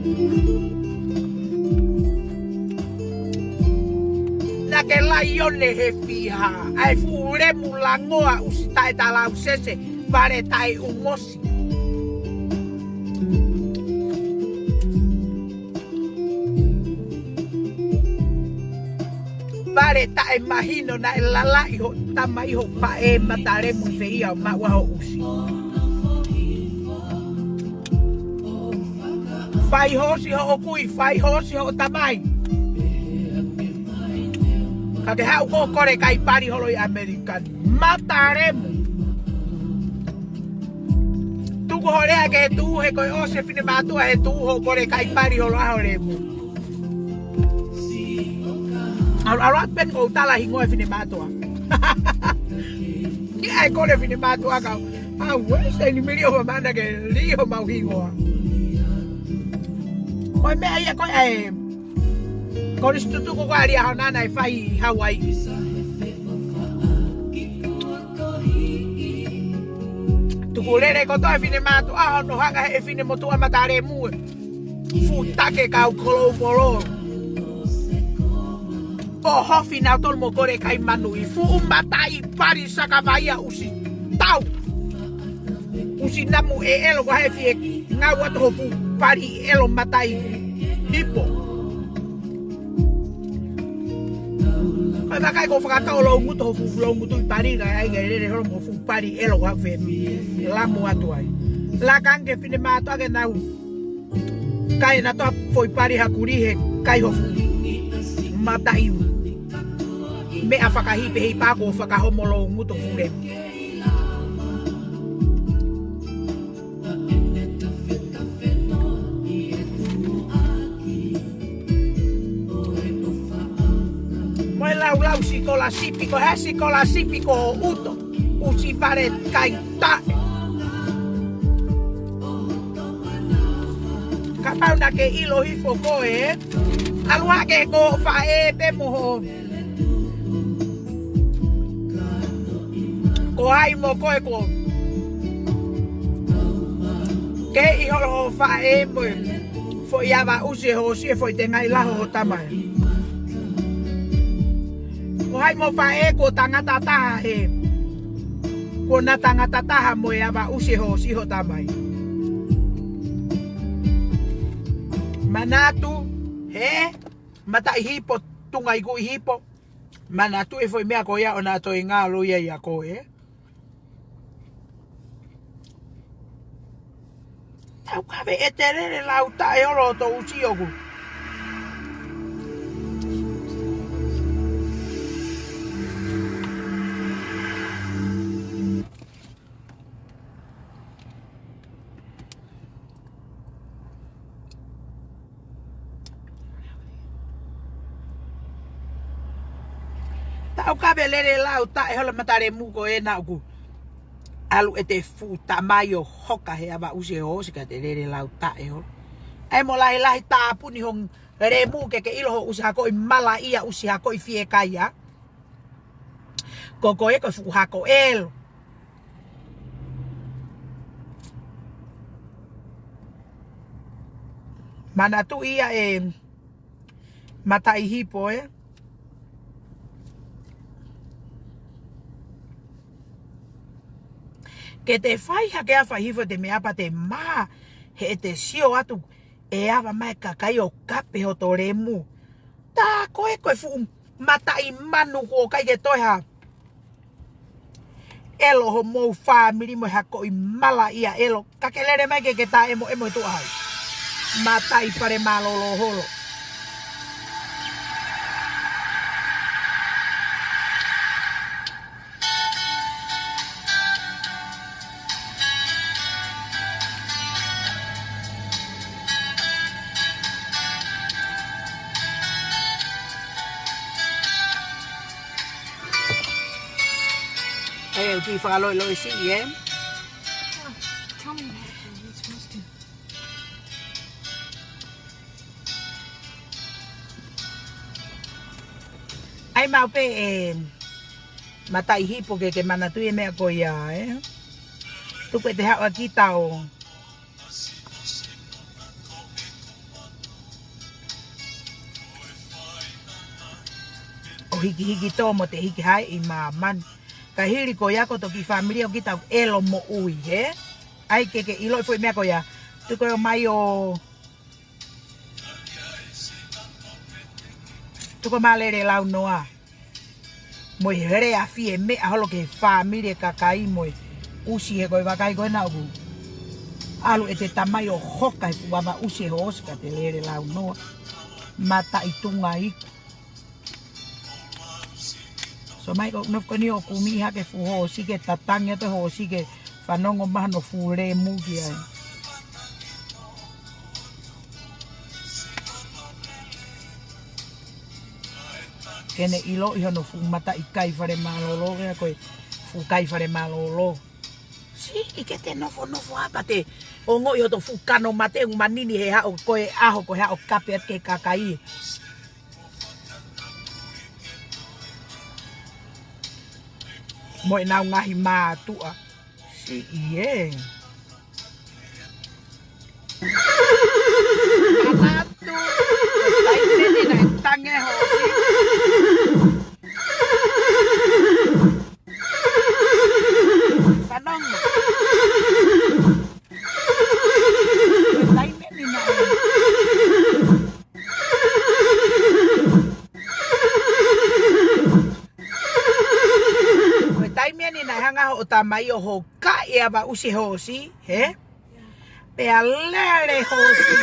Naʻa ke laione he fiha. ʻA e fuʻu lemu langoa ʻusi taʻe talausese. Vale taʻe umosi. Fale taʻemahino naʻe lalaʻi hoʻo tamai, hoʻo faʻē, matalemu, ʻi fē ia ʻo maʻu ai hoʻo ʻusi. Fai hoosi hoʻo kui, fai hoosi hoʻo tamai. Ka ke haʻu ʻo kole kai pali holo ʻi ʻAmelika ni. Matalemu. Tuku hoʻo lea ki he tuʻu, he ko e ʻosi e finemātuʻa he tuʻu hoʻo kole kai pali holo ʻaho lemu. ʻAlu, ʻalu atu pē ʻo tala hingoa e finemātuʻa. Ni ai kole finemātuʻa kau. Au, e se ni mili o mamana ke li homau hingoa. Ko e meʻa ia ko ē ʻa e konisitūtone ko ē ʻa Liahona naʻe fai ʻi Hauaiʻi. Tuku lele kotoa e finemātuʻa hono hanga ʻe he finemotuʻa matalemu ē. Fuʻu take kau kolou molo. ʻO hofi nautolu mo kole kai manuʻi. Fuʻu mataʻi pali sakavaia ʻusi tau. ʻUsi namu ʻe ʻelo ko e hā e fie ngāue atu hoʻo fuʻu pali ʻelo mataʻi hipo. Ko e vakai ko e fakatau loungutu hoʻo fuʻu loungutu ʻi pali ka ai ke lele holo mo e fuʻu pali ʻelo ko e hā e fie lamu atu ai. Laka ange ki he finemātuʻa ke nau kai ʻenau toe foʻi pali hakuli he kai hoʻo fuʻu mataʻi meʻa fakahipehipa ko e fakahomo loungutu fuʻu lemu. Mo e laulau sikolasipi, ko e hā e sikolasipi ko ʻuto, ʻusi fale kai taʻe. Kapau naʻa ke ʻilo hifo koe, ʻalu hake ko e faʻē pē mo hoʻo. Ko hai mo koe ko. Ke ʻi holo hoʻo faʻē mo e foʻi ava ʻusi e hoosi e foʻi tengaʻi laho hoʻo tamai. Ko hai mo faʻē ko tangata taha ē. Ko na tangata taha mo e ava ʻusi e hoosi hoʻo tamai. Manatu, he? Mataʻi hipo, tunga ikuʻi hipo. Manatu e foʻi meʻa ko ia ʻo na toe ngalo ia ia ko ē. Tau kave e te lele lau taʻe holo ʻo tou ʻusi ʻoku. Tau kave lele lau taʻe holo matalemu ko ena ʻoku ʻalu e te fuʻu tamai ʻo hoka he ava ʻusi e hoosi ka te lele lau taʻe holo. ʻAi mo lahilahi tāpuni hoʻo lemu ke ke ʻilo hoʻo ʻusi hako ʻi malaʻia ʻusi hako ʻi fiekaia. Ko koe ko e fuʻu hako ʻelo. Manatu ia e mataʻi hipo ē. Ke te fai hake a fai hifo te meʻa pea te mā he ʻe te sio atu ʻe ava mai kakai ʻo kape hoto lemu. Tā ko e ko e fuʻu mataʻi manu kuo ʻikai ke toe ha. ʻElo homou fāmili mo e hako ʻi malaʻia ʻelo. Ka ke lele mai ke ke taʻemoʻemo e tuʻa hai. Mataʻi fale mālōlō holo. ʻE, ʻoku ou fakaloiloisiʻi, ē? Tell me what you're supposed to. ʻAi maʻu pē e mataʻi hipo ke ke manatuʻi e meʻa ko ia, ē? Tuku e te haʻu ʻa kita ʻo ʻo hikihiki tō mo te hiki hai ʻi māmani. Ka hili ko ia ko toki fāmili ʻo kita ʻelo moʻui, ē? ʻAi ke ke ʻilo e foʻi meʻa ko ia. Tuku ʻo mai ʻo Tuku mālele lau noa. Mo e lea fie meʻa holo ki he fāmili e kakai mo e ʻusi he ko e vakai ko ena ʻoku ʻalu ʻete tamai ʻo hoka he fuʻu ava ʻusi e hoosi ka te lele launoa. Mataʻi tunga iku. So mai ko nofo ko eni ʻo kumi hake fuʻu hoosi ke tatangi atu e hoosi ke fanongo mai hono fuʻu lemu ki ai. Ke ne ʻiloʻi hono fuʻu mataʻi kai fale mālōlō, ke ko e fuʻu kai fale mālōlō. Siʻi ke te nofonofo apa te ongoʻi hoto fuʻu kano mate ʻoku manini he haʻo ko e ʻaho ko e haʻo kape atu ke kakai. Mo ʻenau ngaahi mātuʻa. Siʻi ē. Manatu, taimi ni naʻe tangi e hoosi. Fanongo. Taimi ni naʻe. Ko e taimi ni naʻe hanga hoʻo tamai ʻo hokaʻi e ava ʻusi hoosi, he? Pea lele hoosi.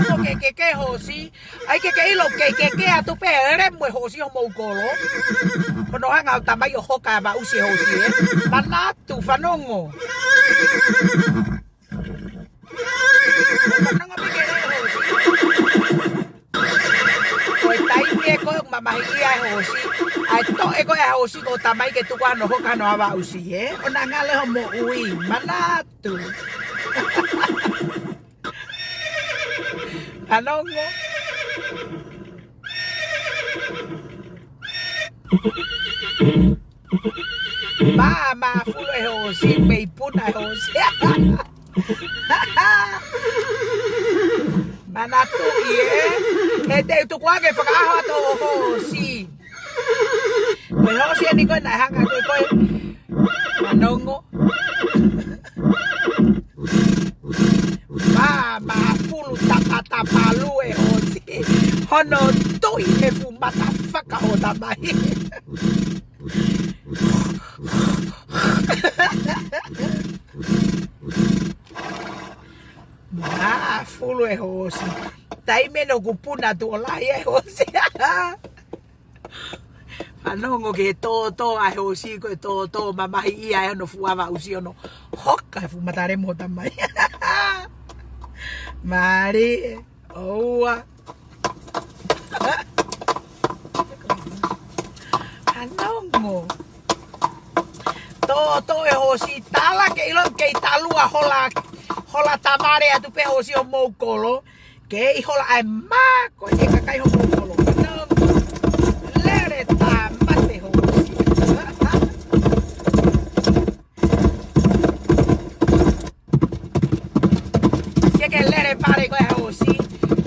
Ko ke ke ke hoosi. ʻAi ke ke ʻilo ke ke ke atu pē lemu e hoosi homou kolo. Hono hanga hoʻo tamai ʻo hoka e ava ʻusi hoosi, he? Manatu fanongo. Fanongo pē ke lele hoosi. Ko e taimi ē ko e mamahiʻia e hoosi. ʻAi toʻe ko e hoosi ko e tamai ke tuku hano hoka hano ava ʻusi, he? ʻO na ngalo e hoʻo moʻui. Manatu. Fanongo. Mā, mā fulu e hoosi, mei puna e hoosi. Manatuʻi ē. He te u tuku ake fakaʻaho atu hoʻo hoosi. Ko e hoosi eni ko e naʻe hanga ko e ko e. Fanongo. Mā, mā fulu tapatapalu e hoosi. Hono tui he fuʻu mata fakahotamai. Mā fulu e hoosi. Taimi ʻoku puna tuʻo lahi e hoosi. Fanongo ki he tōtō ʻa e hoosi ko e tōtō mamahiʻia e hono fuʻu ava ʻusi hono hoka he fuʻu mata lemu hotamai. Mālie, ʻoua. Fanongo. Tōtō e hoosi tala ke ʻilo kei talua hola, hola tamale atu pē hoosi homou kolo. Kei hola ai mā ko e kakai homou kolo. Fanongo. Lele tāmate hoosi. Siʻi ke lele pale ko e hoosi.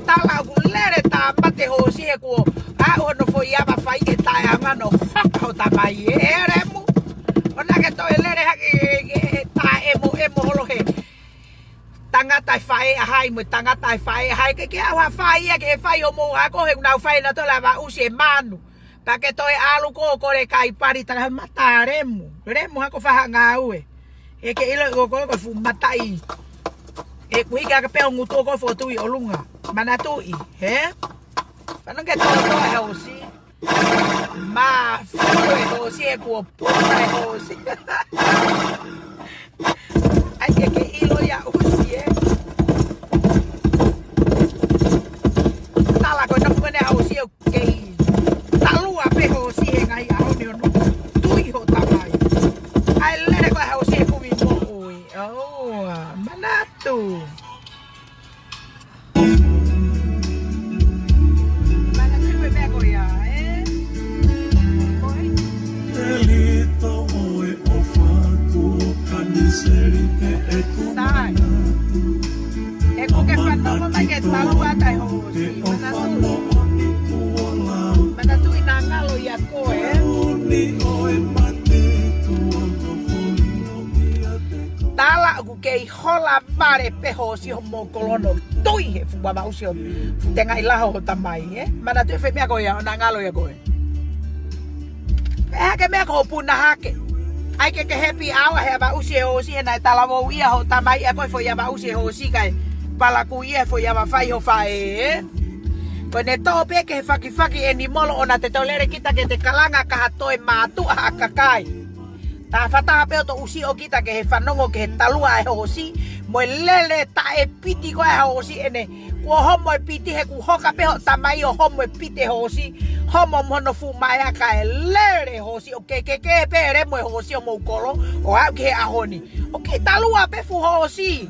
Tala ʻoku lele tāmate hoosi he kuo aʻu hono foʻi ava fai ke tae anga hono hoka hotamai e lemu. ʻOua ke toe lele hake he taʻemoʻemo holo he tangata ʻe fai ʻa hai mo e tangata ʻe fai ʻa hai ke ke au ha fai ia ke he fai homou hako he ʻoku nau fai nautolu ʻa e ava ʻusi e manu. Pea ke toe ʻalu ko ē ʻo kole kai pali tala mata lemu. Lemu hako faʻahinga ngāue. ʻE ke ʻilo ʻe koe ko e fuʻu mataʻi. ʻE kuhi ka ke pē ʻo ngutu ko e fotu ʻi ʻolunga. Manatuʻi, he? Fanongo ki he tōtō e hoosi. Mā fulu e hoosi he kuo puna e hoosi. ʻAi ke ke ʻilo ia ʻusi ē. Tala ko e nofo ko ena hoosi ē kei talua pē hoosi he ngaahi ʻaho ni hono tui hotamai. ʻAi lele ko e hoosi he kumi moʻui. ʻOua, manatu. Manatu e meʻa ko ia, ē? Ko e? Sai. He ko ke fanongo mai ke talua ʻa e hoosi. Manatu. Manatuʻi naʻa ngalo ia ko e. Tala ʻoku kei hola vale pē hoosi homou kolo hono tui he fuʻu ava ʻusi hono fuʻu tengaʻi laho hotamai, ē? Manatuʻi e meʻa ko ia, ʻoua naʻa ngalo ia ko e. ʻE hake meʻa ko hoʻo puna hake. ʻAi ke ke happy hour he ʻavaʻusi e hoosi he naʻe talavou ia hoʻo tamai ʻa ko e foʻi ʻavaʻusi e hoosi kae palakū ia he foʻi ʻava fai ho faʻē, ē? Ko ʻene toʻo pē ke he fakifaki ʻeni molo ʻona te tau lele kita ke te kalanga kaha toe mātuʻa ha kakai. Tafataha pē ʻo toʻusi ʻo kita ke he fanongo ke he talua e hoosi, mo e lele taʻe piti ko e hoosi ʻene. Kuo homo e piti he kuo hoka pē hoʻo tamai ʻo homo e piti e hoosi, homo mo hono fuʻu maea kae lele hoosi ʻo ke ke ke pē lemu e hoosi ʻo mou kolo, ʻo aʻu ki he ʻaho ni. ʻOku kei talua pē fuʻu hoosi.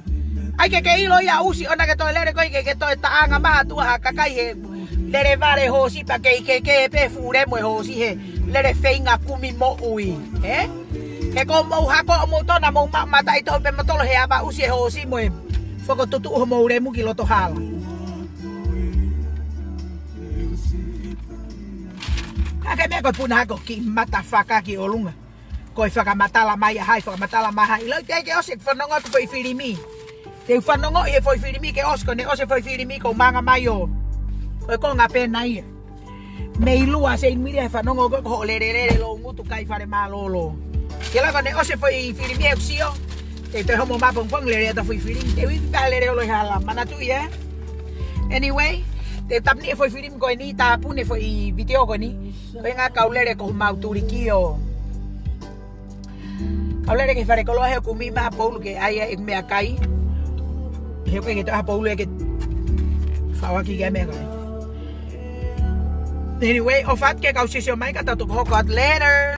ʻAi ke ke ʻilo ia ʻusi ʻona ke toe lele ko ē ke ke toe taʻanga maha tuʻa ha kakai he lele vale hoosi pea kei ke ke pē fuʻu lemu e hoosi he lele feinga kumi moʻui. Ē? He ko mou hako ʻo mou tona mou ma-, mataʻitohi pē motolo he ʻavaʻusi e hoosi mo e fokotuʻutuʻu homou lemu ki loto hala. Ka ke meʻa ko e puna hake ʻoku kiʻi mata faka ki ʻolunga. Ko e fakamatala mai ʻa hai, fakamatala mai hai. ʻIloʻi teʻeki ke ʻosi e fanongo ʻeku foʻi filimi. Te u fanongo ʻi he foʻi filimi ke ʻosi, ko ʻene ʻosi e foʻi filimi ko manga mai ʻo. Ko e konga pē nai ia. Mei lua se in mili he fanongo ko hoʻo lele lele lou ngutu kai fale mālōlō. Ke la ko ʻene ʻosi e foʻi filimi ʻeku sio. Te te homo mapongipongi lele ʻeta foʻi filimi. Te u ivi pē lele ʻo loi hala. Manatuʻi ē? Anyway, te u tapuni e foʻi filimi ko eni, tapuni e foʻi video ko eni. Ko e ngaahi kau lele ko homau tulikio. Kau lele ke fale koloa he ʻoku kumi mai ha poulu ke ʻai ai e meʻakai. He ʻoku ʻikai ke toe ʻi ai ha poulu ʻe ke faʻaki ke meʻakai. Anyway, ʻofa atu ki he kau sisio mai ka tau toki hoko atu later.